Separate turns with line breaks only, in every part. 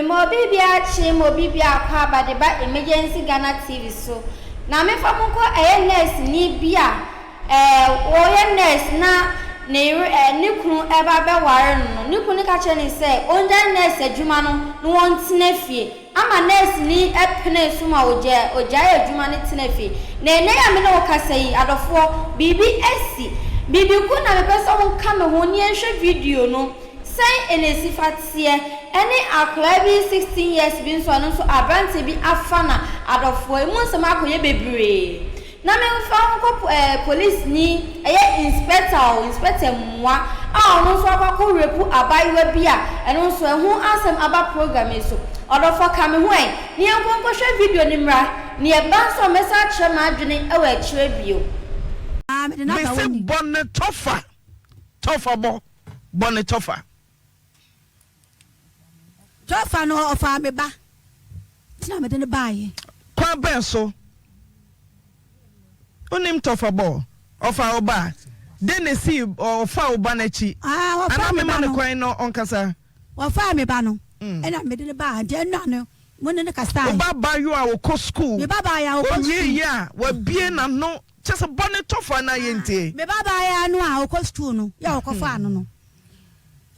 Mema obi biara kye ma obi biara akɔ aba de ba Emergency Ghana TV so. Na memfa mo nkɔ ɛyɛ nurse ni bi a ɛɛ ɔyɛ nurse na ne yere ɛɛ ne kunu ɛreba abɛware no no. Ne kunu no ka kyerɛ no sɛ ɔngyae nurse adwuma no na ɔntena fie. Ama nɛɛseni penee so ma ogyae adwuma no tenaa fie. Na ɛnnɛ yi a me ne wo kasa yi, adɔfoɔ, biribi asi. Biribi ko na mepɛ sɛ woka me ho na yɛnhwɛ video no, sɛn na ɛsi fa teɛ, ɛne akwadaa bi 16 years bi nso a ɔno nso aberanteɛ bi afa no a, adɔfoɔ, ɛmu nsɛm akɔyɛ bebree. Na me nfa wo nkɔ ɛɛ polisini, ɛyɛ inspector o, inspector Mua a ɔno nso akɔ akɔ rape abaayewa bi a ɛno nso ɛho asɛm aba program yi so. Ɔdɔfoɔ ka me ho ɛ, ne yɛnkɔ nkɔhwɛ video no mmra, ne yɛba nso a mɛsan akyerɛ m'adwene wɔ akyire bio.
Mese bɔ ne tɔfa, tɔfa bɔ, bɔ ne tɔfa.
Tɔfa no ɔfaa me ba nti na mede no baeɛ.
Kwan bɛn so? Wonim tɔfa bɔ? Ɔfaa wo ba. Dɛn na esii ɔfaa wo ba no akyi?
Ah, ɔfaa
Anaa
me
mema
ba
no
no.
kwan na ɔnkasa?
Ɔfaa me ba no, ɛna mede no baa ha. Nti ɛnna no, mo ne no kasae.
Wo ba abaayewa a ɔkɔ sukuu,
Me ba abaayewa a ɔkɔ
owie
sukuu.
yɛ a, wabue n'ano. Kyerɛ sɛ bɔ ne tɔfa na yɛntie.
Me ba abaayewa no a ɔkɔ sukuu no, yɛ a ɔkɔfaa no no.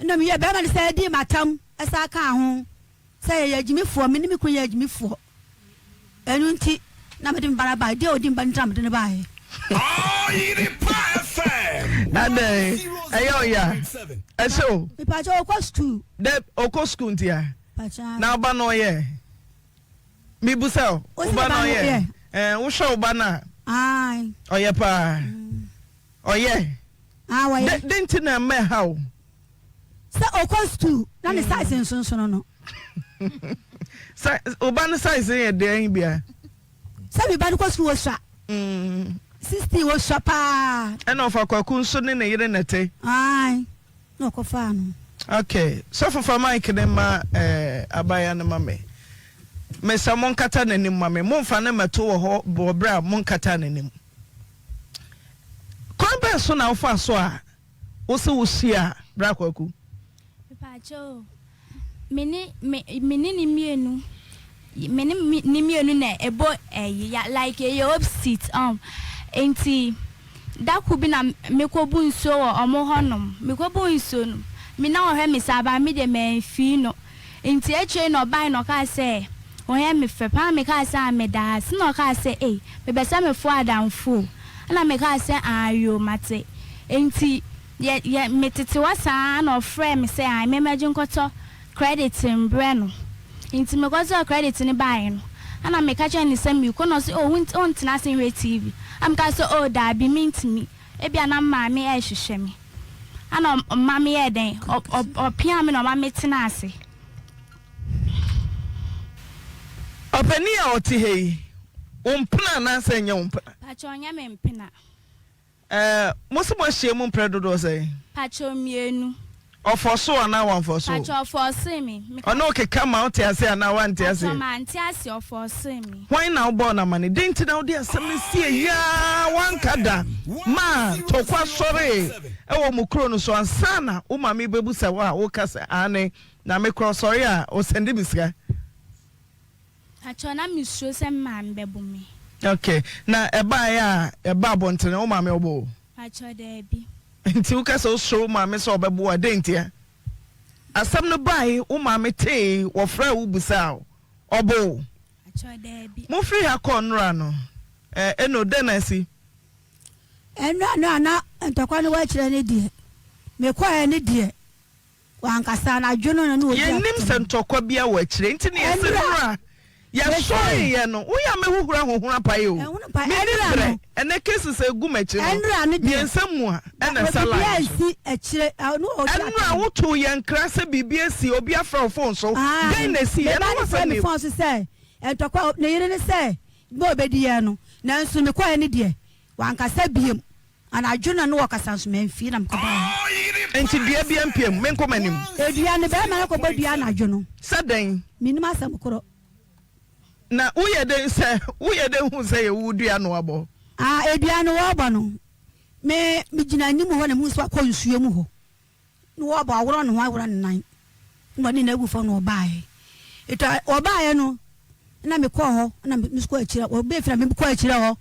Ɛna meyɛ bɛrima no sɛ dii m'atam san kaa ho sɛ yɛyɛ agyimifoɔ, me ne me kunu yɛ agyimifoɔ. Ɛno nti na mede me ba no baeɛ. Deɛ ɔdi me ba no nti na mede no baeɛ.
Adɛn, ɛyɛ ɔya? Ɛhyɛ o.
Mepakyɛ ɔkɔ sukuu.
Dɛ ɔkɔ sukuu nti a. Na ɔba no ɔyɛ. Mibusa o, wo ba no ɔyɛ? Ɛɛ, wohwɛ wo ba no a. Ɔyɛ paa. Ɔyɛ.
Ah, wɔyɛ.
Dɛn nti na ɛma ɛha wo?
Sɛ ɔkɔ sukuu na ne size nsonsono no.
Sɛ wo ba no size yɛ deɛn bia?
Sɛ me ba no kɔ sukuu osua. 16 osua paa.
Ɛna ɔfa Kwaku nso ne ne yere na ɛte.
Ae, na ɔkɔfaa no.
Okay, sɔfo fa mic no ma eh, abaayewa no ma me. Mesa monkata n'anim ma me. Momfa no mmɛto wɔ hɔ wɔ berɛ a monkata n'anim. Kwan bɛn so na wofaa so a wose wohyiaa Bra Kwaku?
Mepaakyɛw o, me ne me me ne ne mmienu me ne me ne mmienu na ɛbɔ ɛyi ya like ɛyɛ opposite um nti da ko bi na mekɔbu nsuo wɔ ɔmo hɔ nom mekɔbu nsuo no me na ɔhwɛ me saa but me deɛ manfii no Ntsi ekyir no ɔbae na ɔkaa sɛ, Ɔyɛ me fɛ paa. Mekaa sɛ, Aah meda ase. Nna ɔkaa sɛ, Ei, mepɛ sɛ mefoa adamfo o. Nna mekaa sɛ, Aah yoo, matse. Ntsi yɛ yɛ metsetse hɔ saa ara na ɔfrɛɛ me sɛ aah memmɛgye nkɔtɔ credit mbrɛ no. Ntsi mekɔtɔɔ credit no bae no, nna meka kyerɛɛ no sɛ merekɔ na ɔse, Oh, wonntena ase nhwɛ TV? Nna mekaa sɛ, Oh daabi, menntumi. Ebia na me maame rehwehwɛ me. Ɛna ɔma me yɛɛ dɛn? Ɔpiaa me na ɔma me tenaa ase.
Ɔpanin a ɔte ha yi, wo mpena anaasɛ ɛnyɛ wo mpena?
Pakyɛ ɔnyɛ me mpena.
Ɛɛ, mo se moahyia mu mprɛ dodoɔ sɛn?
Pakyɛ mmienu.
Ɔfɔsoo anaa wamfɔsoo?
Pakyɛ ɔfɔsee me.
Ɔne wo keka ma wote aseɛ anaa woante aseɛ?
Pakyɛ mante aseɛ, ɔfɔsee me.
Hwan na wobɔɔ no amane? Dɛn nti na wode asɛm no siee yi ara woanka da maa ntɔkwa sɔree wɔ mo kuro no so ansa na wo maame rebɛbusa wo a woka sɛ aane na me koraa ɔsɔre a ɔsɛnde me sika?
Pakyɛ na mesuro sɛ me maame bɛbo me.
Ok, na ɛbaeɛ a ɛbaa abɔntene wo maame ɔbɔ wo?
Pakyɛ daabi.
Nti woka sɛ wosuro wo maame sɛ ɔbɛbo wo a, dɛn ntia? Asɛm no bae, wo maame tee, wɔfrɛɛ wo busaa wo, ɔbo wo?
Pakyɛ daabi.
Mofiri ha kɔɔ nnora no, eh, Eno, dɛn na asi?
Nnora no a na ntɔkwa no wɔ akyire no deɛ, mekɔeɛ no deɛ, Wankasa anadwo no na na ɔdi
Yɛnnim sɛ
atɛm.
ntɔkwa biara wɔ akyire nti na yɛse
Ɛnora,
nnora yɛsɔreeɛ no woyɛ a mɛhuhura ahohora pae o
Ɛhono pae.
Menni
Ɛnora
berɛ
no.
ɛnɛ cases a ɛgu m'akyi no
Ɛnora no deɛ.
mmiɛnsa mua ɛna ɛsa
Biribiara
line so.
nsi akyire. Ɛ, na ɔdi
Ɛnora
atɛm.
wotoo yɛn nkra sɛ biribi asi obi afrɛ wo phone so
Aane.
dɛn na ɛsiiɛ
Me
ɛno
ba
ho
no
asɛm
frɛɛ
na
me phone so sɛ ntɔkwa, ne yere no sɛ dwuma a ɔbɛdi yɛn no. Nanso mekɔeɛ no deɛ, wankasa biom. Anadwo na ne wɔkasa nso mamfie na mekɔbaa hɔ.
Enti dua bi ampue mu, menkɔ m'anim.
Dua no, barima no kɔbɔ dua anadwo no.
Sɛ dɛn?
Mennim asɛm korɔ.
Na woyɛ dɛn sɛ, woyɛ dɛn hu sɛ yɛ wo dua na wɔabɔ?
Ah, dua no wɔrebɔ no, me, megyina anim hɔ na mehu sɛ wakɔ nsuo mu hɔ. Na wɔrebɔ, aworɔ ne ho, aworɔ ne nan. Na ɔde ne nan agu fam na ɔbaeɛ. Nti wɔbaeɛ no na mekɔɔ hɔ na me nso kɔɔ akyire wɔbɛɛ fie na mekɔɔ akyire hɔ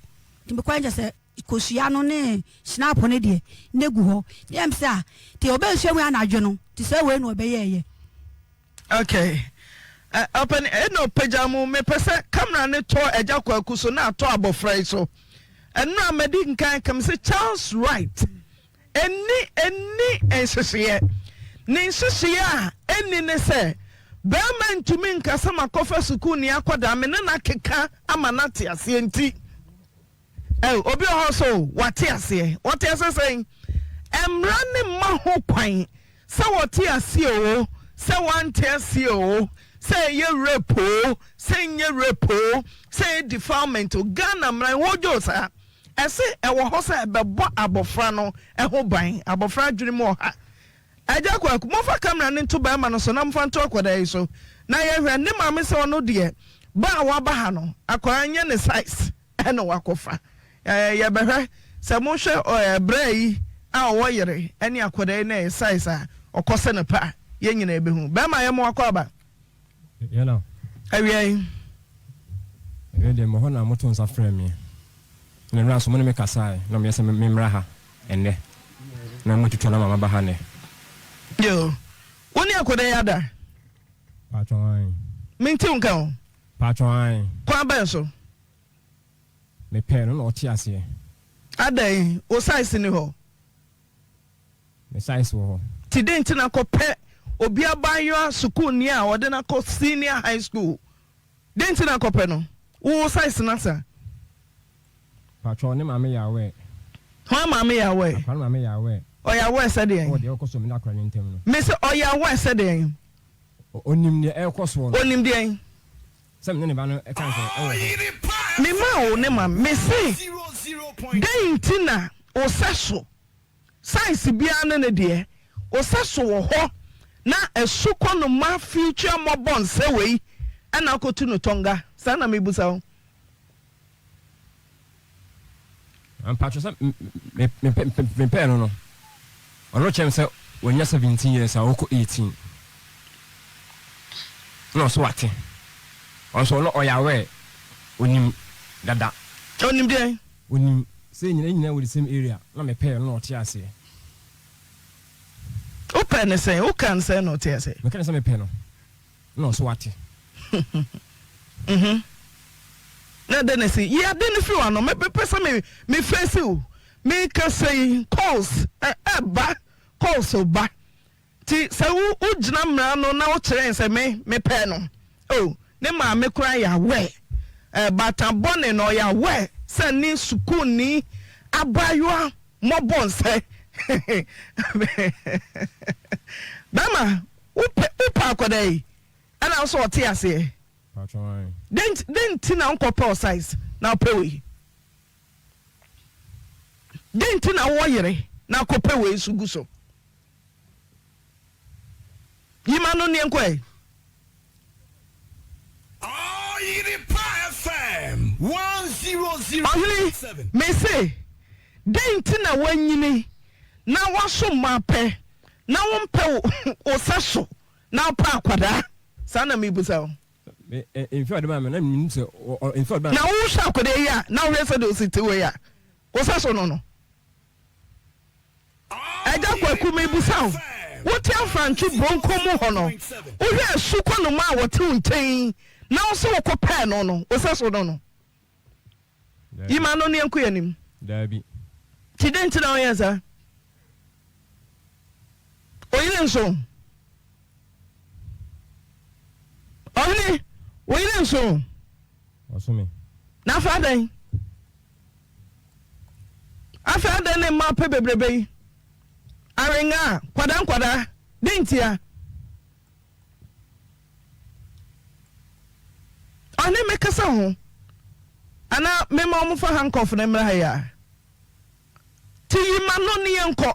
nti mekɔɛ nkyɛ sɛ kosua no ne snap no deɛ na egu hɔ nti ɛm sɛ a nti ɔbɛnsua mu anadwo no nti sɛ wei na ɔbɛyɛɛyɛ.
Okay. Ɔpɛni ɛna ɔpagya mu mepɛ sɛ camera ne tɔ agya kwaku so na atɔ abɔfra yi so. Ɛno a madi nkan kam sɛ Charles Wright ɛni ɛni nhyehyeɛ. Ne nhyehyeɛ a ɛni ne sɛ bɛrima ntumi nka sɛ makɔfa sukuu ni akɔdaa me ne no akeka ama no ate aseɛ nti. Oh, obi wɔ hɔ so wate aseɛ. Wɔte aseɛ sɛn? Mmara ne mma ho kwan sɛ wɔte aseɛ o, sɛ wɔante aseɛ o, sɛ ɛyɛ rape o, sɛ ɛnyɛ rape o, sɛ ɛyɛ defilement o. Ghana mmara ɛhɔ dwo saa. Ɛse ɛwɔ hɔ sɛ ɛbɛbɔ abɔfra no ho ban. Abɔfra adwene mu ɔha. Agya Kwaku, momfa camera no nto barima no so na momfa nto akwadaa yi so na yɛhwɛ. Ne maame sɛ ɔno deɛ, ba a waba ha no, akwadaa nyɛ ne size. Ɛna wakɔfa. Ɛɛ yɛbɛhwɛ sɛ mohwɛ ɛɛ braa yi a ɔwɔ yere ɛne akwadaa yi na ɛyɛ size a ɔkɔ sɛ no pɛ a yɛn nyinaa yɛbɛhu. Bɛrima yɛ mo akɔ aba.
Yɛn a.
Awia yi.
Awia deɛ mewɔ hɔ na moto nsa frɛɛ me. Na nnora nso mo ne me kasae na meyɛ sɛ memmra ha ɛnnɛ na moatwitwa no ama maba ha nnɛ.
Yoo. Wo ne akwadaa yi ada?
Paatwɔ ae.
Mente wo nka o.
Paatwɔ ae.
Kwan bɛn so?
Mepɛɛ no na ɔte aseɛ.
Adɛn, wo size nni hɔ?
Me size wɔ hɔ.
Nti dɛn nti na kɔpɛ obi abaayewa sukuuni a ɔde no akɔ senior high school? Dɛn nti na kɔpɛ no? Wo wo size no asa?
Paatwɔ ne maame yɛ aware.
Hwan maame yɛ aware?
Akora no maame yɛ aware.
Ɔyɛ aware sɛ deɛn?
Ɛwɔ deɛ ɛrekɔ so me ne akora no ntam no.
Mese ɔyɛ aware sɛ deɛn?
Ɔnim deɛ ɛrekɔ soɔ no.
Ɔnim deɛn?
Sɛ me ne ne ba no ka sɛ ɛwɔ hɔ.
Me ma wo ne ma me se dɛn nti na wo sɛso size biara ne ne deɛ wo sɛso wɔ hɔ na ɛso kɔ no ma future mmɔbɔ nsɛ wei ɛna akɔtu no tɔnga saa na mebusa wo.
Mpacho sɛ mepɛɛ no no ɔno kyerɛ me sɛ wanya 17 years a ɔkɔ 18 na ɔso wate ɔnso ɔno ɔyɛ aware onim dada.
Onim deɛn?
Onim sɛ yɛn nyinaa wɔ the same area na mepɛɛ no na ɔte aseɛ.
Wopɛɛ no sɛn? Wokaa no sɛn na ɔte aseɛ?
Meka no sɛ mepɛ no. Na ɔso wate.
Mhm. Na dɛn na ɛsi? Yi ade no firi w'ano. Mepɛ sɛ me me face wo. Mekasa yi calls ɛba calls ba. Nti sɛ wo wogyina mmara no na wokyerɛ yɛn sɛ me mepɛ no. Oh, ne maame koraa yɛ aware. Eh, baatan bɔne no ɔyɛ aware sɛ ne sukuuni abaayewa mmɔbɔ nsɛ. Bɛrima, Wopɛ wopɛ akwadaa yi ɛna wo sɛ ɔte aseɛ den den nti na wonkɔ pɛ ɔsize na wopɛ wei den nti na wowɔ yere na akɔ pɛ wei nso gu so yima no neɛ nkɔ ɛ. Ɔhene, mese, dɛn nti na woanyini na woaso mma pɛ, na wompɛ wo sɛso na wopɛ akwadaa? Saa na mebisa wo. Na wohwɛ akwadaa yi a, na wohwɛ sɛdeɛ ɔsi te wei a, wo sɛso no no? Agya Kwaku mebisa wo, wote Afrantwe Bronco mu hɔ no, wohwɛ asukɔ noma a wɔte wo nkyɛn yi na wo se wokɔ pɛɛ no no, wo sɛ so no no? Yi ma no ne yɛnkɔ yɛn anim.
Daabi.
Nti dɛn nti na woyɛɛ saa? Oyere nso? Ɔhene, wo yere nso?
Ɔso me.
Na afei adɛn? Afei adɛn ne mmaa pɛ bebrebe yi? Awenga, nkwadaa nkwadaa, dɛn ntia? Ɔne me kasa ho anaa mema wɔn fa handcuff no mmra ha yi a? Ti yi ma no ne yɛnkɔ.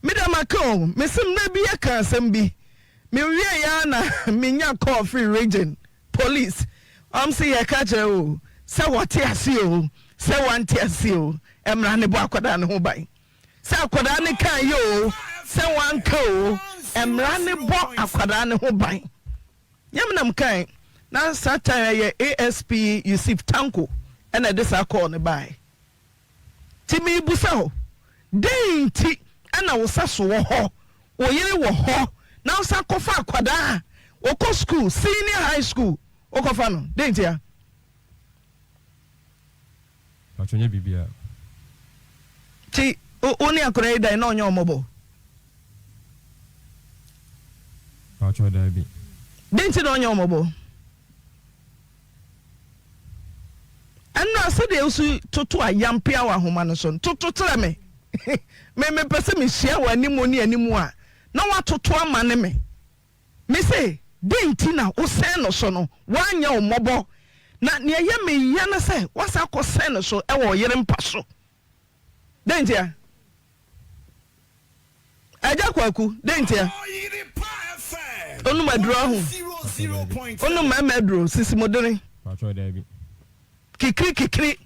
Me deɛ maka o, mese mmerɛ bi yɛka asɛm bi, mewie ya na menya call firi region police, wɔn se yɛka kyerɛ o sɛ wɔte ase o, sɛ wɔante ase o, mmara no bɔ akwadaa no ho ban. Sɛ akwadaa no kaa yɛ o, sɛ wanka o, mmara no bɔ akwadaa no ho ban. Nyɛ me na mekae, na saa time ɛyɛ ASP Yusif Tanko ɛna ɛde saa call no baeɛ. Nti merebisa wo, dɛn nti na wo sɛso wɔ hɔ, wo yere wɔ hɔ, na wosan kɔfa akwadaa a ɔkɔ sukuu, senior high school, wokɔfa no? Dɛn ntia?
Mpakyɛ nyɛ biribiara.
Nti wo ne akwadaa yi dan na ɔnyɛ wo mmɔbɔ?
Mpakyɛ daabi.
Dɛn nti na ɔnyɛ wo mmɔbɔ? Ɛnora sɛdeɛ wosi toto ayampea wɔ ahoma no so no, toto kyerɛ me. Me mepɛ sɛ mehyia wɔ animu ne animu a, na woatoto ama ne me. Me se, dɛn nti na wosɛn no so no, woanyɛ wo mmɔbɔ? Na nea ɛyɛ me ya ne sɛ woasan akɔsɛn no so wɔ wo yere mpa so. Dɛn ntia? Agya Kwaku, dɛn ntia? Onom aduro ahu. Onom mmarima aduro, sisimodene. Kikiri kikiri.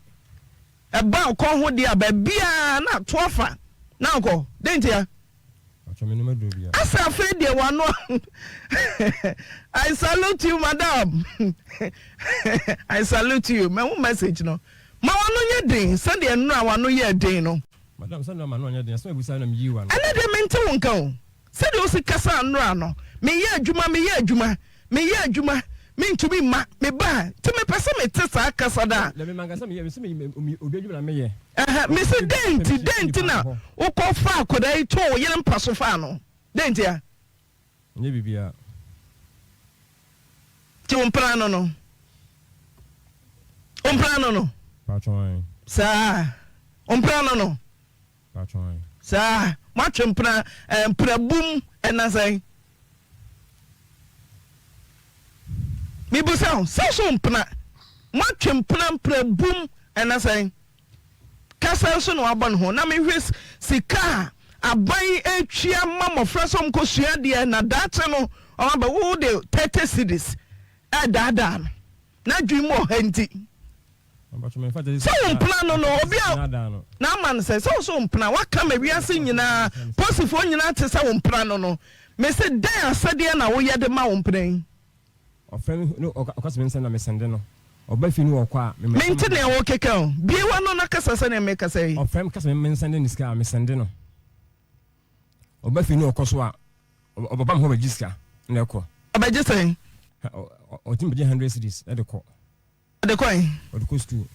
Ɛba ɔkɔn ho deɛ a baabiara na ato afa na akɔ. Dɛn ntia? Asɛ afei deɛ wano I salute you madam I salute you mahu message no ma wano nyɛ den sɛdeɛ nnora wano yɛɛ den no.
Madam sɛ nnora m'ano anyɛ den asɛm a ɛbusa na meyii wano.
Ɛnɛ deɛ mente wo nka o sɛdeɛ wosi kasaa nnora no meyɛ adwuma meyɛ adwuma Meyɛ adwuma, mentumi mma, meba a, nti mepɛ sɛ mete saa kasa no a.
Dabi, manka sɛ meyɛ, mese me, obi adwuma na meyɛ.
Ɛhɛ, mese dɛn nti, dɛn nti na wokɔ faa akwadaa yi too wo yere mpa so faa no? Dɛn nti a?
Ɛnyɛ biribiara.
Nti wo mpena no no? Wo mpena no no?
Paatwɔn ae.
Saa, wo mpena no no? Saa, moatwe mpena, eh, mpena bum ɛna sɛn? Mebisa wo, sɛ so mpena, moatwe mpena mpena bum ɛna sɛn? Kasa nso na wabɔ ne ho na mehwɛ sika a aban atua ma mmɔfra sɛ wɔnkɔsua adeɛ na daakye no wɔn aba wo de 30 cedis ɛdaadaa no n'adwene mu ɔha nti. Sɛ wo mpena no no obi a na ama no sɛ sɛ wo so wo mpena waka ma wiase nyinaa posifoɔ nyinaa te sɛ wo mpena no no mese dɛn asɛdeɛ na woyɛ de ma wo mpena yi.
Ɔfrɛ me no ɔka sɛ mensɛnde na mesɛnde no ɔba fie no ɔkɔ a me
Mente nea wokeka o bue w'ano na kasa sɛnea mekasa yi.
Ɔfrɛ me ka sɛ mensɛnde no sika a mesɛnde no ɔba fie no ɔkɔ so a ɔba me hɔ bɛgye sika na ɛkɔ.
Ɔbɛgye sɛn?
Ɔtumi bɛgye hundred cedis de kɔ.
Ɔde kɔ he?
Ɔde kɔ sukuu.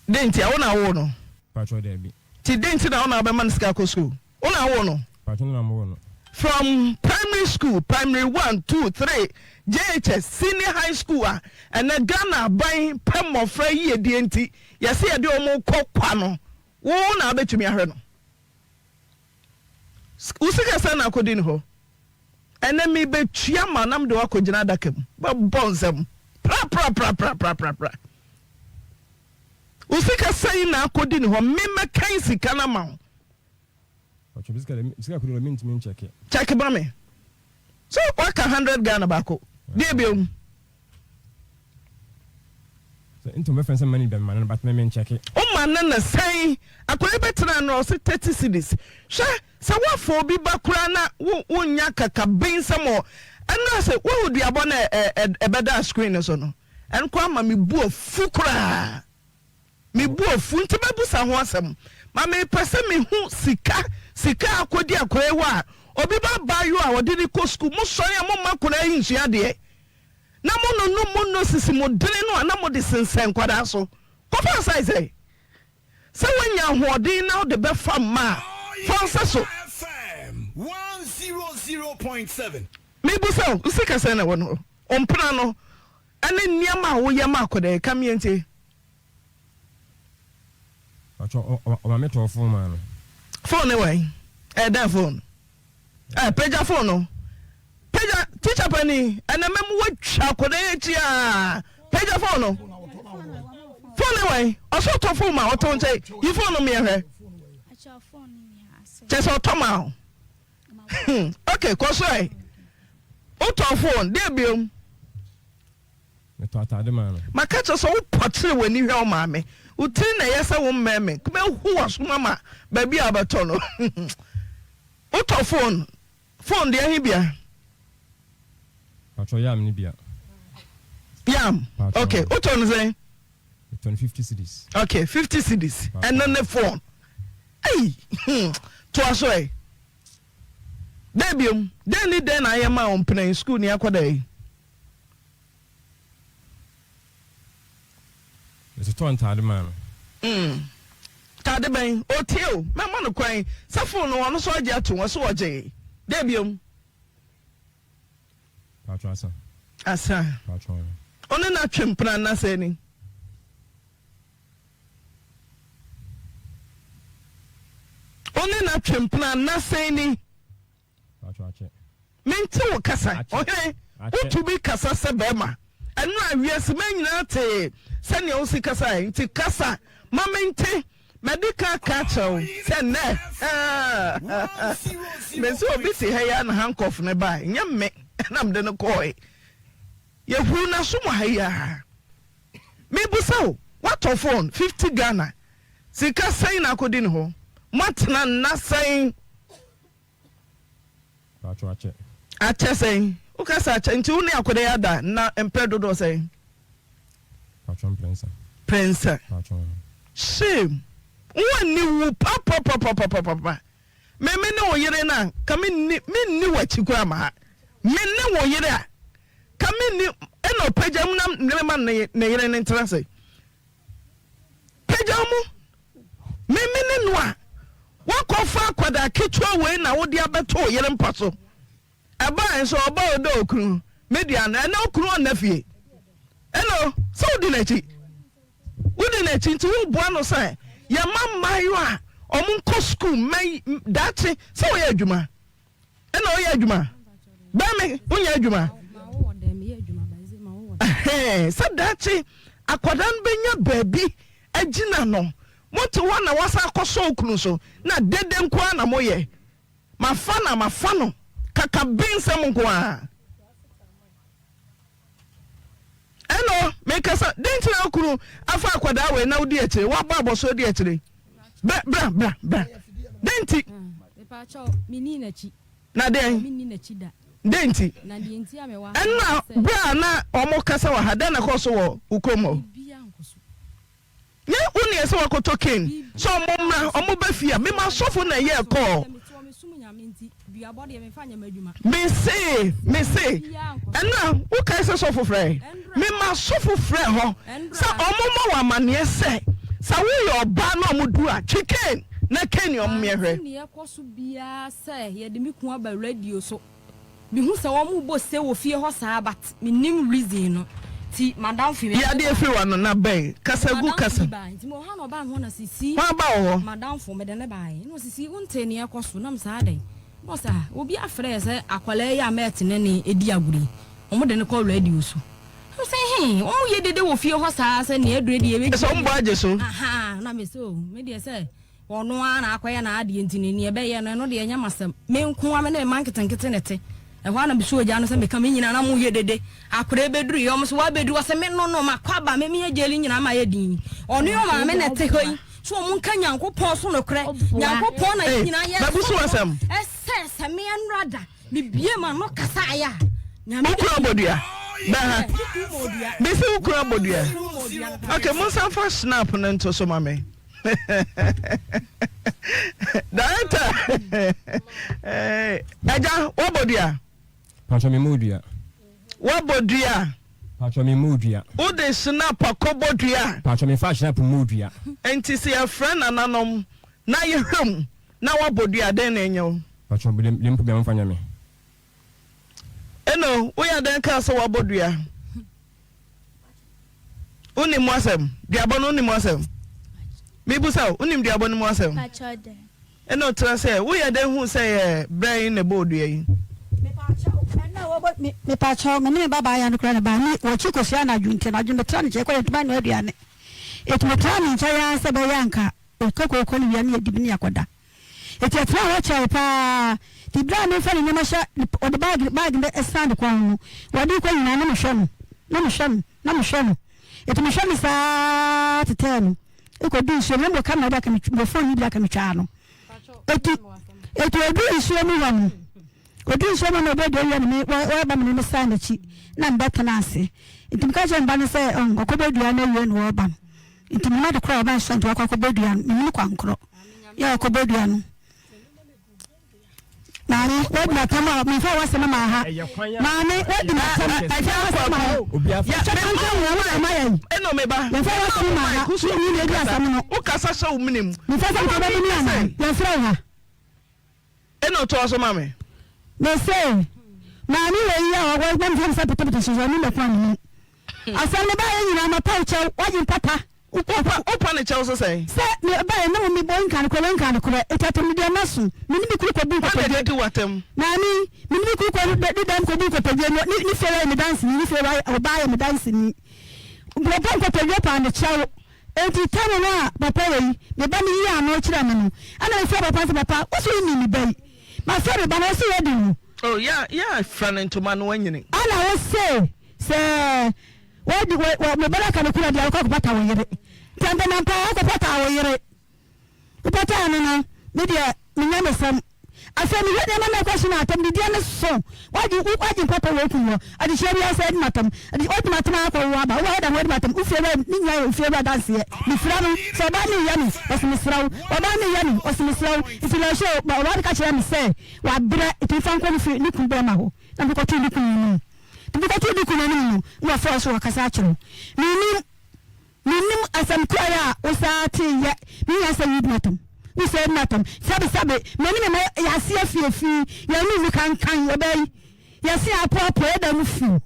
Dɛn nti a? Wo na wowoo no?
Patrɔ daabi.
Nti dɛn nti na wo na wobɛma no sika akɔ sukuu? Wo na wowoo no?
Patrɔ me na mewoo no.
From primary school, primary one, two, three, JHS, senior high school a ɛnɛ Ghana aban pɛ mmɔfra yiedie nti yɛse yɛde wɔn rekɔ kwa no, wo na wobɛtumi ahwɛ no? Wo sika sɛn na akɔdi ne hɔ? Ɛnɛ merebɛtua ma na mede wo akɔgyina adaka mu. Bɛbɔ nsam. Prapraprapraprapra. Wo sika sɛn na akɔdi ne hɔ? Me mɛkan sika no ama wo. Kyɛke ma me. So waka 100 Ghana baako. Deɛ biom. Woma no no sɛn? Akwadaa yi bɛtena ano ɔse 30 cedis. Hwɛ sɛ woafa obi ba koraa na wo wonnya kakabensɛm wɔ ɛno ase. Woahu duabɔ no a ɛbɛdaa screen no so no? Ɛno koraa ma me bu afu koraa. Me bu afu nti mɛbusa ho asɛm. Ma mepɛ sɛ mehu sika sika a akɔdi akwadaa yi hɔ a obi ba abaayewa a ɔde no kɔ sukuu. Mosɔre a momma akwadaa yi nsua adeɛ. Na mo nonom mo noses mo dene no a na mode sensɛn nkwadaa so. Kɔfa nsae sɛn? Sɛ woanya ahoɔden na wode bɛfa mma a, fa nsa so. Mebisa wo, wo sika sɛn na ɛwɔ no hɔ? Wo mpena no ne nneɛma a woyɛ ma akwadaa yi, ka me yɛntie.
Ɔma me tɔɔ phone maa no.
Phone ne wɛn? Ɛyɛ dɛn phone? Eh, pagya phone no. Pagya, teacher panin, ɛnɛ mɛmu watwa akwadaa yi akyi aa. Pagya phone no. Phone ne wɛn? Ɔsɛ ɔtɔ phone ma ɔtɔ nkyɛn. Yi phone no meɛ hwɛ. Kyɛ sɛ ɔtɔ ma o. Hmm, okay, kɔ so ɛ. Wotɔ phone, deɛ biom.
Metɔ atade maa no.
Maka kyerɛ sɛ wopɔkyere w'ani hwɛ wo maame. Wo tiri na ɛyɛ sɛ wo mmɛn me. Mɛhu w'asom ama baabi a wobɛtɔ no. Wotɔ phone, phone deɛ he bia?
Patrɔ yam ne bia.
Yam. Ok, wotɔ no sɛn?
Metɔ no 50 cedis.
Ok, 50 cedis. Ɛno ne phone. Ei, hmm, toa so ɛ. Dɛn biom? Dɛn ne dɛn na ayɛ ma wo mpena yi, sukuu ni akɔda yi?
Metotɔɔ ntaade maa no.
Mm. Ntaade bɛn? Otie o, mɛma no kwan sɛ phone no ɔno nso agye atom, ɔse ɔgyee. Dɛn biom?
Paatwɔ asa.
Asa.
Paatwɔ.
Ɔne no atwe mpena nna sɛn ni? Ɔne no atwe mpena nna sɛn ni? Mente wo kasa, ɔhene. Wotumi kasa sɛ bɛrima. Ɛno a wiase mmaa nyinaa tee sɛnea wosi kasae. Nti kasa ma mente. Madi kan aka akyerɛ wo sɛ nnɛ mese obi te ha yi ara na handcuff no bae. Nyɛ me na mede no kɔe. Yɛhuru n'aso mu ha yi ara. Mebisa wo, woatɔ phone 50 Ghana. Sika sɛn na akɔdi ne hɔ? Moatena nna sɛn?
Paatwo akyɛ.
Akyɛ sɛn? Wo ka sɛ akyɛ nti wo ne akɔda yi ada nna mprɛ dodoɔ sɛn?
Paatwo mprɛnsa.
Prɛnsa.
Paatwo.
Shame. Wo ani wu papapapapapa. Me me ne wo yere no a ka me nni me nni w'akyi koraa ma ha. Me ne wo yere a ka me nni ɛna ɔpagya mu na ne ma ne ne yere no ntena ase. Pagyaw mu. Me me ne no a, woakɔfa akwadaa ketewa wei na wode abɛto wo yere mpa so. Ɛbae nso ɔba ɔdɔ okunu, me dea no, ɛnɛ okunu ɔnna fie. Ɛnɛ sɛ wodi n'akyi. Wodi n'akyi nti woboa no sɛ yɛma mmaayewa a wɔn nkɔ sukuu mmɛ daakye sɛ wɔyɛ adwuma. Ɛna ɔyɛ adwuma bɛn me wonyɛ adwuma sɛ daakye akwadaa no bɛnya baabi agyina no mote hɔ na wasa akɔsɔ okunu so na dede nko ara na moyɛ mafa na mafa no kakabe nsɛm nko ara Ɛnɔ, mekasa, dɛn nti na wo kunu afa akwadaa wei na wodi akyire, woabɔ abɔsoɔ di akyire? Bra, bra, bra, bra. Dɛn nti? Na dɛn? Dɛn nti? Ɛnna berɛ a na wɔkasa wɔ ha, dɛn na ɛkɔɔ so wɔ wo kurom hɔ? Nyɛ wo neɛ sɛ wakɔtɔ cane sɛ ɔmo mmra ɔmo bɛ fie a mema sɔfo na ɛyɛɛ kɔɔ mese mese ɛna wokae sɛ sɔfo frɛ mema sɔfo frɛ hɔ sɛ ɔmo mmɔ wɔ amaneɛ sɛ sɛ woyɛ ɔbaa na ɔmo du a twe cane na cane ɔmo mmiɛhwɛ.
Nea ɛkɔ so biara sɛ yɛde me kun aba radio so. Mehu sɛ wɔn bɔ se wɔ fie hɔ saa but me nim reason no ti madamfo yi.
Yi adeɛ firi w'ano na bɛn kasa gu kasa.
Madamfo bi bae nti mewɔ ha na ɔbaa me hɔ na sisi.
Hwan ba wɔ hɔ?
Madamfo mede no bae na ɔsisi wo ntee nea ɛkɔ so na me saa adɛn na ɔsɛ ah obi afrɛ yɛ sɛ akwadaa yi a mɛɛte ne ne edi agorɔ yi wɔn de no kɔ radio so na me sɛ hee wɔn yɛ dede wɔ fie hɔ saa sɛ nea aduro deɛ ɛbɛgyina
Sɛ wɔn bɔ agye so.
Ahaa na me sɛ oh me deɛ sɛ Ɔno ara na akɔyɛ n'adeɛ nti no, nea ɛbɛyɛ no, ɛno deɛ ɛnyɛ m'asɛm. Me nko ara, me ne me mma nketenkete na ɛte. Ɛhɔ ara na mesoo agya no sɛ meka me nyinaa na moyɛ dede. Akwadaa yi bɛduruiɛ, wɔn nso wɔabɛduru, wɔse me no no, makɔ aba, me meyɛ gyeli nyinaa mayɛ dinn. Ɔne ɔmaame na ɛte hɔ yi, so wɔn nka Nyankopɔn so nokorɛ. Nyankopɔn na yɛn nyinaa yɛsom no. Ɛsɛ sɛ me nnora da. Mebue m'ano kasaeɛ a, Nyame
Wo kunu abɔ dua? Bɛn ha. Mese wo kunu abɔ dua. Okay, monsan fa snap no nto so ma me. Director, agya, woabɔ dua?
Patro me mmɔ dua.
Woabɔ dua?
Patro me mmɔ dua.
Wode snap akɔbɔ dua?
Patro me fa snap mmɔ dua.
Nti sɛ yɛfrɛ nananom na yɛhwɛ mu na woabɔ dua a, dɛn na ɛnyɛ wo?
Patro de mpo bia momfa nyɛ me.
Eno, woyɛ dɛn kaa sɛ woabɔ dua? Wonim mu asɛm? Duabɔ no wonim mu asɛm? Mebusa wo, wonim duabɔ no mu asɛm? Eno, tena sɛ, woyɛ dɛn hu sɛ yɛ berɛ yi na ɛbɔɔ dua yi?
Mepakyɛw, me ne me babaa ya no koraa na ɛbaa ne wɔkyi kosua anadwo nti anadwo metra ne nkyɛn kɔ yɛntumi anoa aduane. Eti metra ne nkyɛn ara sɛ ɛbɛyɛ anka ɔka kooko no wie a ne yɛdi bi ne yɛakɔda. Enti ɛtenaa hɔ kyɛe paa. Enti bere a merefa ne nneɛma hyɛ ne ɔde baage baage no san ne kɔn ho no, ɔde rekɔ nyinaa na mehwɛ no, na mehwɛ no, na mehwɛ no. Enti mehwɛ no saa ara tetɛɛ no kɔduu nsuo no. Na mewɔ kamera bi a ka mewɔ fon bi a ka metwaa no. Enti enti ɔduu nsuo mu hɔ no, Ɔdii nsuo ma na ɔbɛdua wie na me waba me ne no san n'akyi na mebɛtena ase. Nti meka kyerɛɛ me ba no sɛ ɔkɔbɔ dua no awie na ɔreba no. Nti menim ade korɔ a ɔba nso nti wakɔ akɔbɔ dua no. Menim kwan korɔ yɛ ɔkɔbɔ dua no. Maame, wadi m'atam a memfa w'asɛm ma ha. Maame, wadi m'atam memfa w'asɛm ma ha. Yɛtwa kankan nyinaa wo na ama yɛn.
Ɛna me ba.
Memfa w'asɛm ma ha.
Wo
ni na edi asɛm no.
Wokasa hyɛ wo mene mu.
Memfa sɛ mfa bɛmene anaa? Yɛmfrɛ wo ha.
Ɛna ɔtoa so ma me.
Mese, maame wei yi a ɔwɔ na mefa me sɛ petepete so so ɛno na ɛko a menim. Asɛm no baeɛ nyinaa mapa wo kyɛw, woagye mpata.
Wopa wopa ne kyɛw so sɛn?
Sɛ me baeɛ na mo mebɔ nka nokorɛ nka nokorɛ, eti atam no deɛ maso. Me ne me kunu kɔbu
Hwan na
nkotodwe.
ɛdidi w'atam?
Maame, me ne me kunu kɔ de dɛm kɔbu nkotodwe no, ne ne fie yɛ me danseni, ne fie ɔbaa yɛ me danseni. Wɔbɔ nkotodwe paa ne kyɛw. Enti tam no a papa wei, me ba no yii ano kyerɛɛ me no, ɛna mefrɛɛ papa no sɛ, Papa, wo se wonnim me ba yi? Mafrɛ me ba no, ɔse wadi no.
Oh, yɛ yɛ fira no ntoma no wanyini.
Ɛna wo se sɛ wadi wɔ wɔ me ba no aka no kura deɛ wokɔ akɔpata wo yere. Nti ampa wokɔpataa wo yere. Wopɔtaa no no, me deɛ menya me fam. Afei mehwɛ nneɛma na ɛkɔ so no atam didiɛ no so. Wagye wagye mpapa wɔ okun hɔ. Adehyia biara sɛ adi matam. Ade wadi matam akɔ wo aba. Wo da ho adi matam. Wo fie wura ne nyinaa yɛ wo fie wura danseɛ. Mefira no sɛ ɔbaa no yɛ me ɔse mesrɛ wo. Ɔbaa no yɛ me ɔse mesrɛ wo. Nti na ɔhyɛ ɔbaa no ka kyerɛ me sɛ wabrɛ nti mfa nkɔ ne fie ne kun bɛrima hɔ. Na mekɔtoo ne kun anim. Nti mekɔtoo ne kun anim no na wɔfrɛ so wɔkasa akyerɛ wo. Menim Mennim asɛm korɔ a wo saa tee yɛ me hia sɛ yi matam wo sɛ matam sɛbe sɛbe me ne me ma yɛase afiafi yɛn ano mu kankan ɔbaa yi yɛse apoapoa yɛda mu fiw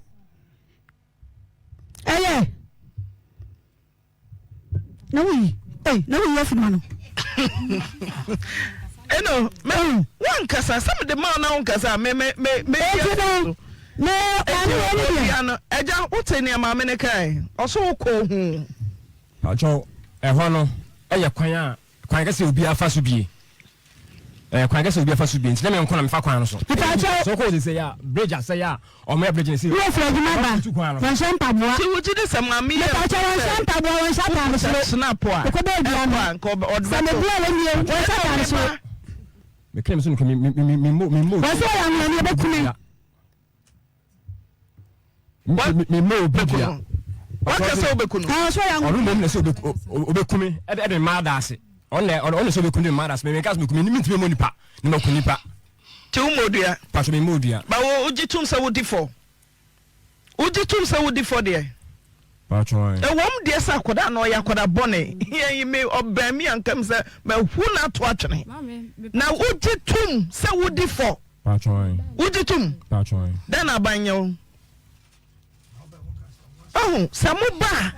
ɛyɛ na woyi ei na woyi afiri ma no.
Eno me wankasa sɛ mede ma na wonkasa me me me me
Eti no me maame wɔ ne deɛ.
No ɛgya wote nea maame no kae ɔso wokɔ hu.
Pakyɛw ɛhɔ no ɛyɛ kwan a kwan kɛse obiara fa so bie ɛyɛ kwan kɛse obiara fa so bie nti na me nko na mefa kwan no so.
Pakyɛw
so kɔ sɛ yɛ bridge asɛ yɛ a ɔmo yɛ bridge ne se.
Wọ́n fura adwuma ba wɔn hyɛ mpaboa.
Ti wogye di sɛ maame yɛ
Mepakyɛw wɔn hyɛ mpaboa wɔn hyɛ ataade soro.
Snap a
Ɛkɔ bɛ dua no.
ɛkɔ a nka ɔde
Sɛ me
bɛto.
bla wɔn nie wɔn hyɛ ataade soro.
Mekra mi so nka mi mi mi mi mo mi mo.
Wɔn sɛ ɔyɛ anwea ni ɔbɛku me.
Mi mi mo obi dua.
Waka sɛ wobɛku no.
Ɔn sɛ ɔyɛ anwea.
Ɔno mmom na sɛ obeku me ɛde ɛde mmaa da ase. Ɔno na ɔno sɛ obeku me de mmaa da ase. Mɛ meka sɛ meku me mi ntumi mo nipa na maku nipa.
Nti wo mmɔ dua?
Pacho me mmɔ dua.
Ba wo wogye tom sɛ wodi fɔ? Wogye tom sɛ wodi fɔ deɛ?
Pacho ae.
Ɛwɔm deɛ sɛ akwadaa no ɔyɛ akwadaa bɔne yɛn me ɔbɛn mi anka mi sɛ mahu no ato atwene na wogye tom sɛ wodi fɔ?
Pacho ae.
Wogye tom?
Pacho ae.
Dɛn na aban nyɛ wo? Wahu, sɛ moba a,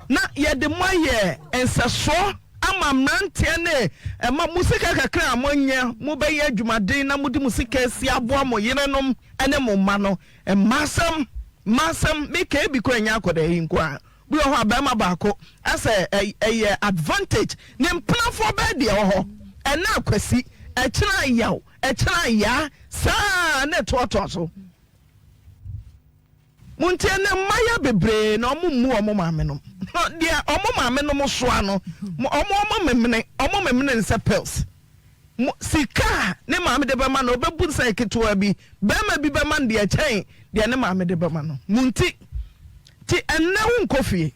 na yɛde mo ayɛ nsɛsoɔ ama mmeranteɛ ne mma. Mo sika kakra a moanya, mobɛyɛ adwumaden na mode mo sika asi aboa mo yerenom ne mo mma no. Mma asɛm, mma asɛm, meka ebi koraa ɛnyɛ akwadaa yi nko ara. Bi wɔ hɔ a, barima baako, asɛ ɛyɛ advantage, ne mpenafoɔ bɛyɛ deɛ ɛwɔ hɔ. Ɛnnɛ Akwasi, ɛkyena Ayaw, ɛkyena Yaa, saa ara na ɛtoatoa so. Montie nnɛ mmayewa bebree na wɔn mmu wɔn maame nom. Deɛ wɔn maame nom soa no, wɔn wɔn memene, wɔn memene no sɛ pills. Mo sika a ne maame de bɛma no, ɔbɛbu no sɛ ketewa bi. Barima bi bɛma no deɛ ɛkyɛn deɛ ne maame de bɛma no. Mo nti, nti ɛnnɛ wonkɔ fie.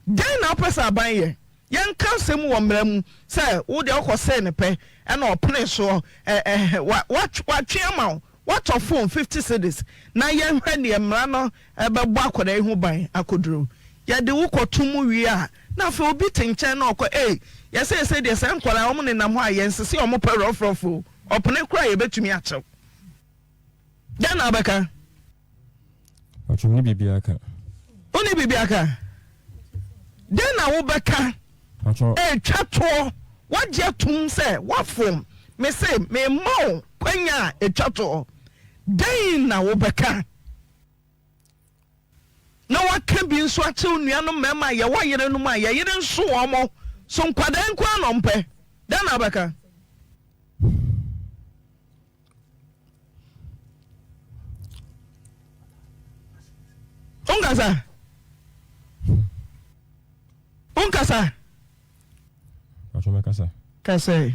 Dɛn na wopɛ sɛ aban yɛ? Yɛnka asɛm wɔ mmara mu sɛ wo deɛ wokɔsee no pɛ ɛna ɔpene soɔ ɛ ɛ wa watwe ama wo watɔ phone 50 cedis na yɛnhwɛ deɛ mmara no bɛbɔ akwadaa yi ho ban akɔduru. Yɛde wo kɔto mu wie a na afei obi te nkyɛn na ɔkɔ ei yɛsɛ yɛsɛ deɛ saa nkwadaa wɔn nenam hɔ a yɛnsese wɔn pɛ rɔfrɔf o ɔpene koraa yɛbɛtumi akyɛw. Dɛn na wobɛka?
Ɔtwe ne biribiara ka.
Wo ne biribiara ka? Dɛn na wobɛka? Ɛtwa toɔ, woagye atom sɛ woafom. Me se mema wo kwanya a ɛtwa toɔ. Dɛn na wobɛka? Na woaka bi nso akyerɛ wo nuanom mmarima a yɛwɔ yerenom a yɛyere nso wɔn so nkwadaa nko ara na wɔmpɛ. Dɛn na wobɛka? Wonkasa. Wonkasa.
Patro mɛkasa.
Kasa yi.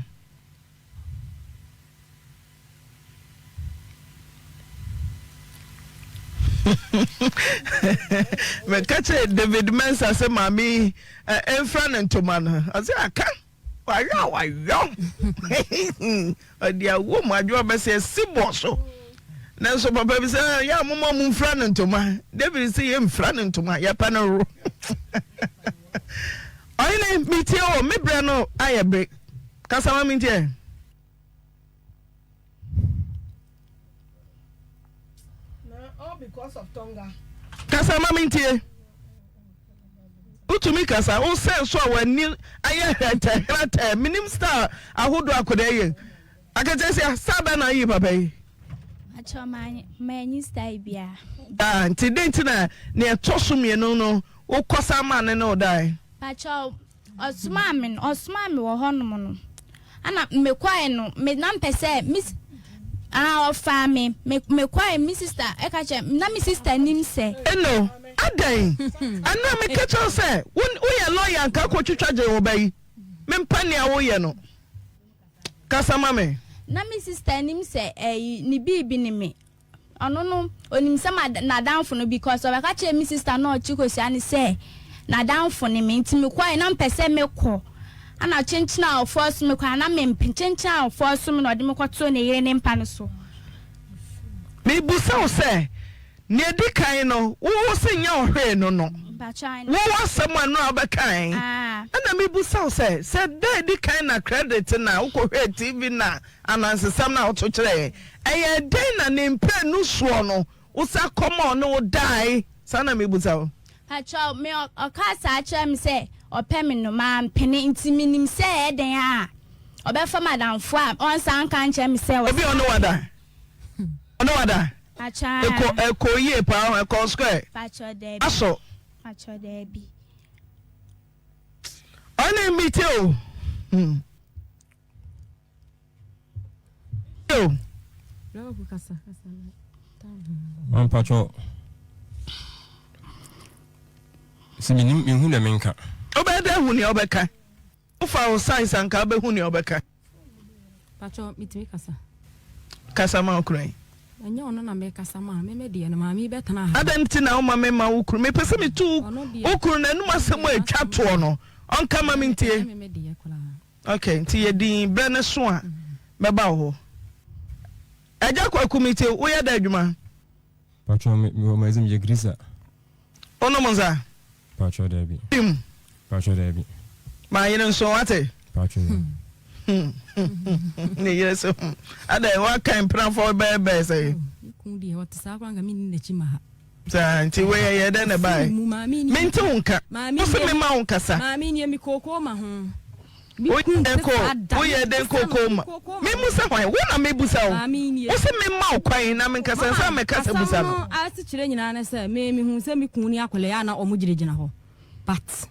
Meka kyerɛ David Mensah sɛ maame yi mfira ne ntoma no, ɔsɛ aka wayɔ a wayɔ. Ɔde awɔ mu adwoa bɛsɛ asi bɔ so. Nanso papa bi sɛ yɛ a moma mu mfira ne ntoma. David sɛ yɛ mfira ne ntoma, yɛpɛ no woro. Ɔhene metie o, me berɛ no ayɛ bere. Kasa ma mentie. Kasa ma mentie. Wotumi kasa, wosɛn so a w'ani ayɛ hɛtɛhɛtɛ. Menim star ahodoɔ akɔda yɛ. Akɛkyɛ star bɛn na ayi papa yi?
Akyɛ manyi star biara.
Daa nti dɛn nti na nea ɛtɔ so mmienu no wokɔsa maa ne ne wo dae?
Pakyɛw, ɔsomaa me no, ɔsomaa me wɔ hɔnom no, ɛna mekɔe no, me na mpɛ sɛ me ah ɔfaa me, me mekɔe, me sister ɛka kyerɛ na me sister nim sɛ.
Eno, adɛn? Ɛno a meka kyerɛ wo sɛ wo woyɛ lɔya nka kɔtwitwa gye wo ba yi, mempɛ nea woyɛ no. Kasa ma me.
Na me sister nim sɛ ɛyi ne biibi ne me. Ɔno no onim sɛ ma n'adamfo no because ɔbɛka kyerɛɛ me sister na ɔkye kosua no sɛ n'adamfo ne me nti mekɔɛ na mpɛ sɛ mekɔ ana kyenkyen a ɔfɔɔso me kɔ a na mempe kyenkyen a ɔfɔɔso me na ɔde me kɔtoo ne yere ne mpa no so.
Mebisa wo sɛ, nea edi kan no, wo wo se nyɛ wo hwee no no, wo w'asɛm a nnora wobɛkae, ɛna mebisa wo sɛ, sɛ da a edi kan na credit na wokɔhwɛɛ TV na Anansesɛm no a woto kyerɛɛ yɛn, ɛyɛɛ dɛn na ne mprenu soɔ no wosan kɔma ɔne wo dae? Saa na mebisa wo.
Pakyɛw, me ɔkaa saa kyerɛɛ me sɛ ɔpɛ me no, mampene, nti menim sɛ ɛyɛ dɛn a ɔbɛfa m'adamfo a ɔnsan nka nkyerɛ me sɛ
Obi a ɔne wo ada? Ɔne wo ada?
Pakyɛw,
Ɛkɔ, ɛkɔɔ yie paa, ɛkɔɔ square?
Pakyɛw, daabi.
Asɔ?
Pakyɛw, daabi.
Ɔne metie o. Hmm.
Mampakyɛ sɛ menim mehu deɛ menka.
Wobɛyɛ dɛ hu nea wobɛka. Wofa wo size anka wobɛhu nea wobɛka.
Pakyɛ metumi kasa.
Kasa ma okunu yi.
Ɛnyɛ ɔno na mekasa ma me me deɛ no maame yi bɛtena ha.
Adɛn nti na woma me ma wo kunu mepɛ sɛ metu wo kunu n'anum asɛm a ɛtwa toɔ no ɔnka ma mentie.
Ɛnyɛ me me deɛ koraa.
Ok nti yɛ din berɛ no so a mɛba wo hɔ. Agya Kwaku me tie wo yɛ dɛ adwuma?
Patrɔ me wɔ magazine meyɛ greaser.
Wo nom nsa?
Patrɔ daabi.
Tim.
Patrɔ daabi.
Maa yere nso wate?
Patrɔ yɛ.
Ne yere se hmm adɛn woakan mpenafɔ bɛyɛ bɛyɛ sɛ.
Kun deɛ ɔte saa koraa nka menni n'akyi ma ha.
Saa nti wei ɛyɛ dɛn na ɛbae? Mente wo nka. Wo se memma wo nkasa.
Maame nie me kookoo ma ho.
Woyɛ dɛn kookoo ma? Memmusa hwan? Wo na mebusa wo. Wo se memma wo kwan na menkasa nsa mɛkasa busa no.
Asɛm no asekyerɛ nyinaa ne sɛ me mehu sɛ me kun ne akwadaa a na wɔn gyinagyina hɔ but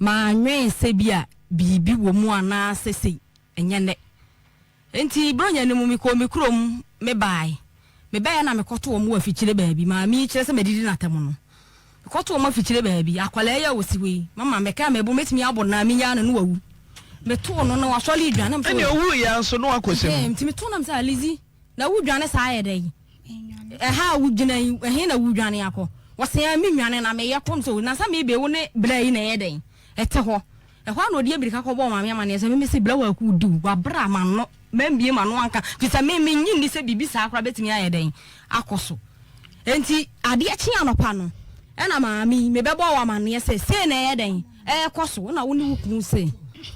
mannwen sɛ bi a biribi wɔ mu anaasɛ sei ɛnyɛ nnɛ. Enti Buronya no mu, mekɔɔ me kurom, mebae. Mebaeɛ na mekɔtoo wɔn wɔ afikyire baabi. Maame yi kyerɛ sɛ madidi no atɛm no. Mekɔtoo wɔn afikyire baabi. Akwadaa yi a ɔsi hɔ yi, mama mɛka a mɛbo, mɛtumi abɔ no na menyaa no na wawu. Metoo no na wasɔre redwane. Na
Ɛnna ɔwuiɛ ara nso na wakɔhyɛ mu.
Nti metoo no na mesɛ, Lizzie, na wodwane saa yɛ dɛn? Ɛha a wogyina yi, ɛhe na wodwane akɔ? Ɔse, ah, mennwane na meyɛ kɔ. Mesɛ, na sɛ mebe wo ne bra yi na ɛyɛ dɛn? Ɛte hɔ. Ɛhɔ ara na ɔde ammirika kɔbɔɔ Maame amanneɛ sɛ, Meme se bra waku di wo, wabra m'ano, mambue m'ano anka, firi sɛ me, mennye nni sɛ biribi saa koraa bɛtumi ayɛ dɛn akɔ so. Enti adeɛ kyee anɔpa no, ɛna Maame yi, mebɛbɔɔ wo amanneɛ sɛ sei na ɛyɛ dɛn ɛrekɔ so, na wo ne wo kunu se,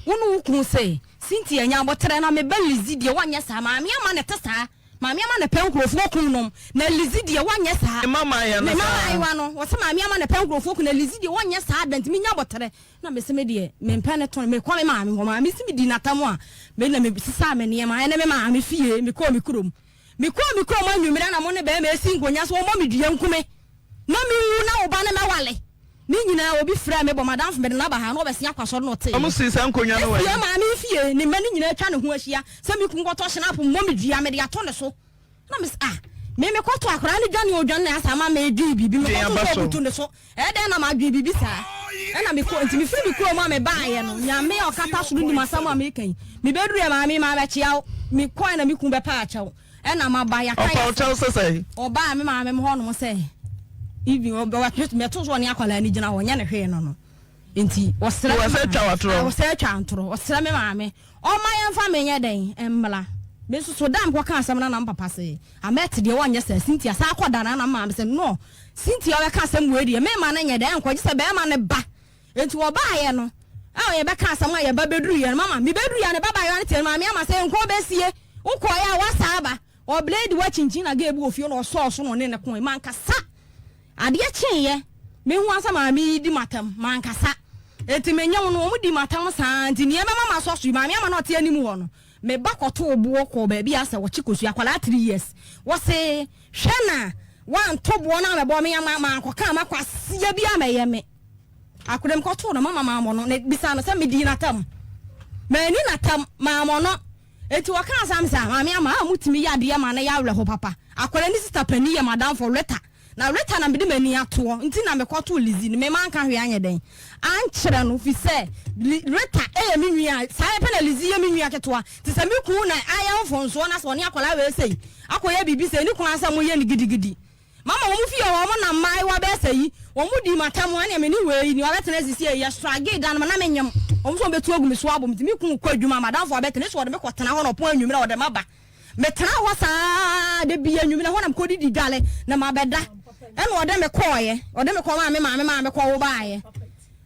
wo ne wo kunu se, Cynthia nya aboterɛ na me ba Lizzie deɛ wanyɛ saa, Maame ama no te saa. Maame ama no pɛ nkurɔfoɔ kun nom na Lizzy deɛ wanyɛ saa.
Ne mma
no saa. Mmaayewa no wɔsɛ maame ama no pɛ nkurɔfoɔ kun na Lizzy deɛ wanyɛ saa da nti menya abɔterɛ na mese me deɛ mempɛ ne to no mekɔ me maame hɔ maame se medi n'atam a me na me sesaa me nneɛma ɛne me maame fie mekɔɔ me kurom mekɔɔ me kurom anwummerɛ na mo ne bɛrima esi nkonya so wɔmmɔ me dua nkume na menwu na wo ba no mɛwale ne nyinaa obi frɛ me bɔ madamfo mede no aba ha na ɔbɛsen akɔ asɔre na ɔtee
Wɔn sii saa nkonnwa no wɔ
he? Efie maame fie ne mma no nyinaa atwa ne ho ahyia sɛ me kun kɔtɔ hynapo mmɔ me dua mede ato ne so na me ah me me kɔtɔ akwaraa no dwane odwane na asa ama me dwen biribi me kɔtɔ sɛ ɔbutu ne so ɛyɛ dɛn na ma dwen biribi saa ɛna me kɔ nti me firi me kurom a me baayɛ no nyame a ɔkata soro nim asɛm a meka yi me bɛduru yɛ maame ma bɛkyea wo me kɔɛ na me kun bɛpa akyɛw ɛna maba yɛaka
Ɔpa wo kyɛw sɛ sɛn?
Ɔbaa me maame hɔ nom sɛ. Even mɛto so ɔne akwadaa no gyina hɔ ɔnyɛ ne hwee no no. Nti ɔsrɛ me maame. Ɔsɛ atwa ntorɔ. Ɔsrɛ me maame. Ɔma yɛmfa me nyɛ dɛn mmla. Me nso so da mekɔka asɛm no na me papa se Amɛte deɛ ɔnyɛ saa Cynthia saa kɔ da no na me maame se no Cynthia ɔbɛka asɛm wei deɛ mema no nyɛ dɛn nkɔ gye sɛ bɛrima no ba. Nti wɔbaeɛ no a yɛbɛka asɛm a yɛba bɛduruiɛ no mama mebɛduruiɛ no babayewa no teɛ no maame ama sɛ nkɔ bɛsie wokɔeɛ a woasa aba. Ɔblade wa kyinkyin na girl bi wɔ fie na ɔsɔɔ so na ɔne no koe. Mankasa. Adeɛ kyeeɛ, mehu ara sɛ maame yi di m'atam. Mankasa. Enti me nyɛ wo no, wɔn di m'atam saa nti nea ɛbɛma masɔ so yi, maame ama na ɔte anim hɔ no, me ba kɔtoo boɔ kɔɔ baabi a sɛ wɔkye kosua, akwadaa three years. Wɔse, hwɛ na wanto boɔ no amɛbɔ me ama mankɔka ama kwasia bi amɛyɛ me. Akwadaa mekɔtoo no, mama mammɔ no, na bisa no sɛ medii n'atam. Manni n'atam, mammɔ no. Enti wɔkaa asɛm sɛ, Maame Ama, a mutumi yɛ adeɛ ma no yɛ awerɛho papa. Akwadaa no sista panin yɛ m'adamfo Rita. Na Rita na mede m'ani atoɔ nti na mekɔtoo Lizzie no. Me manka hwee anyɛ dɛn ankyerɛ no, firi sɛ Rita yɛ me nua. Saa pɛ na Lizzie yɛ me nua ketewa. Nti sɛ me kunu na ayɛ mfomsoɔ na sɛ ɔne akwadaa wei sei akɔyɛ biribi sei, ɛnni kwan sɛ moyɛ no gidigidi. Mama wɔn fie hɔ, wɔn na mmaayewa bɛyɛ sɛ yi, wɔn dii m'atam, ɛnneɛ me ne wei, nea ɔbɛtena ase sie yi, yɛstragee da no ma na menyem, wɔn nso wɔbɛtu agu me so abɔ me nti me kunu kɔ adwuma, m'adamfo abɛtena ase, wɔde me kɔtena hɔ na ɔpɔn anwummerɛ a ɔde m'aba, metena hɔ saa ara da bi anwummerɛ hɔ na mekɔdidi dwale na mabɛda, ɛna ɔde me kɔɔeɛ, ɔde me kɔmaa me maame maa mekɔwo baeɛ,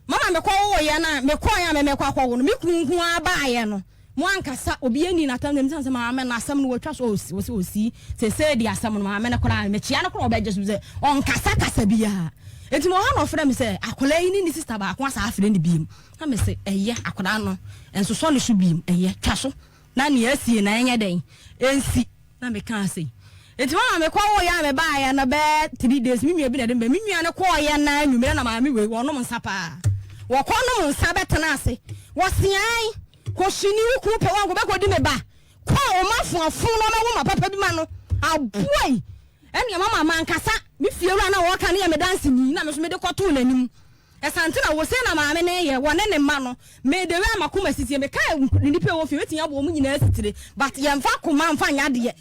mama mekɔwoeɛ no a, mekɔeɛ a me mekɔ akɔwo no, me kunu nko ara baeɛ no. Mo ankasa obi ani n'atam na misa sɛ maame no asɛm no wɔatwa so ɔsi wɔsi ɔsi sesei de asɛm no maame no koraa mekyia no koraa ɔbɛgye so sɛ ɔnkasa kasa biara eti mo hɔ na ɔfrɛ me sɛ akwadaa yi ne ne sista baako asa afrɛ ne biem na me se ɛyɛ akwadaa no nsosɔ ne so biem ɛyɛ twa so na nea asie na ɛnyɛ dɛn ɛnsi Na mekaa sei. Enti mama mekɔwoeɛ a mebaeɛ no bɛyɛ three days, me nua bi na ɛde me baeɛ. Me nua no kɔeɛ no ara anwummerɛ na maame wei, wɔnom nsa paa. Wɔkɔnom nsa bɛtena ase. Wɔseae, kɔhyini wo kunu pɛ wo anka wobɛkɔdi me ba. Kɔ wo ma afoafo na ɔmɛwo ma papa bi ma no. Aboa yi. Ɛnneɛ mama mankasa. Me fiewura no a wɔka no yɛ me danseni na me nso mede kɔtoo n'anim. Ɛsante na wose na maame no yɛ wɔ ne ne mma no me the way a makoma si tie me ka nnipa ɛwɔ fie mɛtumi abɔ wɔn nyinaa asitire but yɛnfa akoma nfa nyɛ adeɛ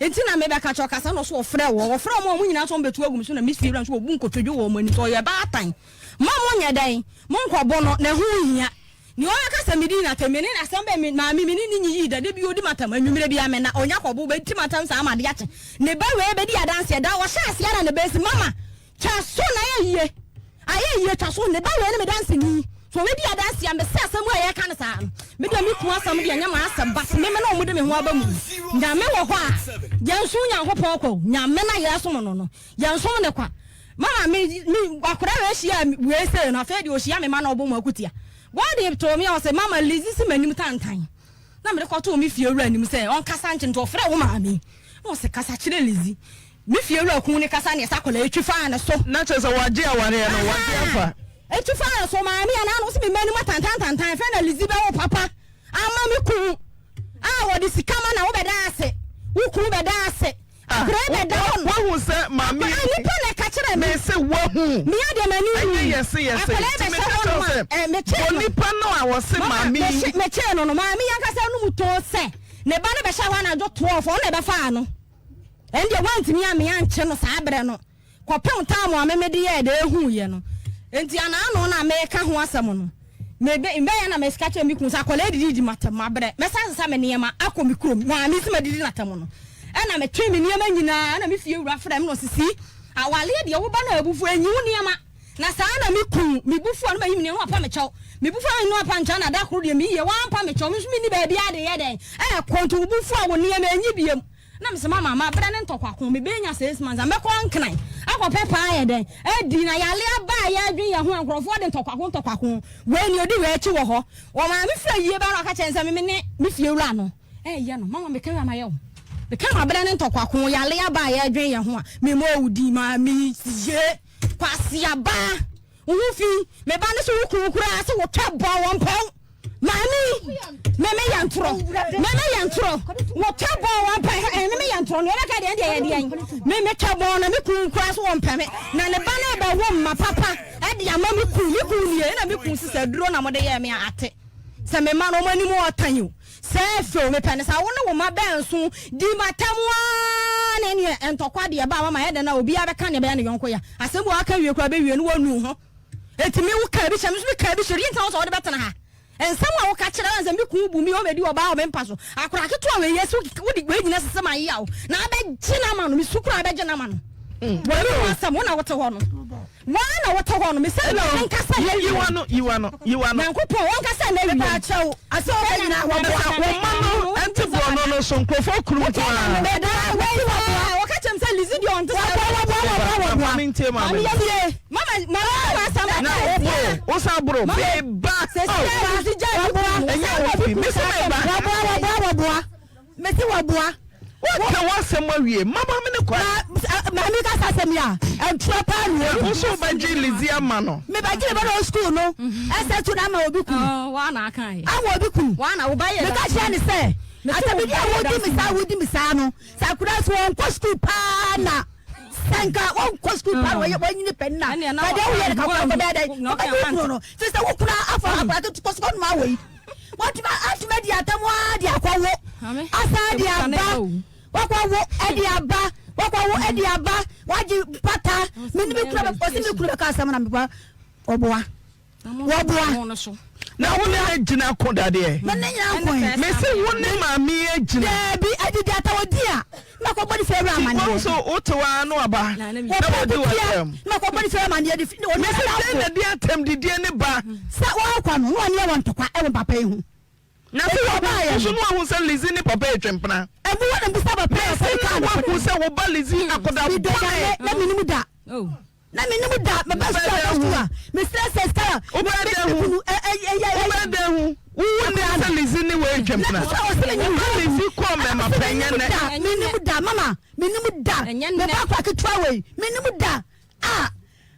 nti na mebɛka kyɛ ɔkasa na ɔso ɔfrɛ wɔ ɔfrɛ wɔn a wɔn nyinaa nso wɔn bɛtu agu me so na me fie wura nso wɔbu nkotodwe wɔ wɔn anim sɛ ɔyɛ baatan ma mo nyɛ dɛn mo nkɔbɔ no na ɛho nhia nea ɔbɛka sɛ medi n'atɛm me ne asɛm bɛ me maame me ne ne nyiyii da da bi ɔdi m'atɛm anwummerɛ bi amena ɔnya kɔbo bɛdi m'atɛm saa ama adeɛ akye ne ba wei bɛdi adanseɛ da ɔhyɛ aseɛ na ne ba si mama Twa so na ayɛ yie. Ayɛ yie twa so. Ne ba wei ne me danseni. So ɔbɛdi adanseɛ a mese asɛm a yɛreka no saa no. Me deɛ me kunu asɛm deɛ ɛnyɛ m'asɛm but me me na wɔde me ho aba mu. Nyame wɔ hɔ a yɛnsom Nyankopɔn kwa o. Nyame no a yɛsom no no yɛnsom no kwa. Mama me me akwadaa wei hyia wei sei no afei deɛ ɔhyia me ma na ɔbɔ mu akutia. God too me a ɔse mama Lizzy si m'anim tantan. Na mede kɔtoo me fie wura anim sɛ ɔnkasa nkyerɛ nti ɔfrɛ wo maame. Na ɔse kasa kyerɛ Lizzy. Me fie wura kun ne kasa neɛ sɛ akwadaa yi twi faa ne so.
Na kyerɛ sɛ wagye awareɛ no, wagye afa.
Etwi faa ne so, maame anaa na ɔse me mma anim atantan tantan fɛ na Lizzy bɛwo papa ama me kunu a wɔde sika ma na wobɛda ase, wo kunu bɛda ase, akwadaa yi bɛda hɔ no.
Wahu sɛ maame yi.
Akwadaa nipa na ɛka kyerɛ me.
Mese wahu.
Me adeɛ m'ani nwu.
Ɛnyɛ yɛse yɛse.
Akwadaa yi
Nti
bɛhyɛ
meka
hɔ
kyerɛ
nom
wo
a,
sɛ,
eh, mekyee
bɔ
no.
nipa no a ɔse
Mama,
maame yi.
mekyee no no, maame yi ankasa anum too sɛ ne ba no bɛhyɛ hɔ anadwo 12, ɔno na ɛbɛfaa no. Ɛndeɛ woantumi ammea ankye no saa berɛ no kɔpem time a me mede yɛɛ dɛ huuiɛ no. Enti anaano no a mereka ho asɛm no, me be mebɛyɛ na meka kyerɛ me kunu sɛ akwadaa yi didi m'atam, mabrɛ, mɛsan asesa me nneɛma akɔ me kurom. Maame si madidi n'atam no, ɛna metwee me nneɛma nyinaa, ɛna me fie wura frɛɛ me na ɔse, Si, awaleɛ deɛ wo ba no a abufuo, ɛnyi wo nneɛma. Na saa na me kunu, me bo fu a na mayi me nneɛma na wapa me kyɛw. Me bo fu a na wapa me kyɛw na da koro deɛ meyi yɛ, wampa me kyɛw, me nso menni baabi a de yɛ dɛn ɛkɔ, nti wo bo fu a wo nneɛma ɛnyi biom. Na mese mama mabrɛ ne ntɔkwa ko, mebɛnya six months a mɛkɔ Nkran akɔpɛ paa ayɛ dɛn adi, na yale aba a yɛdwen yɛn ho a nkurɔfoɔ de ntɔkwa ko ntɔkwa ko, wei nea ɔdi wei akyi wɔ hɔ. Wɔmaa me frɛ yie ba na ɔka kyerɛ me sɛ me ne me fie wura no ɛyɛ no, mama meka wie a mayɛ wo. Meka mabrɛ ne ntɔkwa ko, yale aba a yɛdwen yɛn ho a memmɔɔ wo din, maame yee. Kwasiaba, wo ho fi, me ba no so wo kunu koraa sɛ wotwa bɔ wɔn pɛw. Maame, me me yɛ ntorɔ, me me yɛ ntorɔ, wotwa bɔ wɔn pɛ, eh, me me yɛ ntorɔ, nea ɔbɛka deɛ ɛdeɛ yɛ deɛ, me me twa bɔ na me kunu koraa so wɔn pɛ me, na ne ba no ɛbɛwo mma papa ɛde ama me kunu, me kunu nie, ɛna me kunu sisa duro na mo de yɛ me ate, sɛ me ma no wɔn anim ɔtan o. Sɛ ɛfɛ o, mepɛ no saa. Wo ne wo mma bɛnso di m'atɛm ara na ɛneɛ ntɔkwa deɛ ɛba a mama ɛyɛ dɛn a obiara bɛka deɛ ɛbɛyɛ ne yɔnko ya. Asɛm bi wɔ hɔ aka wie koraa bɛwie no woanu wo ho. Enti me wo kaa bi kyerɛ me nso me kaa bi kyerɛ wo. Deɛ nti na wo sɛ wode bɛtena ha? Nsɛm a woka kyerɛ me sɛ me kunu bu me ɔbɛdi ɔbaa wɔ me mpa so. Akwadaa ketewa wei yɛ sɛ wode wei nyina sese ma yeaw na abɛgye no ama no. Mesu koraa abɛgye no ama no. W'ani ho asɛm wo na wote hɔ no. Wo ara na wote hɔ no. Mesɛ
Hello.
ɔnkasa na awie.
Yiwa no, yiwa no, yiwa no.
Nyankopɔn ɔnkasa na awie.
Mepaakyɛw, asɛ ɔbɛ nyina wɔboa.
Sɛ wo mma no nte borɔno no so, nkurɔfoɔ kunu nko ara.
Meda wei wɔboa. Wɔka kyerɛ me sɛ Lizzy deɛ ɔnte sɛ.
Wɔboa, wɔboa, wɔboa, wɔboa.
Maame ntie maame.
Maame yɛ tie. Mama, mama yɛ asɛm.
Na wo boro, wo san boro. Meba.
Sɛsi Lizzy gya
Wɔboa.
Ɛnyɛ wo fi. Mese meba.
Wɔboa, wɔboa, wɔboa. Mese wɔboa.
Woaka w'asɛm awie. Ma maame no kwan.
Na maame ka saa asɛm yi a, ɛntorɔ paa na
Wo nso wobɛgye Lizzy ama no.
Mebɛgye me ba no wɔ sukuu no, ɛsɛ to no ama obi kunu. Ama obi kunu. Meka kyerɛ no sɛ, asɛmdi a wodi me saa wodi me saa no, sɛ akwadaa so ɔnkɔ sukuu paa na sɛ nka ɔnkɔ sukuu paa na wɔnyini pɛ no na ka deɛ woyɛ no kakora kɔbɛyɛ dɛn wobɛgye wo kunu no firi sɛ wo kunu afa akwadaa ketewa sukuu no ma wɔ yi. Watumi atumi adi atam ara de akɔwo, asan de aba, wakɔwo de aba, wakɔwo de aba, wagye pata. Me ne me kunu bɛ, ɔsi me kunu bɛka asɛm na meba ɔboa, wɔboa.
Na wo ne no gyina ko dadeɛ.
Me ne nyina nko yi.
Me se wo ne maame yi agyina.
Daabi, adidi atawodi a. Na kɔbɔ ne fie awura amaneɛ.
Ti wɔn so wote hɔ ara na waba na wadi w'atɛm.
Na kɔbɔ ne fie awura amaneɛ de fi.
Mesi dɛn na de atɛm didie ne ba.
Sɛ wɔrekɔ no na wɔne yɛ wɔ ntɔkwa ɛwɔ papa yi ho.
Na sɛ wɔba nso no wahu sɛ Lizzy ne papa yɛ twempena.
Ɛmu wɔ na mbisa papa yɛ
sɛ kaa no. Wahu sɛ wo ba Lizzy akɔda bɔne.
Na menim da. Na menim da meba sukuu a sukuu a mesrɛ sɛ sika a
wobɛyɛ dɛ hu wobɛyɛ dɛ hu wowu nim sɛ Lizzy ne wei twempena woba Lizzy kɔɔ mɛma pɛ nyɛ nɛ.
Menim da mama menim da meba akora ketewa wei menim da a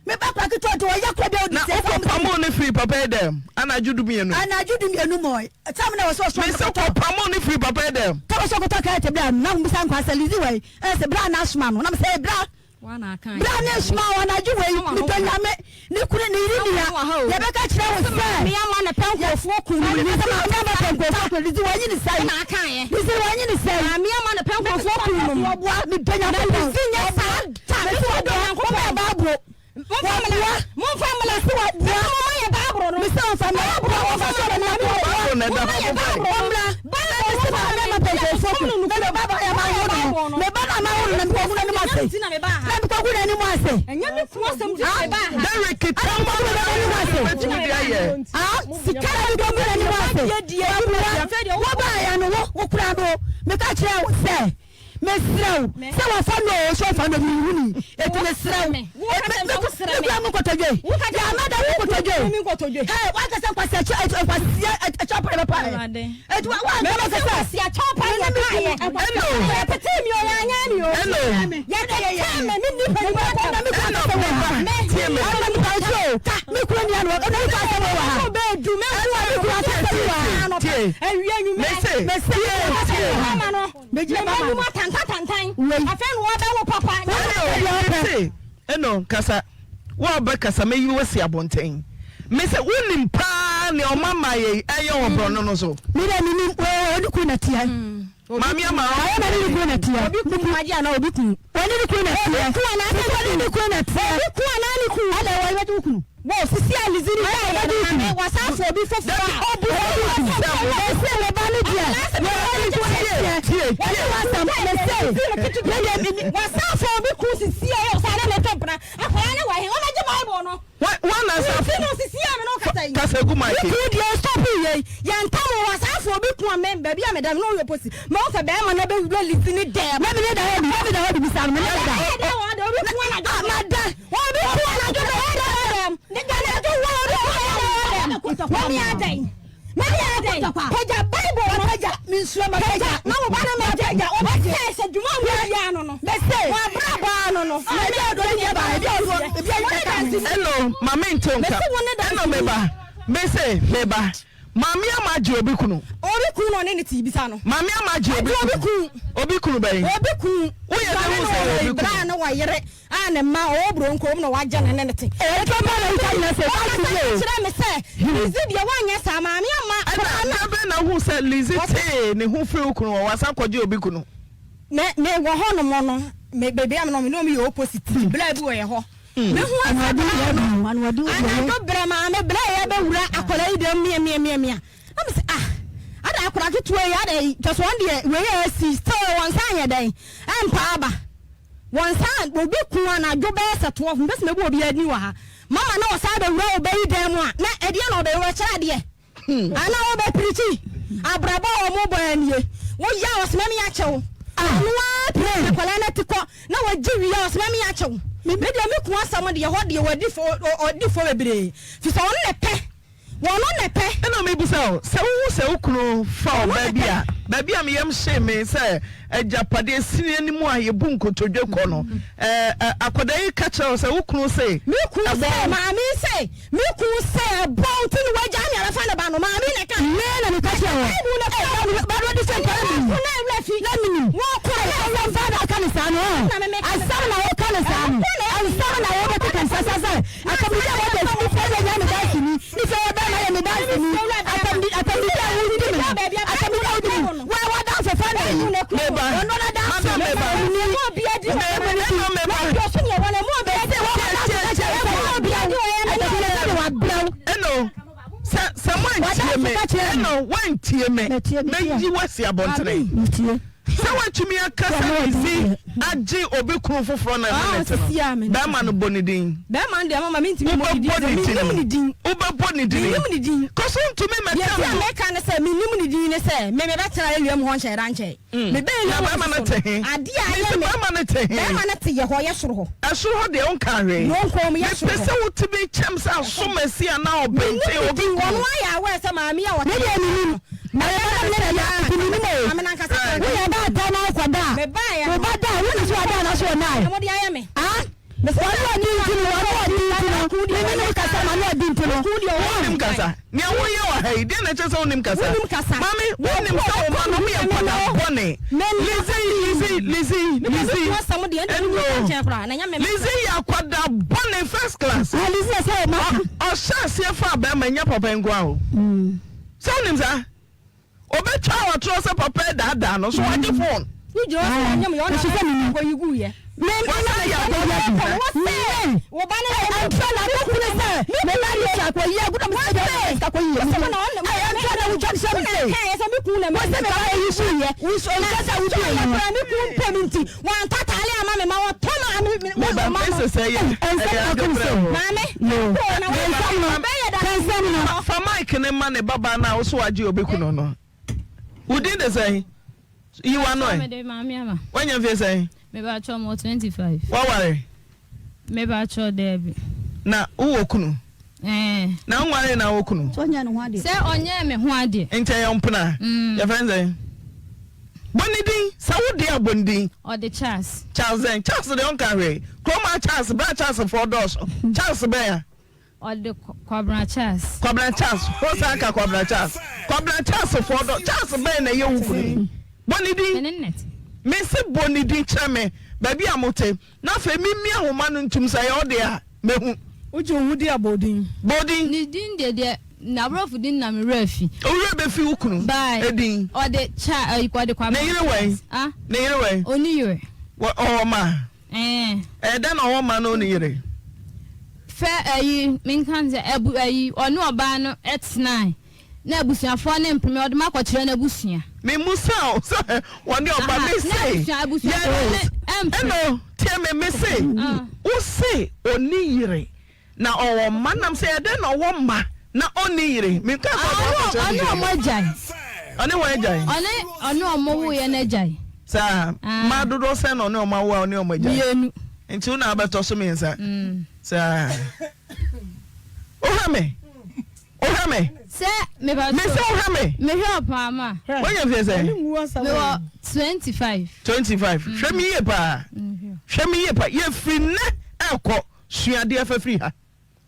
meba akora ketewa nti ɔyɛ kora bia ɔdi
Na
sɛ
wokɔ pamoo ne firi papa yi dɛm anadwo du mmienu.
Anadwo du mmienu mɔ tam na wɔsɛ ɔsoma
Mese kɔ pamoo ne firi papa yi dɛm.
Tam sɛ ɔkɔtɔ kɛtɛ bla na mbisa nkwa sɛ Lizzy wei ɛsɛ bla na asoma no na mesɛ bla Bra ne soma wo anadwo wei medɔ Nyame ne kunu ne yere ni ha yɛbɛka kyerɛ wo sɛ Maame ama ne pɛ nkurɔfoɔ kunu no Lizzy maame ama pɛ nkurɔfoɔ kunu Lizzy wanyi ne sɛe Lizzy wanyi ne sɛe Maame ama ne pɛ nkurɔfoɔ kunu no Wɔboa medɔ Nyankopɔn Lizzy nyɛ saa da Mese wɔboa wɔma yɛ Bible Wɔboa Momfa mmla Mese wɔboa Moma yɛ Bible no Mese wɔmfa mmla Wɔboa wɔmfa sɛ wɔn nyame wɔboa Moma yɛ Bible Wɔmmla Mese maame ama pɛ nkurɔfoɔ kunu no Me ba ba yɛ ma wo no Me ba na ma wo no na mekɔgu n'anim ase na mekɔgu n'anim ase
Derek tam bɛtumi de ayɛ
sika na mekɔgu n'anim ase wɔbaeɛ no wo wokora no meka kyerɛ wo sɛ Mesrɛ wo sɛ wɔfa no oo sɛ ɔfa no mehu ni eti mesrɛ wo mekura mu nkotodwe yàmà da mu nkotodwe ɛ wankasa nkwasi ɛkyɛ nkwasi ɛkyɛ ɔpɛ bɛ pa ɛ eti wa wankasa
nkwasi ɛkyɛ ɔpɛ yɛ pa yɛ
ɛno
yɛtete mi o yɛanyɛ mi o
ɛno
yɛtete mi mi ni pɛ nipa
kɔ na mi kura kasa wɔ ha
tie mi
ɛna mi kura so mi kura ni ano ɛna mi kura kasa wɔ ha ɛna mi kura kasa wɔ ha
tie mese tie tie.
Megyina
ba ma no. Atantantantan.
Wei.
Afei na wɔbɛwo papa.
Ɛno, mese, ɛno, kasa. Wo a wobɛkasa, mɛyi wo asi abɔnten. Mese, wonim paa nea ɔma mmaeɛ yi ɛyɛ wɔ borɔno no so.
Me deɛ menim, oo, ɔne kunu na teɛ.
Maame ama
ɔ. Ayɛ na ne ne kunu na teɛ.
Obi kunu agye anaa obi kunu.
Ɔne ne kunu na teɛ.
Obi kunu anaa
ne kunu. Ɔne ne kunu na teɛ.
Obi kunu anaa ne kunu.
Ɛna ɛwɔ ɛbɛgye wo kunu.
Wo sisi a Lizzy ni yɛ yɛ no maame wasan fo obi foforo a.
Obu
sɛ mese me ba no deɛ wɔne ne kunu na teɛ. Wɔne wasɛm mese mede
wasan fo obi kunu sisi a yɛ ɔsan ne ne to mpena akwadaa ne wɔ he ɔmɛgye bible no.
Wɔn na sa
Lizzy no sisi a me no kasa yi.
Kasa gu mic.
Ne kunu deɛ stop yɛ yɛ ntam wasan fo obi kunu a me baabi a meda no na ɔyɛ posi ma ɔsɛ bɛrima na bɛwura Lizzy ne dɛm.
Na mene da hɔ bi na meda hɔ bi bisa no mene da.
Obi kunu anadwo.
Mada.
Obi ku anadwo bɛyɛ dɛ dɛm. Anadwo wɔ obi ku bɛyɛ dɛ dɛm. Mami adɛn? Mami adɛn? Pagya Bible no.
Mapagya me nsuo mapagya.
Na wo ba no mapagya. Ɔbɛsɛ sɛ dwuma a wɔdi ano no.
Mɛsɛ.
Wɔn abrabɔ ano no.
Ebi a ɔdɔ ne ba ebi a ɔdɔ ebi a ɔdɔ ka ho.
Ɛno maame nto nka. Ɛno meba. Mese meba. Maame Ama agye obi kunu.
Obi kunu na ɔne ne te bisa no.
Maame Ama agye obi kunu.
Obi kunu.
Obi kunu bɛn?
Obi kunu.
Woyɛ dɛ hu sɛ ɔyɛ obi kunu.
Bra ne wɔyere a ne mma ɔwɔ buronko mu na wagye ne ne ne te.
Ɛtɔ ba na wotwa nyina sɛ
Ɔkasa kyerɛ me sɛ Lizzy deɛ woanyɛ saa Maame Ama.
Ɛna da bɛn na wohu sɛ Lizzy tee ne ho firi wo kunu hɔ wasan kɔgye obi kunu?
Me me wɔ hɔ nom no me baabi a me nom me ne wɔn yɛ opposite bla bi wɔ yɛ hɔ. Me hu asɛ bla no anadwo brɛ maame bla yɛ bɛ wura akwadaa yi dɛm mia mia mia mia na me sɛ ah ada akwadaa ketewa yi ada yi kyɛ sɛ wɔn deɛ wei yɛ asi still wɔn nsa anyɛ dɛn ɛmpa aba wɔn nsa obi kun anadwo bɛyɛ sɛ 12 mpɛ sɛ mɛbu obi ani wɔ ha mama na ɔsan bɛ wura ɔbɛ yi dɛm mu a na ɛdeɛ na ɔbɛ wɔ kyerɛ adeɛ. Anaa wɔbɛpirikyi abrabɔ a wɔbɔ ara nie. Woyɛ a ɔsoma me akyɛ wo. Ɔno ara pira akwadaa no ati kɔ na wagye wie a ɔsoma me akyɛ wo. Me deɛ me kun asɛm deɛ hɔ deɛ wadi fɔ ɔdi fɔ bebree fi sɛ ɔno na ɛpɛ wɔno na ɛpɛ.
Ɛna mebisa wo, sɛ wohu sɛ wo kunu fa ɔbaa bi a, baabi a me yam hyee me sɛ agyapadeɛ sini anim a yɛbu nkotodwe kɔ no, ɛɛ akwadaa yi ka kyerɛ wo sɛ wo kunu se
Me kunu
ɛbɔ
se,
wo.
maame se, Me kun sɛ ɛbɔ wo ti ne w'agya ne abɛfa ne ba no, maame na ɛka.
Me na meka kyerɛ wɔ.
Bible na ɛka.
Ee, ba no de sɛ nkɔla menim.
Ɛna na ɛwura fi.
Na menim.
Wɔkɔ.
Ɛna asɛm paa na aka ne saa no.
Na me meka.
Asɛm na woka ne saa no. Asɛm na wobɛkeka ne saa sɛ sɛ atɛmdidi a wɔde ne fɛ yɛ nyɛ me danseni. Ne fɛ yɛ bɛrima yɛ me danseni. Atɛmdidi atɛmdidi a wodi me no. Atɛmdidi a wodi me no. Wa w'adamfo fa na yi.
Meba.
Ɔno n'adamfo.
Madam meba.
Ɔno
Me ɛna meba. Ɛno sɛ sɛ moantie me ɛno woantie me mɛyi wo asi abɔntene sɛ woatumi aka sɛ Lizzy agye obi kunu foforɔ na ɛne ne te no bɛrima no bɔ ne din wobɛbɔ ne din wobɛbɔ ne din kɔ so ntumi mɛka
no mɛka ne sɛ menim ne din ne sɛ me mebɛtena awia mu hɔ nhyɛ da nkyɛe Mebɛn
Na
yɛ wɔ
bɛrima no
so
te
no,
he?
adeɛ a
Mese
ɛyɛ me.
bɛrima no te he?
Bɛrima no te yɛ hɔ, yɛ soro hɔ.
Ɛsoro hɔ deɛ wonkaa hwee.
No nkɔn mu, yɛ
Mepɛ
soro hɔ.
sɛ wotumi kyɛm sɛ asomasi anaa
Mennim
ɔbenten
ne
obi
din,
kunu.
ɔno ayɛ aware sɛ maame yi a ɔte
Me deɛ mennim.
no. Na
Ɛyɛ
bɛrima
me
no
na
deɛ
nti mennim o.
maame no ankasa
Right.
ka.
Woyɛ baatan na wokɔ da a,
Mebaeɛ
wo
no.
ba da a, wonim sɛ wada anaasɛ ɔnnae?
Na mode ayɛ me.
Ah? Wɔn a ɔdi nti no, wɔn a ɔdi nti no, me ne no kasa ma no ɔdi nti no.
Wonim kasa? Nea woyɛ wɔ ha yi, deɛ na ɛkyerɛ sɛ wonim kasa?
Wonim kasa.
Maame, wonim sɛ wo mma no wɔyɛ nkwadaa bɔne. Lizzy, Lizzy, Lizzy, Lizzy. Ɛno, Lizzy yɛ akwadaa bɔne first class.
Ah, Lizzy yɛ sɛ ɔma ka.
Ɔhyɛ aseɛ faa bɛrima nyɛ papa nko ara o. Sɛ wonim saa? Obetwa ɔtorɔ sɛ papa redaadaa no, so wagye fon?
Wogyina hɔ sɛ wɔnyem yɛ, ɔna kɔyi gu yɛ.
Wasan yɛ akɔyi agu.
Ɛntra na akɔkunu sɛ me ba de sika kɔyi agu na mesɛ deɛ ɔde sika kɔyi yɛ. Ɛntra na wotwa no hyɛ me se. Wo sɛ me ba yi gu yɛ. Ɔnsɛ sɛ wodi yɛ.
Me kun pɛ me nti wantɔ ataale ama me ma wɔtɔ ma me.
Me ba mpɛ sɛ yɛ ɛyɛ ade brɛ o.
Maame.
Nsɛm no.
Fa mic no ma ne babaa no a wo so wagye obi kunu no. Wo din de sɛn? Yi w'ano ɛ.
Mede Maame Ama.
Woanya mfeɛ sɛn?
Mebakyɛw mewɔ 25.
Woaware?
Mebakyɛw daabi.
Na wowɔ kunu?
Ɛɛ.
Na wonwaree na wowɔ kunu?
Sɛ ɔnyɛɛ ne ho adeɛ.
Sɛ ɔnyɛɛ me ho adeɛ.
Nti ɛyɛ wo mpena?
Mm.
Yɛfrɛ no sɛn? Bɔ ne din. Sɛ wo deɛ a bɔ ne din.
Ɔde Charles.
Charles dɛn? Charles deɛ ɔnka hwee. Kurom ha Charles, bra Charles foɔ dɔɔso. Charles bɛn a?
Ɔde Kwabena Charles.
Kwabena Charles, wo san ka Kwabena Charles. Kwabena Charles foɔ dɔ, Charles bɛn na ɛyɛ wo kunu? Bɔ ne din.
Me ne no te.
Me se bɔ ne din kyerɛ me baabi a mote na afei me mia ahoma no ntum sɛ ɛyɛ wo deɛ a mɛhu.
Wogye wo ho di a bɔ din.
Bɔ din.
Ne din deɛ deɛ n'aborɔfo din na me werɛ afi.
Wo werɛ bɛfi wo kunu
By
din.
ɔde Cha ɛyi ɔde Kwabena
Ne yere wɛn?
Charles. Ah.
Ne yere wɛn?
Ɔnni yere.
Wɔ ɔwɔ mma?
Ɛɛ.
Ɛyɛ dɛn na ɔwɔ mma na ɔnni yere?
Fɛ ɛyi menka no sɛ ɛbu ɛyi ɔne ɔbaa no tenae na abusuafoɔ no mpene ɔde ma kɔkyerɛ n'abusua.
Memusa o sɛ wɔne ɔba
Aha,
me
na
se
abusua abusuafoɔ no mpene.
Ɛno tie me me se wo se ɔnni yere na ɔwɔ mma nam sɛ ɛyɛ dɛn na ɔwɔ mma na ɔnni yere menka sɛ ɔde
Ɔne
akɔkyerɛ
ɔne
ne
ɔmo
yere.
agyae.
Ɔne wɔn agyae.
Ɔne ɔne ɔmo woeɛ no agyae.
Saa mma dodoɔ sɛn na ɔne ɔmo awo a ɔne ɔmo agyae?
Mmienu.
Nti wo na abɛtɔ so mmiɛnsa? Saa. Wohwɛ me? Wohwɛ me?
Sɛ mepa
Me sɛ wohwɛ me?
Mehwɛ ɔpaa ma.
Woanya mfeɛ sɛn?
Mewɔ 25.
25. Hwɛ me yie paa. Hwɛ me yie paa. Yɛfiri nnɛ ɛkɔ sua adeɛ fa firi ha.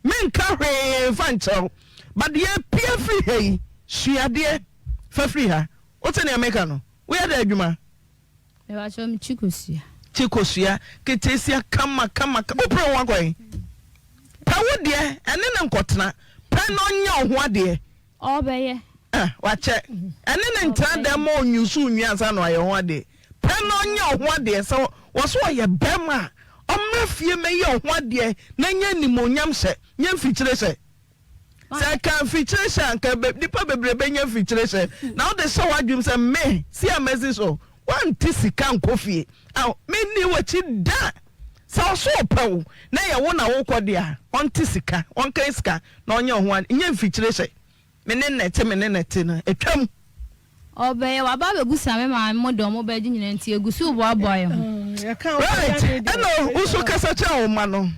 Menka hwee mfa nkyerɛ wo. But yɛpia firi ha yi. Sua adeɛ fa firi ha. Wote nea meka no? Woyɛ dɛn adwuma?
Mepakyɛw me kyi kosua.
Kyi kosua ketesia kama kama kama. Wopere wo ho akɔ he? Pɛ wo deɛ ɛne no nkɔtena. Pɛ na ɔnyɛ wo ho adeɛ.
Ɔbɛyɛ.
Ah, wakyɛ. Ɛne no ntena dɛm ma ɔnyusu nwi ansa na wayɛ ho adeɛ. Pɛ na ɔnyɛ wo ho adeɛ. Sɛ wɔ so ɔyɛ bɛrima a, ɔmmra fie mmɛyɛ wo ho adeɛ na nyɛ animuonyam hyɛ, nyɛ mfikyire hyɛ. Sɛ ɛka mfikyire hyɛ a, anka nnipa bebree bɛnya mfikyire hyɛ. Na wode hyɛ w'adwenem sɛ, Me, si a masi so, woante sika nkɔ fie a, menni w'akyi da. Sɛ ɔso ɔpɛ wo na ɛyɛ wo na wokɔ deɛ a, ɔnte sika, ɔnkan sika na ɔnyɛ wo ho ade. Nyɛ mfikyire hyɛ. Me ne no te, me ne no te no, atwam.
Ɔbɛyɛ, waba abɛbusa me maame mo deɛ ɔmo bɛgye nyinaa nti yɛgu so reboaboa yɛn ho.
Right, ɛna wo nso kasa kyerɛ wo mma no.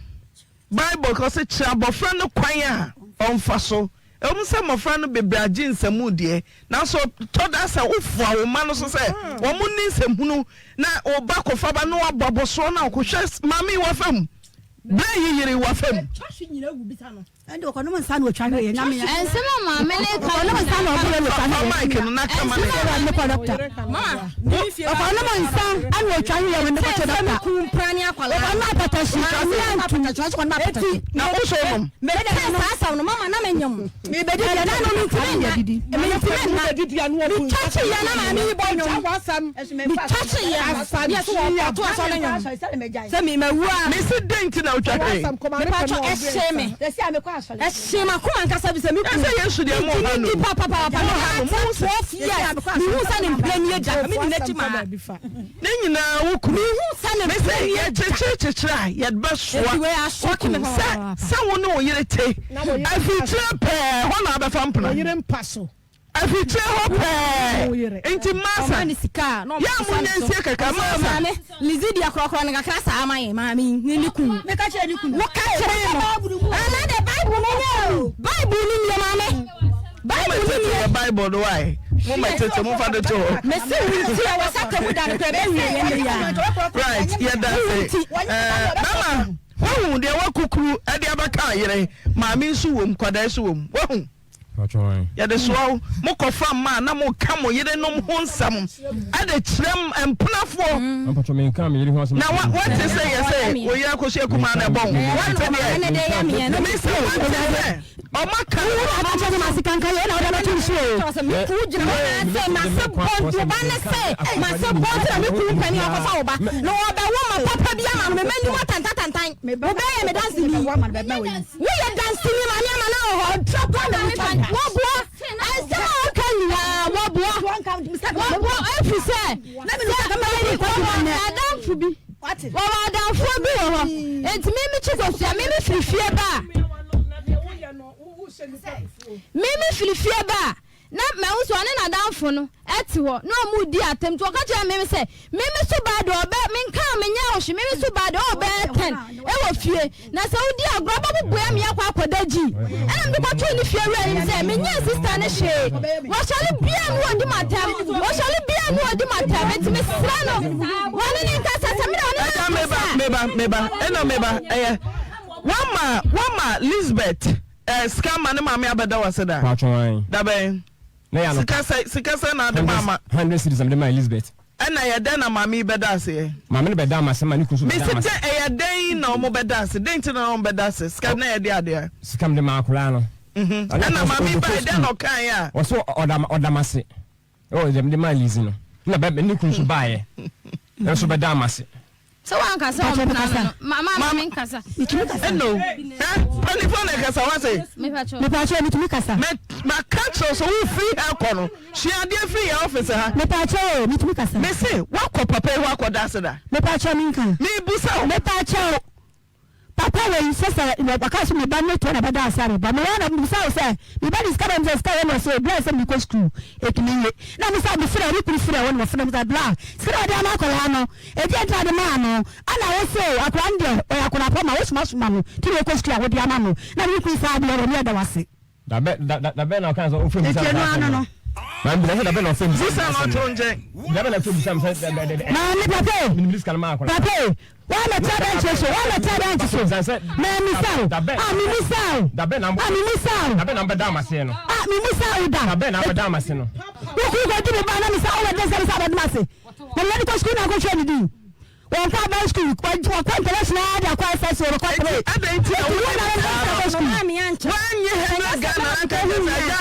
Bible ka sɛ, Kyerɛ abɔfra no kwan a ɔmfa so. Ɛwom sɛ mmɔfra no bebree agye nsɛmmu deɛ, nanso ɛtɔ da sɛ wofoa wo mma no so sɛ wɔnni nsɛmhunu na wo ba kɔfa ba na wabɔ abɔsoɔ na ɔkɔhwɛ maame yi wafa mu. Berɛ yi yere wafa mu.
Ɛnde ɔkɔnom nsa na ɔtwa hwee na mea.
Nsɛm a maame no reka
Ɔkɔnom nsa na ɔboro na ɔtwa
Fa
hwee.
mic no na ka ma no.
Ɛwɔ mekɔ dɔkta. Ɔkɔnom nsa na ɔtwa hwee wɔ mekɔ kyɛ dɔkta. Ɔkɔnom apɔtɔhye mea ntum.
Na wo so nom.
Metee saa asɛm no mama na menyem.
Mebɛdi deɛ na no mentumi nna.
Mentumi nna. Metwa kyeeɛ na maame yi bɔ nnwom. Metwa kyeeɛ no yɛ sɛ wɔkɔto asɔre nnwom. Sɛ me mawu a.
Mese dɛn nti na wotwa hwee?
Mepatwɔ ɛhyee me. Ɛhyee m'akoma ankasa bi sɛ me kunu.
Ɛsɛ Yesu deɛ mo ha no.
Mentumi di papapaapa.
Mo ha no. Mo
sɛ. 12 years. Mehu sɛ ne mpena nie da. Medi n'akyi maa.
Ne nyinaa wo kunu.
Mehu sɛ ne
Mese
mpena nie da.
yɛkyekyere kyekyere a yɛde bɛsoa
Enti wei
wo
asɔke
kunu
me
sɛ
papaapa.
sɛ wo ne wo yere te afikyire pɛɛ hɔ na abɛfa mpena. Afikyire hɔ pɛɛ nti masa
Ɔma ne sika a na
yɛ a
ɔmo
mo nya nsie kakra
Ɔsɛ
masa.
maame Lizzy deɛ korɔkorɔ no kakra saa ma yɛn maame yi ne ne kunu.
Meka kyerɛ ne kunu.
Woka kyerɛ no. Ɛnɛ de Bible no nyɛ o. Bible no nie maame.
Mo
Bible
mɛ
no
tete
nie.
yɛ Bible no wae mo mɛ tete mo fa de to hɔ.
Mese wo nti ɛwɔ sɛ tɛmu da no kora ɛbɛwie yɛn yɛ yia.
Right yɛ da se ɛɛ bɛma wahu deɛ wakukuru ɛde abɛka ayere maame nso wom kwadaa nso wom wahu. Yɛde soa wo. Mokɔfa mma a na moka mo yerenom ho nsɛm de kyerɛ mpenafoɔ. Na woate sɛ yɛ sɛ wo yere akosua kumaa na ɛbɔ wo. Woate deɛ? Mese woate sɛ ɔma ka no
Woyɛ danseni maame ama na wɔ hɔ. Wɔboa nsɛm a woka nyinaa wɔboa wɔboa ɛfiri sɛ sɛ wɔwɔ adamfo bi wɔwɔ adamfoɔ bi wɔ hɔ nti me me kyi kosua me me firi fie ba a me me firi fie ba a Na mahu sɛ ɔne n'adamfo no te hɔ, na wɔredi atɛm. Nti ɔka kyerɛɛ me sɛ, Me me so baa deɛ ɔbɛ, menkaa menyɛɛ wo hwee, me me so baa deɛ ɔbɛyɛ tɛn wɔ fie. Na sɛ wodi agorɔ a, wobɛboboa me akɔ akɔda gyi. Ɛna mede kɔtoo ne fie wura anim sɛ, menyɛɛ sista no hwee. Wɔsɔre biara ne wɔdi m'atɛm, wɔsɔre biara ne wɔdi m'atɛm. Nti mesrɛ no, wɔne ne nkasa, sɛ me na ɔne no
Ɛna
ankasa
meba,
a.
meba, meba, ɛna meba, ɛyɛ. Wama, wama Lisbeth. Eh, sika ma ne maame abɛda wase da.
Paatwɔn ae.
Da bɛn?
Na yɛ anɔpa.
Sika sɛ, sika sɛ na ade ma ama.
100 cedis na mede maa Elizabeth.
Ɛna ɛyɛ dɛn na maame yi bɛda aseɛ?
Maame no bɛdaa m'ase ma ne kunu nso bɛdaa
Mese
m'ase.
dɛ ɛyɛ dɛn na wɔn bɛda ase? Dɛn nti na wɔn bɛda ase? Sika na yɛde adeɛ.
Sika mede maa akwadaa no.
Mhm. Ɛna maame yi bae dɛn na ɔkaeɛ a?
Ɔse ɔda ɔda m'ase. Ɛwɔ deɛ mede maa Lizzy no. Ɛna bɛ ne kunu nso baeɛ. Nso bɛdaa m'ase.
Sɛ wanka sɛ ɔmpena no no, ma ma me nkasa.
Metumi kasa.
Ɛno, ɛ, mpanimfoɔ na ɛkasa wase.
Mepaakyɛw metumi kasa.
Mɛ maka kyerɛ sɛ wofiri ha kɔ no, sua adeɛ firi yɛn ɔfisi ha.
Mepaakyɛw o, metumi kasa.
Mese wakɔ papa yi hɔ akɔda ase da.
Mepaakyɛw menka.
Mebusa wo.
Mepaakyɛw. Papa wei sɛ sɛ ɔka sɛ me ba no toɔ na bɛda ase a me ba me wa na mebisa wo sɛ me ba de sika ba me sɛ sika wei na ɔsɛ bla sɛ mekɔ sukuu ɛtumi ye na me sɛ mefrɛ me kunu frɛ wo na wɔfrɛ me sɛ bla sika na ɔde ama akwadaa no ɛdeɛ nti na de maa no ana wo sɛ o akwadaa no deɛ ɔyɛ akwadaa pa ma wosoma soma no ti na ɔkɔ sukuu a wode ama no na me kunu saa deɛ wɔ ne ɛda wase
Da bɛ da da bɛn na ɔkaa sɛ ɔfrɛ mu
nti
sɛ
ɛno
saa
ano
asɛm
no
no. Maame bisa sɛ dabɛn na ɔfrɛ bisa
Busa na ɔto nkyɛn.
Dabɛn na ɔfrɛ bisa sɛ dɛ dɛ dɛ.
Maame papa o.
Menim sika no maa akwadaa.
Papa o. Wa mɛ tia bɛnkye so wa mɛ tia bɛnkye so. Mɛ misa o. A mi misa o.
Dabɛn na
A mi misa o.
Dabɛn na mbɛda amase no.
A mi misa o da.
Dabɛn na mbɛda amase no.
Wokuru kɔ di mi ba na misa o wɔ dɛ sɛ misa bɛ dum ase. Na mi yɛ de kɔ sukuu na akɔ twɛ ne din. Wɔnkɔ aban sukuu, wɔkɔ international de akɔ SS wɔbɛkɔ three.
Eti adɛn nti na
Eti
wo
wo na
ne
wɔnkɔ
saa
kɔ
no
sukuu.
woannye Henry Ghana anka kyerɛ sɛ agya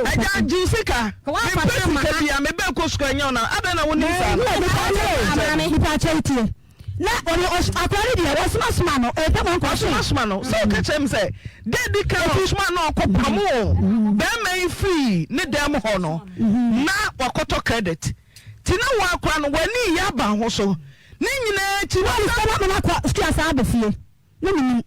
agya gye wo sika mepɛ sika bi a mebɛ kɔ sukuu ɛnyɛ wo na adɛn na wonim saa no.
Nipa akyɛw tie na ɔno akora no deɛ wɔsomasoma no ɛfɛ mɔ nkɔ so.
Ɔsomasoma no sɛ ɔka kyerɛ me sɛ da di kan ɔsoma no ɔkɔ pamo bɛrima yi firi ne dan mu hɔ no na wakɔtɔ credit. Nti na wo akora no w'ani reyɛ aba ho so. Ne nyinaa akyi no.
Wɔn sɛ wɔn akɔ sukuu asan aba fie na me nim.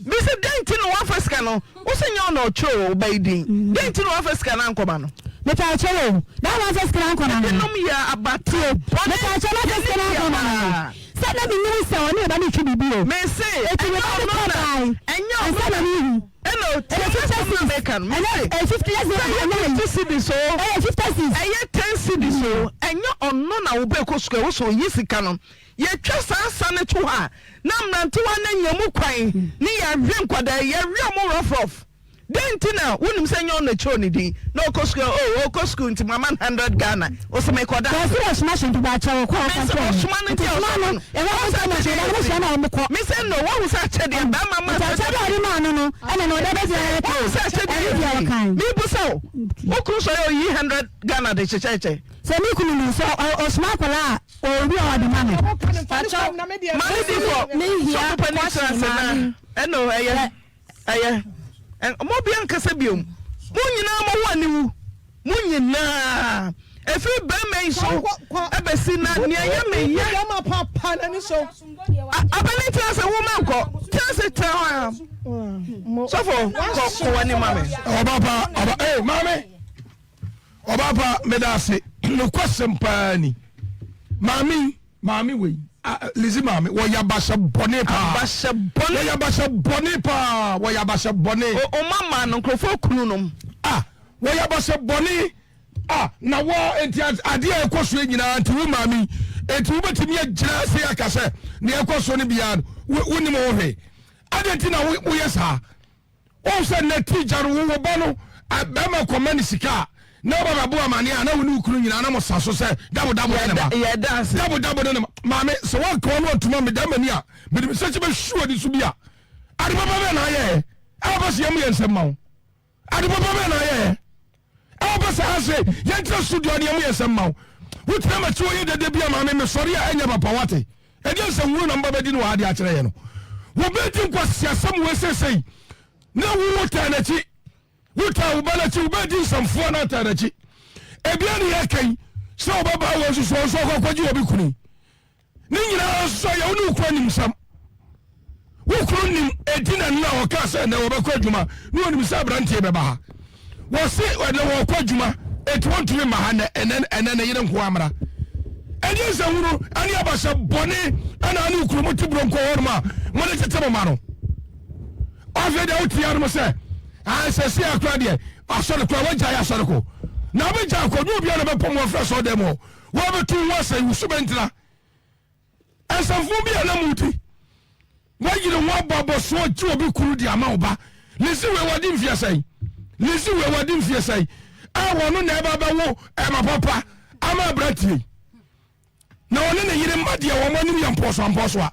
Mese dɛn nti na wamfa sika no wo se nyɛ wo na ɔtwerɛ wo ba yi din dɛn nti na wamfa sika no ankɔma no.
Mepaakyɛw o na wamfa sika no ankɔma no.
Ebinom yɛ abatew bɔne
Mepaakyɛw na wamfa sika no
yɛne
ankɔma no
paa.
Sɛ na menim sɛ ɔne ne ba no retwe biribi o.
Mese
Eti me
ɛnyɛ
ba no
ɔno
kɔ
na
bae
ɛnyɛ
ansa
ɔno
na
na
mehu.
Ɛna otie
Ɛyɛ 50
asɛm na
cedis.
meka no
Ɛnyɛ
mese
ɛyɛ 50
sɛ ɛyɛ 50 cedis o
Ɛyɛ 50 cedis.
ɛyɛ 10 cedis o ɛnyɛ ɔno na wobɛkɔ sukuu ɛwɔ sɛ ɔyi sika no yɛtwa saa sa no to hɔ a na mmerantewa no anya mu kwan ne yɛawe nkwadaa yi yɛwe ɔmo rough rough dɛn nti na wonim sɛ nyɛ ɔno kyerɛw ne din na ɔkɔ sukuu o ɔkɔ sukuu nti mama no 100 Ghana ɔsɛ mekɔda
Wɔsi wɔ soma hyɛ nti wɔakyɛ wɔ kɔ a wɔka
Mese
kyerɛ
ɔsoma no
Nti
nti a
soma
ɔsoma
no
no
ɛwɔ
Wɔn
sɛ
sɛ
ɔmo hyɛ
akyɛdeɛ
ɔmo hyɛ na ɔmo kɔ.
Mese no wɔn sɛ akyɛdeɛ bɛrima ma
Nti akyɛdeɛ a ɔde maa no no ɛna na ɔde bɛgyina yɛ
Wɔn sɛ akyɛdeɛ
ɛne deɛ ɔkan.
Mibusa o wo kunu sɔre oyi 100 Ghana de kyekyɛkyɛ.
Sɛ me kunu no sɛ ɔsoma akwadaa a ɔwɔ bi a ɔde ma no.
Maame di fɔ sɔfo panyin tena ase na ɛno ɛyɛ ɛyɛ mo bia nkasa biom mo nyinaa mo ho aniwu mo nyinaa efiri bɛrima yi so ɛbɛsi na nea ɛyɛ me ya abɛne tena ase wo ma nkɔ tena ase tena hɔ a sɔfo kɔ kɔ w'anim ma me.
Ɔba pa ɔba ee maame ɔba pa meda ase nokwasɛm paa ni maame yi maame wei Lizzy maame wɔyɛ abahyɛ bɔne paa
abahyɛ bɔne
wɔyɛ abahyɛ bɔne paa wɔyɛ abahyɛ bɔne.
O ɔma maa no nkurɔfoɔ kunu nom.
Ah wɔyɛ abahyɛ bɔne ah na wɔ enti adeɛ a ɛkɔ so nyinaa nti wo maame yi enti wobɛtumi agyina ase aka sɛ nea ɛkɔ so no biara no wonim ho hwee adɛn nti na woyɛ saa Wohu sɛ nnɛ tii gya no wo wo ba no bɛrima kɔma ne sika a na ɔba bɛbo amaneɛ a na wo ne wo kunu nyinaa na mo sa so sɛ dabo dabo ne ne ma dabo dabo ne ne ma maame sɛ woanka ɔno antuma meda m'ani a mede me sɛkyɛ bɛhwi w'ani so bi a ade papa bɛn na ayɛɛ a wopɛ sɛ yɛmu yɛ nsɛm ma wo ade papa bɛn na ayɛɛ a wopɛ sɛ ha se yɛntena studio ne yɛmu yɛ nsɛm ma wo wotena makyi wɔ yɛ dede bi a maame mesɔre a ɛnyɛ papa wate Ɛdeɛn sɛ nwunu na moba bɛdi no wɔ ha de akyerɛ yɛn no? Wɔbɛdi nkwaseasɛm wei seesei na wo wotaa n'akyi, wotaa wo ba n'akyi, wobɛdi nsɛmfoɔ na ataa n'akyi. Ebia ne yɛka yi sɛ wobɛba wɔ nso so nso ɔkɔkɔgye obi kunu yi. Ne nyinaa nso so yɛ wo ne wo kunu animsɛm. Wo kunu nim edi na nna ɔka sɛ ɛnɛ wɔbɛkɔ adwuma na wɔnim sɛ aberanteɛ bɛba ha. Wɔse ɛnɛ wɔkɔ adwuma eti wɔntumi mma ha nɛ ɛnɛ ɛnɛ ne yere nko amra. Ɛdeɛ nsɛnhunu ɛne abahyɛ bɔne ɛna ane okunu mo te buronko hɔ nom a mo de tete mo ma no. Afei deɛ wote anom sɛ sɛsi akora deɛ asɔre kora wagyae asɔre ko na wobɛgya akɔ nyɛ obiara na bɛpɔ mo afiri asɔre dɛm hɔ wɔbɛtu ho asɛe wo so bɛntira. Nsɛmfo bi a na mudi. Woayere ho abɔ abɔsoɔ gye obi kunu de ama wo ba. Lizzy wei wadi mfeɛ sɛn? Lizzy wei wadi mfeɛ sɛn? A wɔno na ɛba bɛwo ɛma papa ama aberanteɛ yi. Na ɔne ne yere mma deɛ wɔn anim yɛ mpɔsoa mpɔsoa.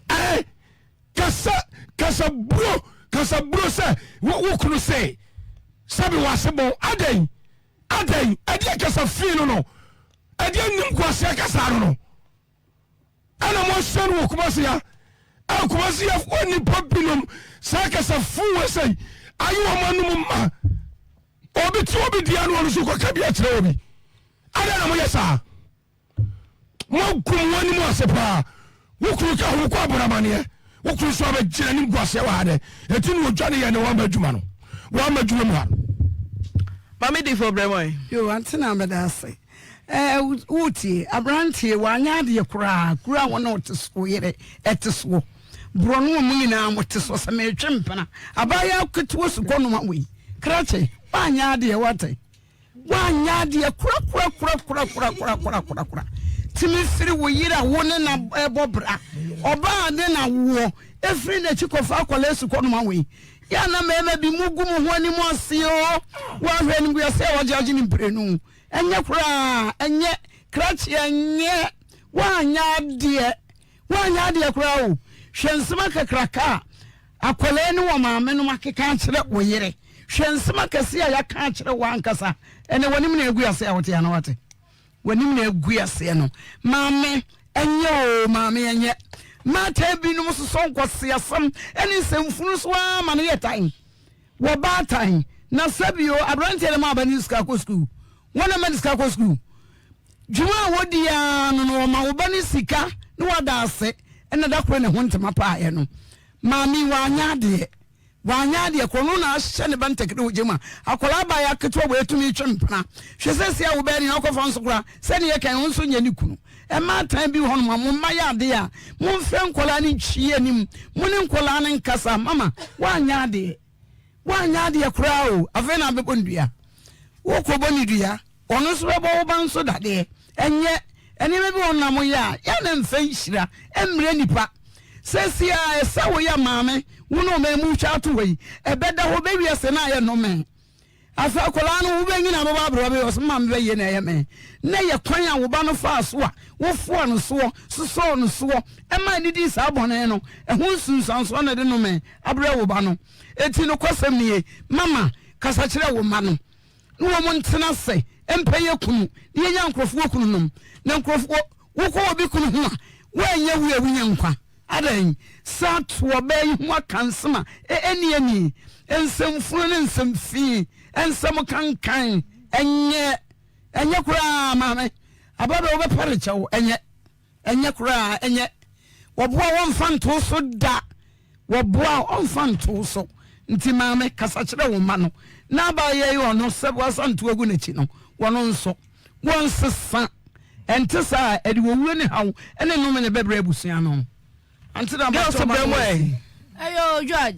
Ɛɛ kasa kasa buro kasa buro sɛ wo kunu sɛ sɛbi wase bɔn adɛn adɛn ɛdeɛ kasa fii no no. Ɛdeɛ nim kwasea kasa no no ɛna mo ahyɛ no wɔ Kumasi ha a Kumasi ha wɔ nipa binom saa kasa fuu wɔ sɛ ayi wɔn anum ma obi ti obi di ano ɔno so kɔka bi akyerɛ obi adɛn na mo yɛ saa mo agu mo anim ase paa wo kunu ka ho kɔ abɔnamaneɛ wo kunu so abɛgyina ne nguaseɛ wɔ ha dɛ ɛti ne ɔdwa ne yɛ ne wɔama adwuma no wɔama adwuma mu ha no
Mame di fo brɛ mɔ.
Yo, ante na meda ase. Ɛɛ wotie, aberanteɛ wanyɛ adeɛ koraa, kuro a wo ne wo te so, wo yere ɛte soɔ, borɔno a mo nyinaa mo te soɔ, sɛ metwe mpena, abaayewa ketewa sukɔnoma wei, krakye. Woanyɛ adeɛ woate. Woanyɛ adeɛ korakorakorakorakorakorakorakora. Tumi firi wo yere a wo ne na ɛbɔ bra. Ɔbaa ne na woɔ. Ɛfiri n'akyi kɔfa akwadaa sukɔ noma wei. Yɛ a na mmarima bi mo gu mo ho anim ase o. Woahwɛ animguase a wɔagye agye ne mprenu. Ɛnyɛ koraa, ɛnyɛ. Krakye ɛnyɛ. Woanyɛ adeɛ. Woanyɛ adeɛ koraa o. Hwɛ nsɛm akakraka a akwadaa ne wɔn maame nom akeka akyerɛ wo yere. Hwɛ nsɛm akɛseɛ a yɛaka akyerɛ wo ankasa. Ɛnɛ w'anim na agu aseɛ a wote anaa wate? W'anim na agu aseɛ no. Maame, ɛnyɛ o, maame ɛnyɛ. Mmaatan binom sosɔ nkwaseasɛm ne nsɛmfunu so ara ma no yɛ tan. Wɔ baatan, na sɛbi o, aberanteɛ no ma aba ne sika kɔ sukuu. Wɔn na ma ne sika kɔ sukuu. Dwuma a wɔdi ara no no, wɔma wo ba no sika na wada ase ɛna da koro ne ho ntoma paeɛ no. Maame yi wanyɛ adeɛ. Wanyɛ adeɛ korɔ no na ahyɛ ne ba ntakiri wɔ gya mu a akwadaa abaayewa ketewa wei tumi twe mpena. Hwɛ sɛsi a wobɛyɛ nea ɔkɔfa nso koraa sɛdeɛ yɛka yi wo nso nyɛ ne kunu. Mmaatan bi wɔ hɔnom a mo mma yɛ adeɛ a momfrɛ nkwadaa no ntwi anim. Mo ne nkwadaa no nkasa. Mama woanyɛ adeɛ. Woanyɛ adeɛ koraa o, afei na abɛbɔ no dua. Wokɔbɔ no dua, ɔno nso bɛbɔ wo ba nso dadeɛ. Ɛnyɛ nneɛma bi wɔ hɔ na moyɛ a, yɛ na mfa nhyira mmerɛ nipa. Seesei a ɛsɛ woyɛ maame, wo ne ɔman mu retwa ato hɔ yi, ɛbɛda hɔ, bɛwie ase na ayɛ nnome. Afei akwadaa no wobɛnyini abɛbɔ aberewa bi ɔsɛ maame bɛyɛ na ɛyɛ me na yɛ kwan a wo ba no faa so a wofoa no soɔ sosɔɔ no soɔ ɛma ɛde dii saa bɔne no ɛho nsunsuansoɔ na ɛde nome abrɛ wo ba no. Enti nokwasɛm nie, mama, kasa kyerɛ wo mma no na wɔn ntena ase mpɛ yɛ kunu na yɛnya nkurɔfoɔ kununom na nkurɔfoɔ wokɔ obi kunu ho a woanyɛ wu a wonya nkwa. Adɛn? San to ɔbaa yi ho aka nsɛm a ɛnni ani, nsɛmfunu ne nsɛm fi, nsɛm kankan. Ɛnyɛ, ɛnyɛ koraa, maame. Ababaa wobɛpare kyɛw, ɛnyɛ, ɛnyɛ koraa, ɛnyɛ. Wɔboa wɔmfa nto so da. Wɔboa ɔmfa nto so. Nti maame, kasa kyerɛ wo mma no. Na abaayewa yi ɔno sɛ wɔasan to agu n'akyi no, wɔno nso. Wɔnsesa. Ɛnte saa a, ɛde owuo ne haw ne nnome na ɛbɛbrɛ abusua no. Ante na
Girls
mpakyɛw ma
brɛ
no
mu ɛ.
asi.
Ɛyoo George,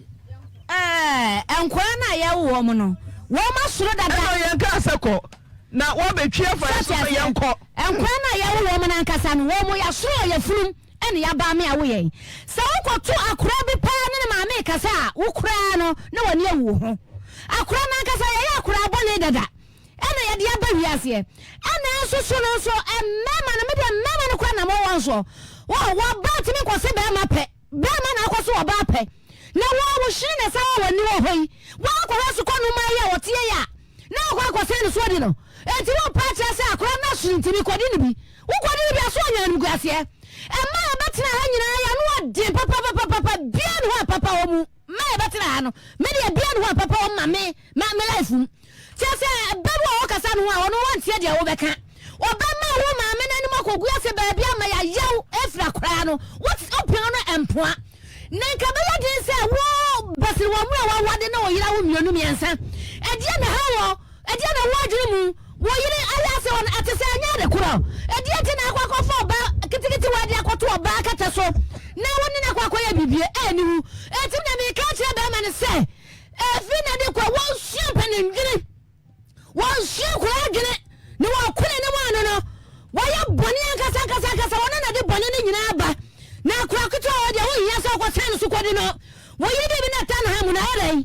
ɛɛ nkwadaa no a yɛwo wɔn no, wɔn asoro dada.
Ɛnna yɛn kaa sɛ kɔ, na wɔabɛtwi afa yɛn so sɛ yɛnkɔ.
Nkwadaa no a yɛwo wɔn no ankasa no, wɔn yɛasoro wɔ yɛfunum ɛna yɛaba ame awo yɛn. Sɛ wokɔto akwadaa bi paa ne ne maame rekasa a, wo koraa no na w'ani awu wo ho. Akwadaa no ankasa yɛyɛ akwadaa bɔne dada. Ɛna yɛde aba wiaseɛ. Ɛna nso so no nso mmarima no medeɛ mmarima no koraa na mowɔ nso wɔ wɔbaa tumi nkɔse barima pɛ barima na akɔso ɔbaa pɛ na wɔ wohyere na ɛsa wɔ w'ani wɔ hɔ yi wɔakɔhwɛ sukɔ no ma yi a wɔteɛ yi a na wɔkɔ akɔsɛn no so adi no enti wo pa kyerɛ sɛ akora no asono ntumi kɔdi no bi wokɔdi no bi aso ɔnya animguaseɛ ɛma yɛbɛtena ha nyinaa yɛ ano ɔden papapapapa bia ne hɔ a papa wɔ mu. Ma yɛbɛtena ha no, me deɛ bia ne hɔ a papa wɔ ma me ma me life mu. Kyerɛ sɛ bɛ bi wɔ hɔ kasa ne ho a ɔno wɔnteɛ deɛ wobɛka. Ɔbɛma wo maame no anim akɔgu ase baabi ama yɛayɛ wo afiri akoraa no. Wopia no mpoa. Na nka bɛyɛ den sɛ wo basiri wɔ mmerɛ a wawade ne wo yere awo mmienu mmiɛnsa. Ɛdeɛ na ɛha wɔ? Ɛdeɛ na ɛwɔ adwene mu? Wo yere ayɛ ase hɔ no, ɛte sɛ ɛnyɛ ade korɔ. Ɛdeɛ nti na akɔ akɔfa ɔbaa ketekete wei de akɔto ɔbaa kɛtɛ so na wo ne no akɔ akɔyɛ biribi? Aniwu. Enti na meka akyerɛ barima no sɛ, ɛfiri nnɛ de kɔ, wɔnsua mpanindwene, wɔnsua nkwadaa adwene, na wɔko n'anim ano no, wɔyɛ bɔne ankasa ankasa ankasa, wɔno na de bɔne no nyinaa ba. Na akwadaa ketewa wɔ deɛ, wonhia sɛ wokɔsɛn no so kɔdi no. Wo yere de bi na ɛta ne ha mu no, ayɛ dɛn?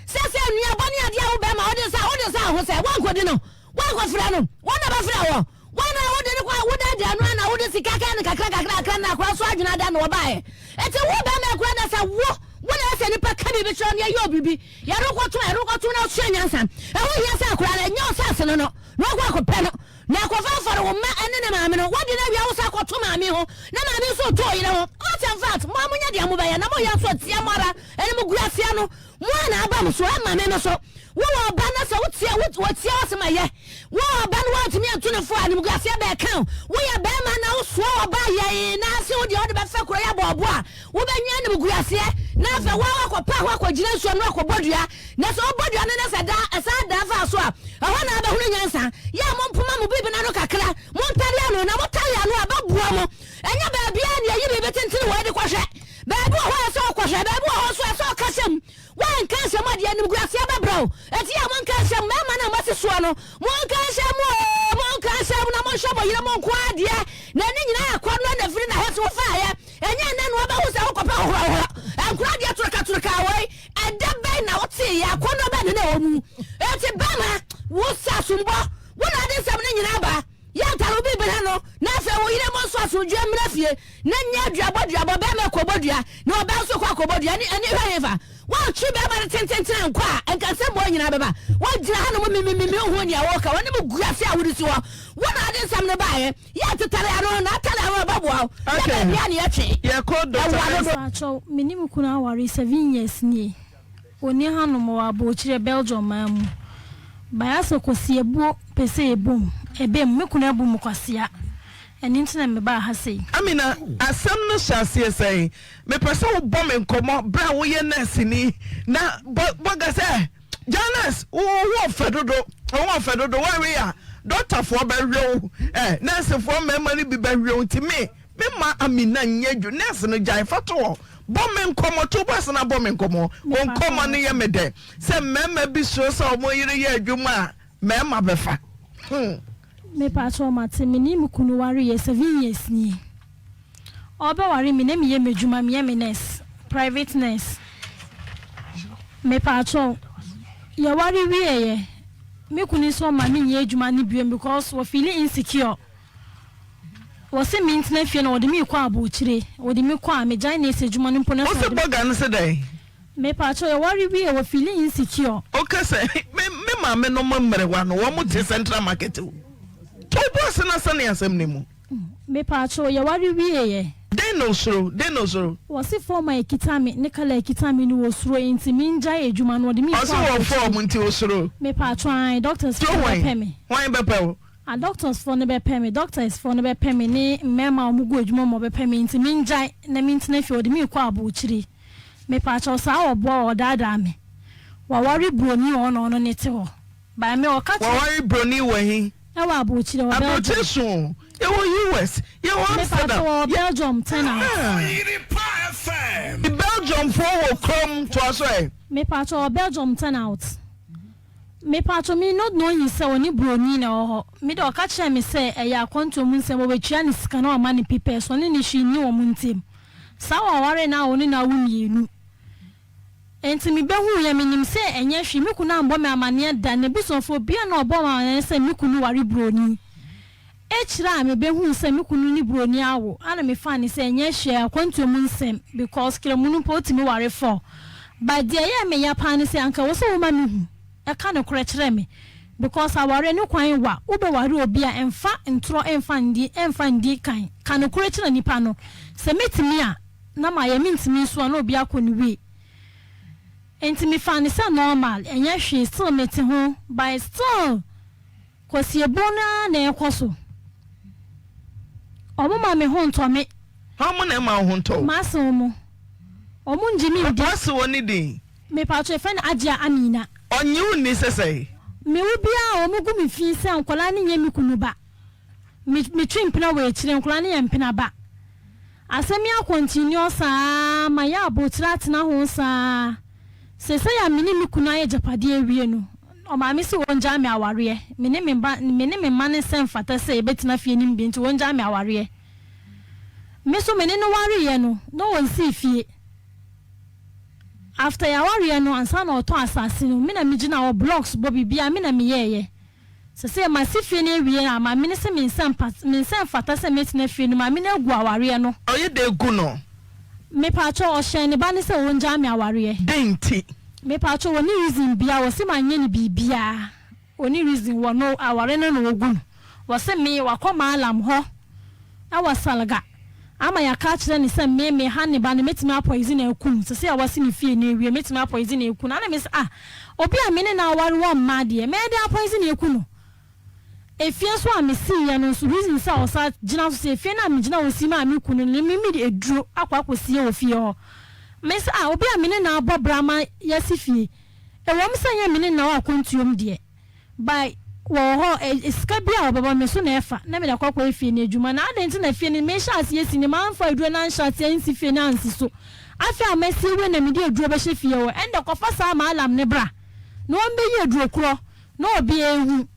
Sɛ sɛ nnuaba ne adeɛ a wo bɛrima wode nsa wode nsa ho sɛ woankɔdi no, woankɔfrɛ no, wɔn na bɛfrɛ wɔ. Wɔn na wode no kɔ a wodaadaa no a na wode sika ka no kakra kakra kakra na akora nso adwene ada na wɔbaeɛ. Enti wo bɛrima akora na sɛ wo wo na ɛsɛ nipa ka biribi kyerɛ no yɛyɛ biribi yɛde wokɔto a yɛde wokɔto na wosua nyansa. Ɛho hia sɛ akora no ɛnyɛ ɔsase no no na wakɔ akɔpɛ no na akɔfa afɔre wo mma ɛne ne maame no wode no awia wo sa akɔto maame ho na maame nso to ɔyere ho. What in fact mo a monyɛ deɛ mobɛyɛ na moyɛ nso tia mo ara ɛne mo gu aseɛ no Mo a na aba mo so, ɛmma me no so. Wowɔ ɔba na sɛ wotie wo wɔtie w'asɛm a ɛyɛ. Wowɔ ɔba na woantumi antu no fo a, animguaseɛ bɛka wo. Woyɛ barima na wosoa ɔba yɛn na ase wo deɛ wode bɛfa kuro yi abɔ ɔbo a, wobɛnya animguaseɛ. Na afei wo ara woakɔpa hɔ akɔgyina nsuo ano akɔbɔ dua. Na sɛ wobɔ dua no na sɛ da ɛsan dan fa so a, ɛhɔ na wobɛhunu nyansa. Yɛ a mompoma mo biribi no ano kakra, montare ano, na motare ano a, ɛbɛboa mo. Ɛnyɛ baabiara na yɛyi biribi tentene wei de kɔhwɛ. Baabi wɔ hɔ a ɛsɛ sɛ ɔkɔhwɛ, baabi wɔ hɔ nso a ɛsɛ sɛ ɔkasa mu. Why? Woanka nsɛm a, deɛ animguaseɛ bɛbrɛ wo. Enti yɛ a monka nsɛm, mmarima no a moasi soɔ no, monka nsɛm oo, monka nsɛm na monhwɛ mo yere mo nko ara deɛ, na ne nyinaa akɔnnɔ na ɛfiri n'ahɛ so wofaeɛ. Ɛnyɛ ɛnnɛ na woabɛhu sɛ wokɔpɛ hohorɔhohorɔ, nkora deɛ torokatoroka wei, ɛda bɛn na woteeɛ, akɔnnɔ bɛn na na ɛwɔ mu? Enti bɛrima, wo sɛ asombɔ, wo na wode nsɛm no nyinaa ba. Yɛ ntare wo biribi ha no, na afei wo yere mo nso asomdwoeɛ mmra fie, na nyɛ duabɔ duabɔ, bɛrima kɔbɔ dua, na ɔbaa nso kɔ akɔbɔ dua, ɛne ɛne hwɛ hefa? Woantwe bɛrima no tententen ankɔ a, nka nsɛmmoa nyinaa bɛba. Wogyina hanom mimimimi wonhu nea woreka, w'anim gu ase a wode si hɔ. Wo na wode nsɛm no baeɛ. Yɛ ntetare ano, na atare ano ɛbɛboa wo. Yɛ
Okay.
baabi a na yɛtwe.
Yɛkɔ Doctor
Ɛwa dodo.
Mpakyɛw, me ne me kunu aware 7 years nie. Onni hanom, ɔwɔ abokyirɛ, Belgium man mu. Bae asɛ kɔsi abuo pɛ sɛ yɛbom, ɛbam, me kunu abu me kwasea, ɛno nti na mebaa ha sei.
Amina, asɛm no hyɛ aseɛ sɛn? Mepɛ sɛ wobɔ me nkɔmmɔ berɛ a woyɛ nɛɛseni na bɔ bɔga sɛ, Janice, wo ho ɔfɛ dodo, wo ho ɔfɛ dodo, woanwe a dɔktafoɔ bɛhwɛ wo, eh, nɛɛsefoɔ mmarima no bi bɛhwɛ wo nti me Me mma Amina nyɛ adwu nurse no gyae fa to hɔ bɔ me nkɔmmɔ to bo ase na bɔ me nkɔmmɔ wo nkɔmmɔ no yɛ me dɛ sɛ mmarima bi suro sɛ wɔn yere yɛ adwuma a mmarima bɛfa hmm.
Mepakyɛw mate me ne me kunu ware yɛ 7 years nie ɔbɛware me na meyɛ m'adwuma meyɛ me nurse private nurse mepakyɛw yɛware wieɛ me kunu nso ɔma menyɛ adwuma no biom because wɔ feeling insecure. Wɔse mentena fie na wɔde me rekɔ abokyire, wɔde me kɔ a megyae nurse adwuma no mpo na sɛ
Wose
wɔde.
bɔga no se dɛn?
Mepaakyɛw yɛware wie wɔ feeling insecure.
Woka sɛ me me maame nom mmerewa no wɔn te central market o. To wo bo ase na sane asɛm no mu.
Mepaakyɛw yɛware wie yɛ.
Dɛn na osuro? Dɛn na osuro?
Wɔse form a ekita me ne colour a ekita me no wɔsuro enti mengyae adwuma no wɔde me rekɔ
Ɔse wɔ
abokyire.
form nti osuro.
Mepaakyɛw ae doctors
Suro
foɔ
hwan?
bɛpɛ me.
Hwan bɛpɛ wo?
A Doctors foɔ no bɛpɛ me, doctors foɔ no bɛpɛ me ne mmarima a wɔn gu adwuma mu wɔbɛpɛ me nti mengyae na mentena fie wɔde me rekɔ abokyire. Mepaakyɛw saa ɔboa ɔdaadaa me. Waware broni wɔ hɔ na ɔno ne te hɔ. By me ɔka kyerɛ.
Waware broni wɔ he?
Ɛwɔ abokyire wɔ Belgium.
Aburokyire so o, yɛwɔ US, yɛwɔ Amsterdam.
Mepaakyɛw ɔwɔ Belgium turn out.
Belgium foɔ wɔ kurom toa so ɛ.
Mepaakyɛw ɔwɔ Belgium turn out. Mepaatwo me not knowing sɛ ɔne broni na ɛwɔ hɔ, me deɛ ɔka kyerɛɛ me sɛ ɛyɛ akwantuo mu nsɛm ɔbɛtua ne sika na wama no pipɛs ɔne no hwee nni wɔn ntem saa waware no a ɔne no awo mmienu nti me bɛhuuiɛ me nim sɛ ɛnyɛ hwee me kunu ammɔ me amaneɛ da n'abusuafoɔ biara na ɔbɔɔ me amaneɛ sɛ me kunu ware broni. Akyire a mebɛhuu sɛ me kunu ne buroni awo a na mefaa no sɛ ɛnyɛ hwee akwantuo mu nsɛm because kramu no mpo wotumi ware four but deɛ ɛyɛɛ me ya paa ne sɛ anka ɛwɔ sɛ woma me hu ɛka nokorɛ kyerɛ me because awareɛ no kwan wa wobɛware obi a ɛmfa ntorɔ ɛmfa ndi ɛmfa ndi kan ka nokorɛ kyerɛ nipa no sɛ mɛtumi a na mayɛ mentumi nso a na obi akɔ ne way nti mefaa no sɛ normal ɛnyɛ hwee still mete ho but still Kwasiebɔ no ara na ɛrekɔ so. Wɔn ma me ho ntɔ me.
Hwan mo na ɛma wo ho ntɔ wo?
M'asew mo. Wɔn ngye me ndi.
W'asew wɔ ne din?
Mepatwo yɛfrɛ no Agyea Amina.
Ɔnye wo nni sɛ sɛn?
Me wo biara a wɔn gu me fi sɛ nkwadaa no nyɛ me kunu ba. Me metwe mpena wɔ akyire nkwadaa no yɛ mpena ba. Asɛm yi akɔntinio saa ma yɛ abokyere atena ho saa. Seesei a me ne me kunu ayɛ agyapadeɛ awie no, ɔmaa me se ɔngyaa me awareɛ. Me ne me ba, me ne me mma no nsɛ mfata sɛ yɛbɛtena fie no mu bio nti ɔngyaa me awareɛ. Me nso me ne no wareeɛ no, na ɔnsii fie. After yɛawareɛ no, ansa na ɔtɔn asase no, me na megyina hɔ, blocks bɔ, biribiara me na meyɛeɛ. Sesei masi fie no awie a, maame no se me nsa mpa, me nsa mfata sɛ mɛtena fie no, maame no agu awareɛ no.
Ɔyɛ dɛn gu no?
Mepakyɛw, ɔhyɛɛ ne ba no sɛ ɔngyaa me awareɛ.
Dɛn nti?
Mepakyɛw, ɔnni reason biaa, ɔse manyɛ no biribiaa, ɔnni reason, wɔ no aware no na ɔgu no, wɔse me, wakɔ Mallam hɔ wɔ Salga ama yɛaka akyerɛ no sɛ me, meha ne ba no, mɛtumi apoison no aku no, sesei a wasi ne fie no awie, mɛtumi apoison no aku no, ana mese ah, obi a me ne no aware wɔ mma deɛ, mɛyɛ dɛn apoison no aku no? Efie nso a mesiiɛ no nso, reason sɛ ɔsa gyina so sɛ efie no a megyina hɔ si maa me kunu no, me mede aduro akɔ akɔsie wɔ fie hɔ. Mese ah, obi a me ne no abɔ bra ma yɛasi fie, ɛwom sɛ ɛnyɛ me ne no na ɛwɔ akwantuom deɛ, By wɔwɔ hɔ ɛ sika bi a wɔbɛbɔ me so na ɛfa na mede akɔ akɔyɛ fie no adwuma na adɛn nti na fie no mehyɛ aseɛ si no mamfa aduro no anhyɛ aseɛ ansi fie no ansi so. Afei a masi awie na mede aduro bɛhyɛ fie hɔ. Ɛnde kɔfa saa mallam no bra na ɔmmɛyi aduro korɔ na obiara nhu.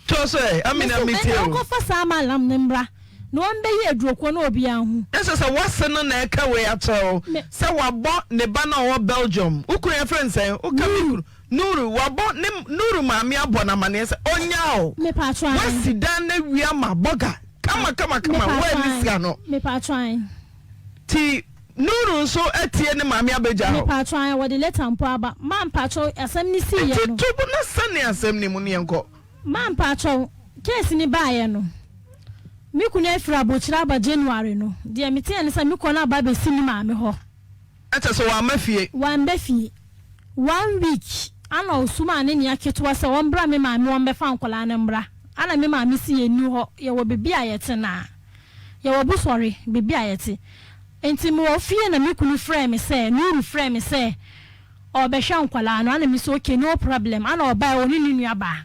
Toa so ɛ, Amina
Mese,
metie
ɛnde
o.
ɔnkɔfa saa mallam no mmra na ɔmmɛyi aduro korɔ na obiara nhu.
Ɛsɛ sɛ w'ase no na ɛka wei akyerɛ wo
Me.
sɛ wabɔ ne ba no a ɔwɔ Belgium. Wo kunu yɛfrɛ no sɛn? Woka me
Nuru.
kunu. Nuru, wabɔ ne Nuru maame abɔ no amaneɛ sɛ ɔnyaa o.
Mepatwo ae.
Wasi dan no awie ama bɔga kama kama kama
Mepatwo
woanni
ae.
sika no.
Mepatwo ae.
Ti Nuru nso atie ne maame abɛgya hɔ.
Mepatwo ae, wɔde letter mpo aba. Ma mpatwo asɛm no siiɛ
Nti
no.
to bo na sane asɛm no mu na yɛnkɔ.
Ma mpatwo case no baeɛ no, me kunu afiri abokyire aba January no, deɛ meteɛ ne sɛ me kɔ no aba abɛsi ne maame hɔ.
Kyerɛ sɛ wamma fie.
Wamba fie. One week ana ɔsomaa ne nua ketewa sɛ ɔmbra me maame hɔ mbɛfa nkwadaa no mbra. Ana me maame se yɛnni hɔ, yɛwɔ baabi a yɛte naa. Yɛwɔ Busɔre, baabi a yɛte. Nti mewɔ fie na me kunu frɛɛ me sɛ, Nuru frɛɛ me sɛ ɔrebɛhwɛ nkwadaa no. Ana me se okay no problem. Ana ɔbaeɛ ɔne ne nua baa.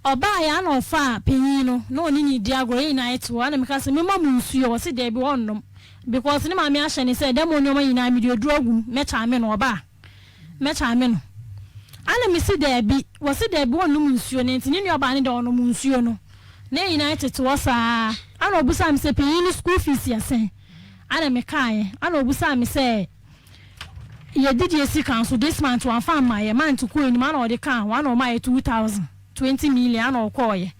Ɔbaeɛ ana ɔfaa panyin no na ɔne no redi agorɔ, yɛn nyinaa yɛte hɔ. Ana meka sɛ memma mo nsuo, ɔse daabi ɔnnom. Because ne maame ahyɛ no sɛ dɛm nnoɔma nyinaa mede aduro agu mu mɛkyame no ɔba a mɛkyame no ana mese daabi wɔse daabi wɔnnom nsuo no nti ne nuabaa no deɛ ɔnom nsuo no na yɛn nyinaa tete hɔ saa ana ɔbusaa me sɛ panyin no school fees yɛ sɛn ana mekaeɛ ana ɔbusaa me sɛ yɛdidie sika nso this month wamfa amma yɛ month kɔ anim ana ɔde kaa ho ana ɔmaa yɛ 2000 20 million ana ɔkɔɔyɛ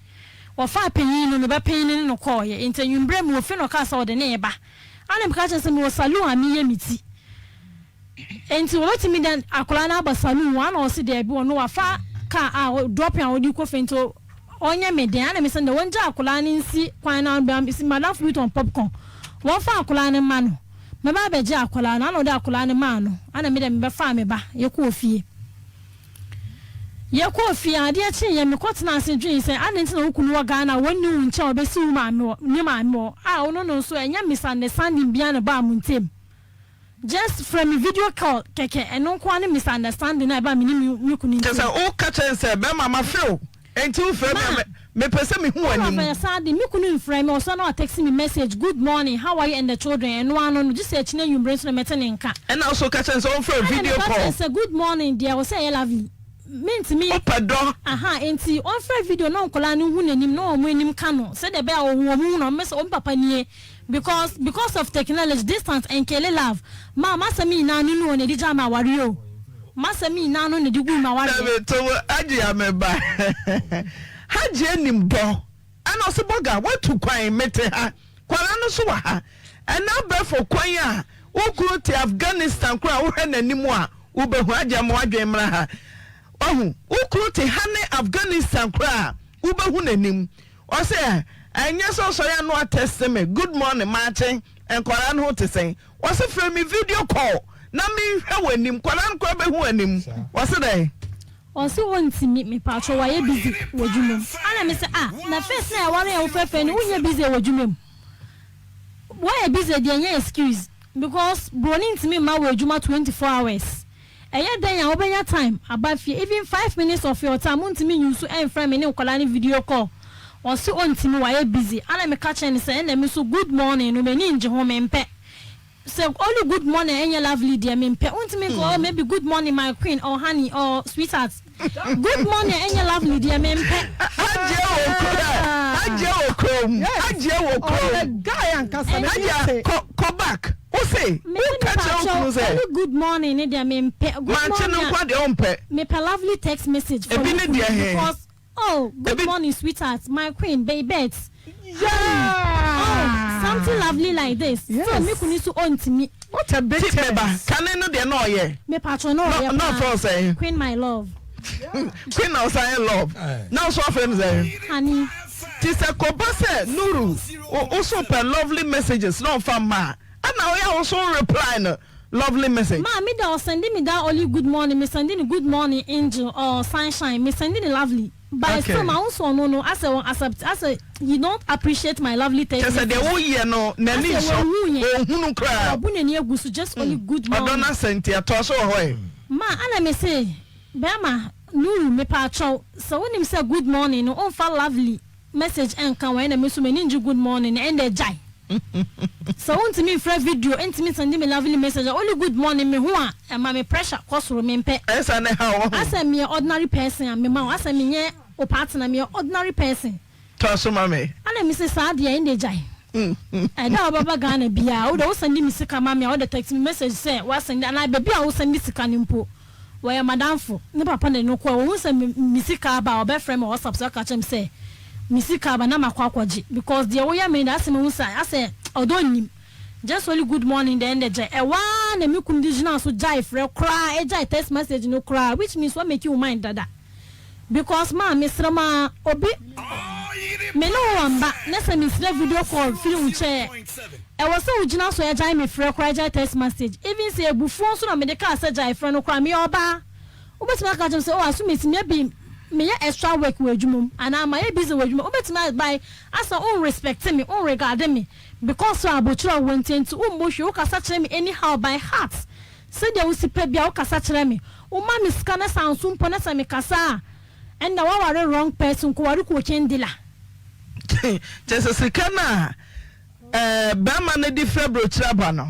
Wɔfaa panyin no, me ba panyin no ne no kɔeɛ. Enti anwummerɛ mewɔ fie na ɔkaa sɛ ɔde ne reba. Ɛna meka kyerɛɛ no sɛ mewɔ saloon a meyɛ me ti. Enti wɔbɛtumi de akwadaa no aba saloon hɔ? Ɛna ɔse daabi, ɔno wafa car a dropping a ɔde kɔ fie nti ɔnyɛ me den. Ɛna mese no dɛ wɔngya akwadaa no nsi kwan no ano, madamfo bi tɔn popcorn, wɔmfa akwadaa no mma no. Mɛba abɛgye akwadaa no. Ɛna ɔde akwadaa no maa no. Ɛna me deɛ mebɛfaa me ba, yɛkɔɔ fie. Yɛkɔɔ fie. Adeɛ kyeeɛ, mekɔtenaa ase dwenee sɛ, adɛn nti na wo kunu wɔ Ghana a ɔnni wo nkyɛn a ɔbɛsi wo maame hɔ, ne maame hɔ a ɔno no nso ɛnyɛ misunderstanding biara na ɛbaa mo ntam. Just frɛ me video call kɛkɛ, ɛno nko ara ne misunderstanding a ɛbaa me ne me kunu
Kyerɛ
ntam.
sɛ woka kyerɛ no sɛ, Bɛrima, mafe wo, enti wofrɛ me a,
Ma.
mepɛ sɛ mehu
All of
w'anim.
a sudden, me kunu mfrɛ me, ɔsɔre na ɔtext me message, good morning, how are you and the children, ɛno ara no no, gye sɛ akyi no anwummere nso na mɛte ne nka.
Ɛna wo nso woka kyerɛ no sɛ ɔmfrɛ wo
Ɛna
video
meka kyerɛ
call.
no sɛ good morning deɛ ɛwɔ sɛ ɛyɛ lovely. Mentumi.
Wopɛ dɔ.
Aha, enti ɔmfrɛ video na nkwadaa no nhu n'anim na wɔn anim ka no sɛdeɛ ɛbɛyɛ a wɔn wɔn hu no wɔn bɛ sɛ wɔn papa nie because because of technology distance ɛnkele love ma m'asɛm nyinaa no no na ɛde gyaa me awareɛ o m'asɛm nyinaa no na ɛde guu m'awareɛ.
Dabi to wo agye a me ba Hajji anim dɔ ɛna ɔse bɔga watu kwan mete ha Kwadaa no nso wɔ ha ɛnɛ abɛɛfo kwan a wo kunu te Afghanistan koraa wohwɛ n'anim a wobɛhu agye ama w'adwene mmra ha wahu wo kunu te ha ne Afghanistan koraa wobɛhu n'anim ɔse ɛnyɛ sɛ ɔsɔre ano atɛste me good morning maakye nkwadaa no ho te sɛn ɔse frɛ me video call na menhwɛ w'anim nkwadaa no koraa bɛhu w'anim ɔse dɛn.
Ɔse ɔntimi, mepaatwɔ wayɛ busy wɔ dwuma mu. Ana mese ah na first na yɛware yɛn ho fɛfɛ no wonyɛ busy wɔ dwuma mu? Woayɛ busy deɛ ɛnyɛ excuse because broni ntimi mma wo adwuma 24 hours. Ɛyɛ dɛn a wobɛnya time aba fie even 5 minutes of your time wontimi use ɛmfrɛ me ne nkwadaa no video call. Ɔse ɔntimi wayɛ busy. Ana meka kyerɛ no sɛ ɛna me nso good morning no m'ani ngye ho mempɛ. Sɛ only good morning ɛnyɛ lovely deɛ mempɛ wontumi nka oh maybe good morning my queen or honey or sweetheart good morning ɛnyɛ lovely deɛ mempɛ.
Hajia wɔ kurom Hajia wɔ kurom Hajia wɔ kurom
Ɔyɛ guy ankasa ne
Hajia kɔ kɔ back wose woka kyerɛ wo kunu sɛ
only good morning ne deɛ mempɛ good
mankye
morning
no nko deɛ wompɛ
mepɛ lovely text message from
ebi ne deɛ he
because Oh good
Ebi.
morning sweetheart my queen babette honey oh something lovely like this
Yes.
so me kunu nso ɔntumi.
What a big
Ti meba
text.
kane no deɛ na ɔyɛ.
Me patro na
Na
ɔyɛ
na ɔfrɛ
paa
wo sɛn?
queen my love.
Queen na ɔsan yɛ love. Na wo nso wafrɛ no sɛn?
Honey.
Ti sɛ kɔba sɛ Nuru wo wo so pɛ lovely messages na ɔmfa mma a ɛna woyɛ a wo so wo reply no lovely message.
Maa me da ɔsɛnde me da only good morning me sɛnde no good morning angel or sunshine me sɛnde no lovely but
Okay.
still ma wo nso ɔno no asɛ wɔn accept asɛ he don't appreciate my lovely text
Kyɛ sɛ deɛ
message
woyɛ no n'ani
asɛ
nsɔ
wɔnhu yɛ
ɔnhunu koraa.
ɔbu n'ani agu so just only good
Ɔdɔ
morning.
no asɛ nti ɛtoa so wɔ hɔ ɛ.
Ma ana me se bɛɛma Nuru mepaakyɛw sɛ wonim sɛ good morning no wonfa lovely message ɛnka ho ɛna me nso m'ani ngye good morning no ɛndɛ gyae. Sɛ wontumi mfrɛ video ntumi nsɛnde me lovely message a only good morning me ho a ɛma me pressure kɔ soro mempɛ.
Ɛsa ne haw wo ho.
Asɛ meyɛ ordinary person a mema wo asɛ menyɛ wo partner meyɛ ordinary person.
Toa so ma me.
Ɛna mese saa deɛ ɛnde gyae. Ɛda a wobɛba Ghana biara wode wo sɛnde me sika ma me a wode text me message sɛ woasɛnde anaa baabi a wo sɛnde sika no mpo wɔyɛ madamfo ne papa na de no kɔɛ wɔhu sɛ me sika aba a ɔbɛfrɛ me wɔ WhatsApp so aka kyerɛ me sɛ me sika aba na makɔ akɔgye because deɛ woyɛ me no deɛ asɛ mahu sɛ asɛ ɔdɔ nnim just only good morning deɛ ɛnde gyae ɛhɔ ara na me kunu de gyinaa so gyae frɛ koraa ɛgyae text message no koraa which means wa make wo mind dada. Because maa mesrɛ mo aa obi me ne wo wɔ mba na sɛ mesrɛ video call firi wo nkyɛn ɛ ɛwɔ sɛ wo gyina so ɛgyae me frɛ koraa ɛgyae text message even sɛ abufuo nso na mede kaa sɛ gyae frɛ no koraa meyɛ ɔbaa wobɛtumi aka akyerɛ me sɛ oh aso mesi maybe meyɛ extra work wɔ adwuma mu anaa mayɛ busy wɔ adwuma mu wobɛtumi abae asɛ wo nrespect me wo nregard me because sɛ abokyerɛ wɔ nti nti wommɔ hwee wokasa kyerɛ me anyhow by heart Sɛdeɛ wosi pɛ biara wokasa kyerɛ me, woma me sika na sɛ anso mpo na sɛ mekasa a ɛnna woaware wrong person, kɔware cocaine dealer.
Kyerɛ sɛ sika no a barima no de firi aburokyire aba no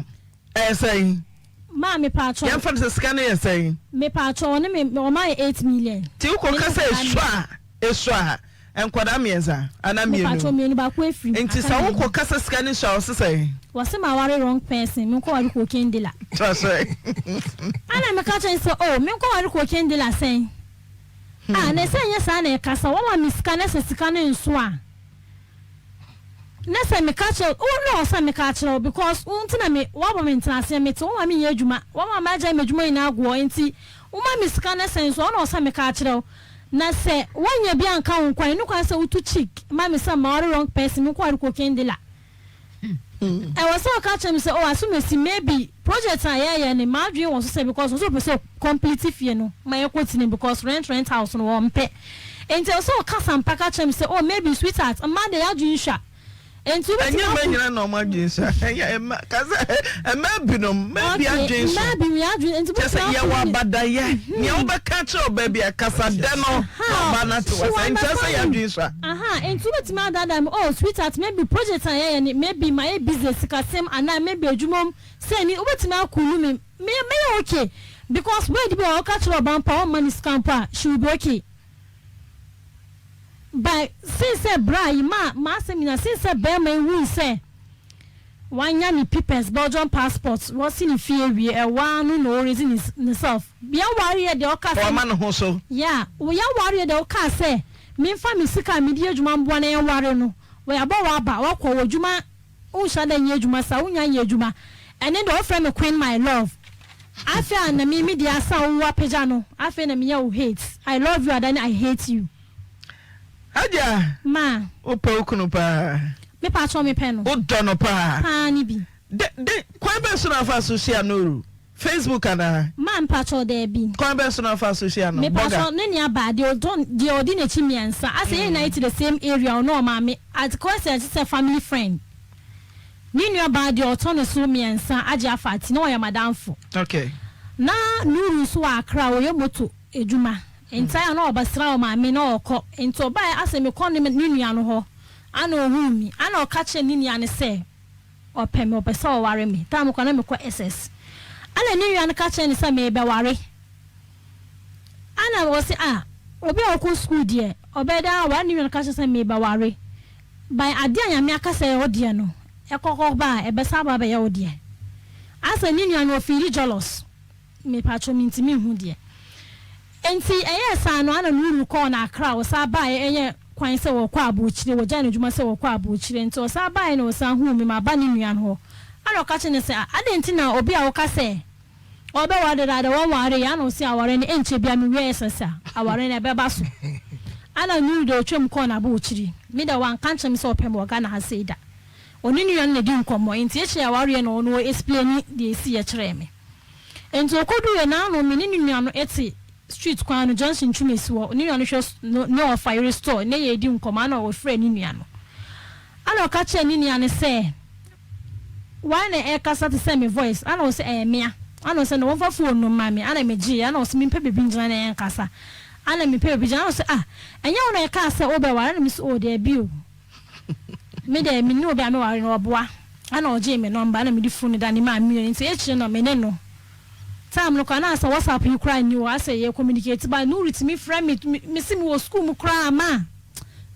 ɛyɛ sɛn?
Maa mepaakyɛw.
Yɛmfa no sɛ sika no yɛ sɛn?
Mepaakyɛw ɔne me ɔma yɛ 8 million.
Nti wokɔka sɛ esua a esua a nkwadaa mmiɛnsa anaa mmienu?
Mepaakyɛw mmienu baako efiri mu.
Nti sɛ wokɔ kasa sika no sua ɔse sɛn?
Wɔse maware wrong person menkɔ ware cocaine dealer.
Kyerɛ sɛ.
Ɛna meka kyerɛ no sɛ oh menkɔ ware cocaine dealer sɛn? Ah na sɛ ɛnyɛ saa na ɛkasa wama me sika na sɛ sika no nso a na sɛ meka kyerɛ wo na ɔsɛ meka akyerɛ wo because wo nti na me wabɔ me ntenaseɛ mete wo ma menyɛ adwuma wama magyae m'adwuma nyinaa agoɔ nti woma me sika na sɛ nso ɔna ɔsɛ meka akyerɛ wo Na sɛ woannya bi anka wo nko a, ɛno kwan sɛ wotu cheek ma me sɛ maware wrong person, me nkɔware cocaine dealer. Ɛwɔ sɛ ɔka kyerɛ me sɛ oh Asumasi maybe project a yɛyɛ no m'adwene wɔ so sɛ because ɔsɛ ɔpɛ sɛ complete fie no ma yɛkɔ tena mu because rent rent house no ɔmpɛ. Nti ɛwɔ sɛ ɔka sampa ka kyerɛ me sɛ oh maybe sweetheart mmaa deɛ yɛadwene sua. Enti wobɛtumi
Ɛnyɛ mmaa
aku.
nyinaa na wɔn adwene sua. Ɛnyɛ mma ka sɛ mmaa binom mmaa bi
Okay,
adwene so.
mmaa bi yɛn adwene nti
Kyerɛ sɛ
wobɛtumi
yɛwɔ
aku ne.
abadayɛ. Nea wobɛka akyerɛ ɔbaa bi a kasa dɛ no na
Aha,
ɔbaa no ate
she
wo
will
ase. Ɛnkyerɛ sɛ yɛn
understand you.
adwene sua.
Aha, enti wobɛtumi adaadaa me, oh sweetheart maybe project a yɛyɛ no maybe mayɛ busy sikasɛm anaa maybe adwuma mu sɛ ni wobɛtumi akulu me, me mɛyɛ okay because word bi wɔ hɔ woka kyerɛ ɔbaa mpo a ɔmma no sika mpo a she will be okay. By sen sɛ bra yi ma m'asɛm nyinaa sen sɛ bɛɛma yi hui sɛ wanya ne pipɛs Belgium passport wɔsi ne fie awie ɛwaa no na ɔrezi ne ne self yɛn ware yɛ deɛ ɔka sɛ
Wama ne ho so.
Yeah yɛn ware yɛ deɛ ɔkaa sɛ menfa me sika a mede yɛ adwuma mboa na yɛn ware no wɔyabɔ waba wakɔ wɔ adwuma Wonhyɛ da nyɛ adwuma saa, wonnya nyɛ adwuma. Ɛne deɛ wɔfrɛ me queen my love. Afei a na me me deɛ asa wo apagya no, afei na meyɛ wo hate. I love you adane I hate you.
Agya,
Ma.
wopɛ wo kunu paa.
Me paatwɔ me pɛ no.
Wodɔ no paa.
Paa ne bi.
De, de, kwan bɛn so na afa so hyia Nuru? Facebook anaa?
Ma mpakyɛw daabi.
Kwan bɛn so na ɔfaa so hyia no?
Me
Bɔga.
pakyɛw ne nua baa deɛ ɔdɔ deɛ ɔdi n'akyi miɛnsa asɛ yɛn nyinaa te the same area ɔne ɔmaame at kɔ sɛ ɛte sɛ family friend ne nua baa deɛ ɔtɔ ne so miɛnsa agye afa ati na ɔyɛ madamfo.
Okay.
Na Nuru nso wɔ Accra ɔyɛ moto adwuma nti ayɛ a na ɔba sra ɔmaame na ɔkɔ nti ɔbaɛ asɛ mekɔ ne ne nua no hɔ ana ɔhuu mi ana ɔka kyerɛ ne nua no sɛ Ɔpɛ me, ɔpɛ sɛ ɔware me. Time koraa na mekɔ SS. Ɛna ne nua no ka kyerɛɛ no sɛ merebɛware. Ɛna ɔse ah, obi a ɔkɔ school deɛ, ɔbɛyɛ dɛn aware? Ne nua no ka kyerɛ sɛ merebɛware. By adeɛ a Nyame aka sɛ ɛyɛ wo deɛ no, ɛkɔkɔ ba a, ɛbɛsan aba abɛyɛ wo deɛ. Asɛ ne nua no ɔfiili jealous. Mepakyɛw mintumi nhu deɛ nti ɛyɛɛ saa no ana Nuru kɔɔ no Accra ɔsan baeɛ ɛyɛ kwan sɛ wɔkɔ abokyire wɔgyae no adwuma sɛ wɔkɔ abokyire nti ɔsan baeɛ na ɔsan huu me maba ne nua no hɔ ana ɔka kyerɛ no sɛ ah adɛn nti na obi a woka sɛ ɔbɛware dedaada wɔnwareeɛ ana ɔse aware no ɛnkyɛ biara mewie SS a aware no ɛbɛba so ana Nuru deɛ ɔtwam kɔɔ n'abokyire me deɛ wanka nkyerɛ me sɛ ɔpɛ me wɔ Ghana ha sei da ɔne ne nua no na ɛdi nkɔmmɔ nti akyire awareɛ no ɔno ɔ explaini deɛ ɛsiiɛ kyerɛɛ me. Enti okoduruiɛ no ano me ne ne nua no te street kwan no junction Twumasi hɔ, ne nua no hwɛ no ne ɔfa yere store ne yɛredi nkɔmmɔ ana ɔfrɛɛ ne nua no ana ɔka kyerɛɛ ne nua no sɛ why na ɛrekasa te sɛ me voice ana ɔsɛ ɛyɛ mea ana ɔsɛ na wɔmfa phone no mma me ana megyeeɛ ana ɔsɛ mempɛ baabi ngyina na yɛnkasa ana mepɛ baabi gyina ana ɔsɛ ah ɛnyɛ wo na ɛkaa sɛ wobɛware ana mese oh daabi o me deɛ menni obi a meware no ɔboa. Ɛna ɔgyee me nɔmba ɛna mede fon no da ne maa me nua nti akyire no me ne no time no koraa na asɛ WhatsApp yi koraa nni hɔ asɛ yɛ communicate but Nuru tumi frɛ me me se me wɔ school mu koraa ma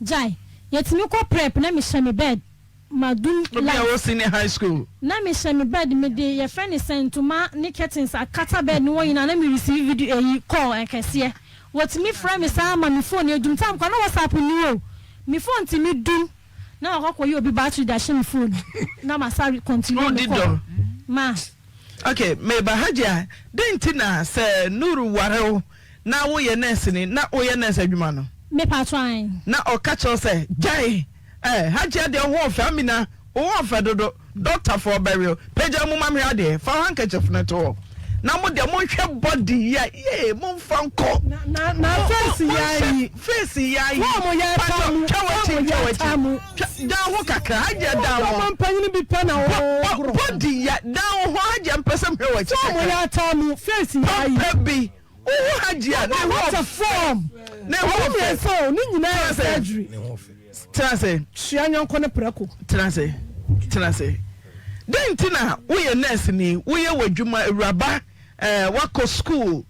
gyae yɛtumi kɔ prep na me hyɛ me bed ma dum
Obi a
light
wɔ senior high school.
na me hyɛ me bed me de yɛfrɛ ne sɛ ntoma ne curtains akata bed no hɔ nyinaa na me receive video ɛyi call ɛkɛseɛ wɔtumi frɛ me saa ma me phone adum time koraa na WhatsApp nni hɔ o me phone tumi dum. Na wakɔ akɔyɛ obi battery de ahyɛ me phone na ma sa continue me call ma.
Ok meba Hajia dɛn nti na sɛ Nuru ware wo na woyɛ nurse ni na woyɛ nurse adwuma no.
Me paatwɔ ae.
Na ɔka kyerɛ wo sɛ gyae eh Hajia deɛ wo ho ɔfɛ Amina wo ho ɔfɛ dodo Doctor foɔ bɛwe wo pagya mu ma mehwɛ adeɛ fa wo handkerchief no to hɔ na mo deɛ monhwɛ body yi a yee momfa nkɔ
Na na face
mo
yi
monhwɛ
ayi.
face yi ayi
Wɔn mo yɛ
patɔ
ta mu.
twa
Wɔn
w'akyi
mo
twa
yɛ ta
w'akyi
mu.
twa dan ho kakra Hajia dan
Wɔn
ho
ɔman panyin bi pɛ na
bɔ bɔ
wɔgorɔ.
body yi a dan ho Hajia mpɛ sɛ mehwɛ w'akyi
Wɔn mo
kakra
yɛ ta mu face yi ayi.
pampa bi wohu Hajia ne ho
What a
ɔfɛ
form.
ne ho
Wɔn
ɔfɛ
mmiɛnsa o ne nyinaa
tena
yɛ
ase
surgery.
tena ase.
Sua nyɔnko ne prɛko.
Tena ase, tena ase. Dɛn nti na woyɛ nɛɛseni, woyɛ w'adwuma, awuraba, ɛɛ, woakɔ sukuu,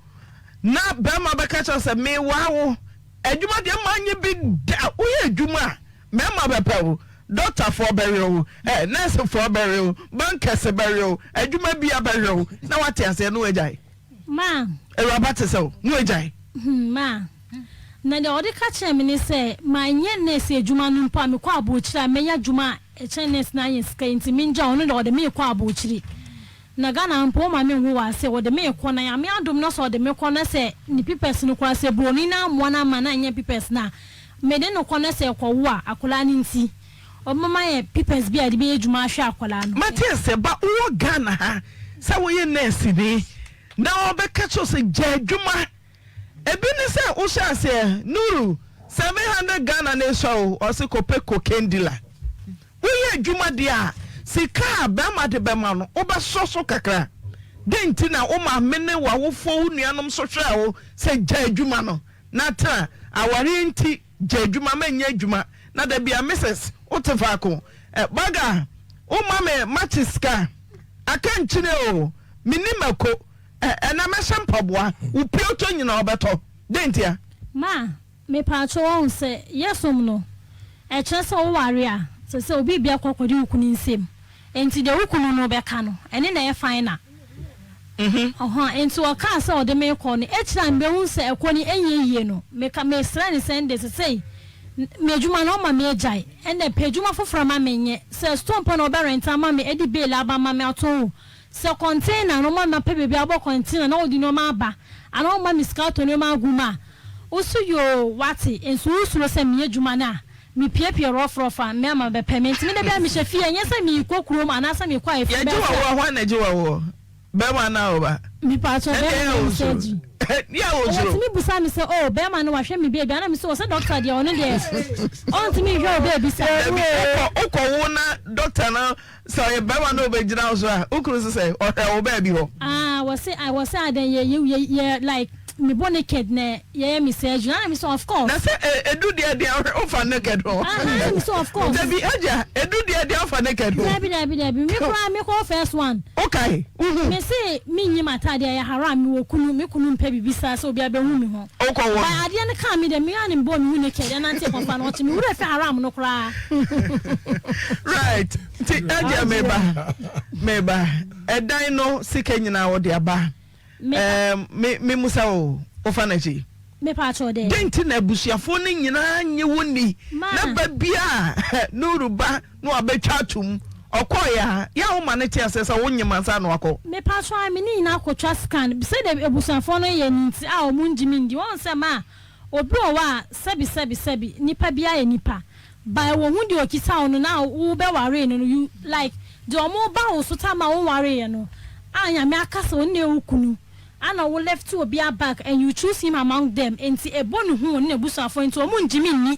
na barima bɛka kyerɛ wo sɛ, Mewaa wo. Adwuma deɛ mma nyɛ bi da. Woyɛ adwuma a, mmarima bɛpɛ wo, dɔktafoɔ bɛwe wo, ɛɛ, nɛɛsefoɔ bɛwe wo, bankɛse bɛwe wo, adwuma biara bɛwe wo, na woate aseɛ na woagyae.
Ma.
Awuraba te sɛ wo, na woagyae.
Hmm, ma. Na deɛ ɔde ka kyerɛɛ me ne sɛ, manyɛ nɛɛse adwuma no mpo a, mekɔ abokyire a, mɛnya adwuma a ɛkyɛn nɛɛse no ayɛ sika nti mengyae, ɔno deɛ ɔde me rekɔ abokyire. Na Ghana mpo ɔma me nwo wɔ ase, ɔde me rekɔ, na Nyame adom na sɛ ɔde me kɔ na sɛ ne pipɛs no koraa, sɛ buroni no ammoa no amma no anyɛ pipɛs no a, mede no kɔ na sɛ ɛkɔwo a, akwadaa no nti, ɔbɛma yɛ pipɛs bi a yɛde bɛyɛ adwuma ahwɛ akwadaa no.
Mate aseɛ, ba wowɔ Ghana ha sɛ woyɛ nɛɛseni na wɔbɛka kyerɛ wo sɛ gyae adwuma Ebi ne sɛ wohyɛ aseɛ Nuru 700 Ghana na esua o ɔse kɔpɛ cocaine dealer. Woyɛ adwuma deɛ a sika a bɛrima de bɛma no wobɛsɔ so kakra. Dɛn nti na wo maame ne w'awofoɔ wo nuanom nso hwɛɛ wo sɛ gyae adwuma no na tena awareɛ nti gyae adwuma mɛnyɛ adwuma na da bia Mrs wote faako eh, baga woma me makye sika aka nkyene o menni mako Ɛ, ɛnɛ mɛhyɛ mpaboa, wo piotɔ nyinaa ɔbɛtɔ. Dɛn ntia?
Ma, mepaakyɛw wahu sɛ yɛsom no ɛkyerɛ sɛ wo ware a sɛ sɛ obi bia kɔ akɔdi wo kunu nsam enti deɛ wo kunu no bɛka no ɛne na ɛyɛ final ɔhɔ enti ɔkaa sɛ ɔde me kɔ no akyire a mebɛhu sɛ ɛkɔ no ɛnyɛ yie no meka mesrɛ no sɛ ɛnde sesei me adwuma no ɔma me agyae ɛnɛ pɛ adwuma foforɔ ma menyɛ sɛ store mpo na ɔbɛ rent ama me ɛde bail aba ma me atɔn o Sɛ container no ma mapɛ baabi abɔ container na wode nnoɔma aba anaa woma me sika atɔ nnoɔma agu mu a, wo so yoo wate, nso wo suro sɛ meyɛ adwuma no a mepiapia rɔf rɔf a mmarima bɛpɛ me nti me da biara mehyɛ fie ɛnyɛ sɛ merekɔ kurom anaasɛ merekɔ ayeforo
Yɛgye
bɛyɛ sɛ.
w'awoɔ, hwan na ɛgye w'awoɔ? Bɛrima anaa ɔba?
Mepaakyɛw
Ɛnde
bɛrima
ɛyɛ
na
wo
ɛyɛ
suro.
surgery.
Yɛ a wo suro.
Ɔtumi busa me sɛ oh bɛrima no wahwɛ me baby ana me sɛ ɔsɛ doctor deɛ ɔno deɛ ɔntumi nhwɛ wo baby saa.
Dabi wokɔ wokɔ wo na doctor no Sɛ ɔyɛ bɛrima na ɔbɛgyina wo so a, wo kunu nso sɛ ɔhwɛ wo baabi hɔ.
Ah wɔse ah wɔse adan yɛ yɛ yɛ yɛ like me bɔ naked na yɛyɛ me surgery ana me sɛ of course.
Na sɛ edu deɛ deɛ ɔhwɛ wofa naked hɔ.
Aha ana me sɛ of course.
Dabi agya edu deɛ deɛ ɔfa naked hɔ.
Dabi dabi dabi me koraa me kɔ first one.
Wokae wohu.
Me se me nyi m'ataade ɛyɛ haram me wɔ kunu me kunu mpɛ biribi saa sɛ obi abɛhu me ho.
Wokɔ wɔ.
But adeɛ no kaa me deɛ me ara na me bɔɔ me ho naked ɛnante kɔfa no ɔkye me wura fi haram no koraa.
Right nti ɛdeɛ meba meba ɛdan no sika nyinaa wɔde aba ɛɛm me me musa o wofa n'akyi.
Mepa kyɛw dɛ.
Dɛn nti na abusuafoɔ no nyinaa nye wo nni na ba biara Nuru ba na wabɛtwa atom ɔkɔeɛ a yɛ a woma no te aseɛ sɛ wonyem ansa na wakɔ.
Mepa kyɛw a me ne nyinaa kɔtwa scan sɛdeɛ abusuafoɔ no yɛ no nti a wɔn ngye me ndi wɔn sɛ ma obi wɔ hɔ a sɛbi sɛbi sɛbi nipa biara yɛ nipa By wo ho deɛ ɔkita wo no na wo bɛ waree no no you like deɛ ɔmo ba wo so time a wo nwaree yɛ no a Nyame aka sɛ ɔno na ɛyɛ wo kunu ana wo left obia back and you choose him among them nti ɛbɔ ne hu ɔne n'abusuafoɔ nti ɔmo ngye me nni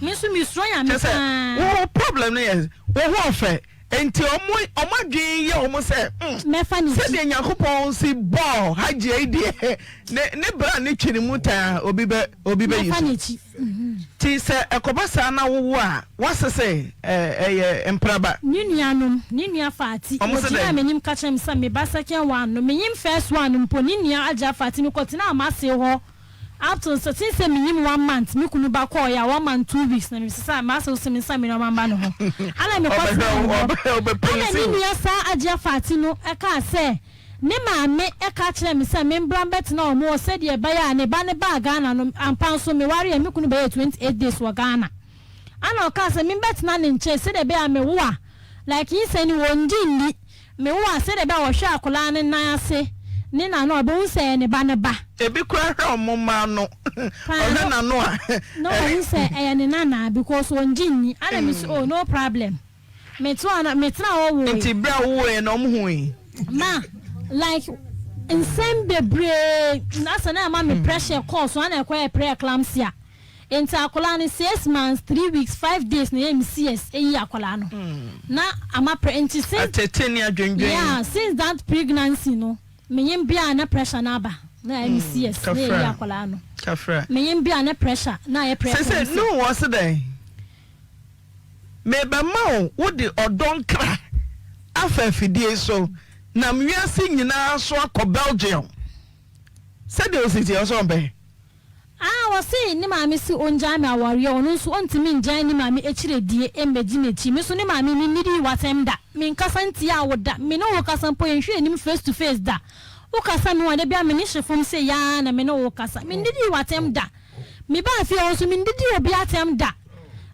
me nso me suro Nyame
Kyerɛ sɛ
paa.
wo problem no yɛ wo ho ɔfɛ. Enti wɔn wɔn adwene yɛ wɔn sɛ, hmm,
Mɛfa ne ti.
sɛdeɛ Nyankopɔn si bɔɔ Hajia yi deɛ, ne ne bra ne twene mu taa obi bɛ obi bɛyi
Mɛfa
so.
n'akyi.
Nti sɛ ɛkɔba saa na wowo a, woase sɛ ɛyɛ mpraba.
Ne nuanom, ne nua Fati,
Wɔn se
wɔgyinaa
dɛn?
m'anim ka kyerɛɛ me sɛ me ba second one no, menyim first one no mpo, ne nua Agya Fati, mekɔtenaa m'ase hɔ up till sɛ since sɛ menyim one month, me kunu ba kɔɔeɛ a one month 2 weeks na mesesaa m'ase so me nsa me nnoɔma mba ne hɔ, ana mekɔtenaa
Ɔbɛhwɛ
ne
wo,
hɔ.
ɔbɛ
Ana
ɔbɛplease
ne
wo.
nua saa Agya Fati no kaa sɛ ne maame ka kyerɛɛ me sɛ membra mbɛtena wɔn hɔ sɛdeɛ ɛbɛyɛ a ne ba no baa Ghana no, ampa nso mewareɛ, me kunu bɛyɛɛ 28 days wɔ Ghana. Ana ɔkaa sɛ membɛtena ne nkyɛn sɛdeɛ ɛbɛyɛ a mewo a, like nyinsɛn no wɔnngye nni, mewo a sɛdeɛ ɛbɛyɛ a wɔhwɛ akwadaa no nan ase ne n'ano a ɔbɛhu sɛ ɛyɛ ne ba no ba.
Ebi koraa hwɛ wɔn mma ano,
Paa
ɔhwɛ
no
n'ano a.
na ɔhu sɛ ɛyɛ ne nana because ɔnngye nni. Ana mese oh no problem. Metoaa no, metenaa hɔ woe.
Nti berɛ a wowoeɛ no wɔn hui?
Ma like nsɛm bebree asɛ na ɛma me pressure kɔɔ so ana ɛkɔyɛ pre-eclampsia nti akwadaa no 6 months 3 weeks 5 days na ɛyɛ me CS eyi akwadaa no na ama pre nti since
Atete ne adwendwen.
Yeah, since that pregnancy no menyim bia na pressure na aba na ɛyɛ me CS na ɛyi
Kafra.
akwadaa no
Kafra.
menyim bia na pressure na ayɛ
Sese
pre-eclampsia.
no wɔ se dɛn? Merebɛma wo wode ɔdɔ nkra afa afidie so nam wiase nyinaa so akɔ Belgium. Sɛdeɛ ɔsi teɛ, ɔsɛ ɔmpɛ.
Ah ɔse ne maame se ongyae me awareɛ ɔno nso ɔntumi ngyae ne maame akyiredie mmɛgye m'akyi me nso ne maame me nnidii w'atɛm da me nkasa ntiaa wo da me ne wo kasa mpo yɛnhwɛ anim face to face da wo kasa me ho a da biara me ne hye fam sei aa na me ne wo kasa me nnidii w'atɛm da me baa fie hɔ nso me nnidii obi atɛm da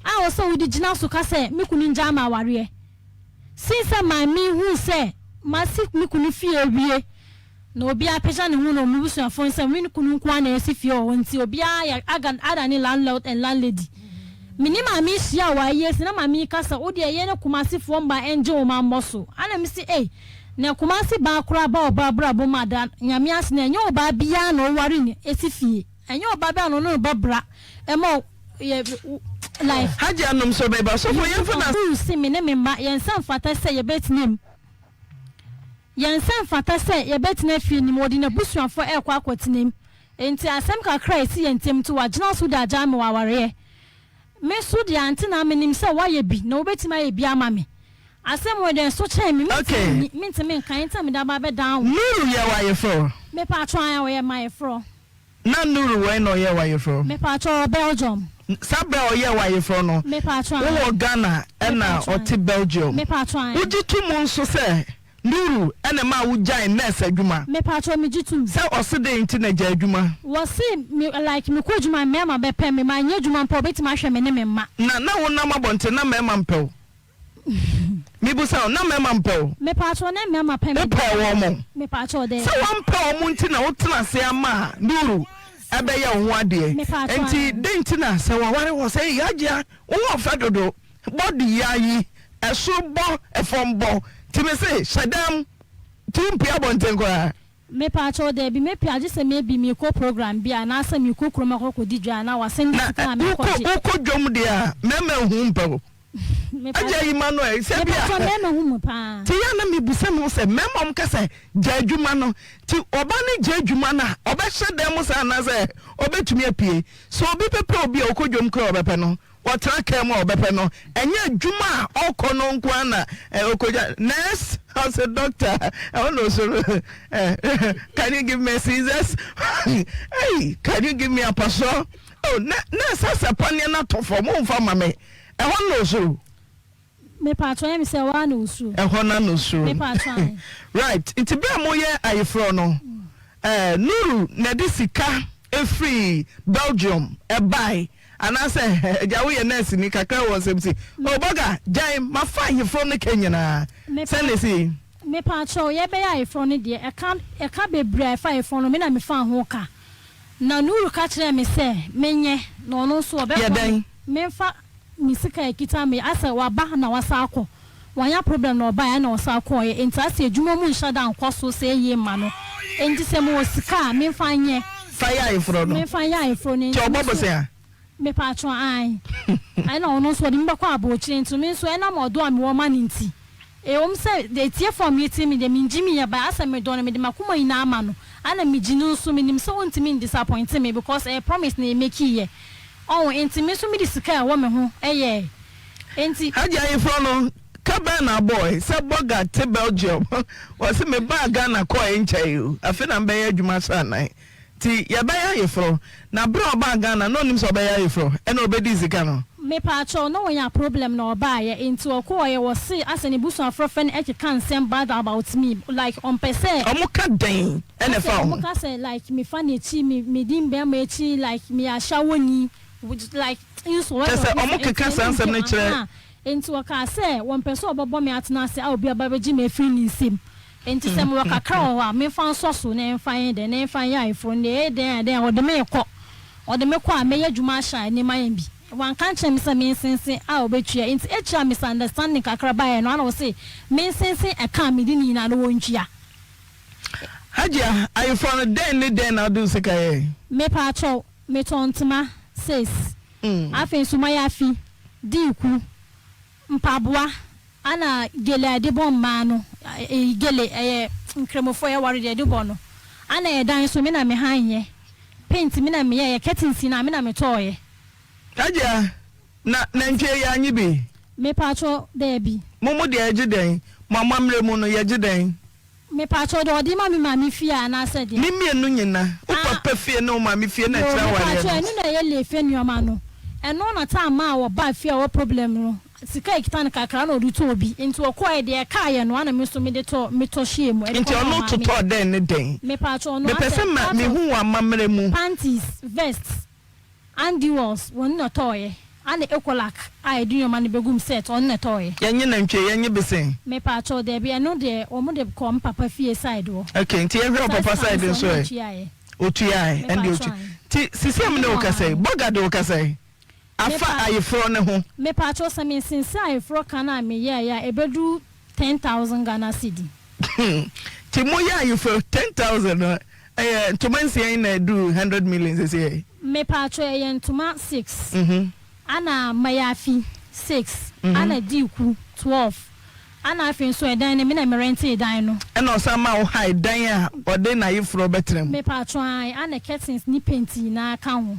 a ɔsɛ wode gyina so ka sɛ me kunu ngyae me awareɛ since sɛ maame huu sɛ masi me kunu fie awie Na obiara apagya ne ho na wɔn abusuafoɔ nsam, me kunu nko ara na ɛsi fie wɔ hɔ nti obiara yɛ aga ada ne landlord and landlady. Me ne maame yi hyia wɔ ayie ase na maame yi ka sɛ wo deɛ yɛne Kumasi foɔ mma ɛngye wo ma mmɔ so. Ana me se ei na Kumasi baa koraa ba ɔbaa abrabɔ mu a da Nyame ase na ɛnyɛ ɔbaa biara na ɔware no ɛsi fie. Ɛnyɛ ɔbaa biara na ɔne no bɔ bra ɛma yɛ like.
Hajji anom so meba. Sɔfo yɛmfa no.
Ɔbuu se me ne me mma yɛn nsa mfata sɛ yɛbɛtena mu. Yɛn nsa mfata sɛ yɛbɛtena fie no mu, ɔde n'abusuafoɔ rekɔ akɔtena mu. Enti asɛm kakra a ɛsi yɛn ntam nti, wagyina so de agyaa me wɔ awareɛ. Me nso deɛ ante na menim sɛ woayɛ bi na wobɛtumi ayɛ bi ama me. Asɛm wei deɛ ɛso kyɛn me, mentumi nni, mentumi nka, enti na mede aba abɛdan wo.
Nuru yɛ w'ayeforɔ?
Mepaatwɔ, aane, ɔyɛ m'ayeforɔ.
Na Nuru wɛn na ɔyɛɛ w'ayeforɔ?
Mepaatwɔ, ɔwɔ Belgium.
Saa berɛ a ɔyɛɛ w'ayeforɔ no,
Mepaatwɔ, aane.
wowɔ Ghana ɛna
Mepaatwɔ,
ɔte Belgium.
Mepaatwɔ, aane.
Wogye to mu nso sɛ Nuru ɛna ɛmaa wogyae nurse adwuma?
Mepaatwɔ, megye tom.
Sɛ ɔse dɛn nti na gyae adwuma?
Wɔse me like mekɔ adwuma a mmarima bɛpɛ me, manyɛ adwuma mpo a wɔbɛtumi ahwɛ me ne me mma.
Na na wonam abɔnten na mmarima mpɛ wo? Mebisa wo, na mmarima mpɛ wo?
Mepaatwɔ, na mmarima pɛ me deɛ.
Wopɛɛ wɔn?
Mepaatwɔ, daabi.
Sɛ woampɛ wɔn nti na wotena ase ama Nuru ɛbɛyɛ wo ho adeɛ.
Mepaatwɔ,
Nti
aane.
dɛn nti na sɛ waware wɔ sɛ ei Agyea wo ho ɔfɛ dodo, body yi ara yi, ɛsoro bɔ, ɛfam bɔ, nti mese hyɛ dam, nti wompue abɔnten koraa?
Mepakyɛw dabi mepɛ a gyesɛ maybe mekɔ program bi anaasɛ mekɔ kurom akɔ kɔdi dwa anaa wasɛnde
Na
sika a
wokɔ
mekɔgye.
wokɔ dwom deɛ a mɛɛma hu mpɛ wo. Agya yi ma no ɛ sɛ bi a.
Mepakyɛw mɛɛma hu mu paa.
Nti yɛ a na mebisa me ho sɛ mɛɛma ɔmo ka sɛ gya adwuma no nti ɔba no gya adwuma no a ɔbɛhyɛ dan mu saa anaasɛ ɔbɛtumi apue. Sɛ obi bɛpɛ obi a ɔkɔ dwom koraa a ɔbɛpɛ no. Ɔtra kaa mu a ɔbɛpɛ no, ɛnyɛ adwuma a ɔkɔ no nko ara na ɔkɔgya. Nurse, ɔsɛ doctor, ɛhɔ na ɔsoro. Can you give me scissors? Hey, can you give me apasɔ? Oh, nurse asɛ paneɛ no atɔ fam, womfa ma me. Ɛhɔ na ɔsoro.
Mepatwɔ yɛ me sɛ ɛhɔ ara na ɔsuro.
Ɛhɔ na na ɔsuro.
Mepatwɔ ae.
Right, nti berɛ a moyɛ ayeforɔ no, eh, Nuru na ɛde sika firi Belgium ɛbae anaasɛ agya woyɛ nurse ni kakra wɔ nsɛm si oh bɔga gyae mafa ayeforɔ no ka nyinaa sɛn na ɛsi.
Mepaakyɛw yɛbɛyɛ ayeforɔ no deɛ ɛka ɛka bebree a ɛfa ayeforɔ no me na mefaa ho ka na Nuru ka kyerɛɛ me sɛ menyɛ na ɔno nso
Yɛ
ɔbɛboa
dɛn?
me memfa me sika a ɛkita me asɛ waba na wasa akɔ wanya problem na ɔbaeɛ ɛna ɔsan kɔeɛ enti asɛ adwuma mu nhyɛ da nkɔ so sɛ yie mma no enti sɛ mewɔ sika a memfa nyɛ
Fa yɛ ayeforɔ no.
memfa nyɛ ayeforɔ no
Nti
enti
ɔbɔ
me nso
bosea?
Mepatwɔ ae ɛna ɔno nso ɔde me bɛkɔ abrokyire nti me nso ɛnam ɔdɔ a mewɔ ma no nti. Ɛwom sɛ deɛ atiefoɔ a meretie me deɛ mengye me yɛ but asɛ medɔ no mede makoma nyinaa ama no ana megye no nso menim sɛ ɔntumi ndisappointe me because ɛyɛ promise na yɛmakii yɛ ɔho nti me nso mede sika a ɛwɔ me ho yɛɛ nti.
Hajji ayeforɔ no ka bɛn na abɔe sɛ bɔga te Belgium ɔse mebaa Ghana kɔɔe nkyɛe o afe na mebɛyɛ adwuma ahyɛ anan Nti yɛbɛyɛ ayeforɔ. Na berɛ a ɔbaa Ghana na ɔnim sɛ ɔbɛyɛ ayeforɔ ɛna ɔbɛdii sika no.
Mepaakyɛw na wɔnya problem na ɔbaayɛ nti ɔkɔɔyɛ wɔse asɛ ne busuaforɔ fɛ no ɛkeka nsɛm bad about me like ɔmpɛ sɛ.
Ɔmo ka dɛn ɛna ɛfa wo ho.
Ɔmo ka sɛ like me fa n'akyi me me di mbɛɛma akyi like me yɛ ashawoni like nso
Kyerɛ sɛ ɔmo keka saa nsɛm no kyerɛ.
Nti ɔkaa sɛ wɔmpɛ sɛ ɔbɛbɔ me atena ase a obi aba bɛgye me afiri ne nsam. Enti sɛ mewɔ kakra wɔ hɔ a, memfa nsɔ so na ɛmfa nyɛ dɛn? Na ɛmfa nyɛ ayeforɔ no deɛ, ɛyɛ dɛn a dɛn a, ɔde me rekɔ. Ɔde me kɔ a, mɛyɛ adwuma ahyɛ a nneɛma ayɛ bi. Wanka ankyerɛ me sɛ mensense a ɔbɛtua. Enti akyire a misunderstanding kakra baeɛ no, ana ɔse mensense ɛka a mede no nyinaa no wɔntua.
Hajia, ayeforɔ no, dɛn ne dɛn na wode wo sika yɛe?
Mepaakyɛw, metɔɔ ntoma, sis. Afei nso mayafi, diiku, Mpaboa ana gele a yɛde bɔ mmaa no eyi gele ɛyɛ nkramofoɔ yɛware deɛ yɛde bɔ no ana ɛdan nso me na me han yɛ paint me na me yɛ yɛ curtains nyinaa me na me tɔɔ yɛ.
Agya, na nantwie yɛ anye bi?
Mepaatwɔ, daabi.
Mo mo deɛ yɛgye dɛn? Mo amammerɛ mu no yɛgye dɛn?
Mepakyɛw deɛ ɔde ma me maame fie anaasɛ deɛ.
Ne mmienu nyina, wo papa fie ne wo maame fie na ɛkyerɛ awareɛ no.
Yoo mepakyɛw ɛno na ɛyɛ lefe nnoɔma no ɛno na time a ɔbaa fie a ɔwɔ problem no sika a ɛkita no kakra na ɔde tɔɔ bi nti ɔkɔɛ deɛ ɛkaayɛ no ana me nso mede tɔ metɔ hyɛɛ mu ɛde
Nti
kɔmaa
ɔno
maame.
totɔɔ dɛn ne dɛn?
Mepakyɛw ɔno
Mepɛ
asɛ
sɛ ma
part of
mehu wɔ amammerɛ mu.
Panties, vest. Andy Wells, wɔn na ɛtɔɔeɛ. Ana Ecolak a yɛde nnoɔma no bɛgu mu set, ɔno na ɛtɔɔeɛ.
Yɛnye nantwie, yɛnye bese.
Mepaakyɛw, dabi, ɛno deɛ wɔn de kɔɔ me papa fie side hɔ.
Okay, nti yɛnhwɛ wo
Saa
papa
sika no
side
nso,
nso
ɔno na
ɛ?
ɔtuaeɛ.
Ɔtuaeɛ, ɛnde
Mepaakyɛw
ɔtua.
ae.
Nti sisi a me ne wo kasa yi, bɔga de wo kasa yi, afa
Mepa.
ayeforɔ no ho.
Mepaakyɛw, sɛ mensensen ayeforɔ ka no a meyɛeɛ a, ɛbɛduru 10,000 Ghana cedi.
Nti moyɛ ayeforo 10,000 no ɛyɛ ntoma nsia na ɛduru 100 million sɛsɛ yɛ.
Mepaatwɔ ɛyɛ ntoma six ana mayafi six ana diiku 12 ana afei nso ɛdan no me na me rentee dan no.
Ɛna ɔsan maa wo hae dan a ɔde n'ayeforɔ bɛtena mu.
Mepaatwɔ ae ana curtains ne paint nyinaa ka ho.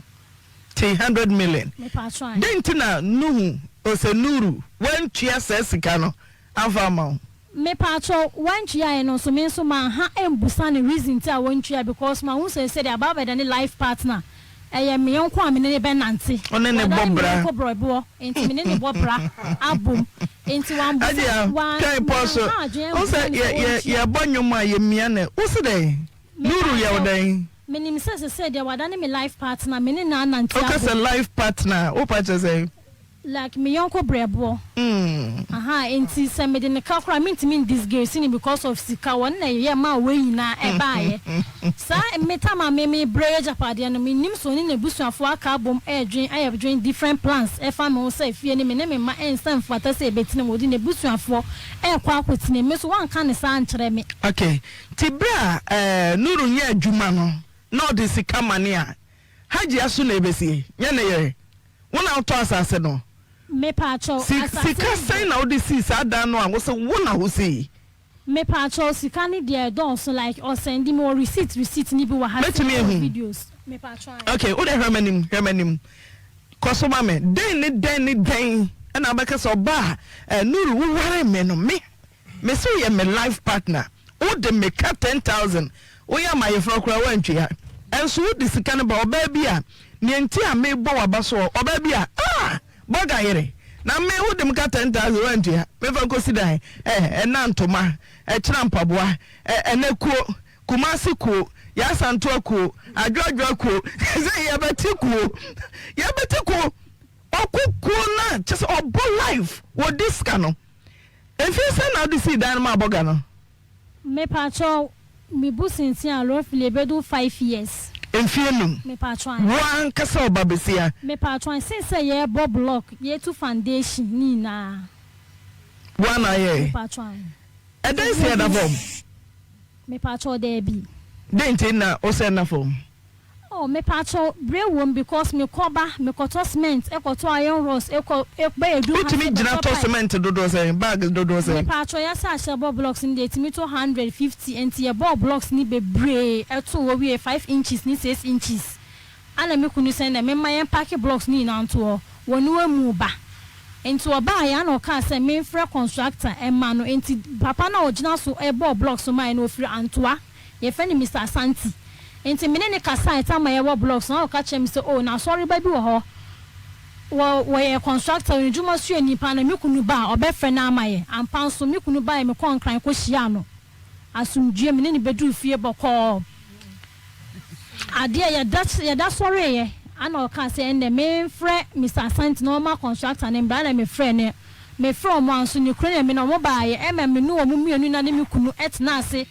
Te 100 million.
Mepaatwɔ ae.
Dɛn nti na Nuhu ose Nuru wantua saa sika no amfa amma wo?
Mepaakyɛw wantwiaɛ no nso me nso manha ambusa no reason nti a wantwia because mahu sɛ sɛdeɛ aba abɛda ne life partner ɛyɛ me yɔnko a me ne no bɛnante
Wo ne no
wadane
bɔ
me
bra.
yɔnko brɛboɔ nti me ne no bɔ bra abom nti wambusa
Agya,
wan
twɛn pɔ so.
manha adwene
Wo
ambusa
sɛ
no
yɛ
sɛ
yɛ
ɔntua.
yɛbɔ nnwom a yɛmia no. Wo se dɛn? Nuru yɛ wo
Mepaakyɛw
dɛn?
menim sɛ sesei deɛ wadane me life partner me ne no anante
Woka sɛ
abom.
life partner a, wopa kyerɛ sɛn?
Like me yɔnko brɛboɔ ahaa enti sɛ mede no ka koraa mentumi ndisgrace no because of sika wɔn na ɛyɛ maa wei nyinaa ɛbaayɛ saa me time a me me brɛ yɛ agyapadeɛ no mennim sɛ ɔne n'abusuafoɔ aka abom ɛredwen ayɛ dwen different plans ɛfa me ho sɛ fie no me ne me mma ɛnsa mfata sɛ yɛbɛtena mu ɔde n'abusuafoɔ ɛrekɔ akɔtena mu me nso wanka ne saa ankyerɛ me.
Ok nti berɛ a eh Nuru nyɛ adwuma no na ɔde sika mane a Hajia so na ɛbɛsie nyɛ ne yere? Wo na wotɔ asase no?
Mepaakyɛw,
Si,
asase
sika
no
sɛn
deɛ.
na wode sii saa dan no a wose wo na wosii?
Mepaakyɛw, sika no deɛ ɛdɔɔso like ɔsɛndi me wɔ receipt receipt no bi wɔ ha sei
Mɛtumi
ɛwɔ
ahu?
videos. Mepaakyɛw ae.
Ok, wo deɛ hwɛ m'anim, hwɛ m'anim. Kɔ so ma me. Dɛn ne dɛn ne dɛn na wobɛka sɛ ɔbaa a, eh, Nuru, wowaree me no, me, Me se woyɛ me life partner wo de me ka 10,000 woyɛ ama ayeforɔ koraa woantua ɛnso wo de sika no ba ɔbaa bi a neɛ nti a me bɔ waba so ɔbaa bi a ah bɔga yere na me wo de me ka 10,000 woantua me fa nkosi dan eh ɛna ntoma ɛkyena mpaboa eh ɛnɛ kuo Kumasi kuo Yasantoa kuo Adwoadwoa kuo sɛ yɛbɛte kuo yɛbɛte kuo ɔko kuo na kyɛ sɛ ɔbɔ life wɔdi sika no. Mfeɛ sɛn na wode sii dan no maa bɔga no?
Mepakyɛw, me bu sinsin a roughly ebedu five years.
Mfeɛ num?
Mepakyɛw ae.
Wo ankasa ɔba besia?
Mepakyɛw ae, since sɛ yɛɛbɔ block, yɛɛtu foundation ne nyinaa.
Wo ara na ayɛɛ?
Mepakyɛw ae.
Ɛdan si ɛda fam?
Mepakyɛw daabi.
Dɛn nti na wosɛ nna fam?
Oh mepaakyɛw brɛ wom because me kɔ ba me kɔtɔ cement kɔtɔ iron rods kɔ bɛ yɛ du ha
Wotumi
sɛ
gyina
bɛtɔ
tɔ
pipe.
cement dodoɔ sɛn? Bag dodoɔ sɛn?
Mepaakyɛw yɛsɛ ahyɛ bɔ blocks no deɛ yɛtumi tɔ 150 nti yɛbɔɔ blocks no bebree too hɔ wie 5 inches ne 6 inches Ana me kunu sɛ ndɛ memma yɛn pake blocks no nyinaa nto hɔ, wɔ no amu ba. Nti ɔbaeɛ ana ɔkaa sɛ memfrɛ constructor mma no, nti papa no a ɔgyina so bɔɔ blocks no maeɛ no ɔfiri Antoa, yɛfrɛ no Mister Asanti. Nti me ne no kasaeɛ time a yɛwɔ blocks no, ana ɔka kyerɛɛ me sɛ oh n'asɔreba bi wɔ hɔ, wɔ wɔyɛ constructor, ɔyɛ n'adwuma suani paa na me kunu ba a ɔbɛfrɛ no ama yɛ. Ampa nso me kunu baeɛ mekɔɔ Nkran kɔhyiaa no asomdwoeɛ, me ne no bɛduruu fie bɔkɔɔ. Adeɛ yɛda yɛda sɔreeɛ ana ɔkaa sɛ ɛndɛ menfrɛ Mister Asante na ɔma constructor no mbra ana mefrɛɛ no mefrɛ ɔmo anso ne kuro na me ne ɔmo baeɛ ɛma me ne ɔmo mmienu na ne me kunu tenaa ase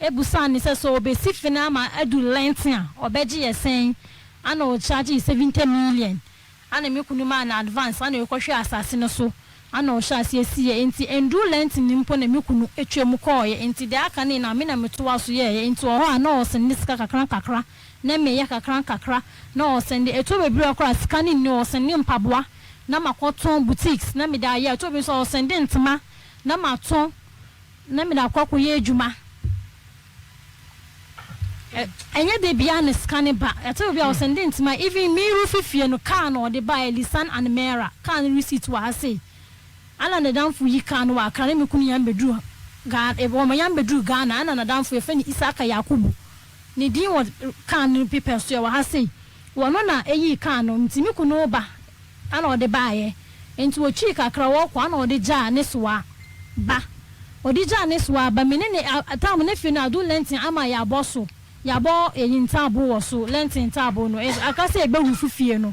busaa no sɛ sɛ ɔbɛsi fe no ama adu lɛnten a ɔbɛgye yɛ sɛn ana ɔchargee 70 million Ana me kunu maa no advance ana ɔkɔhwɛɛ asase no so ana ɔhyɛɛ aseɛ siiɛ nti ɛnduru Lenten no mpo na me kunu twam kɔɔeɛ nti deɛ aka no nyinaa me na metoa so yɛɛeɛ nti wɔ hɔ a na ɔsende sika kakra nkakra na meyɛ kakra nkakra na ɔsende ɛtɔ bɛbi wɔ koraa sika no nni hɔ ɔsende mpaboa na makɔtɔn boutiques na mede ayɛ ɛtɔ bi nso a ɔsende ntoma na matɔn na mede akɔ akɔyɛ adwuma. Ɛnyɛ da biara na sika no ba. Ɛtɔ da bi a ɔsɛnde ntoma even me refi fie no car na ɔde baeɛ Lisan Anmera car no receipt wɔ ha sei. Ana nadamfo yi car no wɔ Accra na me kunu yan bɛduru Ghana wɔn yan bɛduru Ghana ana nadamfo yɛfrɛ no Isaka Yakubu ne din wɔ car no paper so ɛwɔ ha sei wɔno na ɛyii car no nti me kunu ba Ana ɔde baeɛ. Nti wɔtwii kakra wɔkɔ ana ɔde gyaa ne soa ba. Ɔde gyaa ne soa ba me ne ne a tam ne fe no adu lɛnten ama yɛabɔ so yɛabɔ eyi ntaaboo wɔ so lɛnten ntaaboo no aka sɛ yɛbɛ rufu fie no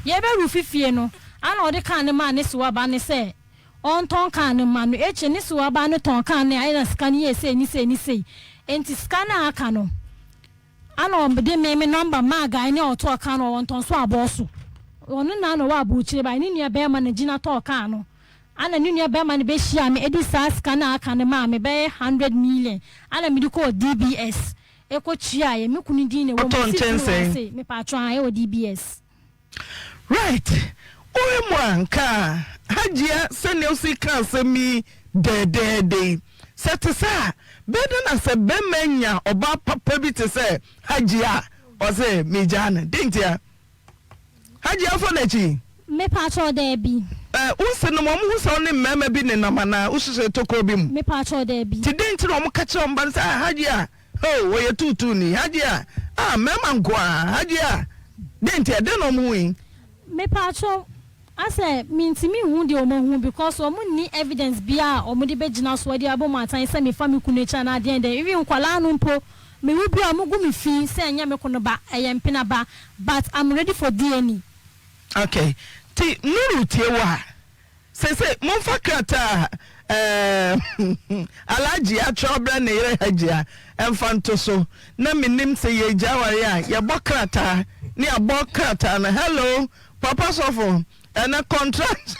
yɛbɛ rufi fie no ana ɔde kaa no maa ne soa ba no sɛ ɔntɔn kaa no mma no ekyir ne soa ba no tɔn kaa no a ɛna sika no yɛɛ sei ne sei ne sei nti sika no a aka no Ana ɔde me me number maa guy no a ɔtɔɔ car no ɔwɔ ntɔnso abɔɔso ɔno na na ɔwɔ abrokyire by ne nua bɛɛma na gyina tɔɔ car no ana ne nua bɛɛma no bɛhyiaa me ɛde saa sika no a aka no maa me bɛyɛ hundred million ana mede kɔɔ DBS ɛkɔ tuaeɛ me kunu din na ɛwɔ mu
Ɔtɔɔ
receipt no wɔ ha
nkyɛnsee.
sei mepaatwɔ haa ɛwɔ DBS.
Right wohwɛ mu a nka Hajia sɛnea osi ka asɛm yi dɛɛdɛɛdɛ yi sɛ te sɛ a bɛyɛ dɛn na sɛ bɛrima nya ɔbaa papa bi te sɛ Hajia a ɔse megyaa no dɛn ntia? Hajia fa n'akyi.
Mepaakyɛw daabi.
Ɛ wo nsenom wɔn hu sɛ wo ne mmarima bi nenam anaa wohyehyɛ tokuro bi mu?
Mepaakyɛw daabi.
Nti dɛn nti na wɔka kyerɛ wɔn ba no sɛ ah Hajia Oh, wɔyɛ tuutuuni. Hajia, ah, mmarima nko ara. Hajia, dɛn nti a? Dɛn na wɔn hui?
Mepaakyɛw, asɛ mintumi nhu deɛ wɔn ahu because wɔn nni evidence biara a wɔn de bɛgyina so de abɔ mu atan sɛ mefa me kunu akyi anaa deɛn deɛn. Even nkwadaa no mpo, mewu bi a wɔn gu me fi sɛ ɛnyɛ me kunu ba, ɛyɛ mpena ba but I'm ready for DNA.
Okay, nti Nuru tie wo a, Seesei momfa krataa a ɛɛm Alhaji atwerɛ abrɛ ne yere Hajia mfa nto so na mennim sɛ yɛregyae awareɛ a yɛbɔ krataa ne yɛabɔ krataa no hello papa sɔfo ɛnɛ contract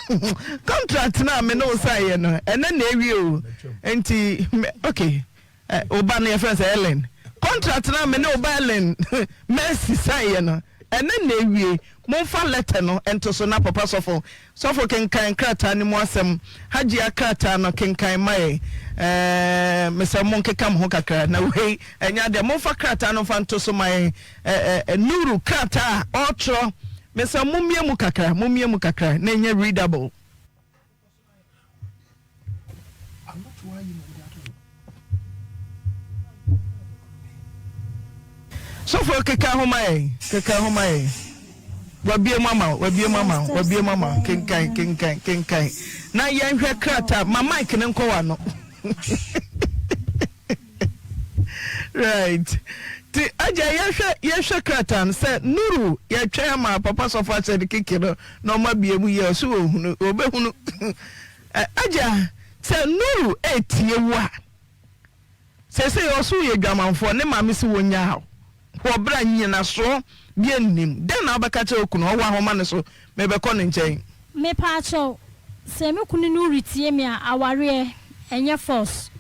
contract no a me ne wo saeɛ no ɛnɛ na awie o nti okay Eh, wo ba no yɛfrɛ no sɛ Ellen. Contract no a me ne wo ba Ellen Mercy sign no, ɛnɛ na ewie. Momfa letter no nto so na papa sɔfo, sɔfo kenkan krataa no mu asɛm. Hajia krataa no kenkan ma yɛn. Eh, mesɛ monkeka mo ho kakra na wei ɛnyɛ adeɛ. Momfa krataa no mfa nto so ma yɛn. Eh, eh, Nuru krataa a ɔretwerɛ. Mesɛ mommie mu kakra, mommie mu kakra na ɛnyɛ readable. Sɔfo keka ho ma yɛn, keka ho ma yɛn. Wabie mu ama wo, wabie mu ama wo, wabie mu ama wo. Kenkan, kenkan, kenkan. Na yɛnhwɛ krataa, ma mic no nkɔ w'ano. Right. Ti agya yɛhwɛ yɛhwɛ krataa no sɛ Nuru yɛtwɛn ama papa sɔfo ahyɛ ne keke no na ɔma bie mu yɛ ɔso wɔhunu wɔbɛhunu. Agya sɛ Nuru etie wo a sɛsɛ ɔso yɛ dwamanfoɔ ne maame si wɔn nyaa wo wɔ berɛ a nyinasoɔ bi nnim dɛn na wobɛka kyerɛ okunu ɔwɔ ahoma no so mebɛkɔ ne nkyɛn.
Mepaakyɛw, sɛ me kunu no retie me a, awareɛ, ɛnyɛ force.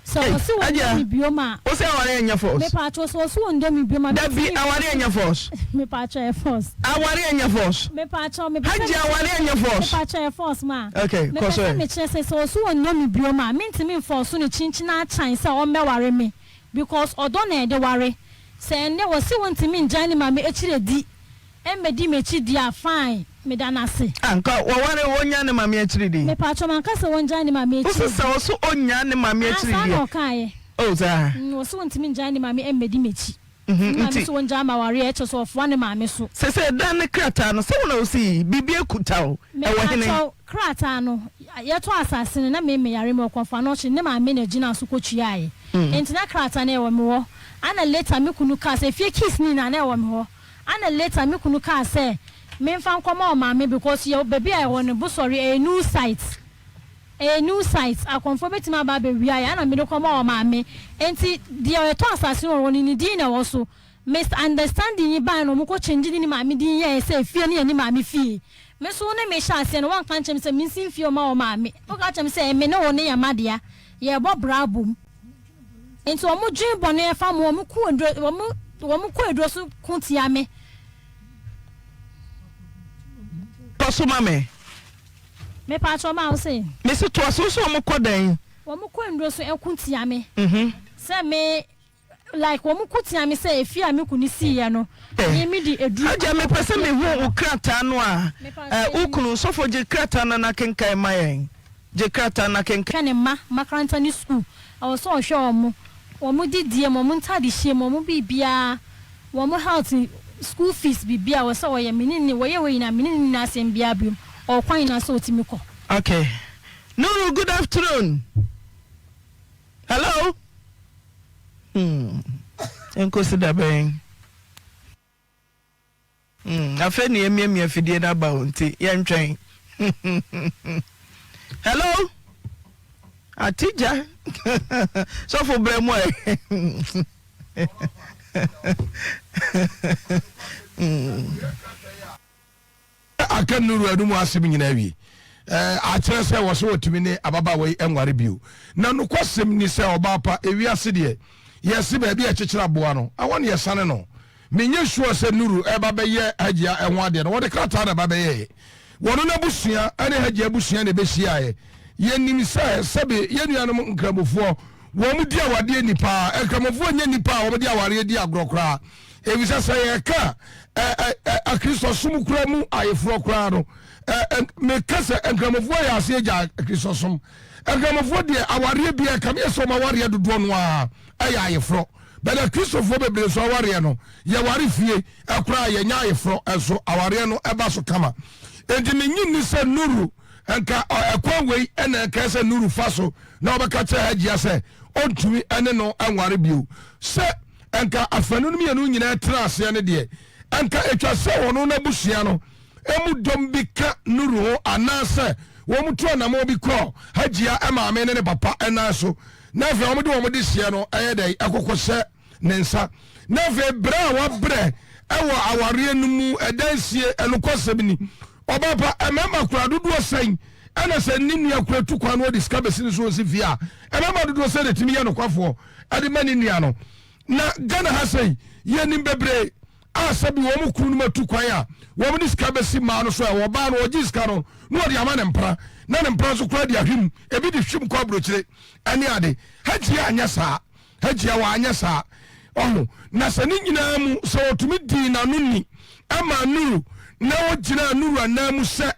Sɛ ɔse wɔndɔ me biom a.
Wo se aware ɛnyɛ force?
Mepatwɔ sɛ ɔse wɔndɔ me biom a.
Dabi aware ɛnyɛ force.
Mepatwɔ ɛyɛ force.
Aware ɛnyɛ force.
Mepatwɔ mepɛ sɛ.
Hajji aware ɛnyɛ force.
Mepatwɔ ɛyɛ force ma.
Okay kɔ so
ɛ. Mepɛ sɛ mekyerɛ sɛ sɛ ɔse wɔndɔ me biom a mentumi nfɔɔso no kyinkyin akyan sɛ ɔmmɛware me because ɔdɔ na yɛde ware. Sɛ ɛnnɛ ɔse ɔntumi ngyae ne maame akyire di. Ɛmmɛdi m'akyi deɛ a fine, meda no ase.
Ah nka wɔware ɔnnya ne maame akyiri di.
Mepaatwɔ manka sɛ ɔngyae ne maame
Wose
akyiri di.
sɛ ɔse ɔnnya ne maame
Ah
akyiri
saa na
deɛ.
ɔkaeɛ.
Oh saa.
Mm ɔse ɔntumi ngyae ne maame ɛmmɛdi m'akyi.
Mhm
Ne maame
nti.
se ɔngyae m'awareɛ ɛkyɛ sɛ ɔfoa ne maame so.
Sesei dan ne krataa no sɛ wo na wosii biribi akuta wo ɛwɔ hene?
Mepaatwɔ krataa no yɛtɔ asase no na me meyare mewɔ kɔmfoanɔkye ne maame na ɛgyinaa so kɔtuaeɛ nti na krataa no ɛwɔ me hɔ ana later me kunu kaa sɛ efie keys no nyinaa na ɛwɔ me hɔ Ana later me kunu kaa sɛ menfa nkɔma ɔmaame because yɛ baabi a yɛwɔ no Bosɔre ɛyɛ new site ɛyɛ new site akɔmfoɔ bɛtumi aba abɛwia yɛ ana mede kɔma ɔmaame nti deɛ ɔtɔ asase no wɔ no ne din na ɛwɔ so misunderstanding yi baeɛ na wɔn kɔ change ne ne maame din yɛɛ sɛ efie no yɛ ne maame fie me nso wo ne me hyɛ aseɛ no wɔnka nkyɛm sɛ mensi mfie ɔma ɔmaame woka kyɛm sɛ me ne wo ne yɛ ma dea yɛbɔ bra bom. Nti wɔn dwen bɔne fa mo, wɔn ko aduro, wɔn, wɔn kɔ aduro so ko tia me.
Kɔ so ma me.
Me pa kyɛw ma wo se.
Me se toa so, wo se wɔn kɔ dɛn?
Wɔn kɔ aduro so ko tia me. Sɛ me, like wɔn ko tia me sɛ efie a me kunu sii yɛ no, me me de aduro.
Agya me pɛ sɛ me hu wo krataa no a, wo kunu, sɔfo gye krataa no na kenkan ma yɛn. Gye krataa na kenkan.
Hwɛ ne mma, makaranta ne sukuu, ɛwɔ sɛ ɔhwɛ wɔn, wɔn didie mu, wɔn ntadehyɛ mu, wɔn biribiara, wɔn health, school fees, biribiara ɛwɔ sɛ ɔyɛ, me ne ne, wɔyɛ wei nyinaa, me ne no nni asɛm biara biom, ɔwɔ kwan nyinaa sɛ ɔtumi kɔ.
Okay. Nuru, good afternoon. Hello? Hmm. Nkosi da bɛn? Hmm, afei na yɛmiamia afidie no aba o nti yɛntwɛn. Hello? Atigya. Sɔfo brɛ mu ɛ.
Aka Nuru anum asɛm nyinaa awie. Akyerɛ sɛ wɔ sɛ wɔtumi ne ababaawa yi nware bio. Na nokwasɛm ni sɛ ɔbaa pa, ewiase deɛ yɛse baabi a ɛkyekyere aboa no, ɛhɔ na yɛsane no. Menyɛ sure sɛ Nuru ɛreba bɛyɛ Hajia ɛho adeɛ no, wɔde krataa na ɛba bɛyɛeɛ. Wɔno n'abusua ne Hajia abusua na ɛbɛhyiaeɛ. Yɛnim sɛ sɛbe yɛn nuanom Nkramofoɔ, wɔn di awadeɛ ni paa. Nkramofoɔ nyɛ nnipa a wɔde awareɛ di agorɔ koraa. Efisɛ sɛ yɛka Akristosom koraa mu ayeforɔ koraa no, meka sɛ Nkramofoɔ yɛ aseɛ gya Akristosom. Nkramofoɔ deɛ awareɛ biara ɛkame yɛ sɛ wɔn awareɛ dodoɔ no ara ɛyɛ ayeforɔ. But Akristofoɔ bebree nso awareɛ no, yɛware fie koraa yɛnyɛ ayeforɔ nso awareɛ no ɛba so kama. Enti mennye nni sɛ Nuru nka ɛkwan wei ɛna ɛka sɛ Nuru fa so na ɔbɛka kyerɛ Hajia sɛ ɔntumi ɛne no nware bio. Sɛ Anka afanu no mienu nyinaa tenaa aseɛ no deɛ, anka ɛtwa sɛ ɔno n'abusua no mu dɔm bi ka Nuru ho anaasɛ wɔtu anammɔn bi kɔ Hajia maame ne ne papa nan so, na afei wɔde wɔn dehyeɛ no yɛ dɛn kɔkɔhyɛ ne nsa. Na afei berɛ a wabrɛ wɔ awareɛ no mu ɛdansie, nokwasɛm ni, ɔbaa pa, mmarima koraa dodoɔ sɛn ɛna sɛ ne nua koraa tu kwan na ɔde sika bɛsi ne so ɔsi fie a, mmarima dodoɔ sɛn na ɛtumi yɛ nokwafoɔ de ma ne nua no. Na Ghana ha sei, yɛnim bebree a sɛbi wɔn kunu nom atu kwan a wɔn de sika bɛsi mmaa no so a ɔbaa no ɔgye sika no na ɔde ama ne mpena na ne mpena nso koraa de ahwim ebi de hwim kɔ aburokyire ɛne ade. Hajia anyɛ saa. Hajia wanyɛ saa. Ɔho na sɛ ne nyinaa mu sɛ ɔtumi dii n'ano ni ɛma Nuru na ɔgyinaa Nuru anan mu sɛ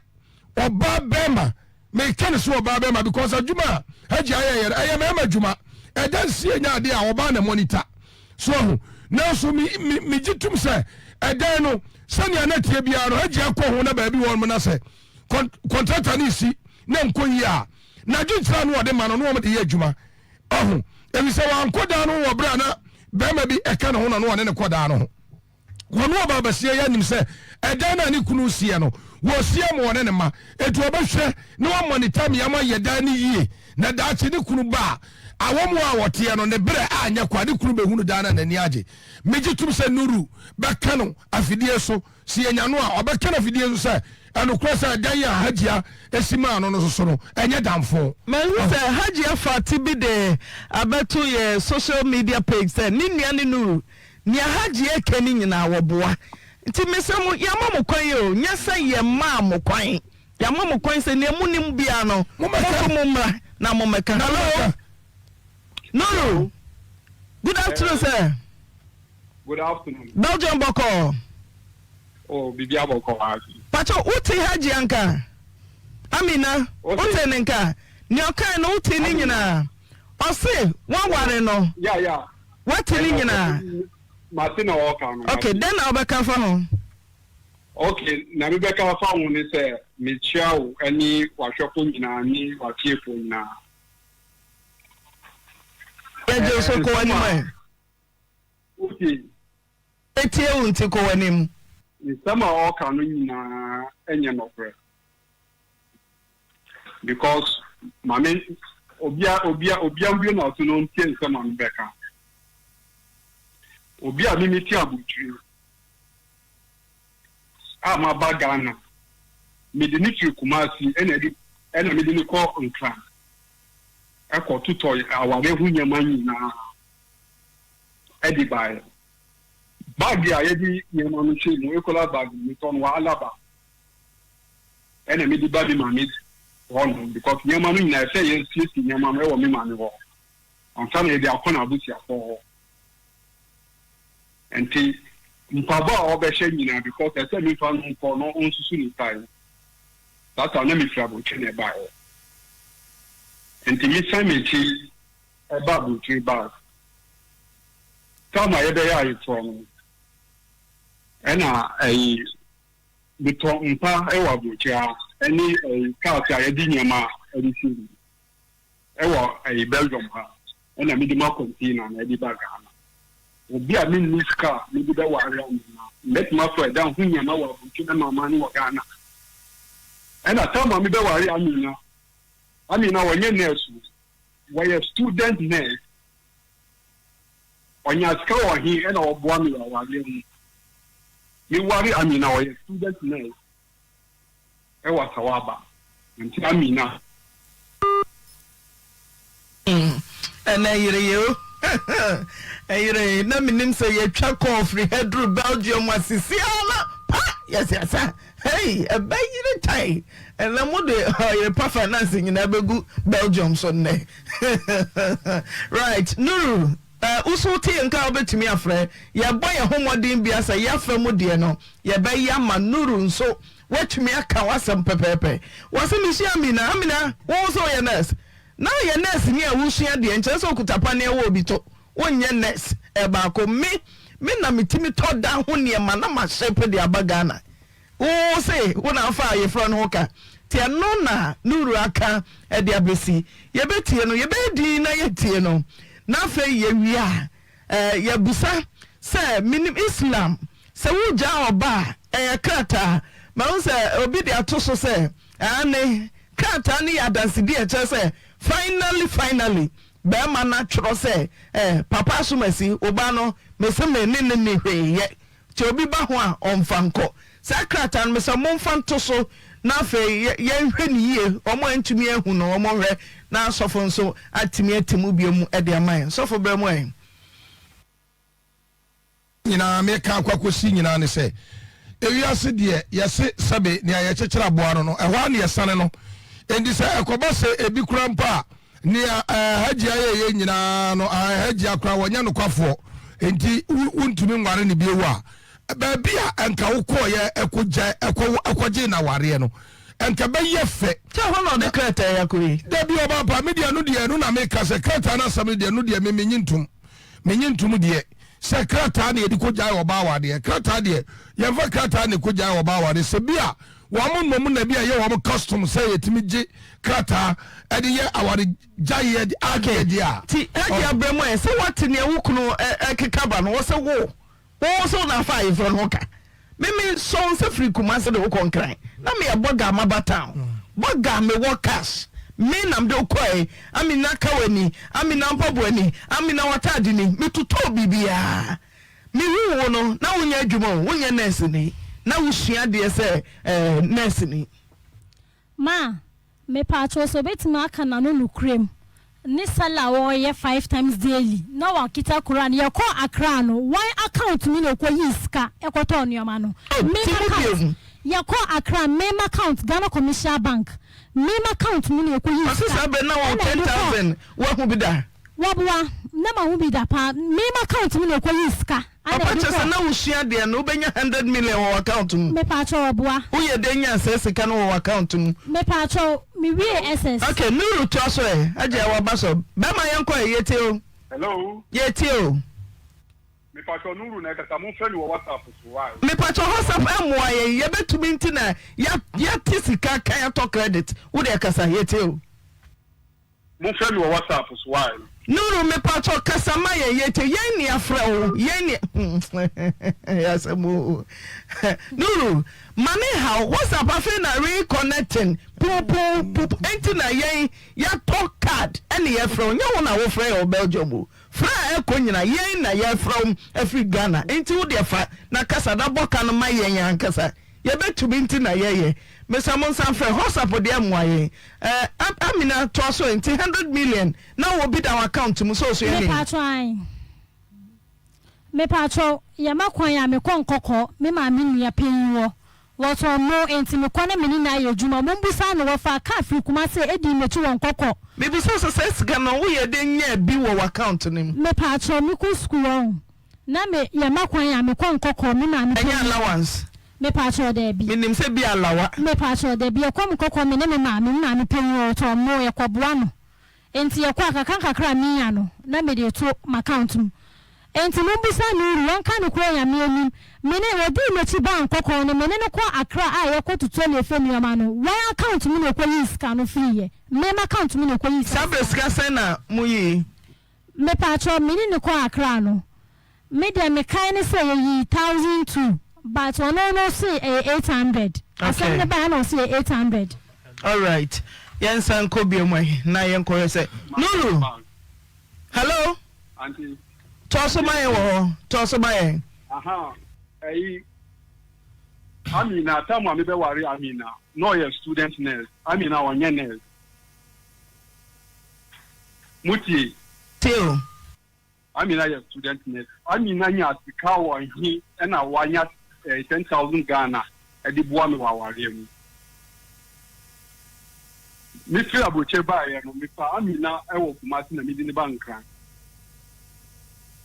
ɔbaa bɛrima Meka no sɛ ɔbaa bɛrima because adwuma a Hajji ayɛ yɛ no ɛyɛ mmarima adwuma. Ɛda nsie nyɛ adeɛ a ɔbaa na monitor. So ahu? Nanso me me megye tom sɛ ɛdan no sɛnea na ɛteɛ biara no Hajji akɔ ho na baabi wɔ hɔnom na sɛ kɔntrata no resi na nkɔ yie a n'adwenkyerɛ a na ɔde ma no na wɔn de yɛ adwuma. Ɔho? Efisɛ wankɔ dan no ho wɔ berɛ a na barima bi ɛka ne ho na na ɔne no kɔ dan no ho. Wɔne ɔbaa basia yi anim sɛ ɛdan no a ne kunu resiɛ no, wɔresie ama ɔne ne mma. Enti ɔbɛhwɛ na wama ne tamia ma ayɛ dan no yie, na daakye ne kunu ba a, Awɔ mu a ɔteɛ no, ne berɛ anyɛ kwa, ne kunu bɛhunu daa na n'ani agye. Megye tom sɛ Nuru bɛka no afidie so, sɛ yɛnya no a, ɔbɛka no afidie so sɛ, Ɛnokorɛ sɛ ɛdan a Hajia si maa no no soso no, ɛnyɛ damfo.
Mahu sɛ Hajia Fati bi de abɛto yɛn social media page sɛ ne nua ne Nuru, nea Hajia reka no nyinaa wɔboa. Nti mesrɛ mo, yɛama mo kwan o, nyɛ sɛ yɛmmaa mo kwan. Yɛama mo kwan sɛ nea monim biara no, mo nso mommra na mommɛka. Hello, Nuru. Good afternoon, sir.
Good afternoon.
Belgium bɔkɔɔ.
Oh, biribi abɔkɔ wɔ ase.
Pacho, wote Hajji anka? Amina, wote ne nka? Nea ɔkae no wote ne nyinaa? Ɔse woaware no.
Yeah, yeah.
Woate ne nyinaa?
Mate na ɔka no.
Okay, dɛn na wobɛka fa ho?
Okay, na mebɛka afa ho ne sɛ mekyia wo ne w'ahwɛfo nyinaa ne w'atiefoɔ nyinaa.
Yɛgye wo so kɔ w'anim ɛ.
Wotie?
Metie wo nti kɔ w'anim.
Nsɛm a ɔka no nyinaa nyɛ nɔkorɛ because maame obia obia obia mbue n'aso na ɔntie nsɛm a mebɛka. Obi a me mete abotire a maba Ghana, mede no firi Kumasi ɛna ɛde ɛna mede no kɔ Nkran ɛkɔ totɔ awareɛ ho nneɛma nyinaa ɛde baeɛ. Bag a yɛde nneɛma no hyɛ mu, Ecola bag metɔ no wɔ Alaba ɛna mede ba me maame hɔ nom because nneɛma no nyinaa ɛsɛ yɛsiesie nneɛma no ɛwɔ me maame hɔ ansa na yɛde akɔ n'abusuafoɔ hɔ. Nti mpaboa a ɔbɛhyɛ nyinaa because ɛsɛ memfa no nkɔ na ɔnsusu ne size. Saa time na mefiri abrokyire na ɛbaeɛ. Nti mesan m'akyi ɛba abrokyire bag. Time a yɛbɛyɛ ayeforɔ no ɛna ɛyi metɔ mpa ɛwɔ abrokyire ha ɛne ɛyi cars a yɛde nneɛma ɛde si mu. Ɛwɔ ɛyi Belgium ha ɛna mede ma container na ɛde ba Ghana. Obi a menni sika a mede bɛware Amina, mɛtumi atɔ ɛdan ho nneɛma wɔ aburokyi na mama no wɔ Ghana. Ɛna time a mebɛware Amina, Amina ɔnyɛ nurse o, wɔyɛ student nurse. Ɔnya sika wɔ he ɛna ɔboa me wɔ awareɛ ho. Meware Amina ɔyɛ student nurse. Ɛwɔ Asawaba nti Amina.
Ɛnɛ yere ye o ɛyere na menim sɛ yɛtwa kɔɔ firi ha duru Belgium asisi ara na pa yɛsi asa hei ɛbɛ yere tae ɛnɛ mo de ɔyere pa finance nyinaa bɛgu Belgium so nnɛ right Nuru Eh, wo so wote yɛn nka a wobɛtumi afrɛ. Yɛbɔ yɛn ho mmɔden bia sɛ yɛafa mu deɛ no yɛbɛyɛ ama Nuru nso woatumi aka w'asɛm pɛpɛɛpɛ. Wɔse mesua Amina. Amina, wo wo sɛ woyɛ nurse? Na woyɛ nurse ni a wosua deɛ nkyerɛ sɛ wokuta paneɛ wɔ obi to. Wonyɛ nurse eh, baako. Me, me na metumi tɔ dan ho nneɛma na mahyepe de aba Ghana. Wo se wo na wofa ayefrɔ no ho ka nti ɛno na Nuru aka de abɛsi. Yɛbɛtie no, yɛbɛyɛ dinn na yɛatie no na afei yɛwie a yɛabisa sɛ menim Islam sɛ wogyaa ɔba a ɛyɛ krataa. Mahu sɛ obi de ato so sɛ aane krataa no yɛ adansedie a ɛkyerɛ sɛ finally finally barima no atwerɛ sɛ eh, papa asomasi wo ba no mese me ne no nni hwee yɛ. Sɛ obi ba ho a, ɔmfa nkɔ. Saa krataa no, mesɛ momfa nto so na afei yɛnhwɛ no yie. Wɔn a antumi anhu no, wɔnhwɛ na asɔfo nso atumi ate mu bio de ama yɛn. Sɔfo brɛ mu ɛ.
Nyinaa meka akɔ akɔsi nyinaa ne sɛ, ewiase deɛ yɛse sɛbe nea yɛkyekyere aboa no no, ɛhɔ ara na yɛsane no. Enti sɛ ɛkɔba sɛ ebi koraa mpo a, Nea Hajia yɛeɛ nyinaa no, Hajia koraa wɔnyɛ nokwafoɔ, enti wontumi nware no bio a, baabi a nka wokɔeɛ ɛkɔgya ɛkɔ ɛkɔgyee no awareɛ no, nka ɛbɛyɛ fɛ.
Sɛ ɛhɔ na ɔde krataa yi akɔ yi.
Dabi ɔbaa pa, me deɛ ɛno deɛ ɛno na meka sɛ krataa no asɛm no deɛ ɛno deɛ me menye ntom, menye ntom deɛ sɛ krataa na yɛde kɔgyae ɔbaa awareɛ, krataa deɛ yɛmfa krataa na ɛkɔgyae ɔbaa awareɛ, sɛ bi a Wɔn mmom na bi a ɛyɛ wɔn custom sɛ yɛtumi gye krataa de yɛ aware gyaeɛ adeɛ deɛ a.
Ti Hajji abrɛ mu ɛ sɛ woate nea wo kunu ɛkeka ba no wɔ sɛ wo wo sɛ wo na afa ayeforɔ no ho ka me me sɔ wo nsa firi Kumasi de wo kɔ Nkran na me yɛ bɔga maba town bɔga me wɔ cash. Me na mede wo kɔe, Amina ka w'ani, Amina mpaboa ni, Amina w'ataade ni, metotɔɔ biribiara. Mehuu wo no, na wonyɛ adwuma o, wonyɛ nɛɛseni, na wosua adeɛ sɛ nɛɛseni.
Ma, mepaakyɛw sɛ obetumi aka n'ano nokorɛm ne sala a ɔyɛ 5 times daily na wakita Quran yɛkɔɔ Accra no wan account mu na ɔkɔ yii sika ɛkɔtɔɔ nnoɔma no
Oh,
me
ti mu
account
bio.
yɛkɔɔ Accra me account Ghana Commercial Bank me account mu na ɔkɔ yii
Ɔse
sika
saa berɛ na wɔwɔ
ɛna ɛde kɔɔ
10,000 wahu bi da?
Waboa na mahu bi da paa me account mu na ɔkɔ yii sika ɛna
Papa
ɛde
kyerɛ sɛ
kɔɔ
na wosua adeɛ no wobɛnya 100 million wɔ w'account mu?
Mepaakyɛw ɔboa.
Woyɛ dɛn nyaa saa sika no wɔ w'account mu?
Mepaakyɛw me wiee SS.
Ok Nuru toa so ɛ Agya waba so bɛma yɛnkɔ ɛ yɛtie o.
Hello.
Yɛtie o.
Mepakyɛw Nuru na ɛkasa monfrɛ me wɔ WhatsApp so why.
Mepakyɛw WhatsApp ɛmmoa yɛn yɛbɛtumi nti na yɛate sika kan atɔ credit wodeɛ kasa yɛtie o.
Monfrɛ me wɔ WhatsApp so why.
Nuru mepakyɛw kasa ma yɛn yɛtie yɛn ni afrɛ wo yɛn ni asɛm o Nuru ma ne haw WhatsApp afei na reconnecting pupu pupu enti na yɛn yɛatɔ card ɛne yɛfrɛ wo nyɛ wo na wofrɛ yɛn wɔ Belgium o Frɛ a ɛkɔ nyina yɛn na yɛfrɛ wo afiri Ghana nti wo deɛ fa na kasa na bɔ ka no ma yɛn ankasa yɛbɛtumi nti na yɛyɛ mesa mo nsa mfrɛ WhatsApp deɛ mmoa yɛn eh Amina toa so nti 100 million na wɔ bi da w'account mu sɛ osuani.
Mepatwɔ ae mepatwɔ yɛma kwan a mekɔ nkɔkɔ me maame nua panyin hɔ Wɔtɔn mo, enti mekɔ na me ne no ayɛ adwuma. Mombusa no, wɔfaa kaa firi Kumase dii m'akyi wɔ Nkɔkɔ.
Mebisa wo sɛ, saa sika no woyɛɛ dɛn nyaa bi wɔ w'account no mu?
Mepaakyɛw, mekɔ sukuu wahu, na me yɛma kwan a mekɔ Nkɔkɔ, me maame
Ɛnyɛ
panyin.
allowance?
Mepaakyɛw, daabi.
Menim sɛ bi alawa.
Mepaakyɛw, daabi, yɛkɔ Nkɔkɔ me ne me maame, me maame panyin ɔtɔn mo, yɛkɔboa no. Enti yɛkɔ a, kakrankakra a menya no, na mede reto m'account mu. Enti mommisa Nuru, wɔnka nokorɛ Nyame anim, me ne, wɔdii m'akyi baa Nkɔkɔɔ no, me ne no kɔɔ Accra a yɛkɔ totɔ Lefe nnoɔma no, wɔn account mu na ɔkɔyii sika no firiiɛ, me m'account mu na ɔkɔyii saa
Saa berɛ
sika no.
sika sɛn na moyii?
Mepaakyɛw, me ne no kɔɔ Accra no, me deɛ mekae ne sɛ yɛyii 1002, but ɔno no se ɛyɛ 800, asɛm no
Okay.
baeɛ na ɔse ɛyɛ 800.
Alright, yɛnsan nkɔ biom ɛ na yɛnkɔhwɛ sɛ Nuru, hello,
Auntie.
toa so ma yɛn wɔ hɔ, toa so ma yɛn.
Aha, ɛyi, Amina, time a mebɛware Amina, na ɔyɛ student nurse. Amina ɔnyɛ nurse. Motie?
Tie o.
Amina yɛ student nurse. Amina nya sika wɔ he na wanya eh, 10,000 Ghana de boa me wɔ awareɛ mu. Mefiri aburokyire baeɛ no, mefa Amina wɔ Kumasi na mede no ba Nkran.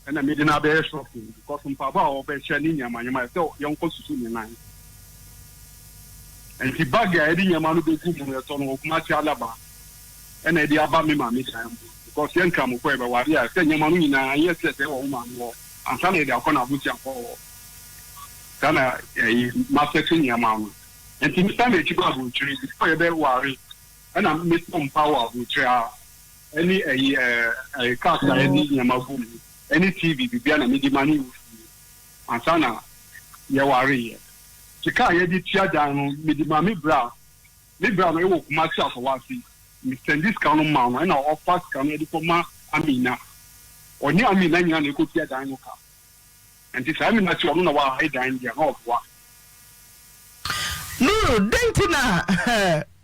Ɛna mede no abɛyɛ shopping because mpaboa a ɔbɛhyɛ ne nneɛma nneɛma ɛsɛ yɛnkɔ susu ne nan. Nti bag a yɛde nneɛma no bɛgu mu no yɛtɔ no wɔ Kumasi Alaba. Ɛna ɛde aba me maame dan mu because yɛn Nkramofo yɛbɛware a ɛsɛ nneɛma no nyinaa yɛ sɛ sɛ ɛwɔ wo maame hɔ ansa na yɛde akɔ n'abusuafo hɔ. Saa na ɛyi masɛte nneɛma no. Nti mesan m'akyi ba aburokyire before yɛbɛware ɛna metɔ mpa wɔ aburokyire ha ɛne ɛyi ɛɛ ɛyi cars a yɛde nneɛma gu mu ɛne TV biribiara na mede ma ne wɔ fie ansa na yɛwareeɛ. Sika a yɛde tua dan no mede ma me bra. Me bra no ewɔ Kumasi Asawase, me sɛndi sika no ma no ɛna ɔfa sika no ɛde kɔ ma Amina. Ɔne Amina nyina na ɛkɔ tua dan no ka. Nti sɛ Amina se ɔno na wahae dan no deɛ a na ɔboa.
Nuru, dɛn nti na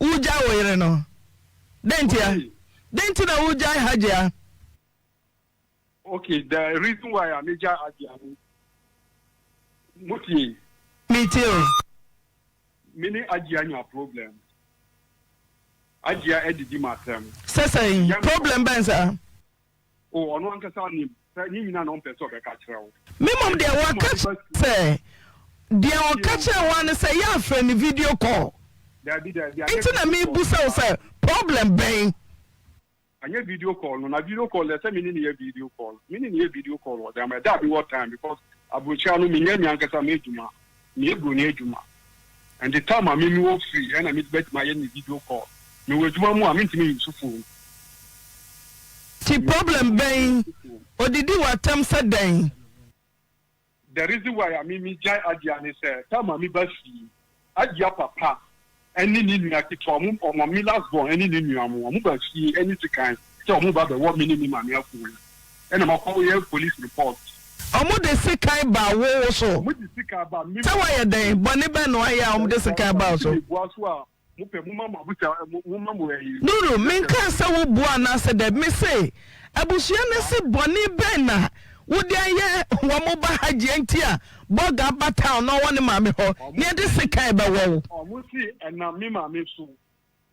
wugyae wo yere no? Dɛn ntia? Dɛn nti na wugyae Hajia?
Okay, the reason why a megyae Hajia no, motie?
Metie o.
Me ne Ajia nya problem. Ajia adidi m'atɛm.
Sɛ sɛn? Problem bɛn saa?
Oh, ɔno ankasa nim sɛ ne nyina na ɔmpɛ sɛ ɔbɛka kyerɛ wo.
Me mmom deɛ waka kyerɛ sɛ deɛ ɔka kyerɛ wo ara ne sɛ yɛ afrɛ no video call.
Dabi, dabi, anyɛ
Nti na
video call.
mebusa wo sɛ problem bɛn?
Anyɛ video call no, na video call deɛ sɛ me ne no yɛ video call. Me ne no yɛ video call wɔ dan mu, ɛda a mewɔ time because aburokyire no menyɛ me ankasa m'adwuma, meyɛ buroni adwuma. Nti time a me mewɔ free ɛna me bɛtumi ayɛ ne video call. Mewɔ adwuma mu a mentumi use phone.
Nti problem bɛn? Odidi w'atɛm sɛ dɛn?
The reason why a me me gyae Adia ne sɛ time a me ba fie, Adia papa. Ɛne ne nua ketewa, ɔmo, ɔmo, me last born ɛne ne nua mo, ɔmo ba fie ɛne sekan sɛ ɔmo ba bɛwɔ me ne me maame akoe. Ɛna makɔ yɛ police report.
Ɔmo de sekan baa wo wo so?
Ɔmo de sekan ba me.
Sɛ woayɛ dɛn? Bɔne bɛn na woayɛ a ɔmo de sekan baa wo so?
Mese mebua so a, mo pɛ, momma mo abusua, momma mo ɛyi.
Nuru, menkaa sɛ wo bua anaasɛ dabi, mese abusua no se bɔne bɛn na wode ayɛ wɔn ba Hajia nti a Bɔga aba town na ɔwɔ ne maame hɔ na yɛde sekan bɛwɔ wo.
Ɔmo se ɛnam me maame so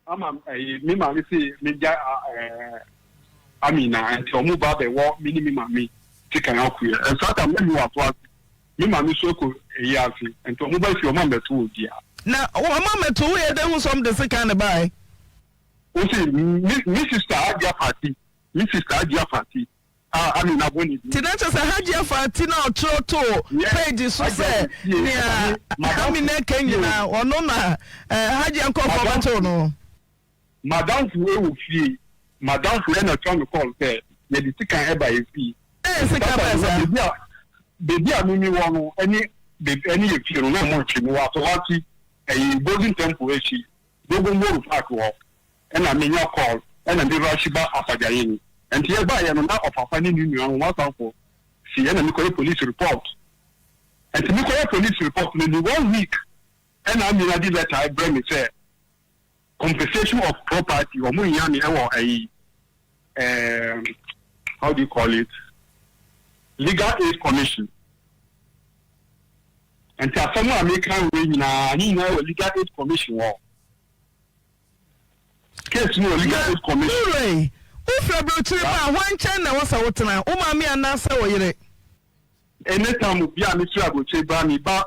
ama ɛyi, me maame se mengya ɛɛ Amina nti ɔmo ba bɛwɔ me ne me maame sekan akoeɛ. Ɛsaa tam na me wɔ ato ase, me maame so akɔ ɛyi ase nti ɔmo ba fie ɔmo ammɛto obiara.
Na ɔmo ammɛto wo yɛ dɛn hu sɛ ɔmo de sekan na ɛbaeɛ?
Ose me me sister Hajia Fati, me sister Hajia Fati a Amina bɔ ne din.
Nti na kyerɛ sɛ Hajia Fati no a ɔtwerɛ too page so sɛ nea Amina ka nyinaa ɔno na Hajia nkurɔfoɔ bɛtoo no.
M'adamfo wɔ fie, m'adamfo na ɔtwa me call sɛ yɛde sikan ɛba yɛ fie.
Ɛyɛ sikan bɛn saa?
Baabi a mimi wɔ no ɛne ɛne yɛ fie no na ɔmo ntwe, mewɔ Asawase ɛyi Golden Temple akyi. Dogonboro park hɔ ɛna me nya call ɛna me rush ba Afadjaye nti yɛ baayɛ no na ɔpapa ne ne nua no wɔn asan kɔ fie ɛna me kɔyɛ police report nti me kɔyɛ police report no ni one week ɛna Amina de letter ɛbrɛ me sɛ compensation of property wɔn hia me ɛwɔ ɛyi ɛɛm how do you call it legal aid commission. Nti asɛm a meka wei nyinaa, ne nyinaa wɔ Legal Aid Commission hɔ. Case no wɔ Legal Aid Commission.
Na Nure, wofiri aburokyire ba a, hwan nkyɛn na ɛwɔ sɛ wotena? Wo maame anaasɛ wo yere?
Anytime obi a mefiri aburokyire ba, meba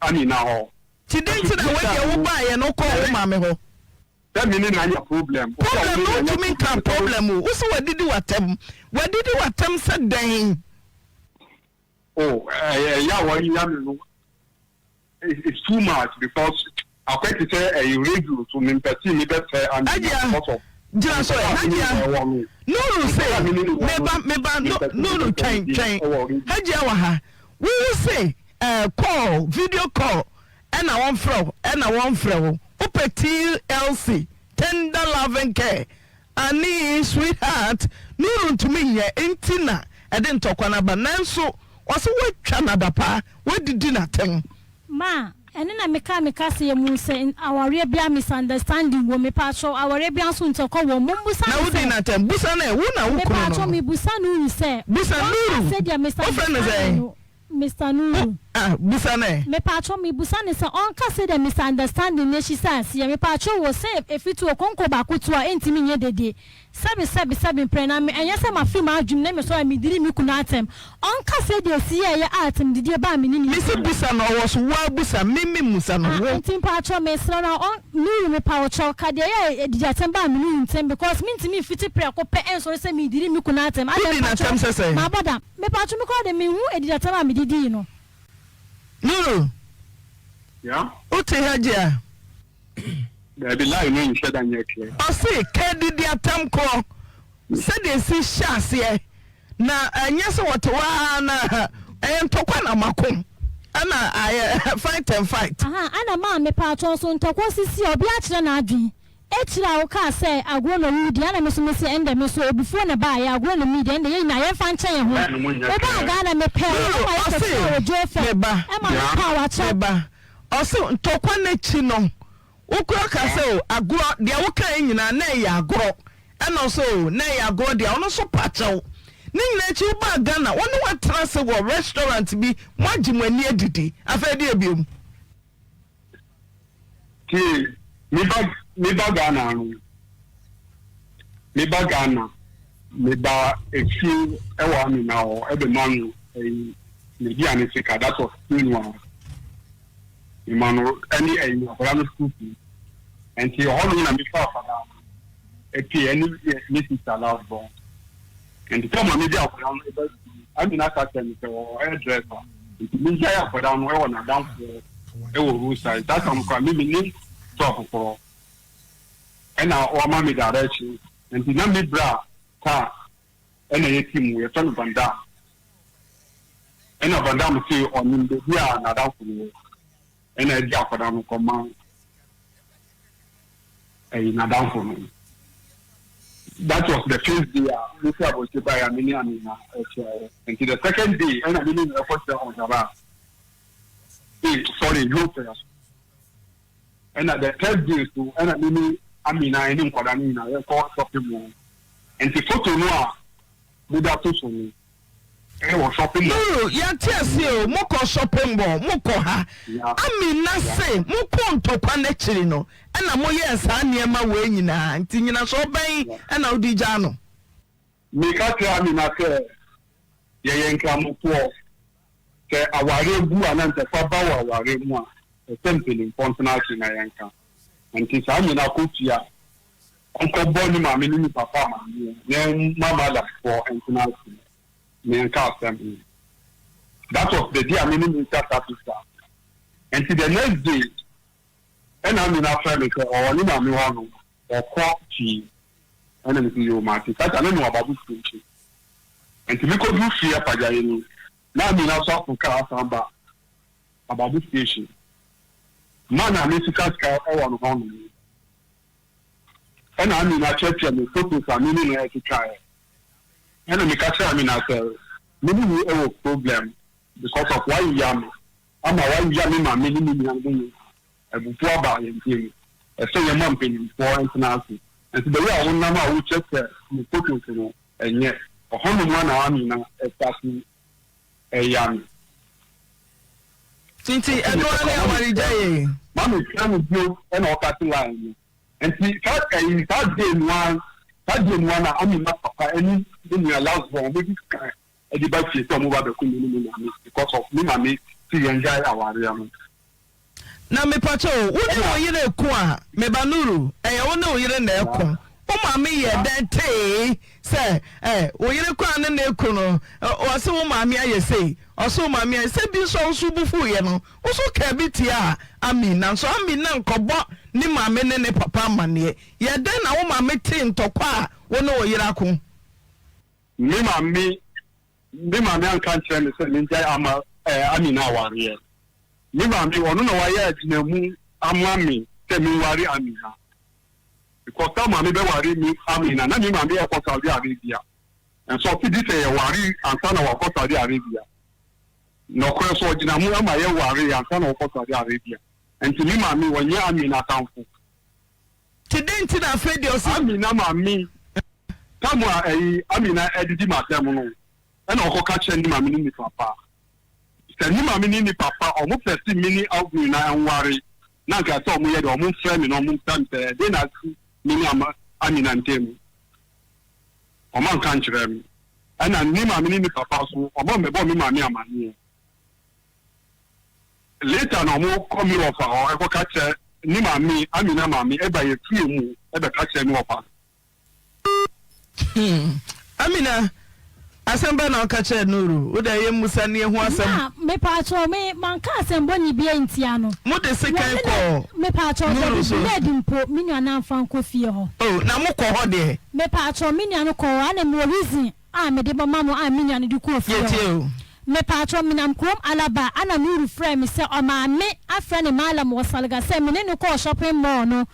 Amina hɔ.
Nti dɛn nti na wei deɛ wobaeɛ no wokɔɔ wo maame hɔ?
Sɛ me ne no anya problem.
Problem no wontumi nka problem o, wose wadidi w'atɛm. Wadidi w'atɛm sɛ dɛn?
Oh ɛyɛ a wɔyɛ me no it's too much because akɔyɛ te sɛ ɛyɛ radio so mempɛ se mebɛsɛe ame because of
gyina so ɛ Hajia Nuru se meba meba Nuru twɛn twɛn Hajia wɔ ha wowo se ɛɛ call video call ɛna wɔn frɛ wo ɛna wɔn frɛ wo wopɛ TLC tender loving care Annie, sweetheart, Nuru ntumi nyɛ nti na ɛde ntɔkwa no aba nanso ɔse woatwa no adapaa, woadidi no atɛn.
Ma, ɛno na mekaa me kaseɛ mu sɛ awareɛ biara misunderstanding wom, mepaakyɛw awareɛ biara nso ntɔkwa wom, mombusa
Na
no
wodii
sɛ.
no atɛn? Busa no ɛ, wo na wo kunu no
Mepaakyɛw
no.
mebusa Nuru sɛ
Busa
ɔnka
Nuru,
sɛdeɛ
wofrɛ no
misunderstanding
sɛn?
no Mister Nuru.
Ah, bisa no ɛ.
Mepatwo, mebusa no sɛ ɔnka sɛdeɛ misunderstanding no ahyi aseɛ. Mepatwo wo, sɛ efi to okonko baako to a, ɛntumi nyɛ dede. Sɛbe, sɛbe, sɛbe mprɛ na me, ɛnyɛ sɛ mafiri m'adwene mu na mesɔre a medidi me kunu atɛm. Ɔnka sɛdeɛ ɛsi yɛeɛ a atɛmdidie baa me ne ne
Mese
ntam.
bisa no, ɔwɔ so, wo ara bisa, me memmusa no,
Ah,
wo.
nti mpaatwɔ mesrɛ no a, ɔn, Nuru mepawokyɛw, ka deɛ ɛyɛ a adidi atɛm baa me ne wo ntam because mentumi mfiti prɛko pɛ nsɔre sɛ meredidi me kunu atɛm. Adɛn
Wodi no
mpaatwɔ,
atɛm sɛ sɛn?
mabɔ dam. Mepatwo me koraa de menhu adidiatɛm a mede dii no.
Nuru,
Yeah?
wote ha gye a?
Dabi line no nhyɛ da nyɛ clear.
Ɔse ka adidiatɛm korɔ sɛdeɛ ɛsi hyɛ aseɛ na ɛnyɛ sɛ wɔte hɔ ara na ɛyɛ ntɔkwa na mako ɛna ayɛ fight and fight.
Aha ɛna maa mepatwo nso ntɔkwa sisi a obiara kyerɛ n'adwene. Akyiri a wokaa sɛ agorɔ na woredi ɛna me nso mese ɛndɛ me nso abufuo na ɛbaeɛ agorɔ na meredi ɛndɛ yɛn nyinaa yɛmfa nkyɛ yɛn ho. Wobaa Ghana mepɛɛ wo ɛma yɛkɔtenaa wɔ Joe fam ɛma mepaa w'akyɛw.
Me ba, ɔse ntɔkwa no akyi no wo koraa kaa sɛ o agorɔ deɛ wokaeɛ nyinaa na ɛyɛ agorɔ ɛna ɔse o na ɛyɛ agorɔ deɛ ɔno nso pa kyɛw. Ne nyinaa akyi wobaa Ghana wo ne watena ase wɔ restaurant bi moagye mo ani adidi afei deɛ biom.
Tie, me ba, me ba Ghana no, me ba Ghana, me ba efie ɛwɔ Amina hɔ ɛbɛ ma no ɛyi n'aduane sika, that was January. Me ma no ɛne ɛyi akwadaa no school fees. Nti ɛhɔ nom na me fa akwadaa no epie ɛne me sister last born. Nti sɛ maame de akwadaa no ba sukuu, Amina ka kyerɛ me sɛ ɔwɔ hairdresser, nti mengyae akwadaa no wɔ n'adamfoɔ wɔ roadside. Saa time koraa me mennim shop korɔ. Ɛna wama me direction. Nti na me bra car ɛna yɛte mu, yɛfrɛ no Van Dam. Ɛna Van Dam se ɔnim baabi a n'adamfo no wɔ. Ɛna ɛde akwadaa no kɔma. ɛyi n'adamfo no. That was the first day a me fi abɔnten baeɛ a me ne Amina ɛhyiaeɛ. Nti the second day ɛna me ne no ɛkɔ hyia Ɔnhaba. Ee sorry Hotel. Ɛna the third day so ɛna me ne Amina ɛne nkwadaa no nyinaa yɛkɔ shopping mall. Nti photo no a mode ato so no ɛwɔ shopping mall.
Nuru, yɛate aseɛ o, mokɔ shopping mall, mokɔ ha. Amina se mokɔɔ ntɔkwa no akyiri no ɛna moyɛɛ saa nneɛma wei nyinaa, nti nyinasoɔ bɛn ɛna wode gyaa no?
Meka kyerɛɛ Amina sɛ yɛyɛ Nkramofoɔ, sɛ awareɛ gu anaa ntɔkwa ba wɔ awareɛ mu a, ɛsɛ sɛ mpanimfoɔ ntena ase na yɛnka. Nti sɛ Amina kɔ fie a, ɔnkɔbɔ ne maame ne ne papa amaneɛ na ɛmma madamfoɔ ntena ase na yɛnka asɛm no. That was the day a me ne no twa saa picture no. Nti the next day, ɛna Amina frɛ me sɛ ɔwɔ ne maame hɔ nom, ɔkɔ fie. Ɛna mese yoo mate. Saa ta na mewɔ Ababu fie nso. Nti mekɔduru fie apagyaeɛ no, na Amina nso aforo kaa asan ba Ababu station. Ma na me sika sika wɔ no hɔ nom. Ɛna Amina kyerɛkyerɛ me photos a me ne no ɛtwitwaeɛ. Ɛna meka kyerɛ Amina sɛ me ne no wɔ problem because of wayea me ama wayea me maame ne me nuanom nyinaa. Abufuo aba yɛn ntam. Ɛsɛ yɛma mpanimfoɔ ntena ase. Nti the way a wonam a wokyerɛkyerɛ me photos no ɛnyɛ. Ɔhɔnom ara na Amina starte ɛya me.
Nti ɛno ara ne awaregyaeɛ yi?
Ma me frɛ no bio ɛna ɔkate line no. Nti saa ɛyi saa day no ara saa day no ara na Amina papa ɛne ne nua last born wɔn di kan ɛde ba fie sɛ wɔn ba bɛko me ne me maame because of me maame si yɛn gyae awareɛ no.
Na mepakyɛ o, wo ne wo yere reko a, me ba Nuru, ɛyɛ wo ne wo yere na ɛko. Wo maame yɛɛ dɛn tee sɛ eh, wo yere koraa ne no reko no, ɔse wo maame ayɛ sei, ɔse wo maame ayɛ sɛ bi nso a wo nso wo bo fuiɛ no, wo nso kaa bi tiaa Amin, nanso Amin na nkɔbɔ ne maame ne ne papa amaneɛ. Yɛɛ dɛn na wo maame tee ntɔkwa a wo ne wo yere ako?
Me maame Me maame anka ankyerɛ me sɛ mengyae ama eh, Amina awareɛ. Me maame, ɔno na wayɛ agyinamu ama me sɛ menware Amina. Because sɛ maame bɛware me Amina, na me maame ɛkɔ Saudi Arabia. Nso ɔse gye sɛ yɛware ansa na wakɔ Saudi Arabia. Nɔkorɛ so ɔgyina mu ama yɛware ansa na ɔkɔ Saudi Arabia. Nti me maame, ɔnyɛ Amina atamfo.
Nti dɛn nti na afei deɛ ɔse.
Amina maame tam a ɛyi Amina ɛdidi m'atɛm no ɛna ɔkɔ ka kyerɛ ne maame ne ne papa sɛ ne maame ne ne papa ɔmo pɛ se me ne Amina nware na nka sɛ ɔmo yɛ deɛ ɔmo nfrɛ me na ɔmo nfrɛ me sɛ ɛdeɛn na asi me ne Amina ntɛm ɔmo anka nkyerɛ me ɛna ne maame ne ne papa so ɔmo ammɛbɔ me maame amaneɛ. Later na ɔmo kɔ me wɔfa hɔ ɛkɔ ka kyerɛ ne maame, Amina maame ɛba yɛ fie mu ɛbɛ ka kyerɛ me wɔfa no.
Hmm Amina, asɛm bɛn na woka kyerɛɛ Nuru? Wo deɛ yɛmmusa na yɛhu asɛm.
Na, mepaakyɛw, me, manka asɛm bɔne biara ntia no.
Mode sekan
Wɔne no,
kɔɔ
mepaakyɛw,
Nuru
dabi,
so?
blade mpo, me nua no amfa ankɔ fie hɔ.
Oh, na mokɔ hɔ deɛ?
Mepaakyɛw, me nua no kɔɔ hɔ, ɛna mewɔ reason a mede bɛma no a me nua no de kɔɔ fie
Yɛtie
hɔ.
o.
Mepaakyɛw, menam kurom Alaba ana Nuru frɛɛ me sɛ ɔmaame afrɛ ne mallam wɔ Salga sɛ me ne no kɔɔ shopping mall no.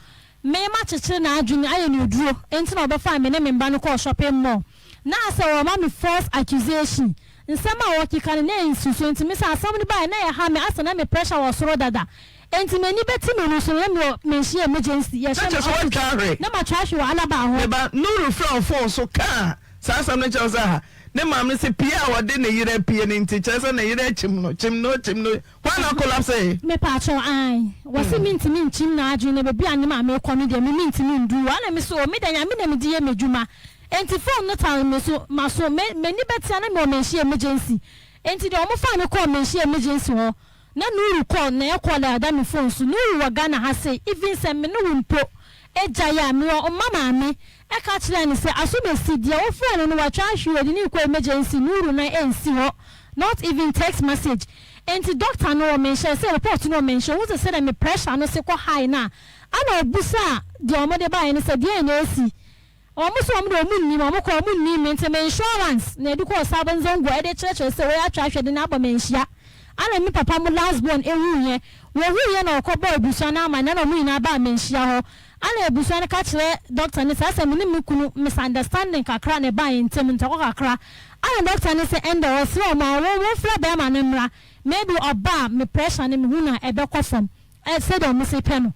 Me makyekyere n'adwene ayɛ no aduro nti na ɔbɛfaa me ne me mma no kɔɔ shopping mall. Na asɛ ɔrema me false accusation. Nsɛm a ɔrekeka no na ɛnsusu nti me sɛ asɛm no baeɛ na ɛha me asɛ na me pressure wɔ soro dada. Enti m'ani bɛte m'ani so no na mewɔ manhyia emergency
Na
yɛhyɛ me
kyerɛ sɛ
office
woatwa ahwe.
na matwa ahwe wɔ Alaba hɔ.
Me ba, Nuru frɛ wo fon so kaa saa asɛm no kyerɛ wo sɛ ha ne maame no se pie a ɔde ne yere apue no nti kyerɛ sɛ ne yere akyim no, kyim no, kyim no, hwan na collapse?
Mepaakyɛw ae, wɔse mentumi nkyim n'adwene na baabi a ne maame rekɔ no deɛ me mentumi nduru hɔ, ɛna me se oh me deɛ Nyame na mede yɛ m'adwuma, enti phone no tare me so, maso, me m'ani bɛtea na mewɔ manhyia emergency, enti deɛ wɔfaa me kɔɔ manhyia emergency hɔ Na Nuru call na ɛyɛ call a ɛda me phone so Nuru wɔ Ghana ha sei even sɛ me ne wo mpo gyae a mewɔ mma maame ɛka kyerɛɛ no sɛ Asomasi deɛ wo frɛ no no watwa ahwe yɛde no rekɔ emergency Nuru nan ɛnsi hɔ not even text message enti doctor no wɔ menhyɛ sɛ report no wɔ menhyɛ ohu sɛ sɛdeɛ me pressure no se kɔ high no a ana ɔbusaa deɛ wɔde baeɛ no sɛ deɛn na ɛsi Wɔn nso wɔn deɛ wɔn nnim, wɔn koraa wɔn nnim me nti me insurance na yɛde kɔɔ Sabon Zongo ɛde kyerɛkyerɛ sɛ wei atwa ahwɛ de no abɔ me nhyia. Ana me papa mo last born ɛwuiɛ, wɔwuiɛ na wɔkɔ bɔɔ abusua no amaneɛ na wɔn nyinaa baa me nhyia hɔ. Ana abusua no ka kyerɛ doctor no sɛ asɛ me ne me kunu misunderstanding kakra na ɛbaa yɛn ntam ntɔkwa kakra. Ana doctor no sɛ ɛndɛ ɔsrɛ wɔn a wɔn wɔmfrɛ bɛɛma no mmra maybe ɔba a me pressure no mehu no a ɛbɛkɔ fam ɛ sɛdeɛ wɔn se pɛ no.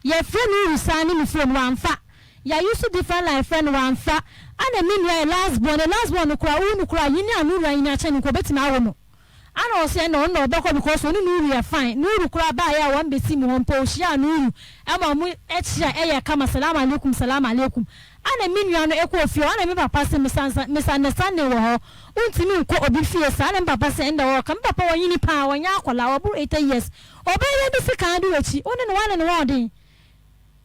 Yɛfrɛ Nuru saa ne me phone wamfa. Yɛ use different line frɛ no wamfa. Ana me nua yɛ last born, ne last born no koraa wowu no koraa yini a Nuru anyini akyɛ no nka ɔbɛtumi awo no. Ana ɔse ɛnna ɔno na ɔbɛkɔ because ɔne Nuru yɛ fine. Nuru koraa baeɛ a wɔn bɛsi mu hɔ mpo ɔhyiaa Nuru ɛma ɔmo kyea ɛyɛ kama salam alaikum salam alaikum. Ana me nua no ɛkɔɔ fie hɔ ana me papa se misunderstanding wɔ hɔ wontumi nkɔ obi fie saa ana me papa se ɛnna ɔɔka me papa wanyini paa ɔnyɛ akwadaa waboro 80 years ɔbɛyɛ dɛn de sekan adi w'akyi wo ne no woane ne ho ɔden.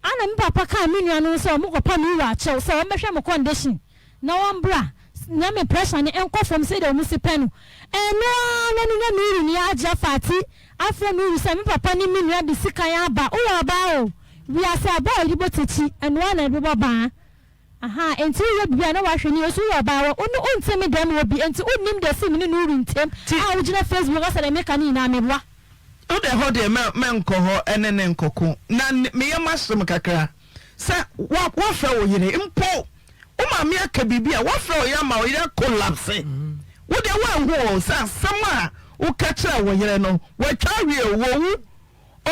Ana me papa kaa me nua no ho sɛ ɔmo kɔpa me wura kyɛw sɛ ɔmbɛhwɛ me condition na ɔmbra na me pressure no nkɔ fam sɛdeɛ ɔmo si pɛ no. Ɛno ara na me nya me wura ni Agya Fati afrɛ me wura sɛ me papa ne me nua de sikan aba, woyɛ ɔbaa o, wiase aba a yɛde bɔ takyi ɛno ara na yɛde bɛbɔ baa. Ahaa enti woyɛ biribi a na wahwɛ ne yie so woyɛ ɔbaa wɔ wo ne wonte me dɛm wɔ bi enti wonnim deɛ ɛsii me ne Nuri ntem a wogyina Facebook ka sɛ deɛ meka no nyinaa meboa.
Wo deɛ hɔ deɛ mɛ mɛnkɔ hɔ ɛne ne nkɔko na me yam ahye me kakra sɛ wa wafrɛ wo yere mpo wo maame aka biribi a wafrɛ wo yere ama wo yere akolapse wo deɛ woanhu o sɛ asɛm a woka kyerɛ wo yere no watwa awie o wɔwu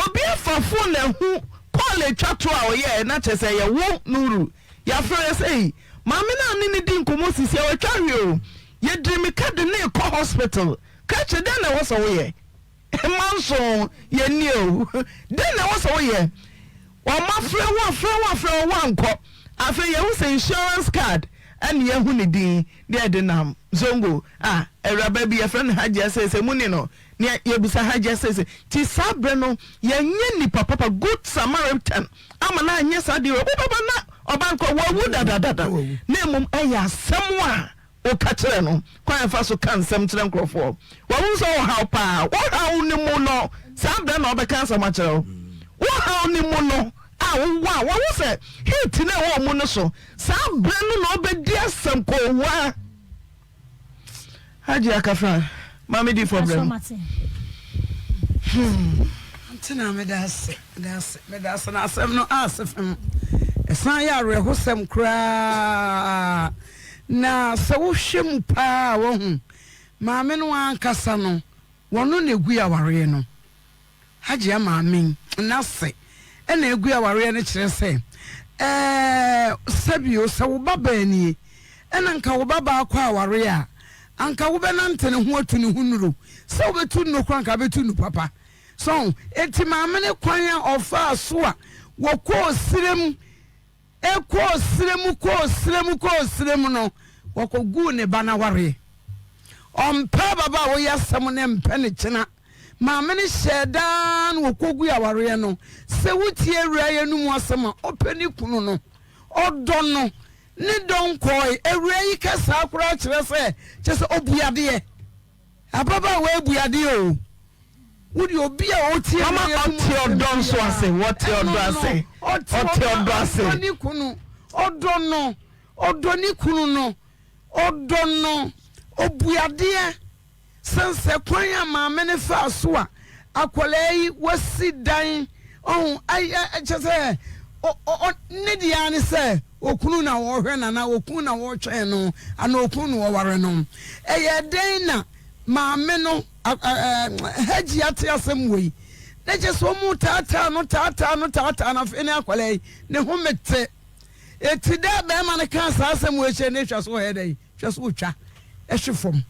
Obi afa phone ahu call etwa to a ɔyɛɛ na kyerɛ sɛ ɛyɛ wo Nuru. Yɛafrɛ yɛ sɛ ei maame no a ne no di nkɔmmɔ sisi a watwa ahwe o. Yɛdiri mika de no rekɔ hospital. Krakye dɛn na ɛwɔ sɛ woyɛ? Mma nso yɛnni o. Dɛn na ɛwɔ sɛ woyɛ? Wɔafrɛ wo afrɛ wo afrɛ wo woankɔ. Afei yɛahu sɛ insurance card ɛne yɛahu ne din ne yɛde nam Zongo a awuraba bi yɛfrɛ no Hajia seesei monni no Nea yɛbisa ha gye sɛ sɛ nti saa berɛ no yɛnyɛ nipa papa good Samaritan ama no anyɛ saa deɛ wobɛba na ɔba no kɔ wawu dadadada na mmom ɛyɛ asɛm a woka kyerɛ no kwan a ɛfa so ka nsɛm kyerɛ nkurɔfoɔ wahu sɛ ɔhaw paa wohaw no mu no saa berɛ na ɔbɛka asɛm akyerɛ wo wohaw no mu no a wowɔ a wahu sɛ heat no ɛwɔ mu no so saa berɛ no na ɔbɛdi asɛm kɔwaa Hajji Akafra, ma me di fɔ brɛ mu.
Hmm. Ante na meda ase, meda ase, meda ase na asɛm no ase fam. Ɛsan yɛ awerɛhosɛm koraa. Na sɛ wohwɛ mu paa wɔhu maame no ankasa no, wɔno na egui awareɛ no. Hajia maame yi n'ase na egu awareɛ no kyerɛ sɛ ɛɛ sɛbio sɛ wo ba baa nie ɛna nka wo ba baa kɔ awareɛ a anka wobɛnante ne ho atu ne ho nnuro sɛ wobɛtu nnuro koraa anka wobɛtu nnu papa so eti maame ne kwan a ɔfaa so a wɔkɔɔ serem Ɛkɔɔ serɛ mu kɔɔ serɛ mu kɔɔ serɛ mu no, wɔkɔguu ne ba no awareɛ. Ɔmpɛ ababaawa yi asɛm ne mpɛ ne kyena. Maame no hyɛɛ da ara na wɔkɔgui awareɛ no. Sɛ wotie awuraa yi anomu asɛm a, ɔpɛ ne kunu no, ɔdɔ no, ne dɔ nkɔɔe. Awuraa yi ka saa koraa kyerɛ sɛ, kyerɛ sɛ ɔbu adeɛ. Ababaawa yi bu adeɛ o. Wo deɛ obi a ɔtie
Mama ɔte ɔdɔ nso ase. Wɔte ɔdɔ ase. Ɔte ɔdɔ ase.
Ɔdɔ ne kunu. Ɔdɔ no. Ɔdɔ ne kunu no. Ɔdɔ no. Ɔbu adeɛ. Sɛn sɛ kwan a maame no faa so a akwadaa yi wasi dan ɔho ayɛ kyɛ sɛ ne deɛ ara ne sɛ okunu na ɔhwɛ no anaa okunu na ɔtwɛn no anaa okunu na ɔware no. Ɛyɛ dɛn na maame no Hajji ate asɛm wei na kyɛ sɛ ɔmu taataa no taataa no taataa no afei ne akwadaa yi ne ho mete eti dɛ bɛrima no kaa saa asɛm wei kyerɛ ne hwɛ so ɔyɛ dɛ hwɛ so ɔtwa ɛhwe fam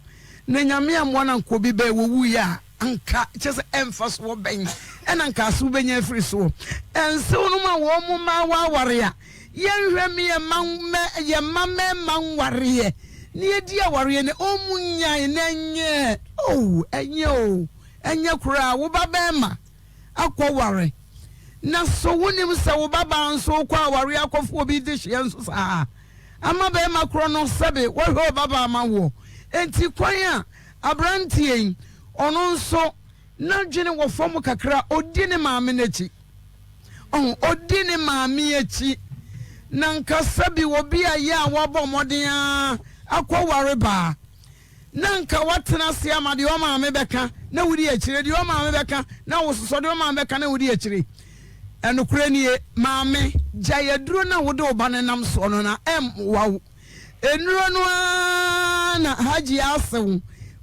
na nyame amoa na nka obi bɛɛ wɔwuiɛ a anka kyɛ sɛ ɛmfa soɔ bɛn ɛna nka ase wobɛnya afiri soɔ ɛnsew no ma wɔn mo mmaa wɔaware a Yɛnhwɛ me yɛ mma mɛ yɛ mma mɛɛma nwareɛ na yɛdi awareɛ na ɔmu nyae na ɛnyɛ oh ɛnyɛ oh ɛnyɛ koraa wo ba bɛɛma akɔ ware na so wonim sɛ wo ba baa nso wokɔ awareɛ akɔfo obi de hyeɛ nso saa ama bɛɛma korɔ no sɛbe wɔhwɛ ɔba baa ma woɔ enti kwan a abranteɛ yi ɔno nso n'adwene wɔ fam kakra ɔdi ne maame n'akyi. Ɔho, odi ne maame akyi. Na nka sɛbi obi a yɛ a wabɔ mmɔden ara akɔware baa, na nka watena ase ama deɛ ɔmaame bɛka na wodi akyire, deɛ ɔmaame bɛka na wososɔ, deɛ ɔmaame bɛka na wodi akyire. Nokorɛ nie, maame, gyae aduro no a wode wo ba no nam soɔ no na ɛmmoa wo. Nnuro no ara na Hajia asew,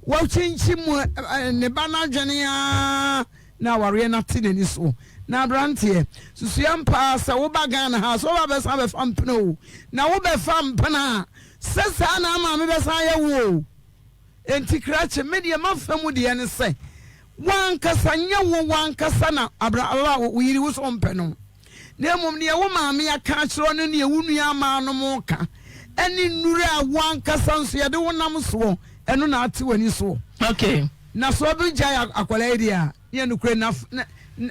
wakyinkyim ne ba no adwene ara na awareɛ no ate n'ani so. Na aberanteɛ, susu ampa ara sɛ woba Ghana ha a, sɛ woba abɛsan abɛfa mpena o, na wobɛfa mpena a, sɛ saa na maame bɛsan ayɛ wo o. Enti krakye, me deɛ m'afa mu deɛ ne sɛ, w'ankasa, nyɛ wo w'ankasa na abra wo yere wo sɛ ɔmpɛ no. na mmom deɛ wo maame aka akyerɛ wo ne deɛ wo nuammaanom reka, ne nnuru a wo ankasa nso yɛde wo nam soɔ, ɛno na ate w'ani soɔ.
Okay.
Na sɛ ɔbɛgyae akwadaa yi deɛ a, ne yɛ nokorɛ na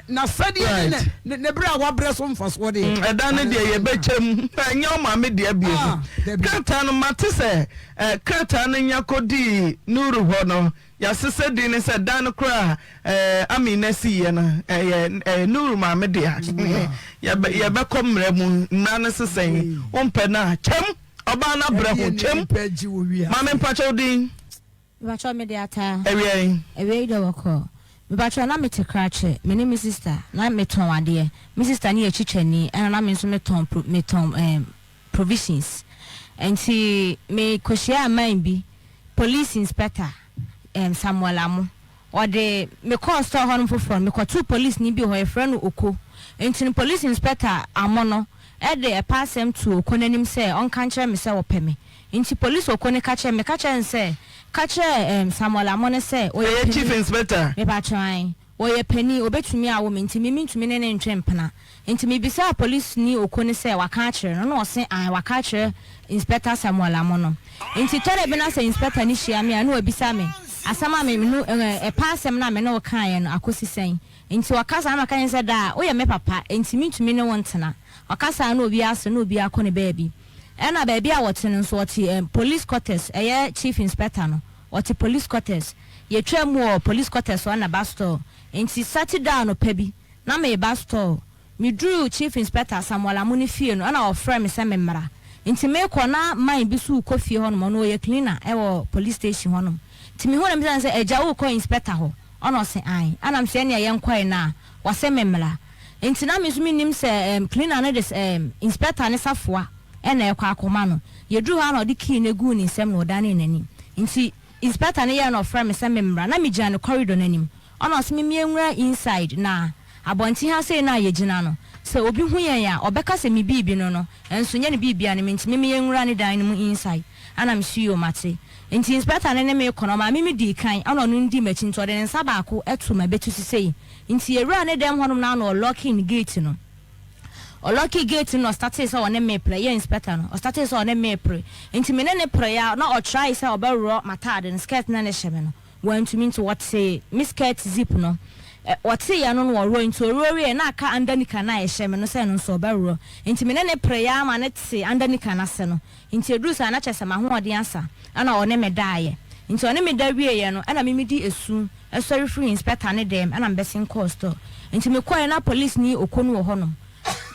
n'asɛdeɛ ne ne ne berɛ a wabrɛ so mfasoɔ deɛ.
Mm, ɛda no deɛ yɛbɛkyɛ mu, ɛnyɛ ɔmaame deɛ bio. Ah, krataa no mate sɛ eh, krataa no nya kɔdii Nuru hɔ no, Yɛasesa din no sɛ dan no koraa a eh, Amina siiɛ no, ɛyɛ eh, Nuru maame dea. Yɛbɛ, yɛbɛkɔ mmara mu, mmara no se sɛn? Wompɛ no a, kyɛm! Ɔbaa no abrɛ ho, kyɛm! Maame mpakyɛ wo din?
Mepakyɛw mede ataa.
Awia yi.
Awia yi deɛ wɔkɔ. Mepakyɛw na mete krakye, me ne me sister, na metɔn adeɛ. Me sister no yɛ kyikyani ɛna na me nso metɔn pro, metɔn ɛɛm provisions. Nti me kɔhyiaa man bi, police inspector um, Samuel Amo. Ɔde me kɔɔ store hɔnom foforɔ no, mekɔtoo polisini bi wɔ hɔ, yɛfrɛ no Oko. Nti no police inspector Amo no de ɛpɛ asɛm too Oko no anim sɛ ɔnka nkyerɛ me sɛ ɔpɛ me. Nti police Oko no ka kyerɛ me, meka kyerɛɛ no sɛ, ka kyerɛ um, Samuel Amo no sɛ ɔyɛ
Ɛyɛ chief
panin.
inspector?
Mepakyɛw, ae. Ɔyɛ panin, ɔbɛtumi awo me, nti me mentumi ne no ntwe mpena. Nti mebisaa polisini Oko no sɛ waka akyerɛ no, na ɔse ae waka akyerɛ Inspector Samuel Amono. Nti tɔda bi na sɛ Inspector no hyia me a na wabisa me asɛm a me no ɛpa asɛm no a me ne wo kaeɛ no akɔsi sɛn. Nti ɔka saa na maka kyerɛ no sɛ daa woyɛ me papa nti mentumi ne wo ntena. Ɔka saa na obiara sere na obiara kɔ ne baabi. Ɛna baabi a wɔte no nso ɔte police quarters, ɛyɛ Chief Inspector no ɔte police quarters. Yɛtwaa mu wɔ police quarters hɔ na bus store. Nti Saturday anɔpa bi na mereba store. Meduruu Chief Inspector Samuel Amuni fie no ɛna ɔfrɛɛ me sɛ memmra. Nti merekɔ na man bi nso rekɔ fie hɔnom, ɔno ɔyɛ cleaner wɔ police station hɔnom. Nti mehuu no mebisaa no sɛ, Agya worekɔ Inspector hɔ? Ɛna ɔse ae. Ɛna mese ɛneɛ yɛnkɔe na wase memmra. Nti na me nso mennim sɛ ɛɛm cleaner no de ɛɛm Inspector no safoa ɛna ɛrekɔ akɔma no. Yɛduruu hɔ ara na ɔde key no guu ne nsam na ɔdanee n'ani. Nti Inspector no yɛɛ na ɔfrɛɛ me sɛ memmra. Na megyina ne corridor no anim. Ɔna ɔse me mienwura inside na abɔnten ha sei no a yɛgyina no, sɛ obi hu yɛn a ɔbɛka sɛ me biibi no no, nso nyɛ ne biibia no me nti me mienwura ne dan no mu inside. Ɛna mese yoo mate. Nti inspector no ne me rekɔ no ɔmaa me me dii kan ɛna ɔno no dii makyi nti ɔde ne nsa baako too mabeti so sei. Nti yɛwuraa ne dɛm hɔnom no ara na ɔlɔkee ne gate no. Ɔlɔkee gate no na ɔstartee sɛ ɔne me repere, ɛyɛ inspector no, ɔstartee sɛ ɔne me repere. Nti me ne no peree a na ɔtrae sɛ ɔbɛworɔ m'ataade no, skirt no a na ɛhyɛ me no. Wantumi nti wɔtee me skirt zip no. Wɔteeɛ no na wɔworɔe nti ɔworɔ wieeɛ na aka under nika no a ɛhyɛ me no sɛ ɛno nso ɔbɛworɔ. Nti me ne no pereeɛ ara ma no tee under nika no ase no. Nti ɛduruu saa na kyerɛ sɛ m'ahoɔden asa ɛna ɔne me daeɛ. Nti ɔne me da wieeɛ no ɛna me medi esu sɔre firii inspector no dɛm ɛna mebɛsen kɔɔ store. Nti mekɔeɛ na polisini Okonu wɔ hɔnom.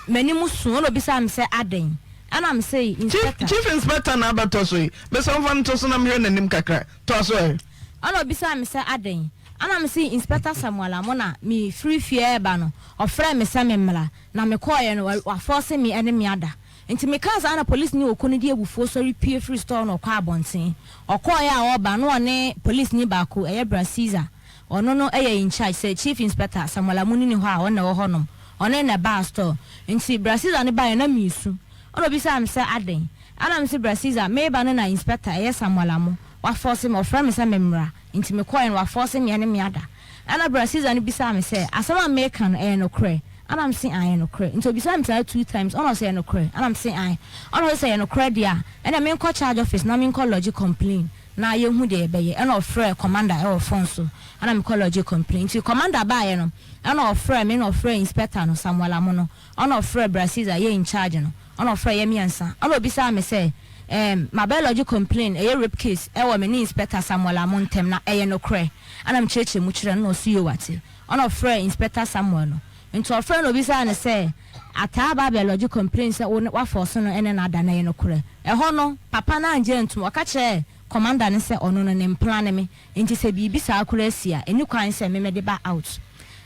M'anim su ɛna ɔbisaa me sɛ adɛn? Ɛna mese
Chief,
inspector.
Chief Inspector na abɛtɔ so yi. Mesɛ ɔmfa no nto so na mehwɛ n'anim kakra. Toa so ɛ.
Ɛna ɔbisaa me sɛ adɛn? Ɛna mese Inspector Samuel Amoh na me firi fie reba no ɔfrɛɛ me sɛ me mmra na me kɔeɛ no wafɔɔse me ne me ada. Nti me kaa saa na polisini Oko no de abufuo sɔre pue firi store na ɔkɔ abɔnten. Ɔkɔeɛ a ɔreba no ɔne polisini baako ɛyɛ Bra Caesar ɔno no yɛ in charge sɛ Chief Inspector Samuel Amoh no nni hɔ a ɔno na ɛwɔ hɔ nom ɔne no na ɛbaa store. Nti Bra Caesar no baeɛ na meresu ɛna ɔbisaa me sɛ adɛn? Ɛna mese bra Caesar, mereba no na inspector, ɛyɛ Samuel Amoh, wafɔɔse me, ɔfrɛ me sɛ memmra, nti mekɔeɛ no wafɔɔse me ɛne me ada. Ɛna bra Caesar no bisaa me sɛ, asɛm a mereka no ɛyɛ nokorɛ? Ɛna mese ae ɛyɛ nokorɛ. Nti ɔbisaa me saa two times, ɛna ɔse ɛyɛ nokorɛ? Ɛna mese ae. Ɛna ɔse sɛ ɛyɛ nokorɛ deɛ a, ɛneɛ menkɔ charge office na menkɔ lodge complain na yɛnhu deɛ yɛbɛyɛ. Ɛna ɔfrɛɛ commander ɛwɔ phone so, ɛna mekɔ lodge complain. Nti commander baeɛ no, ɛna ɔfrɛɛ me, ɛna ɔfrɛɛ inspector no, Samuel Amoh no, Ɔna ɔfrɛɛ bra Caesar yɛ in charge no, ɔna ɔfrɛɛ yɛ miɛnsa, ɔna obisaa me sɛ ɛɛm mabɛ lodge complain ɛyɛ rape case ɛwɔ me ne inspector Samuel Amoh ntɛm na ɛyɛ nokorɛ? Ɛna me kyerɛkyerɛ mu kyerɛɛ no na ɔse yoo wate. Ɔna ɔfrɛɛ inspector Samuel no, nti ɔfrɛɛ no obisaa no sɛ Ataa aba abɛ lodge complain sɛ wo ne wafɔɔse no ɛne no ada na ɛyɛ nokorɛ? Ɛhɔ no papa no angye antum, ɔka kyerɛɛ commander no sɛ ɔno no ne mpena ne me, nti sɛ biribi saa koraa si a ɛni kwan sɛ me mede ba out.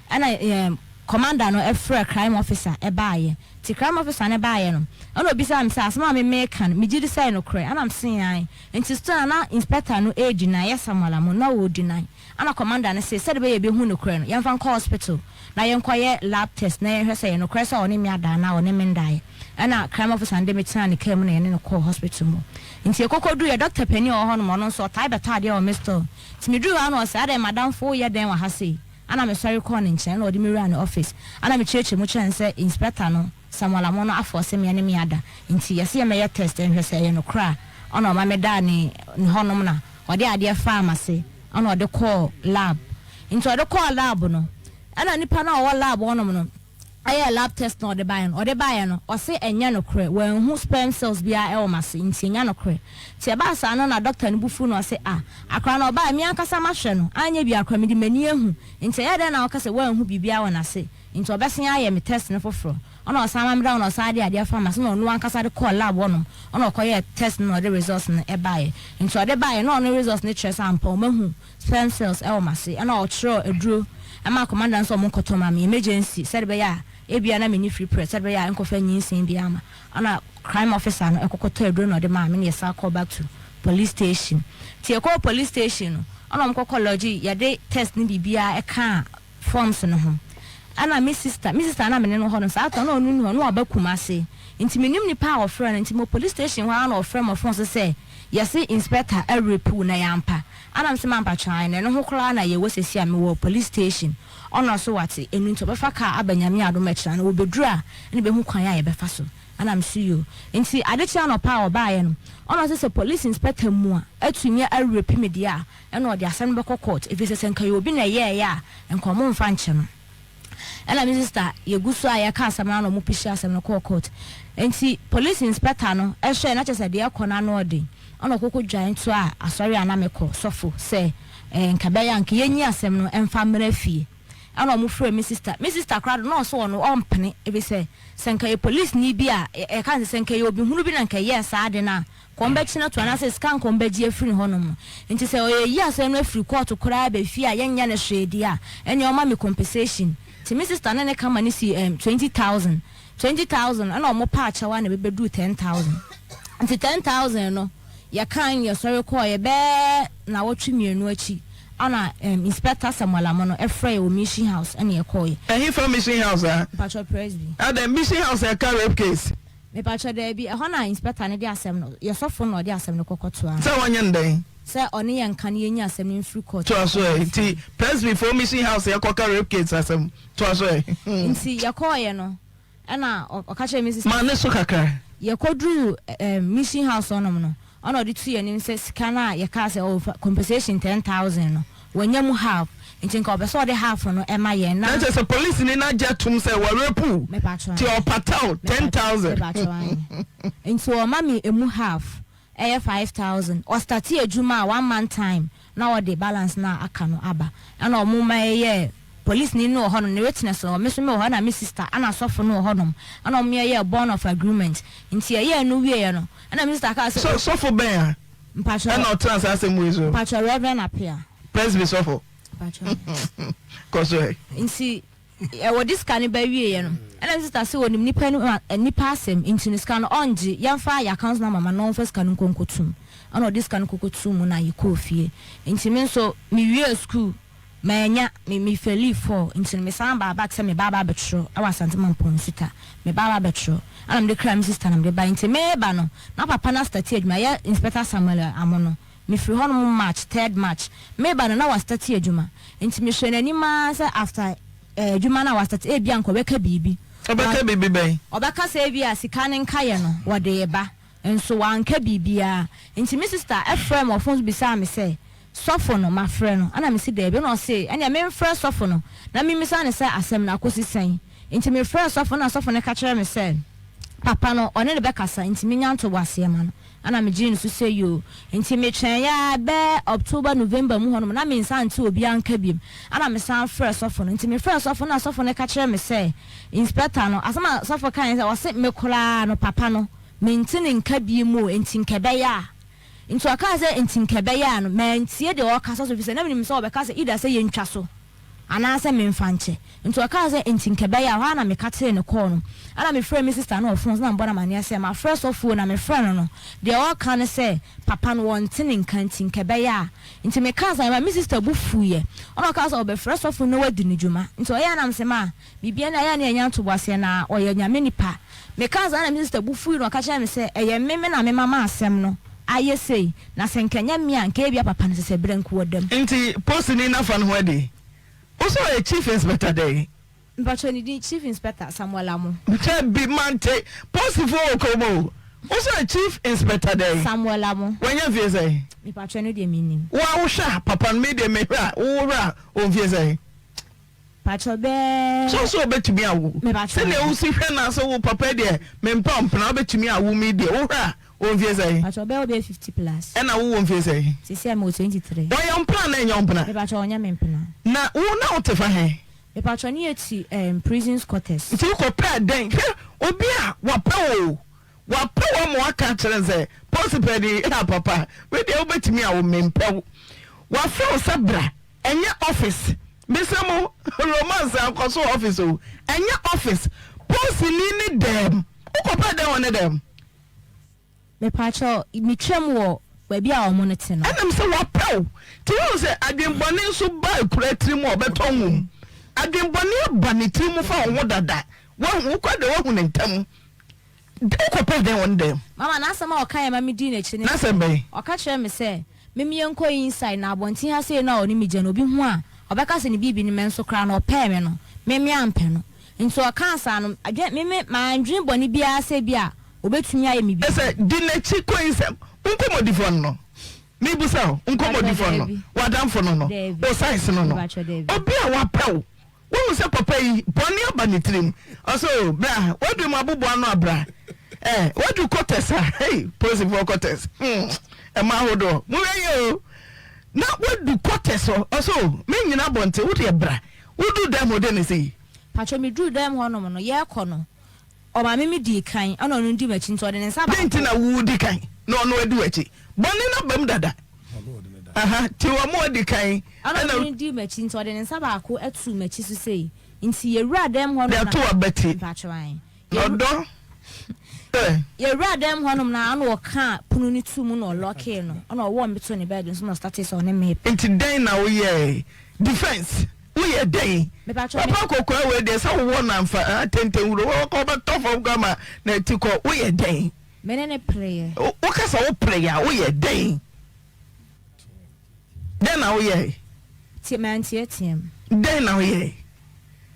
Ɛna ɛɛm. commander no frɛɛ crime officer baeɛ. Nti crime officer no baeɛ no, ɛna ɔbisaa me sɛ asɛm a me meka no, megye di sɛ ɛyɛ nokorɛ? Ɛna mese aane. Nti still a na inspector no redeny, yɛ Samuel Amoh, na ɔredeny. Ɛna commander no se sɛdeɛ ɛbɛyɛ a yɛbɛhu nokorɛ no, yɛmfa nkɔ hospital na yɛnkɔyɛ lab test na yɛnhwɛ sɛ ɛyɛ nokorɛ sɛ ɔne me ada anaa ɔne me ndaeɛ. Ɛna crime officer no de me tenaa ne car mu na yɛne no kɔɔ hospital mu. Nti yɛkɔkɔduruiɛ, doctor panin a ɔwɔ hɔnom, ɔno nso ɔtae bɛtɔ adeɛ wɔ me store. Nti meduruu hɔ a na ɔse, adɛn madamfo woyɛ dɛn wɔ ha sei? Ɛna mesɔre kɔɔ ne nkyɛn ɛna ɔde me wuraa ne office. Ɛna mekyerɛkyerɛ mu kyerɛɛ no sɛ inspector no, Samuel Amoh no afɔɔse me ɛne me ada. Nti yɛse yɛmmɛyɛ test nhwɛ sɛ ɛyɛ nokorɛ a. Ɛna ɔma medaa ne ne hɔnom na ɔde adeɛ faa m'ase ɛna ɔde kɔɔ lab. Nti ɔde kɔɔ lab no, ɛna nipa no a ɔwɔ lab hɔnom no ɛyɛɛ lab test na ɔde baeɛ no, ɔde baeɛ no, ɔse ɛnyɛ nokorɛ, wanhu sperm cells biara ɛwɔ m'ase, nti ɛnyɛ nokorɛ. Nti ɛbaa saa no na doctor no bo fuu no, ɔse ah, akora no ɔbaeɛ, me ankasa mahwɛ no, anyɛ biara koraa mede m'ani ahu, nti ɛyɛɛ dɛn na woka sɛ wanhu biribiara wɔ n'ase, nti ɔbɛsen ayɛ me test no foforɔ. Ɛna ɔsan ma meda hɔ na ɔsan de adeɛ faa m'ase na ɔno ankasa de kɔɔ lab hɔnom ɛna ɔkɔyɛɛ test no na ɔde results no baeɛ. Nti ɔde baeɛ na ɔno results no kyerɛ sɛ ampa wɔahu sperm cells wɔ m'ase ɛna ɔtwerɛɛ aduro maa commander no sɛ wɔn nkɔtɔ ma me emergency sɛdeɛ ɛbɛyɛ a ebia na menni free period sɛdeɛ ɛbɛyɛ a ɛnkɔfa nyinsɛn biara mma. Ɛna crime officer no ɛkɔkɔtɔɔ aduro na ɔde maa me na yɛsan kɔɔ back to police station. Nti yɛkɔɔ police station no ɛna wɔn kɔkɔ lodge yɛde test ne biribiara ɛkaa forms no ho. Ɛna me sister, me sister a na me ne no wɔ hɔ no, saa ta no na ɔno nni hɔ, na waba Kumasi. Nti mennim nipa a ɔfrɛɛ no, nti mewɔ police station hɔ ara na ɔfrɛ me wɔ phone so sɛ yɛse inspector a-rape wo na ɛyɛ ampa? Ɛna mese mampakyɛ ae, na ɛno ho koraa na yɛwɔ seesei a mewɔ police station. Ɔna ɔse wate, ɛno nti ɔbɛfa car aba Nyame adom akyira no wɔbɛduru a ɛna bɛhu kwan a yɛbɛfa so. Ɛna mese yoo. Nti ade kyee anɔpa a ɔbaeɛ no, ɔna ɔse sɛ police inspector mua atumi a-rape me deɛ a, Ɛna ɔde asɛm no bɛkɔ court efisɛ sɛ nka ɛyɛ obi na ɛyɛɛyɛ a nka ɔmo nfa nkyɛ no. Ɛna me sister yɛgu so a yɛka asɛm no ara na ɔmo pushi asɛm no kɔɔ court. Nti police inspector no hwɛɛ na kyerɛ sɛ deɛ ɛkɔ no ano ɔden. Ɛna ɔkɔkɔ dwan toaa asɔre a na mekɔ sɔfo sɛ ɛɛ nka ɛbɛyɛ a nka yɛnyi asɛm no mfa mmra fie. Ɛna ɔmo frɛɛ me sister. Me sister koraa de na ɔse ɔno ɔmpene efisɛ sɛ nka ɛyɛ police ni bi a yɛka no sɛ sɛ nka ɛyɛ obi hunu bi na nka ɛyɛɛ saa ade no a Kɔm bɛkyena to anaasɛ sika nkɔm bɛgye afiri ne hɔnom no. Nti sɛ ɔyɛyi asɛm no afiri kɔɔto koraa ba fie a yɛnyɛ no hwee deɛ a, ɛnneɛ ɔma me compensation. Nti me sister ne ne ka ma no sii ɛɛm 20,000. 20,000 ɛna ɔmo paa kyɛw a na ɛbɛbɛduru 10,000. Nti 10,000 no yɛkae no yɛsɔre kɔeɛ bɛɛ nawɔtwe mmienu akyi ɛna ɛɛm Inspector Samuel Amono ɛfrɛɛ yɛ wɔ Mission House ɛna yɛkɔeɛ.
Ɛhefa Mission House a?
Mpakyɛw Presby.
Adɛn, Mission House ɛka rape case?
Mepakyɛ daabi, ɛhɔ na inspector no de asɛm no, yɛ sɔfo no na ɔde asɛm no kɔ kɔtoaa.
Sɛ wɔnyɛ no dɛn?
Sɛ ɔne yɛn nka na yɛnyi asɛm no mfiri court
Toa so
nkɔ
ɛ, nti
fie.
Presby foɔ mission house yɛkɔka rape case asɛm, toa so ɛ.
Nti yɛkɔɔeɛ no, ɛna ɔka kyerɛɛ me sister
Ma ne so kakra.
Yɛkɔduruu ɛɛm mission house hɔnom no, Ɔna ɔde too yɛn anim sɛ sika no a yɛkaa sɛ oh fa compensation 10,000 no, wanya mu half, nti nka ɔpɛ sɛ ɔde half no ma yɛn na.
Na kyerɛ sɛ polisini no agye atom sɛ wa rape wo
Mepakyɛw
nti
ae.
ɔpata wo 10,000.
Mepakyɛw ae. Nti ɔma me emu half, ɛyɛ 5,000. Ɔstartee adwuma a one month time na ɔde balance no a aka no aba. Ɛna ɔmo ma yɛyɛɛ, polisini no wɔ hɔnom, ne witness no wɔ hɔ, me nso mewɔ hɔ, ɛna me sister, ɛna sɔfo no wɔ hɔnom, ɛna ɔmo yɛyɛɛ bond of agreement. Nti yɛyɛɛ no wieɛ no, Ɛna minista kaa sɛ,
Sɔ, sɔfo bɛn a
Mpakyɛ.
ɛna ɔtena saa asɛm wei so?
Mpakyɛ Reverend Appiah.
Presby sɔfo.
Mpakyɛ.
Kɔ so ɛ.
Nti wɔde sika no ba wieɛ no, ɛna minista sɛ ɔnim nipa no nipa asɛm nti no sika no ɔngye, yɛmfa yɛ account number ma no na ɔmfa sika no nkɔ nkɔtum. Ɛna ɔde sika no kɔkɔtum mu na yɛkɔɔ fie. Nti me nso mewiee sukuu. Mannya, me me failii four nti no me san baa back sɛ me ba aba abɛtwerɛ wɔ Asante Mampong Nsuta, me ba aba abɛtwerɛ ɛna mede kraa me sister na mede baeɛ nti mereba no na papa no astarte adwuma ɛyɛ Inspector Samuel Amono, me firi hɔ nom March, third March, mereba no na wastarte adwuma nti me hwɛɛ n'anim ara sɛ after eh adwuma no a wastarte ebia nka ɔbɛka biribi,
Ɔbɛka biribi bɛn?
Ɔbɛka sɛ ebia sika no nkaeɛ no wɔde reba nso wanka biribiara nti me sister frɛɛ me wɔ phone so bisaa me sɛ Sɔfo no, mafrɛ no? Ɛna mese, Daabi. Ɛna ɔse, Ɛneɛ memfrɛ sɔfo no na memmisa no sɛ asɛm no akɔsi sɛn. Nti mefrɛɛ sɔfo no na sɔfo no ka kyerɛɛ me sɛ papa no ɔne no bɛkasa nti menya ntoboaseɛ ma no. Ɛna megyee no so sɛ yoo. Nti metwɛneeɛ ara bɛɛ October, November mu hɔnom na mensan nte obiara nka biom. Ɛna mesan frɛɛ sɔfo no. Nti mefrɛɛ sɔfo no na sɔfo no ka kyerɛɛ me sɛ inspector no, asɛm a sɔfo kaeɛ ne sɛ ɔse me koraa no papa no mente ne nka biom o nti nka ɛbɛyɛ a Nti ɔkaa sɛ, Nti nka ɛbɛyɛ a no, mantie deɛ ɔɔkasa so, efisɛ na menim sɛ ɔbɛka sɛ either sɛ yɛntwa so. Anaasɛ memfa nkyɛ? Nti ɔkaa sɛ, Nti nka ɛbɛyɛ a, ɛhɔ ara na mekatee ne call no. Ɛna mefrɛɛ me sister no wɔ phone so na mebɔɔ no amaneɛ sɛ, mafrɛ sɔfo o, na mefrɛɛ no no, deɛ ɔreka ne sɛ, papa no wɔnte ne nka nti nka ɛbɛyɛ a. Nti mekaa saa, ɛmaa me sister bo fuiɛ. Ɛna ɔkaa sɛ ɔbɛfrɛ sɔfo no na wadi no dwuma. Nti ɔyɛɛ a na mese, ma, biribiara ni a, ɛyɛ a na yɛnya ntoboaseɛ na ɔyɛ Nyame nipa. Mekaa saa na me sister bo fuui na ɔka kyerɛɛ me sɛ, ɛyɛ me, me na mema m'asɛm no ayɛ sei, na sɛ nka ɛnyɛ me a, nka ebia papa no sesɛ berɛ nka ɔda mu.
Nti posini no afa ne ho adi? Wo sɛ ɔyɛ chief inspector dɛn?
Mpakyɛw ne din Chief Inspector Samuel Amoh.
Dabi mante posifoɔ wɔ kurom o. Wo sɛ ɔyɛ chief inspector dɛn?
Samuel Amoh.
Wanya mfie sɛn?
Mepakyɛw ɛno deɛ mennim.
Wo a wohwɛ a papa no me deɛ mehwɛ a wo wohwɛ a ɔwɔ mfie sɛn?
Pakyɛw bɛɛ.
Sɛ ɔsɛ ɔbɛtumi awo.
Mepakyɛw.
Sɛdeɛ wosi hwɛ no asɛ wo papa yi deɛ mempɛ ɔmpena wobɛtumi awo me deɛ wohwɛ a Wowɔ mfie sɛn?
Pakyɛ ɔbɛyɛ ɔbɛyɛ 50 plus.
Ɛna wo wɔ mfie sɛn?
Sisi a mewɔ 23.
Ɔyɛ wo mpena anaa ɛnyɛ wo mpena?
Mepakyɛ ɔnyɛ me mpena.
Na wo na wo te fa he?
Mepakyɛ ne yɛ te ɛɛm prisons quarters.
Nti wo kɔ pɛɛ dɛn? Hwɛ obi a wapɛ wo o, wapɛ wo ama waka akyerɛ no sɛ post pɛ de ah papa wei deɛ wobɛtumi a wo mempɛ wo. Wafrɛ wo sɛ bra, ɛnyɛ office, mesrɛ mo romance ankɔ so wɔ office o, ɛnyɛ office, postni ne dɛm, wokɔ pɛɛ dɛn wɔ ne dɛm?
Mepakyɛw, metwam wɔ baabi a wɔn no te no.
Ɛnam sɛ wapɛ wo nti woahu sɛ adwenbɔne nso ba akura tiri mu a ɔbɛtɔ nwom. Adwenbɔne aba ne tiri mu fa wo ho dada. Woahu, wokɔ deɛ woahu no ntɛm. Wokɔpɛɛ dɛn wɔ ne dɛm?
Mama, n'asɛm a ɔkaeɛ ma medii n'akyi ne sɛ,
N'asɛm bɛn?
ɔka kyerɛɛ me sɛ, Mem yɛnkɔ inside, na abɔnten ha sei no a ɔne me gyina no, obi hu a, ɔbɛka sɛ ne biribi ne me nso koraa no, ɔpɛɛ me no, me me ampɛ no. Nti ɔkaa saa no, adwene, me me mandwene bɔne biara sɛ bi a ɔbɛtumi ayɛ me biribi.
Sɛ, di n'akyi kɔ inside, wo nkɔmmɔdifoɔ no no, mebisa wo, wo nkɔmmɔdifoɔ no no, w'adamfo no no, wo size no no, obi a wapɛ wo, Wohu sɛ papa yi, bɔne aba ne tirim. Ɔsɛ o, bra, woadu mo aboboa ano a, bra. Eh, woadu quarters a, hey, polisifoɔ quarters, hmm, ɛma ahodoɔ, monhwɛ yie o. Na woadu quarters hɔ, ɔsɛ o, mennyina abɔnten, wo deɛ bra. Woduu dan mu, dɛn na ɛsii?
Patrɔ, meduruu dan mu hɔnom no, yɛrekɔ no, Ɔmaame me dii kan ɛna ɔno di m'akyi nti ɔde ne nsa baako.
Dɛn nti na wo di kan na ɔno adi w'akyi? Bɔne no aba mu dada. Aha, nti wɔn adi kan
ɛna. Ɛna ɔno di m'akyi nti ɔde ne nsa baako ato m'akyi so sei. Nti yɛwura dɛm hɔ nom na.
De ato w'abati.
Mpakyɛw ae.
Ɔdɔ ɛ.
Yɛwura dɛm hɔ nom na ɛna ɔkaa pono no too mu na ɔlɔkee no ɛna ɔwɔɔ me too ne bed no so na ɔstartee sɛ ɔne me.
Nti dɛn na woyɛe? Defence, Woyɛ dɛn? Papa kokoa wei deɛ sɛ wowɔ no amfa ah tentenwuro wɔkɔ ɔbɛtɔ fam kɔ ama na ti kɔ woyɛ dɛn?
Me ne no pereɛ.
Woka sɛ wo pereɛ a woyɛ dɛn? Dɛn na woyɛe?
Tie manteateam.
Dɛn na woyɛe?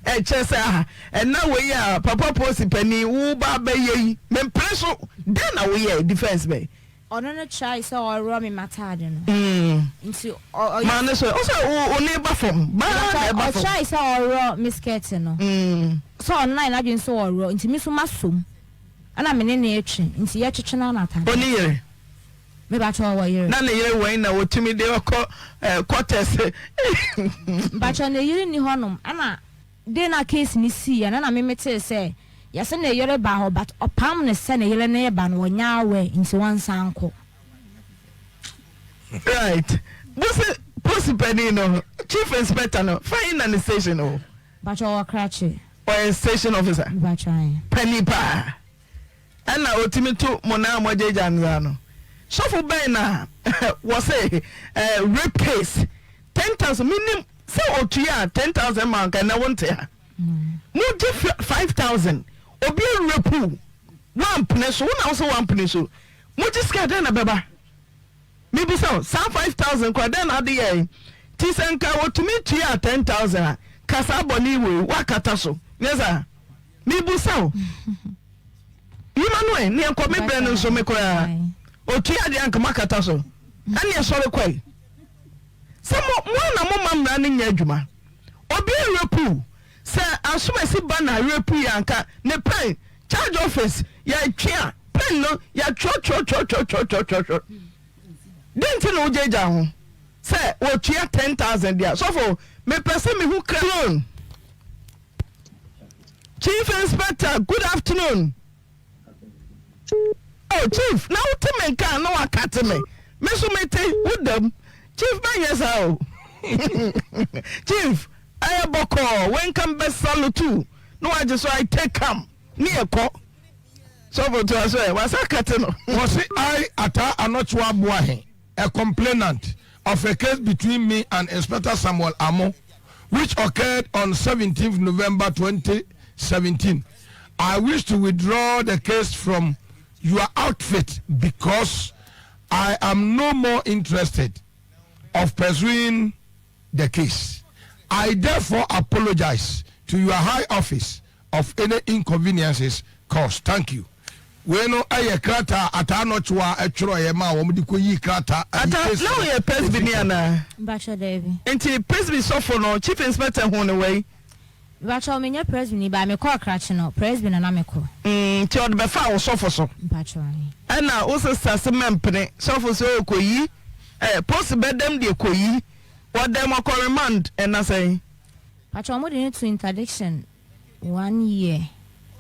Ɛkyerɛ sɛ ah ɛna wei a papa posi panin wo ba bɛyɛ yi mempere so dɛn na woyɛe defence bɛn?
Ɔno no try sɛ ɔworɔ me m'ataade no nti ɔyɛ.
Maa no so ɔsɛ wo ne ba fam baa na ɛba fam.
Ɔtry sɛ ɔworɔ me skirt no sɛ ɔno no ayɛ n'adwene sɛ ɔworɔ nti me nso masɔ mu ɛna me ne no retwe nti yɛtwetwe no na ataade.
Ɔni yere?
Me pakyɛ ɔwɔ yere.
Na ne yere wɛn na ɔtumi de ɔkɔ quarters.
Mpakyɛ ne yere nni hɔ nom ɛna. Day no a case no siiɛ no na me metee sɛ yɛse ne yere baa hɔ but ɔpam no sɛ ne yere no reba no ɔnyɛ aware nti ɔnsan nkɔ.
Right bose posi panin no chief inspector no fa he na ne station wɔ.
Mpakyɛ ɔwɔ krakye.
Ɔyɛ station officer.
Mpakyɛ ae.
Panin paa. Ɛna otumi to mo nan a moagyaagyaa no saa no. Sɔfo bɛn na wɔse eh, rape case 10,000 menim sɛ otua a 10,000 ma nka ɛnɛ wonte ha. Mogye 5,000 obi arape wo woampene so wo na wo sɛ woampene so mogye sika dɛn na bɛba? Mebisa wo saa 5,000 koraa dɛn na ade yɛe? Nti sɛ nka wɔtumi tuaa 10,000 a ka saa bɔne wei woakata so nyɛ saa? Mebisa wo. Yima no ɛ, neɛ nkɔ me brɛ no nso me koraa. Otua adeɛ anka moakata so. Ɛneɛ sɔre kɔe. Sɛ mo, mo a na moma mmara no nyɛ adwuma. Obi repu, sɛ asomasi ba na repu yi anka ne pɛn, charge office, yɛtwe a, pɛn no yɛtwerɛtwerɛtwerɛtwerɛtwerɛtwerɛ. Dɛn nti na wogyaagyaa ho sɛ wɔtua 10,000 deɛ a? Sɔfo, mepɛ sɛ mehu kra. Chief Inspector, good afternoon. Oh, Chief, na wote me nka na wakate me. Me nso mete, wo dam. Chief, bɛnyɛ saa o. Chief, Ɛyɛ bɔkɔɔ, wei nka mbɛ salutu na wagye so I take am ne yɛ kɔ. Sɔfo toa so ɛ, wasa kɛte no.
Wɔse I Ataa Anɔkyewa Aboahe, a complainant of a case between me and Inspector Samuel Amoh which occurred on 17th November 2017. I wish to withdraw the case from your outfit because I am no more interested of pursuing the case. I therefore apologize to your high office of any inconveniences caused. Thank you. Wei no yɛ krataa a Ataa Nɔkyewa twerɛeɛ maa wɔn de kɔyii krataa ayi
Ata,
case
na
no
woyɛ Presby
firi
ni
hɔ.
anaa?
Mpakyɛ daabi.
Nti Presby sɔfo no, Chief Inspector huu no wei?
Mpakyɛ menyɛ Presby ni, but mekɔɔ krakye no, Presby na na mekɔ.
Mm, nti ɔde bɛfaa wo sɔfo so?
Mpakyɛ ahe.
Ɛna wo sister se mɛmpene, sɔfo se oh kɔyi, eh, post bɛdam deɛ kɔyi, wɔdam ɔkɔ remand ɛna sɛn?
Mpakyɛ ɔmo de no to interdiction one year.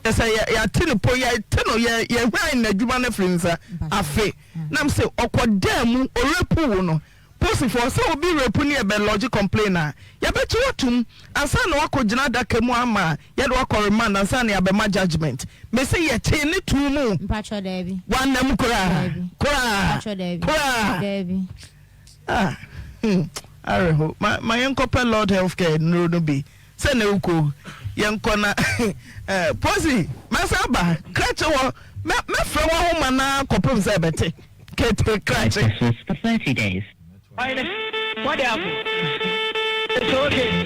Kyerɛ sɛ yɛ yɛate no po yɛte no yɛ yɛhwan n'adwuma no afiri nsa afe nam se ɔkɔ dan mu ɔrepu wo no posifoɔ sɛ obi repu ne yɛbɛ lodge complain a yɛbɛkye wo atum ansa na wakɔ gyina adaka mu ama yɛde wakɔ remand ansa na yɛabɛma judgement mese yɛkyee ne too mu
Mpakyɛ daabi.
wanna mu koraa
Daabi.
koraa
Mpakyɛ daabi.
koraa
Daabi.
Ah hmm awerɛho ma ma yɛnkɔpɛ Lord Healthcare nnuro no bi sɛ na wokɔ yɛnkɔ na eh, Posi mɛsa aba krakye hɔ mɛ mɛfrɛ w'ahoma no ara kɔpem sɛ ɛbɛte kete krakye.
For 30 days.
What happened? It's okay.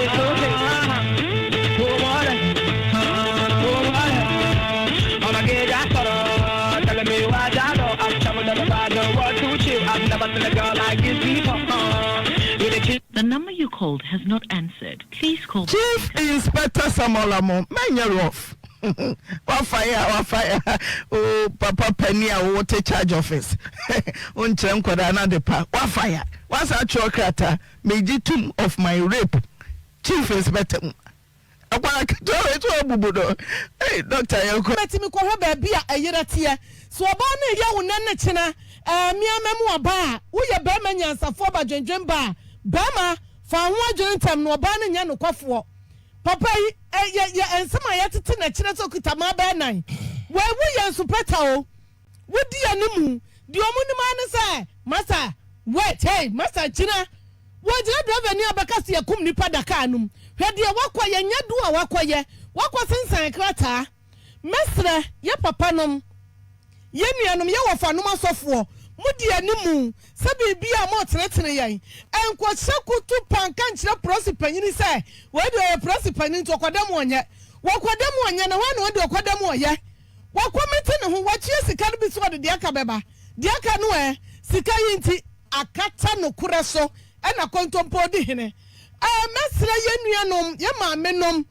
It's okay.
The number you called has not answered. Please call
Chief Inspector Samuel Amoh, mɛnyɛ rough. Wafa yɛ a wafa yɛ a o papa panin a wo te charge office wonkyerɛ nkwadaa no ade pa wafa yɛ a wasa atwerɛ krataa megye tum of my rape Chief Inspector mu Akwadaa ketewa wei so abubu no. Ei doctor yɛn kɔ.
Bɛtumi kɔhwɛ baabi a ɛyerɛ teɛ. Sɛ ɔbaa no reyɛ wo nnɛ ne kyena, ɛɛ me ara mɛmu ɔbaa a, woyɛ barima nyansafoɔ ba dwendwen ba a, barima, fa wo ho adwene ntɛm na ɔbaa no nyɛ nokwafoɔ. Papa yi, ɛ, yɛ, yɛ nsɛm a yɛtete na ɛkyerɛ sɛ ɔkita mmaa bɛyɛ nan. Wei, woyɛ nsopɛta o. Wodi anim. Deɛ wɔn nim ara ne sɛ, Masa, wait, hey, masa, gyina. Wɔgyina driver ni a bɛka sɛ yɛkum nipa da kaa no mu. Hwɛ deɛ wakɔyɛ, nyɛ du a wakɔyɛ. Wakɔ sensan krataa. Mɛsrɛ yɛ papa nom, yɛ nuanom, yɛ wɔfa nom asɔfoɔ, mo di anim sɛ biribi a moretenetene yɛn. Nkɔhyɛ kutu pa nka nkyerɛ prɔsi panyini sɛ wei deɛ ɔyɛ prɔsi panyini nti ɔkɔda mu ɔnyɛ. Wɔkɔda mu ɔnyɛ na hwan na ɔde ɔkɔda mu ɔyɛ? Wakɔmete ne ho, watua sika no bi sɛ ɔde deɛ aka bɛba. Deɛ aka no ɛ? Sika yi nti, akata nokorɛ so na kontompo di hene. Ɛɛ, mɛsrɛ yɛn nuanom, yɛn maamenom,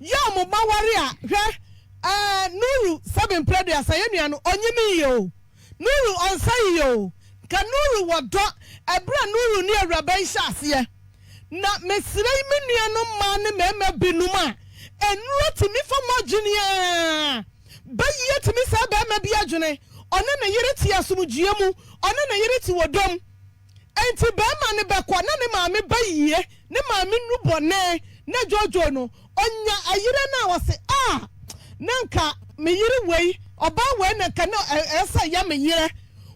yɛ a wɔn mma ware a, hwɛ, ɛɛ, Nuru, sɛbe mprɛ aduasa, yɛn nua no, ɔnye me yie o. Nuru, ɔnsa yie o. Nka Nuru wɔ dɔ, ɛberɛ a Nuru ne awuraba yi hyɛ aseɛ. Na mesrɛ yi me nuanom mmaa ne mmarima binom a, nnuro tumi fa mo adwene ara. Bayie tumi sɛe barima bi adwene. Ɔne ne yere te asomdwoeɛ mu, ɔne ne yere te ɔdɔ mu. Enti barima no bɛkɔ na ne maame bayie, ne maame nnubɔne na dwoodwoo no. Ɔnya ayerɛ no a, ɔse, Ah, na nka me yere wei, ɔbaa wei na nka na ɛsɛ sɛ ɛyɛ me yerɛ.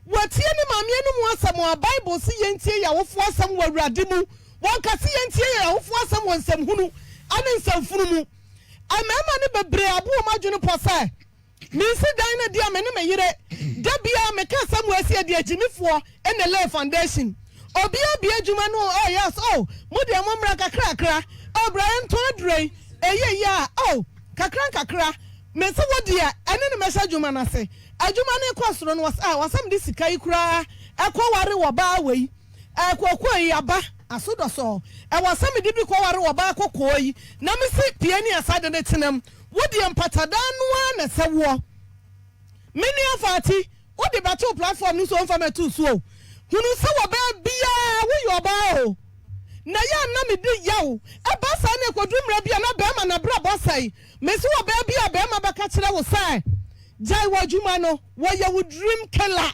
Watie ne maame anom asɛm a Bible se yentie yɛn awofo asɛm wɔ Awurade mu. Wɔnka se yentie yɛn awofo asɛm wɔ nsɛmhunu ne nsɛmfunu mu. Mmarima no bebree abo wɔn adwene pɔ sɛ, Minsi dan no deɛ me ne me yere. Da biara meka asɛm wei sɛ yɛde agyimifoɔ na lay foundation. Obiara bue adwuma no oh yes oh mo deɛ mommra kakrakra oh bra yɛntɔn aduro yi ɛyɛ yie a oh kakra nkakra. Mese wo deɛ ɛne no mɛhyɛ adwuma no ase. Adwuma no rekɔ soro no, wɔse ah wɔsɛ mede sika yi koraa kɔ ware ɔbaa wei, eh kookoo yi aba aso dɔsɔɔ, ɛwɔ sɛ mede bi kɔ ware ɔbaa kɔkɔɔ yi na mese pie ne asa de no tenam, wo deɛ mpatadan no ara na ɛsɛ woɔ. Me nua Fati, wode bɛto platform no so ɔmfa mɛto so o, hunu sɛ wɔ baabiara woyɛ ɔbaa o, na yɛ a na medi yaw, ɛba saa na ɛkɔduru mmerɛ bi a na bɛrima n'abrabɔ asɛe, mese wɔ baabi a bɛrima bɛka kyerɛ wo sɛ Gyae w'adwuma no, wɔyɛ wo dream killer.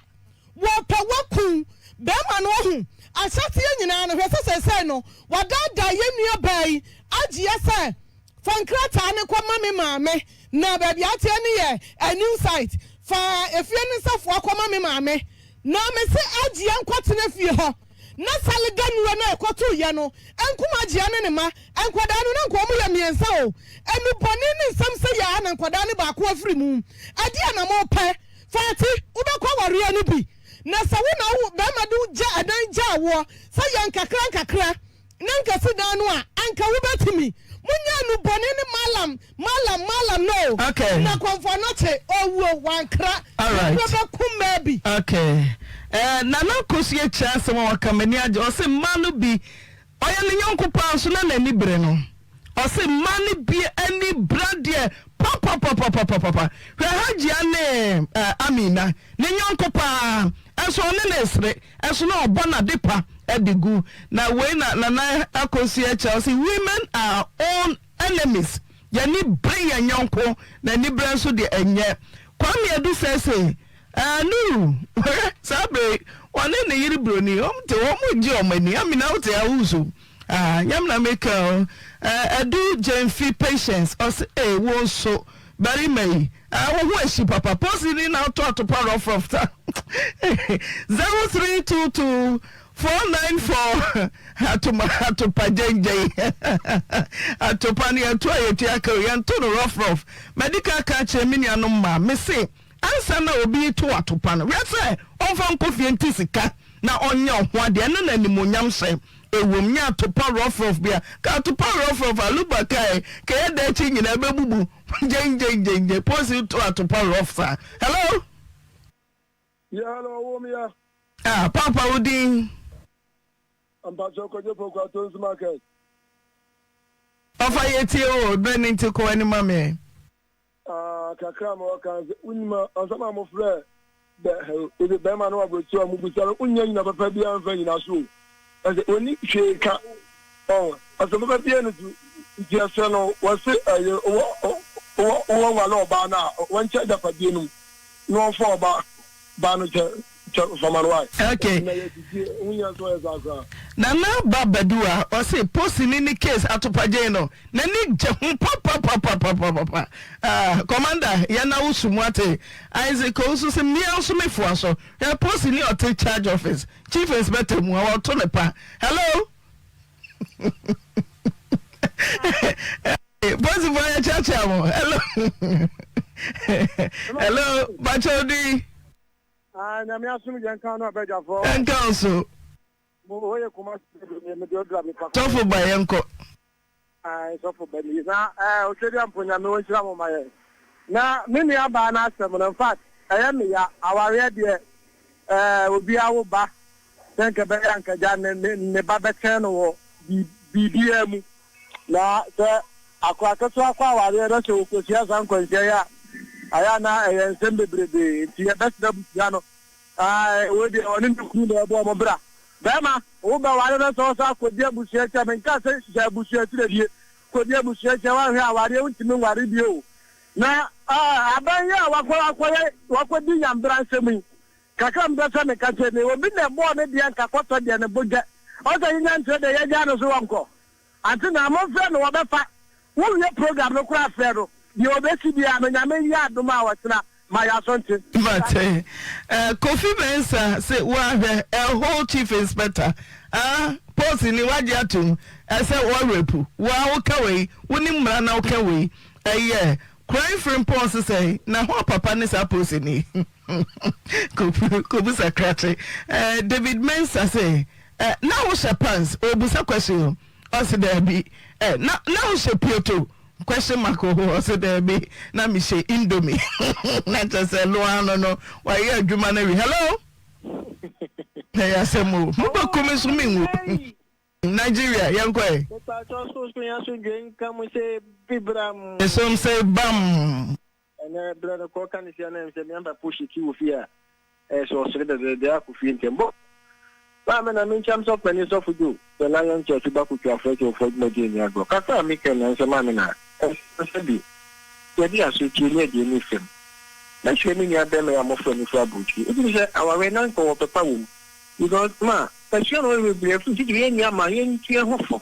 Wɔpɛ w'aku. Bɛɛma no wahu. Ahyɛaseɛ nyinaa no, hwɛ sɛ seesei no, wadaadaa yɛn nuabaa yi agye yɛ sɛ, Fa nkrataa no kɔma me maame, na baabi a ateɛ no yɛ a new site. Fa efie no nsafoa kɔma me maame. Na mese Agyea nkɔtena fie hɔ. Na Salga nnuro no a ɛkɔtoeɛ no nkum Agyea ne ne mma. Nkwadaa no, na nka wɔyɛ mmiɛnsa o. Nnubɔne ne nsɛm sɛ yɛ ara na nkwadaa no baako afiri mu. Ɛdeɛn na mopɛ? Fati, wobɛkɔ awareɛ no bi. Na sɛ wo na wo barima de wo gya ɛdan gyaa woɔ sɛ yɛ nkakra nkakra na nka si dan no a, anka wobɛtumi. Monyɛ nnubɔne ne Mallam, Mallam, Mallam no o.
Okay.
Na Kɔmfo Anokye, owuo, wankra.
Alright.
Nokorɛ bɛku mmaa bi.
Okay. Eh, Nana Akosua kyerɛ asɛm a waka m'ani agye. Ɔse mmaa no bi, ɔyɛ ne yɔnko paa nso na n'ani bere no. Ɔse mmaa no bi ani bra deɛ papapapapapapa. Hwɛ Hajia ne eh, Amina, ne yɔnko paa nso ɔne no resere nso na ɔbɔ n'adepa de gu. Na wei na Nana Akosua kyerɛ, ɔse women are our own enemies. Yɛn ani bere yɛn yɔnko, na aniberɛ nso deɛ ɛnyɛ. Kwame Adu Sɛsɛi, Ɛɛ Nuru, hwɛ saa bere yi, ɔne ne yere Buroni, wɔn te hɔ, wɔregye wɔn ani. Amina wote ha woresu? Ah, nyɛ me na meka o. Ɛɛ Adu Gyamfi Patience, ɔse ee wo nso, barima yi, ah wo ho ahyi papa, polisini na wotɔ atopa rough rough saa. 0322 494 atoma atopa gyɛngyɛn atopa no yɛto a yɛtua ka o yɛnto no rough rough madi ka ka kyerɛ me nuanom mmaa mese ansa na obi to atopa no hwɛ sɛ ɔmfa nkɔ fie nte sika na ɔnyɛ ɔho adeɛ ɛno na animuonyam hyɛ ɛwom nyɛ atopa rough rough bia ka atopa rough rough aluba kae ka yɛ da akyi nyinaa ɛbɛbubu gyɛngyɛngyɛngyɛn posi to atopa rough saa hello.
Yeah, hello, ɔwɔ mu ya.
Ah, papa wo din?
Mpatsɔ Kwadwo Poku Atonsu Market.
Ɔfa yɛ tie o, bɛ ne nti kɔ anim ma me.
Ah, kakra ma ɔka sɛ wonim a ansa na mofrɛ bɛ wode bɛrima no aburokyerɛ a mubusa no wonya nyina papa biara mfa nyina so o ɛsɛ wɔni hwee ka ɔn asɛm papa biara no so nti ɛsɛ no wɔse ɛyɛ wɔ wɔ wɔ nwale ɔbaa no a wɔnkyɛ agyapadeɛ no mu na wɔmfa ɔba baa no kyɛ kyɛ fama no wae.
Okay.
Na yɛ sisi ho hia sɛ ɔyɛ saa koraa.
Nana Ba Baduah ɔse posini ne case atopagyen no n'ani gye ho papapapapapapa ah commander yɛn na wo su mu ate Isaac Owusu se mmea nso me foa so hwɛ posini ɔte charge office chief inspector mu a wɔto ne pa hello Posifoɔ yɛ kyeakyea mo hello hello bakyɛ odi.
Ah, nyame asom yɛn kan no abɛgyafoɔ.
Ɛnka wo so.
Mo hɔ yɛ kuma mede ɔdura me pa.
Sɔfo ba yɛn kɔ.
Ah, sɔfo ba ni. Na eh otwedi ampo nyame wɔn nhyira mo ma yɛn. Na me nua baa no asɛm no in fact ɛyɛ me ya awareɛ deɛ eh obi awo ba sɛ nka bɛyɛ anka gya ne ne ba bɛkyɛn no wɔ biribiara mu. Na sɛ akora ketewa kɔ awareɛ na sɛ ɔkɔhyia saa nkwanhyia yi a, ayɛ a na ɛyɛ nsɛm bebrebe. Nti yɛbɛsrɛ abusua no, ae, wei deɛ ɔne ne kunu na ɛbɔ wɔn bra. Bɛrima, wobɛware na sɛ ɔsan kɔdi abusua akyi a, menkaa sɛ gyae abusua akyire kɔdi abusua akyi a, woanhwɛ a awareɛ wontumi nware bio o. Na aban yi a wakɔ akɔyɛ wakɔdi nyambra nsɛm yi, kakra a mepɛ sɛ meka kyerɛ ni, obi na ɛbɔɔ ne deɛ nka kɔtɔ deɛ ne bo dwɛ, ɔsɛ yɛnya nkyerɛ deɛ yɛagyaa no so ɔnkɔ. Ante na monfrɛ no wɔbɛfa. Wo wie program no koraa frɛ no deɛ ɔbɛsi biara no Nyame nyɛ adom a ɔkyena ma yaso nte.
Mate. Eh, Kofi Mensah se woahwɛ a whole chief inspector ah, post ni wagye atom ɛsɛ wɔ rape wo a woka wei wonim mmara na woka wei ɛyɛ Kran Frimpong sesɛe na hɔ papa ne saa post ni Kobusa krakye eh, David Mensah se Eh na wo hyɛ pants obusa question o ɔse daabi eh na na wo hyɛ pioto question mark o ɔse daabi na me hyɛ indomie na kyɛ sɛ no ano no wayɛ adwuma no awi hello na yɛ asɛm o mo bɛ kumi so me nwu Nigeria yɛn kɔ ɛ.
Mepatɔ so so yɛn so dwe nka mu sɛ bibram.
Esom sɛ bam.
Ɛnɛ berɛ no kɔ ka ne sia na ɛm sɛ me ampa push ti wɔ fie a ɛyɛ sɛ ɔsere dɛdɛɛdɛ akɔ fie ntɛm bɔ Maame na menkyɛm sɔfo panin sɔfo Joe the Lion Church ba kotwa afrɛ kyɛwfoɔ dwumadie nni agorɔ kakra a meka nyinaa ne sɛ maame na ɛsɛ sɛ bi yɛde asotie ne aduane fam mɛhwɛ me nua bɛrima yi a mɔfrɛ no firi aburokyire ɛfiri sɛ awareɛ na nka ɔwɔ pɛpa wɔ mu because ma. Akasua na ɔyɛ bebree afiri titiri yɛn nua ma yɛn ntu yɛn ho fo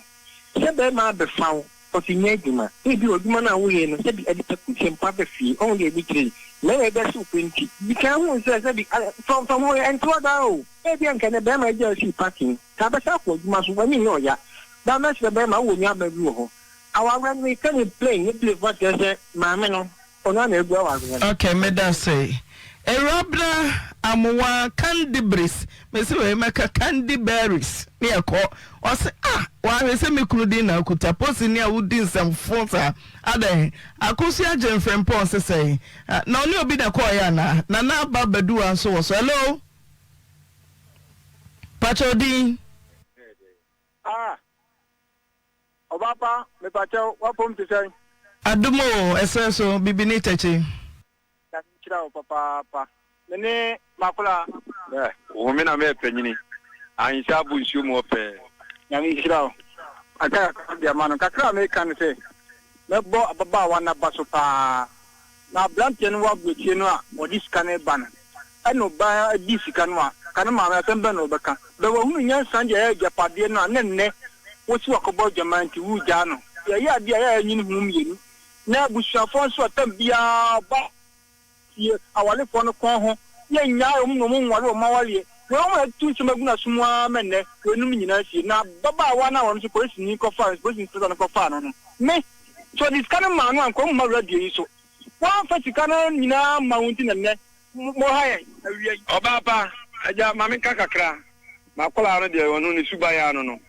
sɛ bɛrima abɛfa wo ɔsi nyɛ adwuma ebi wɔ adwuma no a woyɛ no sɛbi ɛde takusie mpo aba fie ɔho deɛ ebi kyerɛ yi mmarima yi bɛse wo pɛ nti di kan hu sɛ sɛbi frɔmfrɔm hɔ yɛ ɛnte hɔ daa o ebi anka ɛnɛ bɛrima agya asi parking ka abɛsa akɔ adwuma so w'ani nyɛ ɔya daa mɛsrɛ bɛrima wowɔ nua baa bi wɔ hɔ awareɛ no meka ne plain ne plain fo akyerɛ sɛ maame no Ɔno ara na agu awareɛ no.
Ok medase. Ewurabena Amoah Candyberries mese wei mɛka Candy berries ne ɛkɔ ɔse ah wahwɛ sɛ me kunu din na akuta posini a wodi nsɛmfo saa adɛn Akosua Gyemfrempɔn se sɛn na ɔne obi na ɛkɔɔyɛ anaa Nana Aba Baduwa nso wɔ so hello pakyɛ odin.
Ah Ɔbaa pa, mepakyɛw, w'apɔm te sɛn?
Adom o, ɛserɛ so, bibini tɛkyi.
Nyame nhyira wo papaapa. Me ne m'akwadaa.
Bɛ, wo me na mɛyɛ panyini. Ahensa abo nsuo mu hɔ pɛɛ.
Nyame nhyira wo. Aka kakra de ama no. Kakra a meka ne sɛ, mɛbɔ ababaawa no aba so paa. Na abranteɛ no wɔ aburokyire no a ɔde sika no reba no, ɛna ɔbaa di sika no a, ka ne maame asɛm bɛn na ɔbɛka? Bɛ wahunu nyansa de ayɛ agyapadeɛ no a, na nnɛ wosi wakɔbɔ adwaman nti woregyaa no. Yɛyɛ adeɛ a ɛyɛ a yɛnyini ho mmienu. Na abusuafoɔ nso a tam biara ɔba fie awarefoɔ no kɔn ho, yɛnnyae wɔn na wɔn nware wɔn awareɛ. Wei wɔn na atu nsɛm agu n'aso mu ara ma nnɛ weinom nyinaa sie. Na ababaawa no a ɔno nso polisini kɔfaa no, polisini inspector no kɔfaa no no, me, sɛ ɔde sika no maa no a anka ɔmma radio yi so. Woamfa sika no nyinaa amma wo nti na nnɛ moha yɛn awia yi.
Ɔbaa pa, agya, ma menka kakra. M'akwadaa no deɛ, ɔno ne suban ara no no.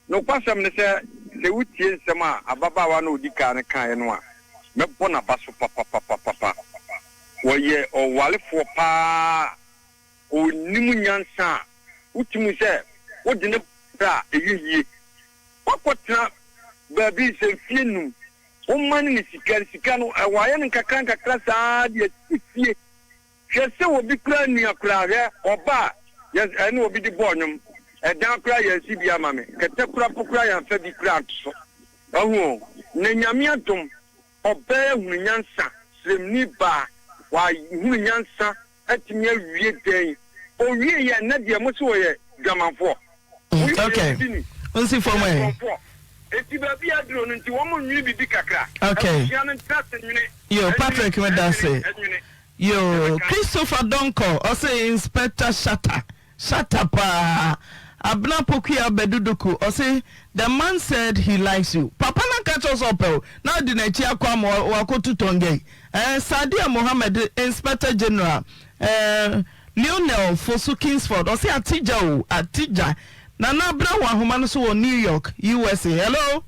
Nokwasɛm ne sɛ, sɛ wutie nsɛm a ababaawa no a odi kan no kae no a, mɛbɔ n'aba so papapapapa. Ɔyɛ ɔwarefoɔ paa a ɔnim nyansa a wotumi hu sɛ wode no bra a ɛyɛ yie. Woakɔtena baabi sɛ mfeɛ nnum, woma no ne sika, sika no wayɛ no nkakrankakra saa ara de asi fie. Hwɛ sɛ obi koraa nua koraa hwɛ ɔba a yɛ ɛne obi de bɔɔ nnwom ɛdan koraa yɛnsi bi ama me kɛtɛ koraa po koraa yɛnfa bi koraa nto so wahu o na Nyame adom ɔbaa ahunu nyansa sremni baa wahunu nyansa atumi awie dɛn owie yɛ ɛnɛ deɛ mo se ɔyɛ dwamanfoɔ
Mm, okay. Nsi fam ɛ.
Eti baabi aduro no nti wɔn nwene bibi kakra.
Okay.
Abusua no ntena se nwene.
Yo, Patrick me da se. Yo, Christopher Donkor, ɔse Inspector Shatta, Shatta paa. Abena Pokuya Bɛduduku, ɔse the man said he likes you. Papa no aka kyerɛ wo sɛ ɔpɛ wo, na ɔde n'akyi akɔ ama wakɔtu tɔnga yi. Eh, Sadiya Mohammed, Inspector General, eh, Lionel Fosu Kingsford, ɔse Atija o, Atija. Nana Abena wɔ ahoma no so wɔ New York, USA. Hello.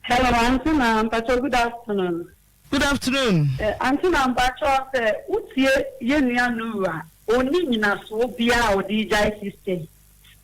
Hello, Auntie Na, mpakyɛw good afternoon.
Good afternoon.
Eh, Auntie Na mpakyɛw sɛ wotie yɛn nua Nuru a, ɔnni nyinasoɔ biara a ɔde regyae sister yi.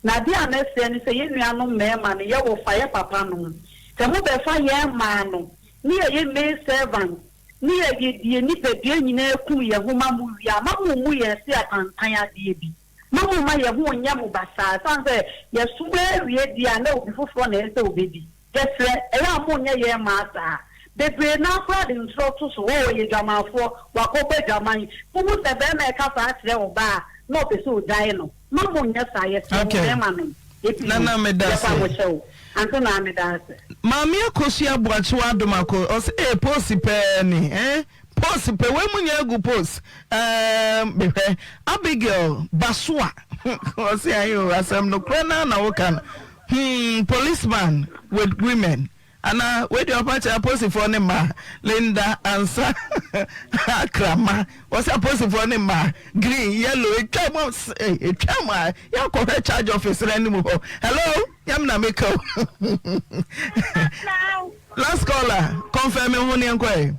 Na adeɛ a mɛsrɛ ne sɛ yɛn nuanom mmarima no, yɛ wɔfa, yɛ papa nom, sɛ mobɛfa yɛn mmaa no ne yɛyɛ maid servant ne yɛ yɛde yɛn nipadua nyinaa kum yɛn ho ma mo wie a, ma mo mmu yɛn se apantan adeɛ bi. Mma mo mma yɛn ho nnyɛ mo basaa, ɛsiane sɛ yɛsom awie deɛ a na obi foforɔ na ɛsɛ sɛ ɔbɛdi. Yɛsrɛ, ɛyɛ a monnyɛ yɛn mmaa saa. Bebree no ara koraa de ntorɔ to so, Oh, ɔyɛ dwamanfoɔ, wakɔbɔ adwaman. Wohu sɛ barima reka saa kyerɛ ɔbaa a, na ɔpɛ sɛ ɔgyae no. Mma monnyɛ saa, yɛsrɛ mo
Okay.
mmarima nom. Ebi
Nana meda
yɛfa
ase.
mo kyɛw. Ante naa meda ase.
Maame Akosua Boakyewa Adomako ɔse ee posi pɛɛ ni eh posi pɛ wei mu nyinaa gu post ehm mehwɛ Abigail Basoa ɔse ayi o asɛm nokorɛ naa na woka no hmm policeman with women anaa wei deɛ ɔpa kyerɛ aposifoɔ ne mmaa Linda Ansa Akrama ɔse aposifoɔ ne mmaa green yellow etwa mu etwa mu a yɛakɔhwɛ charge office no anim hɔ hello nyame na meka o last caller confirm me ho ne nkɔ ɛ.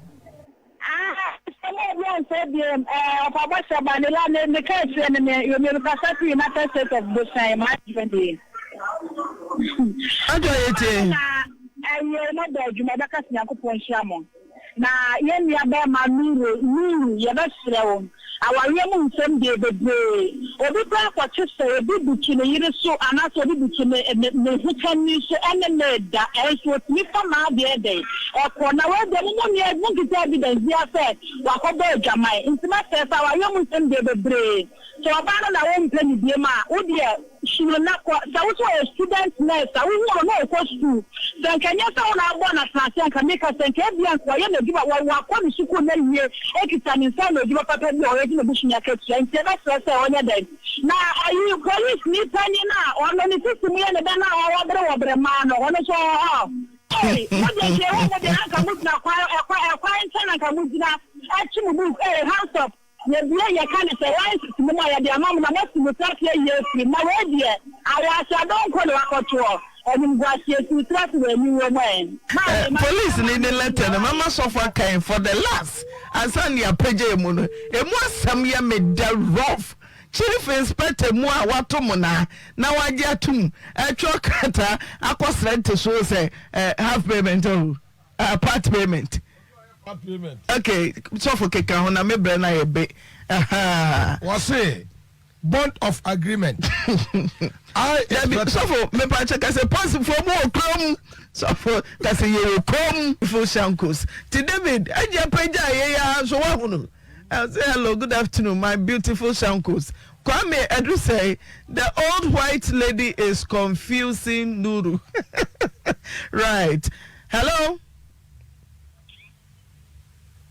Adwo yɛ tie.
Ɛyɛ mo bɔ adwuma ɛbɛka sɛ Nyankopɔn nhyira mo. Na yɛn nua bɛɛma Nuru, Nuru, yɛbɛsrɛ wo, awareɛ mu nsɛm deɛ bebree, obi koraa kɔkye sɛ obi butu ne yere so anaasɛ obi butu ne ne ne hokani so ɛne no reda, ɛnso otumi fa n'adeɛ dɛn ɛkɔ, na wei deɛ mo mo nni mo nkita evidence biara sɛ wakɔbɔ adwaman, nti mɛsrɛ sɛ awareɛ mu nsɛm deɛ bebree, sɛ ɔbaa no na wompɛ no biom a, wo deɛ. suro na kɔ. Sɛ wo sɛ ɔyɛ student nurse a, wohu no na ɔkɔ sukuu. Sɛ nka ɛnyɛ sɛ wo na abɔ no atenase a, nka meka sɛ nka ebia nka wayɛ n'adwuma, wa, wakɔ ne sukuu no awie, ekita ne nsa ano adwuma papa bi a ɔyɛ gye ne bosome akatua. Nti yɛbɛsrɛ sɛ ɔnyɛ dɛn? Na ayi, polisini panyin a ɔno ne sisi mu yɛ ne dɛ no a ɔwɔbere wɔbere mmaa no, ɔno nso ɔwɔ hɔ. Ei, mo deɛ nka ɛwɔ mo deɛ anka mo gyina kwan, ɛkwan, ɛkwan nkyɛn na nka mo gyina ɛkye mo book, ei, hands up. Yɛbue yɛka no sɛ license no mu a yɛde ama mo na moasi mo ti ase ayi afiri mu na wei deɛ ayɛ adonko na wakɔtoɔ animguaseɛ si wo tiri ase wɔ aniwuo mu ɛ.
Eh, police ni ne letter no mama sɔfo akan for the last ansa ne apagya emu no emu asɛm yɛ me dɛ rough chief inspector mu a wato mo naa na wagye atum ɛtwerɛ krataa akɔsrɛ ntesoɔ sɛ eh, half payment oh. Uh, part payment.
Part payment.
Okay, sɔfo keka ho na me brɛ na yɛ be.
Wɔse bond of agreement.
I Dabi sɔfo mepa kyɛ kase pɔsifoɔ mu wɔ kurom. Sɔfo kase yɛ wɔ kurom. Fo shankos. Ti David agya pagya yɛ ya nso wahunu. I say hello, good afternoon, my beautiful shankos. Kwame Edusei, the old white lady is confusing Nuru. right. Hello.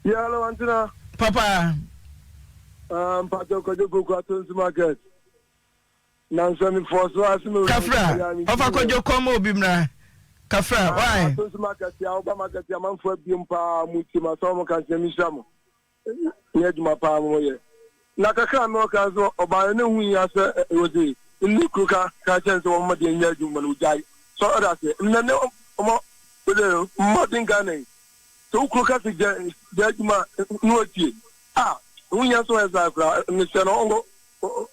Yeah, hello, Antina.
Papa.
Pacho Kojo Poku Atonsu Market. Nansa mi fɔ so ase mi.
Kafra, ɔfa Kojo kɔm obi mra. Kafra, ah, why?
Atonsu Market ya, ɔba market ya, manfo abiem paa mu ti ma sɛ ɔmo ka nkyɛn mi hyira mo. Nyɛ adwuma paa mo yɛ. Na kakra a mewɔ ka nso ɔbaa no ne ho hia sɛ wɔdze ne kunu ka ka kyerɛ no sɛ wɔmmɔ den nyɛ adwuma no ogyae. So ɔda ase nnɛ ne ɔmɔ wɔdze mmɔden Ghana yi sɛ wo kunu ka sɛ gya gya adwuma na watie a ɛho hia sɛ ɔyɛ saa koraa mesrɛ no ɔnkɔ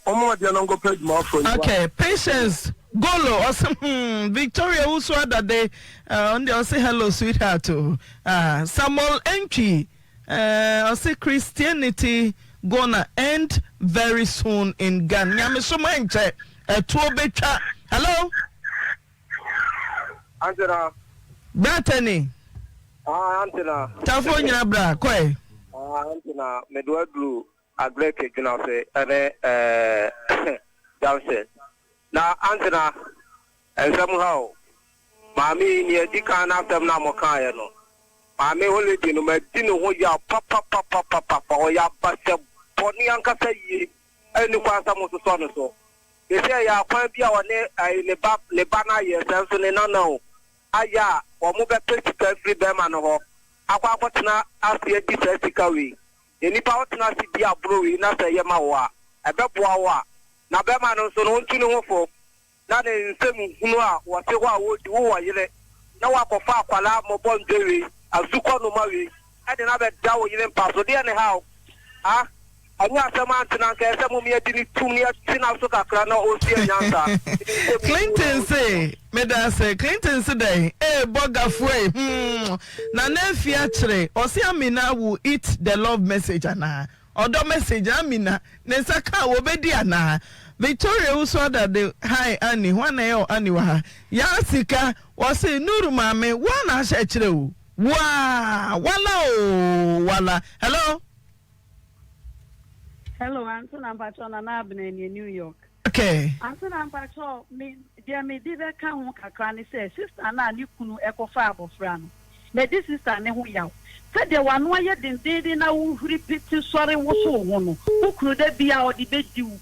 ɔmmɔ mmɔden na ɔnkɔpɛ adwuma foforɔ nyɛ.
Okay, Patience Golo ɔse hmm Victoria wusu adade ɔno deɛ ɔse hello sweetheart o ah Samuel Antwi eh ɔse Christianity gonna end very soon in Ghana nyamesom ɛnkyɛ ɛtoɔ bɛtwa hello.
Antena.
Bra tani.
Ah, Antena.
Tafo nyina bra kɔɛ.
Ah, Antena, medo aduru Agric Dwunase ne eh, Junction. Na Antena, nsɛm ha o. Maame yi, nea edi kan n'asɛm no a mokaeɛ no, maame Holiday no, madi ne ho yaw papapapapapa. Ɔyɛ abasɛ bɔne ankasa yie. Ɛnni kwan sɛ mososɔ no so. Seesei ɛyɛ akwan bi a ɔne ɛyi ne ba ne ba no ayɛ, sɛ nso ne nana o, ayɛ a wɔbɛpɛ sika afiri bɛrima no hɔ akɔ akɔtena ase adi saa sika wei. Nnipa wotena ase di aboro wei na sɛ ɛyɛ ma wo a, ɛbɛboa wo a. Na bɛrima no nso no, ɔntu ne ho fo na ne nsɛm hunu a wɔte hɔ a wɔredi, wowɔ yere na woakɔfa akwadaa mmɔbɔ ndwe wei, asukɔ noma wei de no abɛda wo yere mpa so, deɛ ne haw? Ha? Ɛnyɛ asɛm ante na anka ɛsɛ sɛ mom yɛde no tum na yɛtwe n'aso kakra na ɔsua nyansa. Ne nsɛm hunu a
Clinton
ɔdi.
se, Medase. Clinton se dɛn? Ee bɔgafoɔ ei, hmm, Nana Afie akyere, ɔse Amina will eat the love message anaa? Ɔdɔ message Amina ne nsa ka a wɔbɛdi anaa? Victoria Owusu Adade Hi Annie, hwan na ɛyɛ wo Annie wɔ ha? Yaa Sika, wɔse Nuru maame, wo ara na ahyɛ akyire o, wo ara, wala o, wala. Hello?
Hello, Antona mpakyɛw Nana Abena nie New York.
Okay.
Antona mpakyɛw me deɛ me de bɛka ho kakra ne sɛ sister no a ne kunu ɛkɔfa abɔfra no madi sister no ho yaw sɛdeɛ w'ano ayɛ dendeenden na wo huri pete sɔre woso wo ho no wo kunu da biara ɔde bɛdi wo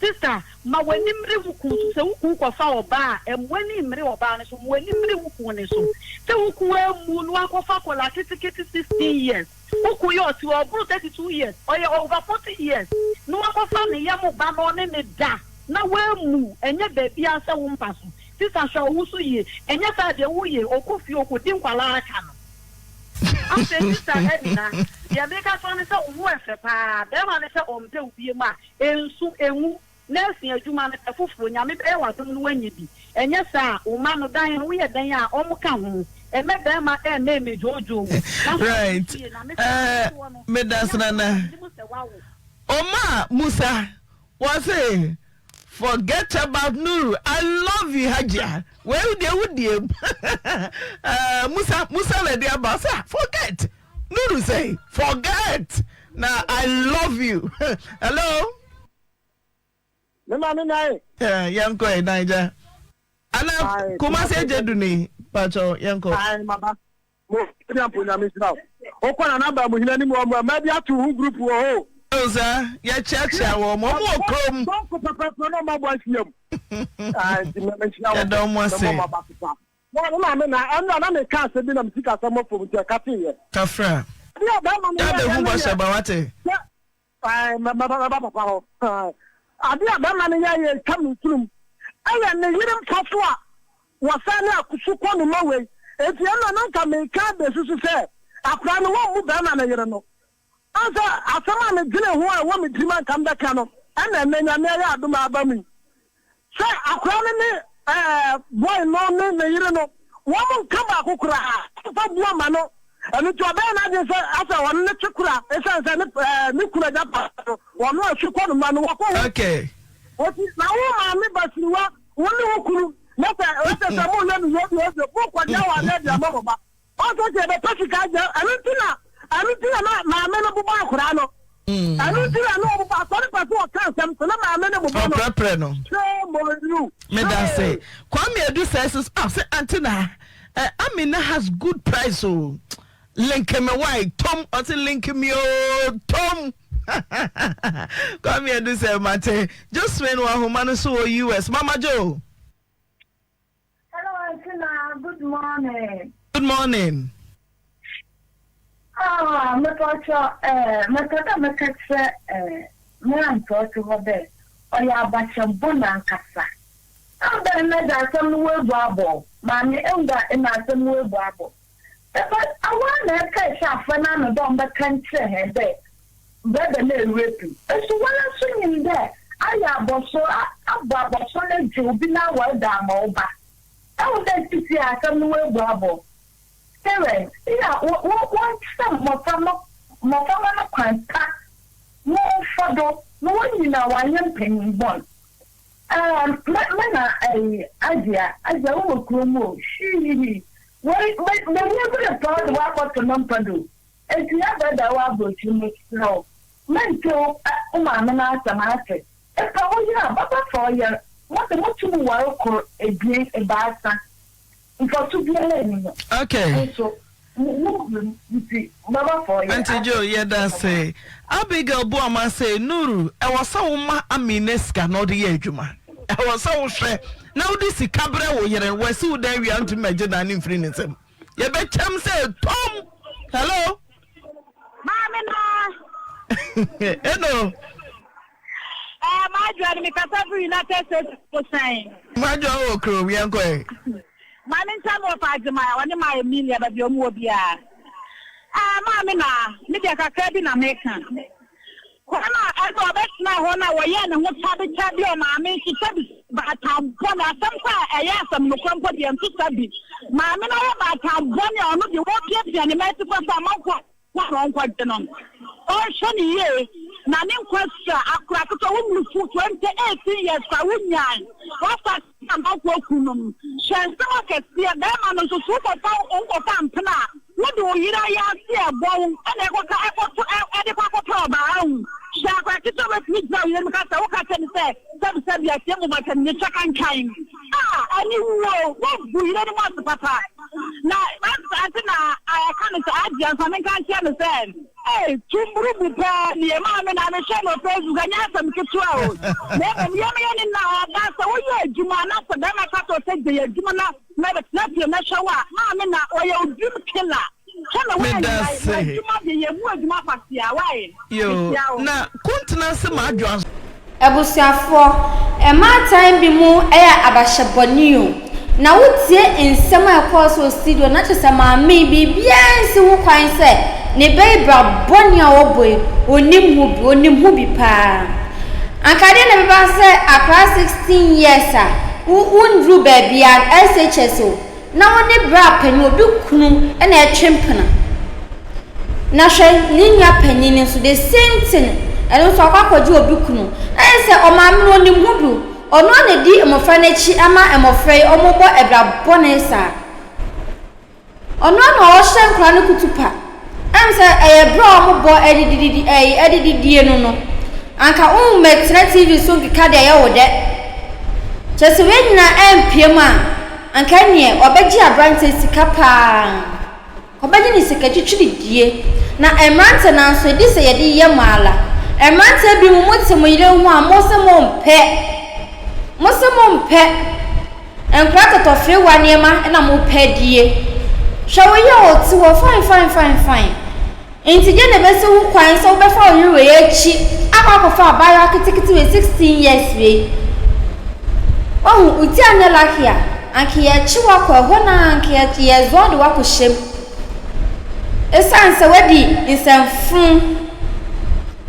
sister ma w'ani mmere wo kunu so sɛ wo kunu kɔfa ɔbaa a ɛmma w'ani mmere ɔbaa no so ma w'ani mmere wo kunu no so sɛ wo kunu ammu no akɔfa akwadaa ketekete 16 years Wo kun yɛ ɔte hɔ ɔboro 32 years ɔyɛ over 40 years na wakɔfa ne yam ba na ɔne no da na wammu ɛnyɛ baabiara sɛ wo mpa so sista hwɛ wo ho so yie ɛnyɛ saa deɛ wo yɛ ɔkɔ fie ɔkɔdi nkwadaa aka no afei sista Amina deɛ meka kyerɛ ne sɛ wo ho ɛfɛ paa bɛrima no sɛ ɔmpɛ wo biem a ɛnsu ɛnwu Nursing adwuma no pɛ foforo Nyame bɛyɛ w'adom no w'anya bi ɛnyɛ saa a wo mma no dan no woyɛ dɛn a ɔmo ka ho ɛmɛ bɛɛma ɛɛmɛ ɛmɛ dwoodwoo wo na hwɛ wo
Right
fie na me
eh
sɛ woɔ no
medase
ɛnyɛ asɛm a
nana
menim sɛ woawo.
Omar Musa wɔse forget about Nuru I love you Hajia wei deɛ wo die mu eh Musa Musa na ɛde aba ɔse ah forget Nuru sɛn forget na I love you hello.
Me maame nan.
Eh, yɛnkɔ ɛ, Naija. Ana Kumasi agya du ni, pakyɛw, yɛnkɔ.
Ae, maba. Mo, ɛdi ampo nyame nhyira wo. Wokɔ nana ba mu hene anim wɔ mo, mmaa bi ato ho group wɔ hɔ o.
Oh, saa, yɛkyeakyea wɔn, wɔn wɔ kurom.
Bɔnko pɛpɛpɛ na ɔma bɔ ahyia mu. Ae, nti nyame nhyira wo.
Yɛda wɔn ase.
Mɛbɔ mo aba so pa. Na me maame na, ɛnna na meka asɛm bi na me sikasɛm wɔ fam nti ɛkateeɛ.
Kafra.
Adeɛ a bɛrima no
Yɛ
yɛeɛ
abɛhu
no yɛ
bɔhyɛ ba, wate?
sɛ Ae, mɛba papa hɔ. Ae, ade a bɛrima no yɛe yɛ twa me nsonom. Ɛyɛ ne yere mfaso a wɔsan ne akosu kɔ no ma wei. Enti ɛnna na anka mereka abesusu sɛ akwadaa no wɔmmu bɛrima no yere no. Ansa asɛm a medwenee ho a ɛwɔ me tirim a anka mebɛka no, ɛnna ɛnnɛ Nyame ayɛ adom a aba mu yi. Sɛ akwadaa no ne ɛɛ boy no ne ne yere no, wɔn nka baako koraa mfa bua ma no. Ɛno nti ɔbɛyɛ n'adwene sɛ asɛ ɔno ne twe kora esiane sɛ ne ɛɛ ne kunu agya pa no ɔno ahwi kɔ no ma no wɔkɔ ho.
Okay.
Oti na wo maame Basiriwa wo ne wo kunu na sɛ ɛsɛ sɛ mo yɛ no yɛ bi ɛsɛ mo kɔ gya wɔ adeɛ de ama mo ba. Ɔsɛ sɛ yɛbɛpɛ sika agya ɛno nti na ɛno nti na na maame no bobɔ akwadaa no ɛno nti na na ɔbobɔ akwadaa no pɛ sɛ ɔka asɛm so na maame no bobɔ no
ɔprɛprɛ no
shame on you
meda se Kwame Adu sɛ sɛ ah sɛ ante na eh, Amina has good price o oh. Link me why tom ɔse link me o tom Kwame Adu sɛ mate Josephine wɔ ahoma no so wɔ US Mama Joe.
Hello, Auntie Na. Good morning.
Good morning.
Ah, mepɔtɔ eh, mepɛ dɛ meka kyerɛ eh, me auntie ɔtse hɔ dɛ ɔyɛ abahyɛbɔ nankasa. Ebɛn na dza asɛm no woebu abɔ o, maame ehu dɛ nna asɛm no woebu abɔ. Ebɛ awar na ɛkaa hyɛ afra no ano dɛ ɔmbɛka nkyerɛ hɛn dɛ brɛda no erape. Eso woara so nyim dɛ ayɛ abɔso, abɔ abɔso no egye obi n'awar dze ama wo ba. Ehu dɛ sesei asɛm no woebu abɔ. Parents, eyɛ a wɔ wɔ wɔnkyerɛ mboframba mboframba no kwan pa na wɔmfa do na wonyin a wɔannyɛ mpanyin bɔn. Ɛɛ me me na ɛyi Agyia Agyia wo wɔ kurom o hwii wei me me hu bi repɛ wo de woakɔto no mpa do enti yɛbrɛ da wɔ aburokyiri mesrɛ wo mente wo ɛ wo maame no asɛm ate epɛ wo yere a bɛba fa ɔyer mo de motum ware kor ebien ebiasa Mfaso biara nni ho.
Okay.
Nso mo mo nti bɛba fɔ yɛ.
Auntie Joe yɛda ase. Abigail Boamah say Nuru ɛwɔ sɛ wo ma Amina sika na ɔde yɛ adwuma. Ɛwɔ sɛ wo hwɛ na wode sika brɛ wo yere no wasi wo dan wie a wontumi mɛgye dan no mfiri ne nsam. Yɛbɛkyɛm sɛ tom. Hello.
Maame naa.
Eno.
Ɛɛ m'adwoa no mekasa firi United States Bosan.
M'adwoa wɔ kurom yɛn kɔ ɛ.
Maame nkyɛn mi wɔfa Agyemang a ɔne ma Emilia baabi a wɔn wɔ biara. Ɛɛ maame naa me deɛ kakra bi na meka. Kwan a ɛna ɔbɛtena hɔ na wɔyɛɛ ne ho kyabekyabe ɔmaame nso sɛbi baatan bɔne asɛm kɔ a ɛyɛ asɛm nokorɛ mpo deɛ nto sɛbi maame no ayɛ baatan bɔne a ɔno deɛ wɔpiapia ne mma ati kɔ sɛ amanfoɔ Hɔ na ɔnkɔgye no. Ɔnhwɛ no yie na ne nkwa sua. Akora ketewa wo mmuru 20, 18 years koraa wonyae. Woafa amanfoɔ kununom. Hwɛ nsɛm akɛseɛ. Bɛrima no nso so wokɔfa wokɔfa mpena a wode wo yere ayɛ ase ɛbɔ wo ɛna ɛkɔka ɛkɔto ɛde kɔ akɔpɛ ɔbaa ahu. Hwɛ akora ketewa bɛtumi gyina wo yere mu ka sɛ woka kyerɛ me sɛ sɛbi sɛbi atie mu bɔtɛ ne twa kankan. Ah aniwuo woagu yere no mu ase papa. Na ante na ɛka no sɛ agye ansa menka nkyerɛ no sɛ ee tumburubu pɛɛ ne yɛ maame na mehwɛ no Facebook ɛnyɛ asɛm ketewa o na mmom yɛmeyɛ ne na ɔba sɛ woyɛ adwuma na sɛ bɛrima ka sɛ ɔsɛ gye yɛ adwuma na mɛbɛtena fie mɛhwɛ wo a maame na ɔyɛ wo dream killer.
Medase. Yoo na kontena se m'adwoa so.
Abusuafoɔ, mmaatan bi mo yɛ abahyɛ bɔne o, na wo tie nsɛm a ɛkɔɔ so wɔ studio na kyerɛ sɛ maame yi biribiara nsi ho kwan sɛ ne ba yi bra bɔne a ɔbɔ yi ɔnim ho bi, ɔnim ho bi paa. Anka adeɛ na ɛbɛba sɛ akwadaa 16 years a wo wonduru baabiara SHS o, Na wo ne bra panyin, obi kunu na ɛtwe mpena. Na hwɛ ne nua panyin no nso the same thing, ɛno nso akɔ akɔgye obi kunu. Na ayɛ sɛ ɔmaame no onim ho bi, ɔno ara na edi mmɔfra no akyi ama mmɔfra yi wɔbɔ ɛbra bɔne saa. Ɔno ara na ɔhyɛ nkwadaa no kutupa. Ɛm sɛ ɛyɛ berɛ a wɔbɔ ɛde didi ɛyi ɛde didie no no. Anka wommɛtena TV so nkeka deɛ ɛyɛ wo dɛ. Kyerɛ sɛ wei nyinaa ampue mu a, anka ɛnneɛ ɔbɛgye aberanteɛ sika pa ara. Ɔbɛgye ne sika twitwiridie. Na mmeranteɛ nanso ɛdi sɛ yɛde yɛ mo ara. Mmeranteɛ bi mo mote mo yere ho a mose mompɛ. Mose mompɛ. Nkwadaa tɔtɔfeewa nneɛma na mopɛ die. Hwɛ wo yere a ɔte hɔ fine fine fine fine. Enti deɛn na ɛbɛsi wo kwan sɛ wobɛfa wo yere wei akyi akɔ akɔfa abaayewa ketekete wei 16 years wei? Wahu, wo ti anyɛ lucky a, anka yɛrekye wo akɔ ɛhɔ no ara anka yɛrezoa de wo akɔhyɛ mu. Ɛsiane sɛ woadi nsɛmfo,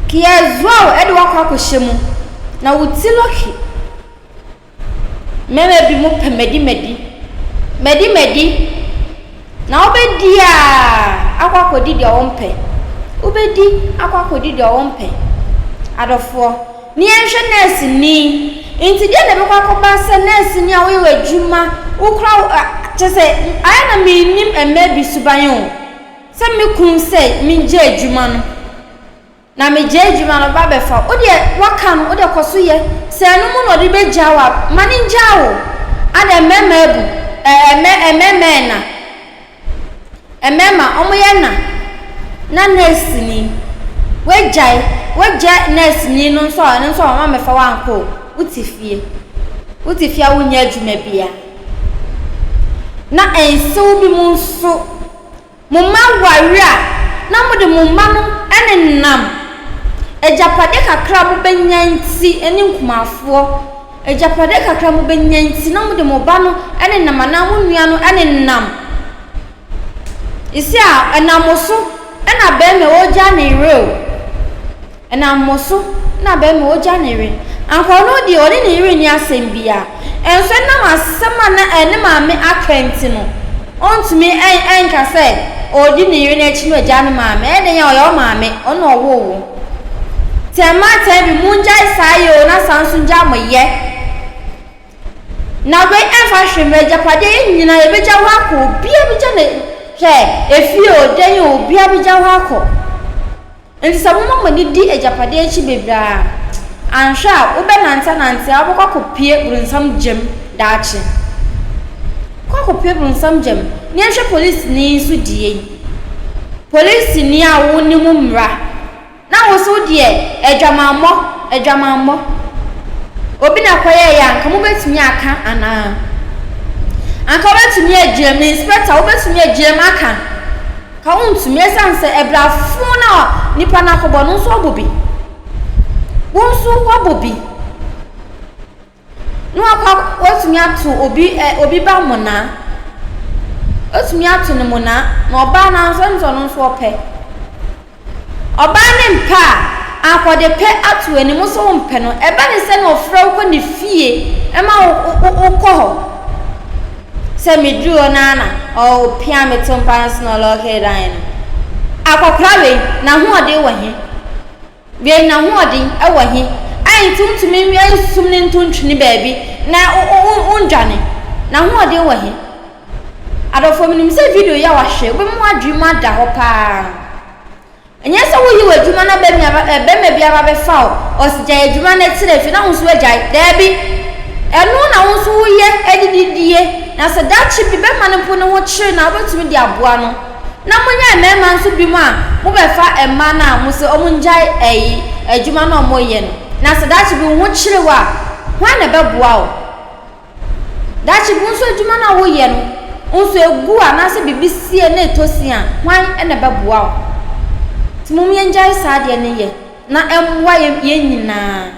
nka yɛrezoa wo de wo akɔ akɔhyɛ mu. Na wo ti lucky. Mmarima bi mo pɛ madi madi, madi madi, na wobɛdi a akɔ akɔdi deɛ wompɛ, wobɛdi akɔ akɔdi deɛ wompɛ. Adɔfoɔ, ne yɛnhwɛ nɛɛseni, nti deɛ na ɛbɛkɔ akɔba sɛ nɛɛseni a woyɛ w'adwuma, wokura wo, kyerɛ sɛ ayɛ na mennim mmaa bi suban o, sɛ me kunu sɛ mengye adwuma no. Na megyae adwuma no, ba bɛfa wo. Wo deɛ woaka no, wo deɛ kɔ so yɛ. Sɛ ɛno mu na ɔde bɛgyaa wo a, ma no ngyaa wo. Adɛn, mmarima abu? Ɛ, ɛ, mmarima ɛna. Mmarima, wɔyɛ ɛna. Na nɛɛseni, woagyae, woagya nɛɛseni no nso a, ɔno nso a wamma ammɛfa wo ankɔ o. Wote fie. Wote fie a wonyɛ adwuma biara. Na nsew bi mu nso. Mo mma ware a, na mode mo mma no nenam agyapadeɛ kakra a mobɛnya nti, ne nkumafoɔ, agyapadeɛ kakra a mobɛnya nti, na mode mo ba no nenam anaa mo nua no nenam. Ɛsi a, ɛnam mo so na barima ɔregya ne yere o. Ɛnam mo so na bɛrima ogya ne yere. Anka ɔno deɛ ɔne ne yere nni asɛm biara. Nso ɛnam asɛm a na ne maame aka nti no, ɔntumi nka sɛ ɔredi ne yere no akyi na wagya ne maame. Ɛyɛ dɛn a ɔyɛ wo maame, ɔno na ɔwoo wo. Nti mmaatan bi, mongyae saa yɛ o na saa nso ngyaa mo yɛ. Na wei ɛmfa hwee mmra agyapadeɛ yɛn nyinaa yɛbɛgya hɔ akɔ obiara bɛgya ne hwɛ efie o dɛn o obiara bɛgya hɔ akɔ. Enti sɛ moma mo ani di agyapadeɛ akyi bebree a, anhwɛ a wobɛnantenante ara wobɛkɔ akɔpue bronsam gyam daakye. Kɔ akɔpue bronsam gyam. Na yɛnhwɛ polisini yi nso deɛ yi. Polisini a wonim mmara na wo nso wo deɛ adwamammɔ, adwamammɔ. Obi na kɔyɛeɛ a, anka mobɛtumi aka anaa? Anka wobɛtumi agyina mu, inspector wobɛtumi agyina mu aka? Ka wontumi ɛsiane sɛ ɛbrɛ afo no a nipa no akɔbɔ no nso wabɔ bi. Wo nso wabɔ bi. Na wakɔ watumi ato obi ɛ obi ba monaa. Watumi ato no monaa na ɔbaa no nso ɛmu sɛ ɔno nso ɔpɛ. Ɔbaa no mpɛ a, akɔde pɛ ato anim wo sɛ wompɛ no. Ɛba ne sɛ na ɔfrɛ wo kɔ ne fie ma wo wo wokɔ hɔ. Sɛ meduru hɔ no ara na ɔpia me to mpa no so na ɔlɔɔkee dan no. Akɔkora wei, n'ahoɔden wɔ he? Wei, n'ahoɔden wɔ he? A nti wontumi nsum no nto ntwene baabi na wondwane? N'ahoɔden wɔ he? Adɔfoɔ, menim sɛ video yi a wahwɛ, wobɛma w'adwene mu ada hɔ pa ara. Ɛnyɛ sɛ woyi w'adwuma na barima bi aba bɛfa wo, ɔse gyae adwuma no tena fie na wo nso woagyae. Daabi. Ɛno na wo nso woyɛ de didie, na sɛ daakye bi bɛrima no mpo ne ho kyere no a, wobɛtumi de aboa no. Na monyɛ mmarima nso binom a mobɛfa mmaa no a mose wɔngyae ɛyi adwuma no a wɔyɛ no, na sɛ daakye bi wo ho kyere wo a, hwan na ɛbɛboa wo? Daakye bi wo nso adwuma no a woyɛ no wo nso ɛgu anaasɛ biribi sie na ɛtɔ sin a, hwan na ɛbɛboa wo? Nti mom yɛngyae saa adeɛ no yɛ na ɛmmoa yɛn yɛn nyinaa.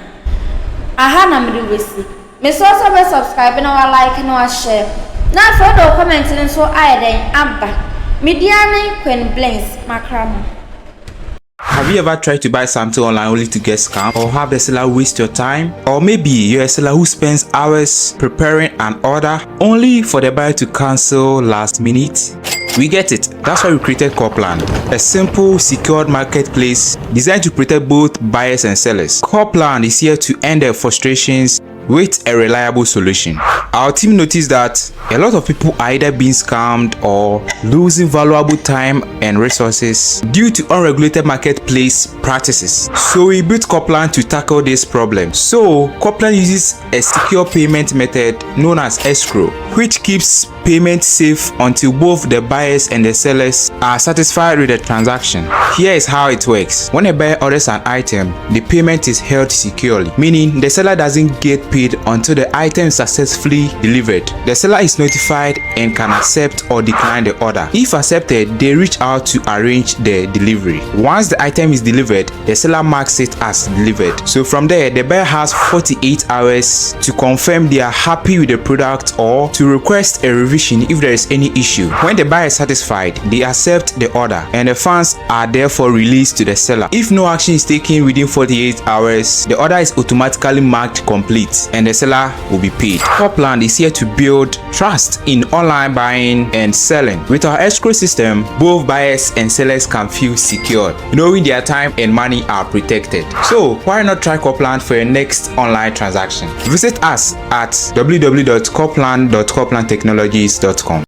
Aha na mede wo bɛsi. Mesrɛ wo sɛ wobɛ subscribe na wa like na wa share. Na afei wode wo comment no nso ayɛ dɛn aba. Me din ara ne Queen Blings, makra mo.
Have you ever tried to buy something online only to get scammed or have the seller waste your time? Or maybe you're a seller who spends hours preparing an order only for the buyer to cancel last minute? We get it. That's why we created Corplan, a simple, secured marketplace designed to protect both buyers and sellers. Corplan is here to end the frustrations, with a reliable solution. Our team noticed that a lot of people are either being scammed or losing valuable time and resources due to unregulated marketplace practices. So we built Copland to tackle this problem. So Copland uses a secure payment method known as escrow, which keeps payment safe until both the buyers and the sellers are satisfied with the transaction. Here is how it works. When a buyer orders an item, the payment is held securely, meaning the seller doesn't get paid until the item is successfully delivered. The seller is notified and can accept or decline the order. If accepted, they reach out to arrange the delivery. Once the item is delivered, the seller marks it as delivered. So from there, the buyer has 48 hours to confirm they are happy with the product or to request a revision if there is any issue. When the buyer is satisfied, they accept the order and the funds are therefore released to the seller. If no action is taken within 48 hours, the order is automatically marked complete and the seller will be paid. Copland is here to build trust in online buying and selling. With our escrow system, both buyers and sellers can feel secured, knowing their time and money are protected. So why not try Copland for your next online transaction? Visit us at www.copland.coplandtechnologies.com.